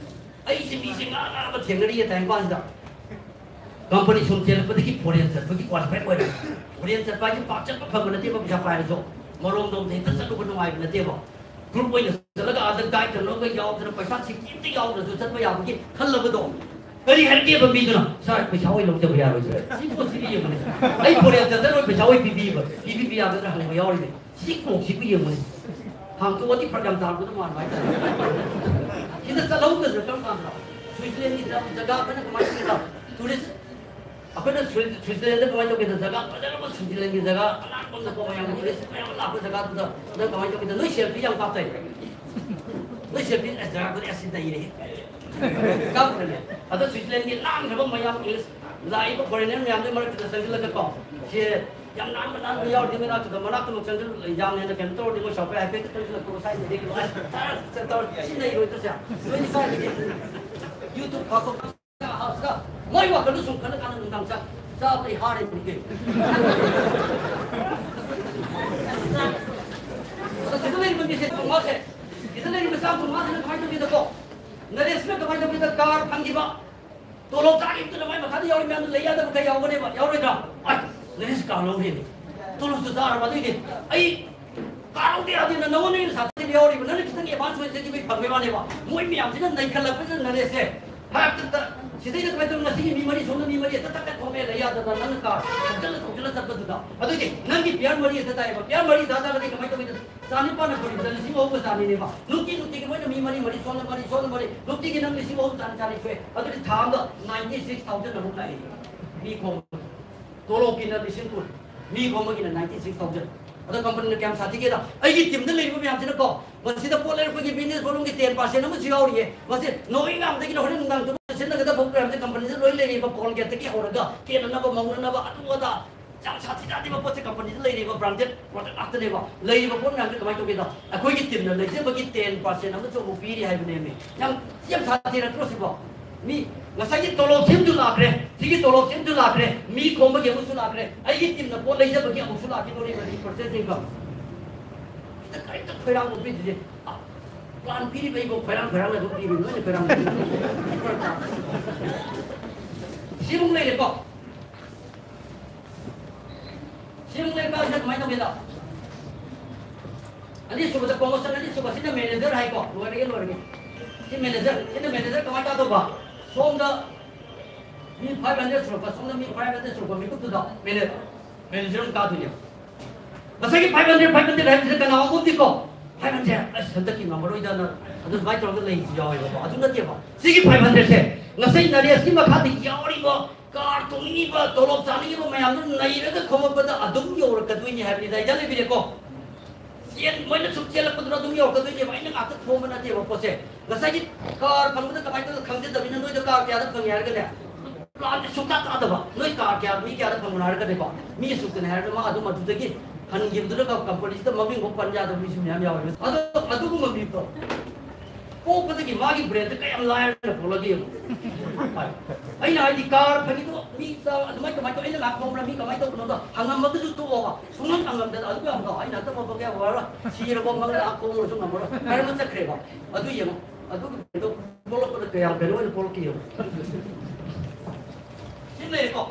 ꯑꯩꯁꯦ ꯃꯤꯁꯦ ꯉꯥ ꯉꯥ ꯑꯃ ꯊꯦꯡꯅꯔꯤꯌꯦ ꯇꯥꯏꯝ ꯄꯥꯁꯇ꯫ ꯀꯝꯄꯅꯤ ꯁꯨꯝ ꯆꯦꯜꯂꯛꯄꯗꯒꯤ ꯐꯣꯔꯦꯟ ꯆꯠꯄꯒꯤ ꯀ꯭ꯋꯥꯂꯤꯐꯥꯏꯠ ꯑꯣꯏꯔꯦ꯫ ꯐꯣꯔꯦꯟ ꯆꯠꯄ ꯍꯥꯏꯁꯦ ꯄꯥꯛ ꯆꯠꯄ ꯐꯪꯕ ꯅꯠꯇꯦꯕ, ꯄꯩꯁꯥ ꯄꯥꯏꯔꯁꯨ꯫ ꯃꯔꯣꯝꯗꯣꯝꯗ ꯍꯦꯛꯇ ꯆꯠꯂꯨꯕ ꯅꯨꯡꯉꯥꯏꯕ ꯅꯠꯇꯦꯕ꯫ ꯒ꯭ꯔꯨꯞ ꯑꯣꯏꯅ ꯆꯠꯂꯒ ꯑꯥꯗ ꯒꯥꯏꯗ ꯇꯧꯅꯕ ꯌꯥꯎꯗꯅ ꯄꯩꯁꯥ ꯁꯤꯀꯤ ꯑꯝꯇ ꯌꯥꯎꯗ꯭ꯔꯁꯨ ꯆꯠꯄ ꯌꯥꯕꯒꯤ ꯈꯜꯂꯕꯗꯣ꯫ ꯀꯔꯤ ꯍꯥꯏꯔꯛꯀꯦꯕ ꯃꯤꯗꯨꯅ? "ꯁꯥꯔ, ꯄꯩꯁꯥ ꯑꯣꯏꯅ ꯂꯧꯖꯕ ꯌꯥꯔꯣꯏ ꯁꯥꯔ?" ꯁꯤ ꯄꯣꯠꯁꯤꯗꯤ ꯌꯦꯡꯕꯅꯦ꯫ ꯑꯩ ꯐꯣꯔꯦꯟ ꯆꯠꯆꯔꯣꯏ, ꯄꯩꯁꯥ ꯑꯣꯏ ꯄꯤꯕꯤꯕ, ꯄꯤꯕꯤꯕ ꯌꯥꯒꯗ꯭ꯔꯥ ꯍꯪꯕ ꯌꯥꯎꯔꯤꯅꯦ꯫ ꯁꯤ ꯀꯣꯛꯁꯤꯕꯨ ꯌꯦꯡꯉꯨꯅꯦ꯫ ꯍꯥꯡꯇꯣꯛꯑꯗꯤ ꯐꯔꯛ ꯌꯥꯝ ꯇꯥꯔꯛꯄꯗꯧ ꯃꯥꯟꯕ ꯍꯥꯏꯇꯥꯔꯦ꯫ ꯁꯤꯗ ꯆꯠꯍꯧꯗ꯭ꯔꯁꯨ ꯀꯔꯝ ꯀꯥꯟꯗ? ꯁ꯭ꯋꯤꯖꯔꯂꯦꯟꯒꯤ ꯖ-, ꯖꯒꯥ ꯑꯩꯈꯣꯏꯅ ꯀꯃꯥꯏꯅ ꯇꯧꯒꯦꯗ? ꯇꯨꯔꯤꯁ, ꯑꯩꯈꯣꯏꯅ ꯁ꯭ꯋꯤ-, ꯁ꯭ꯋꯤꯖꯔꯂꯦꯟꯗ ꯀꯃꯥꯏꯅ ꯇꯧꯒꯦꯗ? ꯖꯒꯥ ꯐꯖꯔꯕ ꯁ꯭ꯋꯤꯖꯔꯂꯦꯟꯒꯤ ꯖꯒꯥ ꯑꯅꯥꯟꯕ ꯑꯃꯗꯀꯣ, ꯃꯌꯥꯝ ꯇꯨꯔꯤꯁ ꯃꯌꯥꯝ ꯑꯃ ꯂꯥꯛꯄ ꯖꯒꯥꯗꯨꯗ ꯅꯪ ꯀꯃꯥꯏꯅ ꯇꯧꯒꯦꯗ? ꯅꯣꯏ ꯁꯦꯜꯐꯤ ꯌꯥꯝ ꯀꯥꯞꯇꯥꯏ꯫ ꯅꯣꯏ ꯁꯦꯜꯐꯤ, ꯑꯁ, ꯖꯒꯥꯗꯨꯗꯤ ꯑꯁ ꯅꯩꯔꯦꯍꯦ꯫ ꯀꯥꯞꯈ꯭ꯔꯅꯦ꯫ ꯑꯗꯣ ꯁ꯭ꯋꯤꯖꯔꯂꯦꯟꯒꯤ ꯅꯥꯟꯈ꯭ꯔꯕ ꯃꯌꯥꯝ, ꯏꯪꯂꯤꯁ ꯂꯥꯛꯏꯕ ꯐꯣꯔꯦꯅꯔ ꯃꯌꯥꯝꯗꯨꯒꯤ ꯃꯔꯛꯇꯨꯗ ꯆꯪꯁꯤꯜꯂꯒꯀꯣ, ꯁꯤ ꯌꯥꯝ ꯅꯥꯟꯕ ꯅꯥꯟꯕ ꯌꯥꯎꯔꯗꯤ ꯃꯅꯥꯛꯇꯨꯗ, ꯃꯅꯥꯛꯇ ꯑꯃꯨꯛ ꯆꯪꯁꯤꯜ-, ꯌꯥꯝ ꯍꯦꯟꯅ ꯀꯩꯅꯣ ꯇꯧꯔꯗꯤ ꯃꯣꯏ ꯁꯥꯎꯕ ꯌꯥꯏ꯫ ꯍꯥꯏꯐꯦꯠ ꯆꯪꯁꯤꯜꯂꯛꯄ ꯁ꯭ꯋꯥꯏꯗꯗꯤ ꯀꯩꯅꯣ, ꯑꯁ, ꯁꯤ ꯅꯩꯔꯣꯏꯗ꯭ꯔꯁꯦ? ꯅꯣꯏꯗꯤ ꯀꯥꯏꯗꯒꯤ? YouTube ꯐꯥꯎꯕ ꯃꯣꯏ ꯋꯥꯈꯜꯗꯣ ꯁꯨꯝ ꯈꯜꯂ ꯀꯥꯟꯗ ꯅꯨꯡꯗꯥꯡ ꯆꯥꯛ ꯆꯥꯕꯗ ꯑꯩ ꯍꯥꯔꯦ ꯍꯧꯖꯤꯛꯇꯤ꯫ ꯑꯗꯣ ꯁꯤꯗ ꯂꯩꯔꯤꯕ ꯃꯤꯁꯦ ꯀꯨꯟꯃꯉꯥꯁꯦ, ꯁꯤꯗ ꯂꯩꯔꯤꯕ ꯆꯥꯝ ꯀꯨꯟꯃꯉꯥꯁꯤꯅ ꯀꯃꯥꯏꯅ ꯇꯧꯒꯦꯗꯀꯣ? ꯅꯔꯦꯁꯅ ꯀꯃꯥꯏꯅ ꯇꯧꯒꯦꯗ? ꯀꯥꯔ ꯐꯪꯈꯤꯕ, ꯇꯣꯂꯣꯞ ꯆꯥꯈꯤꯕꯗꯨꯅ ꯃꯥꯏ ꯃꯈꯥꯗ ꯌꯥꯎꯔꯤ ꯃꯌꯥꯝꯗꯨ ꯂꯩ ꯌꯥꯗꯕ ꯈꯔ ꯌꯥꯎꯒꯅꯦꯕ, ꯌꯥꯎꯔꯣꯏꯗ꯭ꯔꯥ? ꯑꯁ, ꯅꯔꯦꯁ ꯀꯥꯔ ꯂꯧꯔꯦꯅꯦ, ꯇꯣꯂꯣꯞꯁꯨ ꯆꯥꯔꯕ, ꯑꯗꯨꯏꯗꯤ ꯑꯩ ꯀꯥꯔ ꯂꯧꯗ ꯌꯥꯗꯦꯅ ꯅꯉꯣꯟꯗ ꯑꯩꯅ ꯁꯥꯊꯤꯕ ꯌꯥꯎꯔꯤꯕ, ꯅꯪꯅ ꯈꯤꯇꯪ ꯑꯦꯗꯚꯥꯟꯁ ꯑꯣꯏꯅ ꯆꯠꯈꯤꯕꯒꯤ ꯐꯪꯕꯩ ꯋꯥꯅꯦꯕ꯫ ꯃꯣꯏ ꯃꯌꯥꯝꯁꯤꯅ ꯅꯩꯈꯠꯂꯛꯄꯁꯤꯗ ꯅꯔꯦꯁꯁꯦ ꯍꯥꯏꯔꯛꯇ ꯁꯤꯗꯩꯗ ꯀꯃꯥꯏꯅ ꯇꯧꯅꯤ? ꯉꯁꯤꯒꯤ ꯃꯤ ꯃꯔꯤ, ꯁꯣꯝꯗ ꯃꯤ ꯃꯔꯤ ꯍꯦꯛꯇ ꯇꯛ ꯇꯛ ꯈꯣꯝꯃꯦ ꯂꯩ ꯌꯥꯗꯅ ꯅꯪꯅ ꯀꯥꯔ ꯊꯧꯖꯤꯜꯂ ꯊꯧꯖꯤꯜꯂ ꯆꯠꯄꯗꯨꯗ꯫ ꯑꯗꯨꯗꯤ ꯅꯪꯒꯤ ꯄꯤꯌꯔ ꯃꯔꯤ ꯍꯦꯛꯇ ꯇꯥꯏꯌꯦꯕ꯫ ꯄꯤꯌꯔ ꯃꯔꯤ ꯇꯥ ꯇꯥꯔꯒꯗꯤ ꯀꯃꯥꯏꯅ ꯇꯧꯒꯦ? ꯆꯥꯅꯤꯄꯥꯟꯅ ꯄꯨꯔꯤꯕꯗ ꯂꯤꯁꯤꯡ ꯑꯍꯨꯝꯒ ꯆꯥꯅꯤꯅꯦꯕ꯫ ꯅꯨꯡꯇꯤ ꯅꯨꯡꯇꯤꯒꯤ ꯃꯣꯏꯅ ꯃꯤ ꯃꯔꯤ ꯃꯔꯤ, ꯁꯣꯝꯗ ꯃꯔꯤ, ꯁꯣꯝꯗ ꯃꯔꯤ, ꯅꯨꯡꯇꯤꯒꯤ ꯅꯪ ꯂꯤꯁꯤꯡ ꯑꯍꯨꯝ ꯆꯥꯅꯤ ꯆꯥꯅꯤ ꯊꯣꯛꯑꯦ꯫ ꯑꯗꯨꯗꯤ ꯊꯥ ꯑꯃꯗ ninety six thousand ꯑꯃꯨꯛ ꯂꯥꯛꯑꯦ꯫ ꯃꯤ ꯈꯣꯝꯕ꯫ ꯇꯣꯂꯣꯞꯀꯤꯅ ꯂꯤꯁꯤꯡ ꯀꯨꯟ꯫ ꯃꯤ ꯈꯣꯝꯕꯒꯤꯅ ninety six thousand꯫ ꯑꯗꯣ ꯀꯝꯄꯅꯤꯅ ꯀꯌꯥꯝ ꯁꯥꯊꯤꯒꯦꯗ, ꯑꯩꯒꯤ ꯇꯤꯝꯗ ꯂꯩꯔꯤꯕ ꯃꯌꯥꯝꯁꯤꯅꯀꯣ, ꯃꯁꯤꯗ ꯄꯣꯠ ꯂꯩꯔꯛꯄꯒꯤ ꯕꯤꯖꯤꯅꯦꯁ ꯐꯣꯔꯝꯒꯤ ten percent ꯑꯃꯁꯨ ꯌꯥꯎꯔꯤꯌꯦ꯫ ꯃꯁꯤ ꯅꯣꯡꯃꯩ ꯉꯥꯝꯗꯒꯤꯅ ꯍꯣꯔꯦꯟ ꯅꯨꯡꯗꯥꯡ ꯇꯨꯝꯕ ꯁꯤꯖꯤꯟꯅꯒꯗꯕ ꯃꯌꯥꯝꯁꯦ ꯀꯝꯄꯅꯤꯗ ꯂꯣꯏ ꯂꯩꯔꯤꯕ, ꯀꯣꯜꯒꯦꯠꯇꯒꯤ ꯍꯧꯔꯒ ꯀꯦꯅꯅꯕ, ꯃꯧꯅꯅꯕ, ꯑꯗꯨ ꯑꯗꯥ꯫ ꯌꯥꯝ ꯁꯥꯊꯤ ꯁꯥꯊꯤꯕ ꯄꯣꯠꯁꯦ ꯀꯝꯄꯅꯤꯗ ꯂꯩꯔꯤꯕ branded product ꯉꯥꯛꯇꯅꯦꯕ꯫ ꯂꯩꯔꯤꯕ ꯄꯣꯠ ꯃꯌꯥꯝꯁꯦ ꯀꯃꯥꯏꯅ ꯇꯧꯒꯦꯗ, ꯑꯩꯈꯣꯏꯒꯤ ꯇꯤꯝꯅ ꯂꯩꯖꯕꯒꯤ ten percent ꯑꯃꯁꯨ ꯑꯃꯨꯛ ꯄꯤꯔꯤ ꯍꯥꯏꯕꯅꯦꯃꯤ꯫ ꯌꯥꯝ, ꯌꯥꯝ ꯁꯥꯊꯤꯔꯛꯇ꯭ꯔꯣ ꯁꯤꯕꯣ? ꯃꯤ ꯉꯁꯥꯏꯒꯤ ꯇꯣꯂꯣꯞ ꯁꯤꯝꯁꯨ ꯂꯥꯛꯈ꯭ꯔꯦ, ꯁꯤꯒꯤ ꯇꯣꯂꯣꯞ ꯁꯤꯝꯁꯨ ꯂꯥꯛꯈ꯭ꯔꯦ, ꯃꯤ ꯈꯣꯝꯕꯒꯤ ꯑꯃꯁꯨ ꯂꯥꯛꯈ꯭ꯔꯦ, ꯑꯩꯒꯤ ꯇꯤꯝꯅ ꯄꯣꯠ ꯂꯩꯖꯕꯒꯤ ꯑꯃꯨꯛꯁꯨ ꯂꯥꯛꯈꯤꯗꯣꯔꯤꯕ repurchase income꯫ ꯁꯤꯗ ꯀꯔꯤꯝꯇ ꯈꯣꯏꯔꯥꯡꯕ ꯄꯤꯗ꯭ꯔꯤꯁꯦ꯫ ꯄ꯭ꯂꯥꯟ ꯄꯤꯔꯤꯕ ꯑꯩꯕꯨ ꯈꯣꯏꯔꯥꯡ ꯈꯣꯏꯔꯥꯡꯅ ꯑꯗꯨꯝ ꯄꯤꯔꯤ, ꯅꯣꯏꯅ ꯈꯣꯏꯔꯥꯡ꯫ ꯁꯤꯃꯨꯛ ꯂꯩꯔꯦꯀꯣ꯫ ꯁꯤꯃꯨꯛ ꯂꯩꯔꯀꯥꯟꯁꯤꯗ ꯀꯃꯥꯏꯅ ꯇꯧꯒꯦꯗ? ꯑꯅꯤꯁꯨꯕꯗ promotion, ꯑꯅꯤꯁꯨꯕ ꯁꯤꯅ manager ꯍꯥꯏꯀꯣ꯫ ꯂꯣꯏꯔꯒꯦ, ꯂꯣꯏꯔꯒꯦ꯫ ꯁꯤ manager, ꯁꯤꯅ manager ꯀꯃꯥꯏꯅ ꯇꯧꯕ? ꯁꯣꯝꯗ ꯃꯤ five hundred ꯁꯨꯔꯛꯄ, ꯁꯣꯝꯗ ꯃꯤ five hundred ꯁꯨꯔꯛꯄ ꯃꯤꯀꯨꯞꯇꯨꯗ manager, manager ꯑꯃ ꯀꯥꯗꯣꯏꯅꯦꯕ꯫ ꯉꯁꯥꯏꯒꯤ five hundred, five hundred ꯍꯥꯏꯕꯁꯤꯗ ꯀꯅꯥꯒꯨꯝꯕꯗꯤꯀꯣ, five hundred, ꯑꯁ, ꯍꯟꯗꯛꯀꯤ ꯉꯝꯃꯔꯣꯏꯗꯅ ꯑꯗꯨꯃꯥꯏꯅ ꯇꯧꯔꯒ ꯂꯩꯕꯁꯨ ꯌꯥꯎꯋꯦꯕꯀꯣ꯫ ꯑꯗꯨ ꯅꯠꯇꯦꯕ꯫ ꯁꯤꯒꯤ five hundred ꯁꯦ ꯉꯁꯥꯏ ꯅꯔꯦꯁꯀꯤ ꯃꯈꯥꯗ ꯌꯥꯎꯔꯤꯕ ꯀꯥꯔ ꯇꯣꯡꯅꯤꯡꯉꯤꯕ, ꯇꯣꯂꯣꯞ ꯆꯥꯅꯤꯡꯉꯤꯕ ꯃꯌꯥꯝꯗꯨ ꯅꯩꯔꯒ ꯈꯣꯝꯃꯛꯄꯗ ꯑꯗꯨꯝ ꯌꯧꯔꯛꯀꯗꯣꯏꯅꯤ ꯍꯥꯏꯕꯅꯤꯗ꯫ ꯑꯩ ꯂꯩꯕꯤꯔꯦꯀꯣ꯫ ꯆꯦꯟ-, ꯃꯣꯏꯅ ꯁꯨꯝ ꯆꯦꯜꯂꯛꯄꯗꯨꯅ ꯑꯗꯨꯝ ꯌꯧꯔꯛꯀꯗꯣꯏꯅꯦꯕ꯫ ꯑꯩꯅ ꯉꯥꯛꯇ ꯈꯣꯝꯕ ꯅꯠꯇꯦꯕ ꯄꯣꯠꯁꯦ꯫ ꯉꯁꯥꯏꯒꯤ ꯀꯥꯔ ꯐꯪꯕꯗ ꯀꯃꯥꯏꯅ ꯇꯧꯗꯅ ꯈꯪꯖꯗꯕꯅꯤꯅ ꯅꯣꯏꯗ ꯀꯥꯔ ꯀꯌꯥꯗ ꯐꯪꯉꯦ ꯍꯥꯏꯔꯒꯅꯦ, ꯄ꯭ꯂꯥꯟꯁꯦ ꯁꯨꯡꯇꯥ ꯇꯥꯗꯕ꯫ ꯅꯣꯏ ꯀꯥꯔ ꯀꯌꯥ, ꯃꯤ ꯀꯌꯥꯗ ꯐꯪꯕꯅꯣ ꯍꯥꯏꯔꯒꯅꯦꯀꯣ, ꯃꯤ ꯑꯁꯨꯛꯇꯅꯦ ꯍꯥꯏꯔꯒ ꯃꯥ ꯑꯗꯨꯝ ꯑꯗꯨꯗꯒꯤ ꯍꯟꯈꯤꯕꯗꯨꯅ ꯀꯝꯄꯅꯤꯁꯤꯗ ꯃꯃꯤꯡ ꯐꯥꯎ ꯄꯟ ꯌꯥꯗꯕ ꯃꯤꯁꯨ ꯃꯌꯥꯝ ꯌꯥꯎꯋꯦ꯫ ꯑꯗꯣ ꯑꯗꯨꯒꯨꯝꯕ ꯃꯤꯗꯣ ꯄꯣꯛꯄꯗꯒꯤ ꯃꯥꯒꯤ brainꯁꯦ ꯀꯌꯥꯝ ꯂꯥꯏꯔꯅ ꯄꯣꯛꯂꯒꯦ ꯌꯦꯡꯉꯨ꯫ ꯑꯩꯅ ꯍꯥꯏꯗꯤ ꯀꯥꯔ ꯐꯪꯉꯤꯗꯣ ꯃꯤ ꯆꯥ-, ꯑꯗꯨꯃꯥꯏꯅ ꯀꯃꯥꯏꯅ ꯇꯧ-, ꯑꯩꯅ ꯂꯥꯛ ꯐꯥꯎꯕ꯭ꯔꯥ, ꯃꯤ ꯀꯃꯥꯏꯅ ꯇꯧꯕꯅꯣꯗꯣ ꯍꯪꯉꯝꯃꯒꯁꯨ ꯇꯣꯛꯑꯣꯕ꯫ ꯁꯨꯡꯍꯪ ꯍꯪꯉꯝꯗꯅ ꯑꯗꯨ ꯌꯥꯝꯗꯣ ꯑꯩꯅ ꯑꯇꯣꯞꯄ ꯀꯌꯥ ꯋꯥꯔ ꯁꯤꯔꯕ ꯃꯪꯗ ꯂꯥꯛ ꯐꯥꯎꯕꯁꯨ ꯉꯝꯃꯔꯣꯏ ꯍꯥꯏꯔꯒ ꯆꯠꯈ꯭ꯔꯦꯕ꯫ ꯑꯗꯨ ꯌꯦꯡꯉꯣ, ꯑꯗꯨꯒꯤ brainꯗꯣ ꯄꯣꯛꯂꯛꯄꯗ ꯀꯌꯥꯝ value ꯑꯣꯏꯅ ꯄꯣꯛꯂꯛꯀꯦ ꯌꯦꯡꯉꯣ꯫ ꯁꯤ ꯂꯩꯔꯦꯀꯣ꯫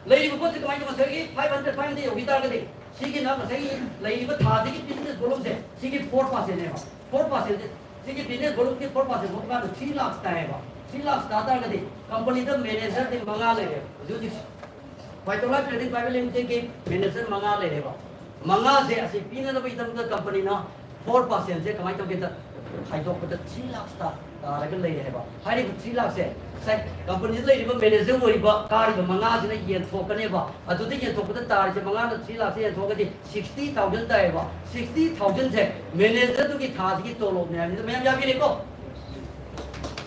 ꯂꯩꯔꯤꯕ ꯄꯣꯠꯁꯦ ꯀꯃꯥꯏꯅ ꯇꯧꯕ? ꯉꯁꯥꯏꯒꯤ five hundred, five hundred ꯌꯧꯈꯤ ꯇꯥꯔꯒꯗꯤ ꯁꯤꯒꯤꯅ ꯉꯁꯥꯏꯒꯤ ꯂꯩꯔꯤꯕ ꯊꯥꯁꯤꯒꯤ business volumeꯁꯦ ꯁꯤꯒꯤ four percentꯅꯦꯕ꯫ Four percentꯁꯦ, ꯁꯤꯒꯤ business volumeꯒꯤ four percent ꯊꯣꯛꯄ ꯀꯥꯟꯗ three lakhs ꯇꯥꯏꯌꯦꯕ꯫ ꯊ꯭ꯔꯤ ꯂꯥꯛꯁ ꯇꯥ ꯇꯥꯔꯒꯗꯤ ꯀꯝꯄꯅꯤꯗ ꯃꯦꯅꯦꯖꯔꯗꯤ ꯃꯉꯥ ꯂꯩꯔꯦ꯫ ꯍꯧꯖꯤꯛ ꯍꯧꯖꯤꯛ ꯋꯥꯏꯇꯣꯂꯥ ꯇ꯭ꯔꯦꯗꯤꯡ ꯄ꯭ꯔꯥꯏꯚꯦꯠ ꯂꯤꯃꯤꯇꯦꯗꯀꯤ ꯃꯦꯅꯦꯖꯔ ꯃꯉꯥ ꯂꯩꯔꯦꯕ꯫ ꯃꯉꯥꯁꯦ ꯑꯁꯤ ꯄꯤꯅꯅꯕꯒꯤꯗꯃꯛꯇ ꯀꯝꯄꯅꯤꯅ ꯐꯣꯔ ꯄꯥꯔꯁꯦꯟꯁꯦ ꯀꯃꯥꯏꯅ ꯇꯧꯒꯦꯗ ꯈꯥꯏꯗꯣꯛꯄꯗ ꯊ꯭ꯔꯤ ꯂꯥꯛꯁ ꯇꯥ ꯇꯥꯔꯒ ꯂꯩꯔꯦ ꯍꯥꯏꯕ꯫ ꯍꯥꯏꯔꯤꯕ ꯊ꯭ꯔꯤ ꯂꯥꯛꯁꯦ ꯉꯁꯥꯏ ꯀꯝꯄꯅꯤꯗ ꯂꯩꯔꯤꯕ ꯃꯦꯅꯦꯖꯔ ꯑꯣꯏꯔꯤꯕ ꯀꯥꯔꯤꯕ ꯃꯉꯥꯁꯤꯅ ꯌꯦꯟꯊꯣꯛꯀꯅꯦꯕ꯫ ꯑꯗꯨꯗ ꯌꯦꯟꯊꯣꯛꯄꯗ ꯇꯥꯔꯤꯁꯦ, ꯃꯉꯥꯅ ꯊ꯭ꯔꯤ ꯂꯥꯛꯁꯦ ꯌꯦꯟꯊꯣꯛꯑꯒꯗꯤ ꯁꯤꯛꯁꯇꯤ ꯊꯥꯎꯖꯟ ꯇꯥꯏꯌꯦꯕ꯫ ꯁꯤꯛꯁꯇꯤ ꯊꯥꯎꯖꯟꯁꯦ ꯃꯦꯅꯦꯖꯔꯗꯨꯒꯤ ꯊꯥꯁꯤꯒꯤ ꯇꯣꯂꯣꯞꯅꯦ ꯍꯥꯏꯕꯅꯤꯗ꯫ ꯃꯌꯥꯝ ꯌꯥꯕꯤꯔꯦꯀꯣ?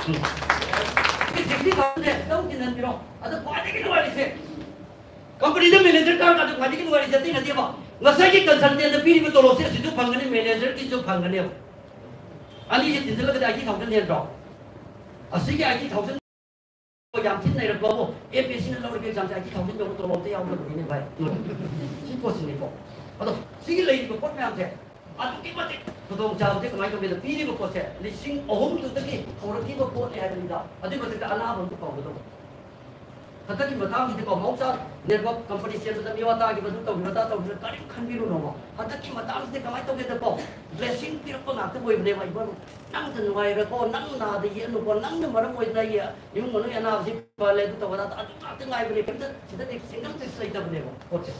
ꯎꯝ꯫ ꯁꯤꯛꯁꯇꯤ ꯊꯥꯎꯖꯟꯁꯦ ꯈꯤꯇꯪ ꯆꯤꯟꯍꯟꯕꯤꯔꯣ꯫ ꯑꯗ ꯈ꯭ꯋꯥꯏꯗꯒꯤ ꯅꯨꯡꯉꯥꯏꯔꯤꯁꯦ, ꯀꯝꯄꯅꯤꯗ ꯃꯦꯅꯦꯖꯔ ꯀꯥꯔꯀꯥꯟꯗ ꯈ꯭ꯋꯥꯏꯗꯒꯤ ꯅꯨꯡꯉꯥꯏꯔꯤꯁꯦ ꯑꯇꯩ ꯅꯠꯇꯦꯕ꯫ ꯉꯁꯥꯏꯒꯤ ꯀꯟꯁꯜꯇꯦꯟꯗ ꯄꯤꯔꯤꯕ ꯇꯣꯂꯣꯞꯁꯦ ꯑꯁꯤꯁꯨ ꯐꯪꯒꯅꯤ, ꯃꯦꯅꯦꯖꯔꯒꯤꯁꯨ ꯐꯪꯒꯅꯦꯕ꯫ ꯑꯅꯤꯁꯦ ꯇꯤꯟꯁꯤꯜꯂꯒꯗꯤ ꯑꯥꯏꯇꯤ ꯊꯥꯎꯖꯟ ꯍꯦꯟꯗ꯭ꯔꯣ? ꯑꯁꯤꯒꯤ ꯑꯥꯏꯇꯤ ꯊꯥꯎꯖꯟ ꯌꯥꯝ ꯊꯤꯅ ꯅꯩꯔꯛꯄꯕꯨ ꯑꯦꯝ ꯄꯤ ꯑꯦꯁ ꯁꯤꯅ ꯂꯧꯔꯤꯕ ꯑꯦꯛꯖꯥꯝꯁꯦ ꯑꯥꯏꯇꯤ ꯊꯥꯎꯖꯟ ꯌꯧꯕ ꯇꯣꯂꯣꯞ ꯑꯝꯇ ꯌꯥꯎꯗꯕꯅꯤꯅꯦ ꯚꯥꯏ꯫ ꯁꯤ ꯄꯣꯠꯁꯤꯅꯤꯀꯣ꯫ ꯑꯗꯣ ꯁꯤꯒꯤ ꯂꯩꯔꯤꯕ ꯄꯣꯠ ꯃꯌꯥꯝꯁꯦ ꯑꯗꯨꯛꯀꯤ ꯃꯇꯤꯛ ꯈꯨꯗꯣꯡꯆꯥꯕꯁꯦ ꯀꯃꯥꯏꯅ ꯇꯧꯒꯦꯗ, ꯄꯤꯔꯤꯕ ꯄꯣꯠꯁꯦ ꯂꯤꯁꯤꯡ ꯑꯍꯨꯝꯗꯨꯗꯒꯤ ꯍꯧꯔꯛꯈꯤꯕ ꯄꯣꯠꯅꯤ ꯍꯥꯏꯕꯅꯤꯗ꯫ ꯑꯗꯨꯒꯤ ꯃꯊꯛꯇ ꯑꯅꯥꯕ ꯑꯝꯇ ꯀꯥꯎꯒꯗꯧꯕ꯫ ꯍꯟꯗꯛꯀꯤ ꯃꯇꯥꯡꯁꯤꯗꯤꯀꯣ, ꯃꯍꯧꯁꯥ ꯅꯦꯠꯋꯥꯛ ꯀꯝꯄꯅꯤ ꯆꯦꯟꯕꯗ ꯃꯤꯋꯥ ꯇꯥꯈꯤꯕ, ꯑꯗꯨ ꯇꯧꯈꯤꯕ, ꯑꯗꯥ ꯇꯧꯈꯤꯕ ꯀꯔꯤꯝ ꯈꯟꯕꯤꯔꯨꯅꯣꯕ꯫ ꯍꯟꯗꯛꯀꯤ ꯃꯇꯥꯡꯁꯤꯗꯤ ꯀꯃꯥꯏꯅ ꯇꯧꯒꯦꯗꯀꯣ, ꯕ꯭ꯂꯦꯁꯤꯡ ꯄꯤꯔꯛꯄ ꯉꯥꯛꯇ ꯑꯣꯏꯕꯅꯦꯕ꯫ ꯏꯕꯨꯡ, ꯅꯪꯗ ꯅꯨꯡꯉꯥꯏꯔꯀꯣ, ꯅꯪ ꯅꯥꯗ ꯌꯦꯠꯂꯨꯀꯣ, ꯅꯪꯅ ꯃꯔꯝ ꯑꯣꯏꯗꯅ ꯑꯩꯒꯤ ꯏꯃꯨꯡ ꯃꯅꯨꯡ ꯑꯅꯥꯕꯁꯤ ꯐꯍꯜꯂꯦ, ꯑꯗꯨ ꯇꯧꯕ, ꯑꯗꯥ ꯑꯗꯨ ꯉꯥꯛꯇ ꯉꯥꯏꯕꯅꯦ꯫ ꯀꯔꯤꯝꯇ ꯁꯤꯗꯗꯤ ꯁꯤꯡꯒꯜ ꯄꯤꯁ ꯂꯩꯇꯕꯅꯦꯕ ꯄꯣꯠꯁꯦ꯫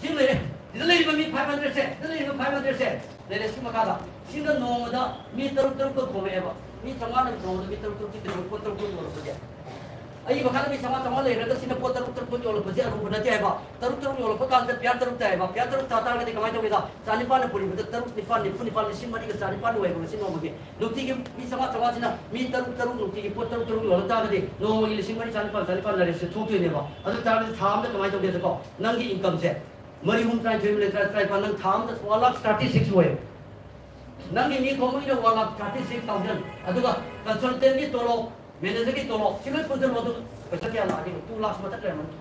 ꯁꯤ ꯂꯩꯔꯦ꯫ ꯁꯤꯗ ꯂꯩꯔꯤꯕ ꯃꯤ ꯐꯥꯏꯚ ꯍꯟꯗ꯭ꯔꯦꯠꯁꯦ, ꯁꯤꯗ ꯂꯩꯔꯤꯕ ꯐꯥꯏꯚ ꯍꯟꯗ꯭ꯔꯦꯠꯁꯦ ꯂꯩꯔꯦ꯫ ꯁꯤ ꯃꯈꯥꯗ, ꯁꯤꯅ ꯅꯣꯡꯃꯗ ꯃꯤ ꯇꯔꯨꯛ ꯇꯔꯨꯛꯇ ꯈꯣꯝꯃꯛꯑꯦꯕ꯫ ꯃꯤ ꯆꯥꯝꯃꯉꯥꯅ ꯅꯣꯡꯃꯗ ꯃꯤ ꯇꯔꯨꯛ ꯇꯔꯨꯛꯇꯤ ꯀꯩꯗꯧꯕ ꯄꯣꯠ ꯇꯔꯨꯛ ꯇꯔꯨꯛ ꯌꯣꯜꯂꯛꯄꯁꯦ? ꯑꯩꯒꯤ ꯃꯈꯥꯗ ꯃꯤ ꯆꯥꯝꯃꯉꯥ ꯆꯥꯝꯃꯉꯥ ꯂꯩꯔꯒ ꯁꯤꯅ ꯄꯣꯠ ꯇꯔꯨꯛ ꯇꯔꯨꯛ ꯌꯣꯜꯂꯛꯄꯁꯦ ꯑꯔꯨꯕ ꯅꯠꯇꯦ ꯍꯥꯏꯕ꯫ ꯇꯔꯨꯛ ꯇꯔꯨꯛ ꯌꯣꯜꯂꯛꯄ ꯀꯥꯟꯗ ꯄꯤꯌꯥꯔ ꯇꯔꯨꯛ ꯇꯥꯏ ꯍꯥꯏꯕ꯫ ꯄꯤꯌꯥꯔ ꯇꯔꯨꯛ ꯇꯥ ꯇꯥꯔꯒꯗꯤ ꯀꯃꯥꯏꯅ ꯇꯧꯒꯦꯗ? ꯆꯥꯅꯤꯄꯥꯟꯅ ꯄꯨꯔꯤꯕꯗ ꯇꯔꯨꯛ ꯅꯤꯄꯥꯟ ꯅꯤꯐꯨ ꯅꯤꯄꯥꯟ, ꯂꯤꯁꯤꯡ ꯃꯔꯤꯒ ꯆꯥꯅꯤꯄꯥꯟ ꯑꯣꯏꯕ ꯉꯁꯤ ꯅꯣꯡꯃꯒꯤ꯫ ꯅꯨꯡꯇꯤꯒꯤ ꯃꯤ ꯆꯥꯝꯃꯉꯥ ꯆꯥꯝꯃꯉꯥꯁꯤꯅ ꯃꯤ ꯇꯔꯨꯛ ꯇꯔꯨꯛ ꯅꯨꯡꯇꯤꯒꯤ ꯄꯣꯠ ꯇꯔꯨꯛ ꯇꯔꯨꯛ ꯌꯣꯜꯂꯛ ꯇꯥꯔꯒꯗꯤ ꯅꯣꯡꯃꯒꯤ ꯂꯤꯁꯤꯡ ꯃꯔꯤ ꯆꯥꯅꯤꯄꯥꯟ ꯆꯥꯅꯤꯄꯥꯟ ꯂꯥꯏꯔꯤꯛꯁꯦ ꯊꯣꯛꯇꯣꯏꯅꯦꯕ꯫ ꯑꯗꯨ ꯇꯥꯔꯒꯗꯤ ꯊꯥ ꯑꯃꯗ ꯀꯃꯥꯏꯅ ꯇꯧꯒꯦꯗꯀꯣ? ꯅꯪꯒꯤ ꯏꯟꯀꯝꯁꯦ ꯃꯔꯤ ꯑꯍꯨꯝ ꯇꯔꯥꯅꯤꯊꯣꯏ, ꯃꯔꯤ ꯇꯔꯥ, ꯇꯔꯥꯅꯤꯄꯥꯟ, ꯅꯪ ꯊꯥ ꯑꯃꯗ ꯋꯥꯟ ꯂꯥꯛ ꯊꯥꯔꯇꯤ ꯁꯤꯛꯁ ꯑꯣꯏꯌꯦ꯫ ꯅꯪꯒꯤ ꯃꯤ ꯈꯣꯝꯕꯒꯤꯅ ꯋꯥꯟ ꯂꯥꯛ ꯊꯥꯔꯇꯤ ꯁꯤꯛꯁ ꯊꯥꯎꯖꯟ, ꯑꯗꯨꯒ ꯀꯟꯁꯜꯇꯦꯟꯒꯤ ꯇꯣꯂꯣꯞ, ꯃꯦꯅꯦꯖꯔꯒꯤ ꯇꯣꯂꯣꯞ, ꯁꯤ ꯂꯣꯏ ꯄꯨꯟꯁꯤꯜꯂꯣ, ꯑꯗꯨ ꯄꯩꯁꯥ ꯀꯌꯥ ꯂꯥꯛꯑꯒꯦ? ꯇꯨ ꯂꯥꯛꯁ ꯃꯊꯛ ꯂꯩꯔꯝꯃꯅꯤ꯫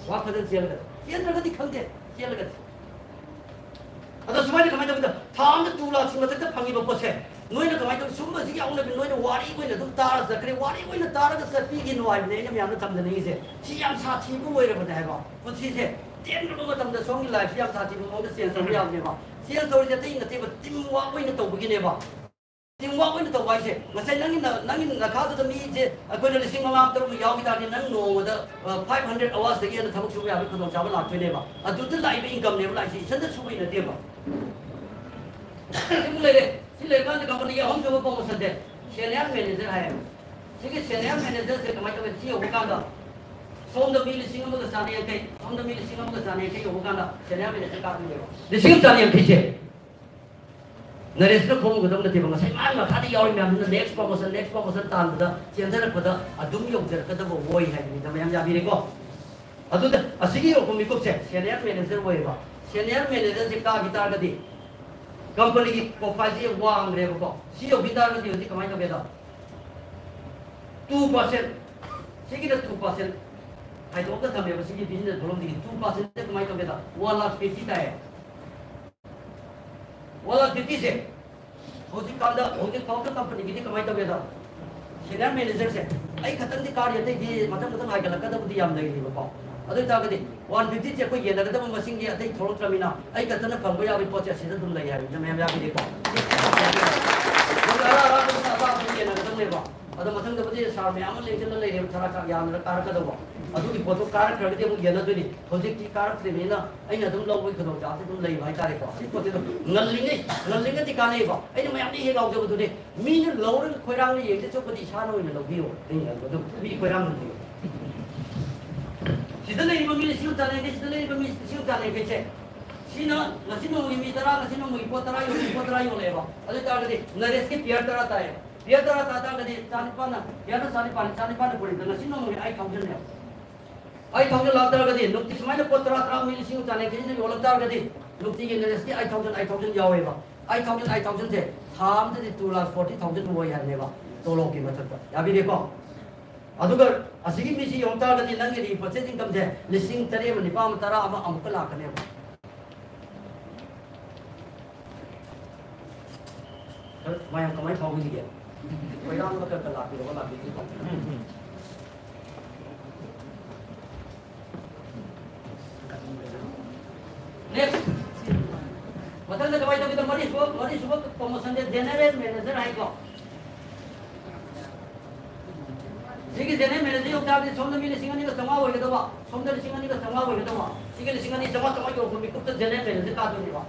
ꯋꯥ ꯐꯖꯅ ꯆꯦꯜꯂꯒꯗꯤ, ꯆꯦꯟꯗ꯭ꯔꯒꯗꯤ ꯈꯪꯗꯦ, ꯆꯦꯜꯂꯒꯗꯤ꯫ ꯑꯗꯣ ꯁꯨꯃꯥꯏꯅ ꯀꯃꯥꯏꯅ ꯇꯧꯒꯦꯗ, ꯊꯥ ꯑꯃꯗ ꯇꯨ ꯂꯥꯛꯁꯤ ꯃꯊꯛꯇ ꯐꯪꯉꯤꯕ ꯄꯣꯠꯁꯦ, ꯅꯣꯏꯅ ꯀꯃꯥꯏꯅ ꯇꯧ-, ꯁꯨꯝꯕꯁꯤꯒꯤ ꯌꯥꯎꯅꯕꯤ ꯅꯣꯏꯅ ꯋꯥꯔꯤ ꯑꯣꯏꯅ ꯑꯗꯨꯝ ꯇꯥꯔ ꯆꯠꯈ꯭ꯔꯦ, ꯋꯥꯔꯤ ꯑꯣꯏꯅ ꯇꯥꯔꯒ ꯆꯠꯄꯤꯒꯤꯅꯣ ꯍꯥꯏꯕꯅꯦ ꯑꯩꯅ ꯃꯌꯥꯝꯗ ꯊꯝꯖꯅꯤꯡꯉꯤꯁꯦ꯫ ꯁꯤ ꯌꯥꯝ ꯁꯥꯊꯤꯕ ꯑꯣꯏꯔꯕꯅꯦ ꯍꯥꯏꯕ꯫ ꯄꯨꯟꯁꯤꯁꯦ ꯇꯦꯟꯈ꯭ꯔꯕ ꯃꯇꯝꯗ ꯁꯣꯝꯒꯤ ꯂꯥꯏꯐꯁꯤ ꯌꯥꯝ ꯁꯥꯊꯤꯕ ꯃꯑꯣꯡꯗ ꯆꯦꯟꯖ ꯇꯧꯕ ꯌꯥꯕꯅꯦꯕ꯫ ꯆꯦꯟꯖ ꯇꯧꯔꯤꯁꯦ ꯑꯇꯩ ꯅꯠꯇꯦꯕ, ꯇꯤꯝ ꯋꯥꯔꯛ ꯑꯣꯏꯅ ꯇꯧꯕꯒꯤꯅꯦꯕ꯫ ꯇꯤꯝ ꯋꯥꯔꯛ ꯑꯣꯏꯅ ꯇꯧꯕ ꯍꯥꯏꯁꯦ, ꯉꯁꯥꯏ ꯅꯪꯒꯤ ꯅ-, ꯅꯪꯒꯤ ꯅꯈꯥꯗꯨꯗ ꯃꯤꯁꯦ ꯑꯩꯈꯣꯏꯅ ꯂꯤꯁꯤꯡ ꯃꯉꯥ ꯇꯔꯨꯛ ꯌꯥꯎꯈꯤ ꯇꯥꯔꯗꯤ, ꯅꯪ ꯅꯣꯡꯃꯗ, ꯑ, five hundred hours ꯇꯒꯤ ꯍꯦꯟꯅ ꯊꯕꯛ ꯁꯨꯕ ꯌꯥꯕꯒꯤ ꯈꯨꯗꯣꯡꯆꯥꯕ ꯂꯥꯛꯇꯣꯏꯅꯦꯕ꯫ ꯑꯗꯨꯗ ꯂꯥꯛꯏꯕ ꯏꯟꯀꯝꯅꯦꯕ ꯂꯥꯛꯏꯁꯦ, ꯏꯊꯟꯗ ꯁꯨꯕꯩ ꯅꯠꯇꯦꯕ꯫ ꯁꯤꯃꯨꯛ ꯂꯩꯔꯦ꯫ ꯁꯤ ꯂꯩꯔꯀꯥꯟꯗ ꯀꯝꯄꯅꯤꯒꯤ ꯑꯍꯨꯝꯁꯨꯕ ꯄ꯭ꯔꯣꯃꯣꯁꯟꯁꯦ ꯁꯦꯅꯤꯌꯔ ꯃꯦꯅꯦꯖꯔ ꯍꯥꯏꯌꯦꯕ꯫ ꯁꯤꯒꯤ ꯁꯦꯅꯤꯌꯔ ꯃꯦꯅꯦꯖꯔꯁꯦ ꯀꯃꯥꯏꯅ ꯇꯧꯒꯦ? ꯁꯤ ꯌꯧꯕ ꯀꯥꯟꯗ ꯁꯣꯝꯗ ꯃꯤ ꯂꯤꯁꯤꯡ ꯑꯃꯒ ꯆꯥꯅ ꯌꯥꯡꯈꯩ, ꯁꯣꯝꯗ ꯃꯤ ꯂꯤꯁꯤꯡ ꯑꯃꯒ ꯆꯥꯅ ꯌꯥꯡꯈꯩ ꯌꯧꯕ ꯀꯥꯟꯗ ꯁꯦꯅꯤꯌꯔ ꯃꯦꯅꯦꯖꯔ ꯀꯥꯗꯣꯏꯅꯦꯕ꯫ ꯂꯤꯁꯤꯡ ꯑꯃ ꯆꯥꯅ ꯌꯥꯡꯈꯩꯁꯦ ꯅꯔꯦꯁꯅ ꯈꯣꯝꯒꯗꯕ ꯅꯠꯇꯦꯕ꯫ ꯉꯁꯥꯏ ꯃꯥꯒꯤ ꯃꯈꯥꯗ ꯌꯥꯎꯔꯤ ꯃꯌꯥꯝꯗꯨꯅ next promotion, next promotion ꯇꯥꯟꯕꯗ ꯆꯦꯟꯊꯔꯛꯄꯗ ꯑꯗꯨꯝ ꯌꯧꯖꯔꯛꯀꯗꯕ ꯑꯣꯏ ꯍꯥꯏꯕꯅꯤꯗ꯫ ꯃꯌꯥꯝ ꯌꯥꯕꯤꯔꯦꯀꯣ? ꯑꯗꯨꯗ ꯑꯁꯤꯒꯤ ꯌꯧꯔꯛꯄ ꯃꯤꯀꯨꯞꯁꯦ ꯁꯦꯅꯤꯌꯔ ꯃꯦꯅꯦꯖꯔ ꯑꯣꯏꯌꯦꯕ꯫ ꯁꯦꯅꯤꯌꯔ ꯃꯦꯅꯦꯖꯔꯁꯦ ꯀꯥꯈꯤ ꯇꯥꯔꯒꯗꯤ ꯀꯝꯄꯅꯤꯒꯤ ꯄ꯭ꯔꯣꯐꯥꯏꯜꯁꯦ ꯋꯥꯡꯈ꯭ꯔꯦꯕꯀꯣ꯫ ꯁꯤ ꯌꯧꯈꯤ ꯇꯥꯔꯒꯗꯤ ꯍꯧꯖꯤꯛ ꯀꯃꯥꯏꯅ ꯇꯧꯒꯦꯗ? Two percent, ꯁꯤꯒꯤꯅ two percent ꯈꯥꯏꯗꯣꯛꯑꯒ ꯊꯝꯃꯦꯕ꯫ ꯁꯤꯒꯤ ꯕꯤꯖꯤꯅꯦꯁ ꯐꯣꯔꯝꯗꯒꯤ two percent ꯀꯃꯥꯏꯅ ꯇꯧꯒꯦꯗ? One lakh fifty ꯇꯥꯏꯌꯦ꯫ One lakh fifty ꯁꯦ ꯍꯧꯖꯤꯛꯀꯥꯟꯗ, ꯍꯧꯖꯤꯛ ꯐꯥꯎꯗ ꯀꯝꯄꯅꯤꯒꯤꯗꯤ ꯀꯃꯥꯏꯅ ꯇꯧꯒꯦꯗ? ꯁꯦꯅꯤꯌꯔ ꯃꯦꯅꯦꯖꯔꯁꯦ ꯑꯩ ꯈꯛꯇꯪꯗꯤ ꯀꯥꯔꯤ, ꯑꯇꯩꯗꯤ ꯃꯊꯪ ꯃꯊꯪ ꯍꯥꯏꯒꯠꯂꯛꯀꯗꯕꯗꯤ ꯌꯥꯝ ꯂꯩꯔꯤꯕꯀꯣ꯫ ꯑꯗꯨ ꯑꯣꯏꯇꯥꯔꯒꯗꯤ one fifty ꯁꯦ ꯑꯩꯈꯣꯏ ꯌꯦꯟꯅꯒꯗꯕ ꯃꯁꯤꯡꯒꯤ ꯑꯇꯩ ꯊꯣꯛꯂꯛꯇ꯭ꯔꯕꯅꯤꯅ ꯑꯩ ꯈꯛꯇꯅ ꯐꯪꯕ ꯌꯥꯕꯒꯤ ꯄꯣꯠꯁꯦ ꯑꯁꯤꯗ ꯑꯗꯨꯝ ꯂꯩ ꯍꯥꯏꯕꯅꯤꯅ ꯃꯌꯥꯝ ꯌꯥꯕꯤꯔꯦꯀꯣ꯫ ꯑꯗꯨꯒ ꯑꯔꯥ ꯑꯔꯥꯕꯗꯨꯅ ꯑꯇꯥꯕꯗꯨ ꯌꯦꯟꯅꯒꯗꯕꯅꯦꯕ꯫ ꯑꯗꯣ ꯃꯊꯪꯗꯕꯨꯗꯤ ꯁꯥꯔ ꯃꯌꯥꯝ ꯑꯃ ꯂꯦꯡꯁꯤꯜꯂ ꯂꯩꯔꯦꯕ, ꯊꯔꯥ ꯊꯔꯥ ꯌꯥꯝꯅ ꯀꯥꯔꯛꯀꯗꯧꯕ꯫ ꯑꯗꯨꯒꯤ ꯄꯣꯠꯇꯣ ꯀꯥꯔꯛꯈ꯭ꯔꯒꯗꯤ ꯑꯃꯨꯛ ꯌꯦꯟꯅꯗꯣꯏꯅꯤ꯫ ꯍꯧꯖꯤꯛꯇꯤ ꯀꯥꯔꯛꯇ꯭ꯔꯤꯕꯅꯤꯅ ꯑꯩꯅ ꯑꯗꯨꯝ ꯂꯧꯕꯒꯤ ꯈꯨꯗꯣꯡꯆꯥꯕꯁꯤ ꯑꯗꯨꯝ ꯂꯩꯕ ꯍꯥꯏꯇꯥꯔꯦꯀꯣ꯫ ꯁꯤ ꯄꯣꯠꯁꯦ ꯑꯗꯨꯝ ꯉꯜꯂꯤꯉꯩ, ꯉꯜꯂꯤꯉꯩꯗꯤ ꯀꯥꯟꯅꯩꯕ꯫ ꯑꯩꯅ ꯃꯌꯥꯝꯗ ꯍꯦꯛ ꯂꯥꯎꯖꯕꯗꯨꯅꯦ, ꯃꯤꯅ ꯂꯧꯔꯒ ꯈꯣꯏꯔꯥꯡꯅ ꯌꯦꯡꯗꯦ ꯆꯠꯄꯗꯤ ꯏꯁꯥꯅ ꯑꯣꯏꯅ ꯂꯧꯕꯤꯌꯣ꯫ ꯑꯩꯅ ꯍꯥꯏꯕꯗꯣ ꯑꯗꯨꯝ ꯃꯤ ꯈꯣꯏꯔꯥꯡꯅ ꯂꯧꯕꯤꯌꯣ꯫ ꯁꯤꯗ ꯂꯩꯔꯤꯕ ꯃꯤ ꯂꯤꯁꯤꯡ ꯑꯃ ꯆꯥꯅ ꯌꯥꯡꯈꯩ, ꯁꯤꯗ ꯂꯩꯔꯤꯕ ꯃꯤ ꯂꯤꯁꯤꯡ ꯑꯃ ꯆꯥꯅ ꯌꯥꯡꯈꯩꯁꯦ, ꯁꯤꯅ ꯉꯁꯤ ꯅꯣꯡꯃꯒꯤ ꯃꯤ ꯇꯔꯥ, ꯉꯁꯤ ꯅꯣꯡꯃꯒꯤ ꯄꯣꯠ ꯇꯔꯥ ꯌꯣꯜꯂꯤ, ꯄꯣꯠ ꯇꯔꯥ ꯌꯣꯜꯂꯛꯑꯦꯕ꯫ ꯑꯗꯨ ꯑꯣꯏꯇꯥꯔꯒꯗꯤ ꯅꯔꯦꯁꯀꯤ ꯄꯤꯌꯔ ꯇꯔꯥ ꯇꯥꯏꯌꯦꯕ꯫ ꯄꯤꯌꯔ ꯇꯔꯥ ꯇꯥ ꯇꯥꯔꯒꯗꯤ ꯆꯥꯅꯤꯄꯥꯟꯅ, ꯄꯤꯌꯔꯗ ꯆꯥꯅꯤꯄꯥꯟ, ꯆꯥꯅꯤꯄꯥꯟꯅ ꯄꯨꯔꯤꯗ ꯉꯁꯤ ꯅꯣꯡꯃꯒꯤ eight thousand ꯅꯦꯕ꯫ Eight thousand ꯂꯥꯛ ꯇꯥꯔꯒꯗꯤ ꯅꯨꯡꯇꯤ ꯁꯨꯃꯥꯏꯅ ꯄꯣꯠ ꯇꯔꯥ, ꯇꯔꯥ ꯃꯤ ꯂꯤꯁꯤꯡ ꯑꯃ ꯆꯥꯅ ꯌꯥꯡꯈꯩ ꯁꯤꯅ ꯌꯣꯜꯂꯛ ꯇꯥꯔꯒꯗꯤ ꯅꯨꯡꯇꯤꯒꯤ ꯅꯔꯦꯁꯀꯤ eight thousand, eight thousand ꯌꯥꯎꯋꯦꯕ꯫ Eight thousand, eight thousand ꯁꯦ ꯊꯥ ꯑꯃꯗꯗꯤ two lakh forty thousand ꯑꯣꯏ ꯍꯥꯏꯕꯅꯦꯕ, ꯇꯣꯂꯣꯞꯀꯤ ꯃꯊꯛꯇ꯫ ꯌꯥꯕꯤꯔꯦꯀꯣ? ꯑꯗꯨꯒ ꯑꯁꯤꯒꯤ ꯃꯤꯁꯤ ꯌꯦꯡꯉꯨ ꯇꯥꯔꯒꯗꯤ ꯅꯪꯒꯤ repurchase income ꯁꯦ ꯂꯤꯁꯤꯡ ꯇꯔꯦꯠ ꯑꯃ, ꯅꯤꯄꯥꯜ ꯑꯃ, ꯇꯔꯥ ꯑꯃ ꯑꯃꯨꯛꯀ ꯂꯥꯛꯀꯅꯦꯕ꯫ ꯃꯌꯥꯝ ꯀꯃꯥꯏꯅ ꯐꯥꯎꯕꯤꯔꯤꯒꯦ? ꯀꯣꯏꯔꯥꯡꯗ ꯈꯔ ꯈꯔ ꯂꯥꯛꯄꯤꯔꯕ, ꯂꯥꯛꯄꯤꯗ꯭ꯔꯤꯕ? Next. ꯃꯊꯪꯗ ꯀꯃꯥꯏꯅ ꯇꯧꯒꯦꯗ, ꯃꯔꯤꯁꯨꯕ, ꯃꯔꯤꯁꯨꯕ promotion ꯁꯦ general manager ꯍꯥꯏꯀꯣ꯫ ꯁꯤꯒꯤ general manager ꯌꯧ ꯇꯥꯔꯗꯤ ꯁꯣꯝꯗ ꯃꯤ ꯂꯤꯁꯤꯡ ꯑꯅꯤꯒ ꯆꯥꯝꯃꯉꯥ ꯑꯣꯏꯒꯗꯧꯕ, ꯁꯣꯝꯗ ꯂꯤꯁꯤꯡ ꯑꯅꯤꯒ ꯆꯥꯝꯃꯉꯥ ꯑꯣꯏꯒꯗꯧꯕ, ꯁꯤꯒꯤ ꯂꯤꯁꯤꯡ ꯑꯅꯤ ꯆꯥꯝꯃꯉꯥ ꯆꯥꯝꯃꯉꯥ ꯌꯧꯔꯛꯄ ꯃꯤꯀꯨꯞꯇ general manager ꯇꯥꯗꯣꯏꯅꯦꯕ꯫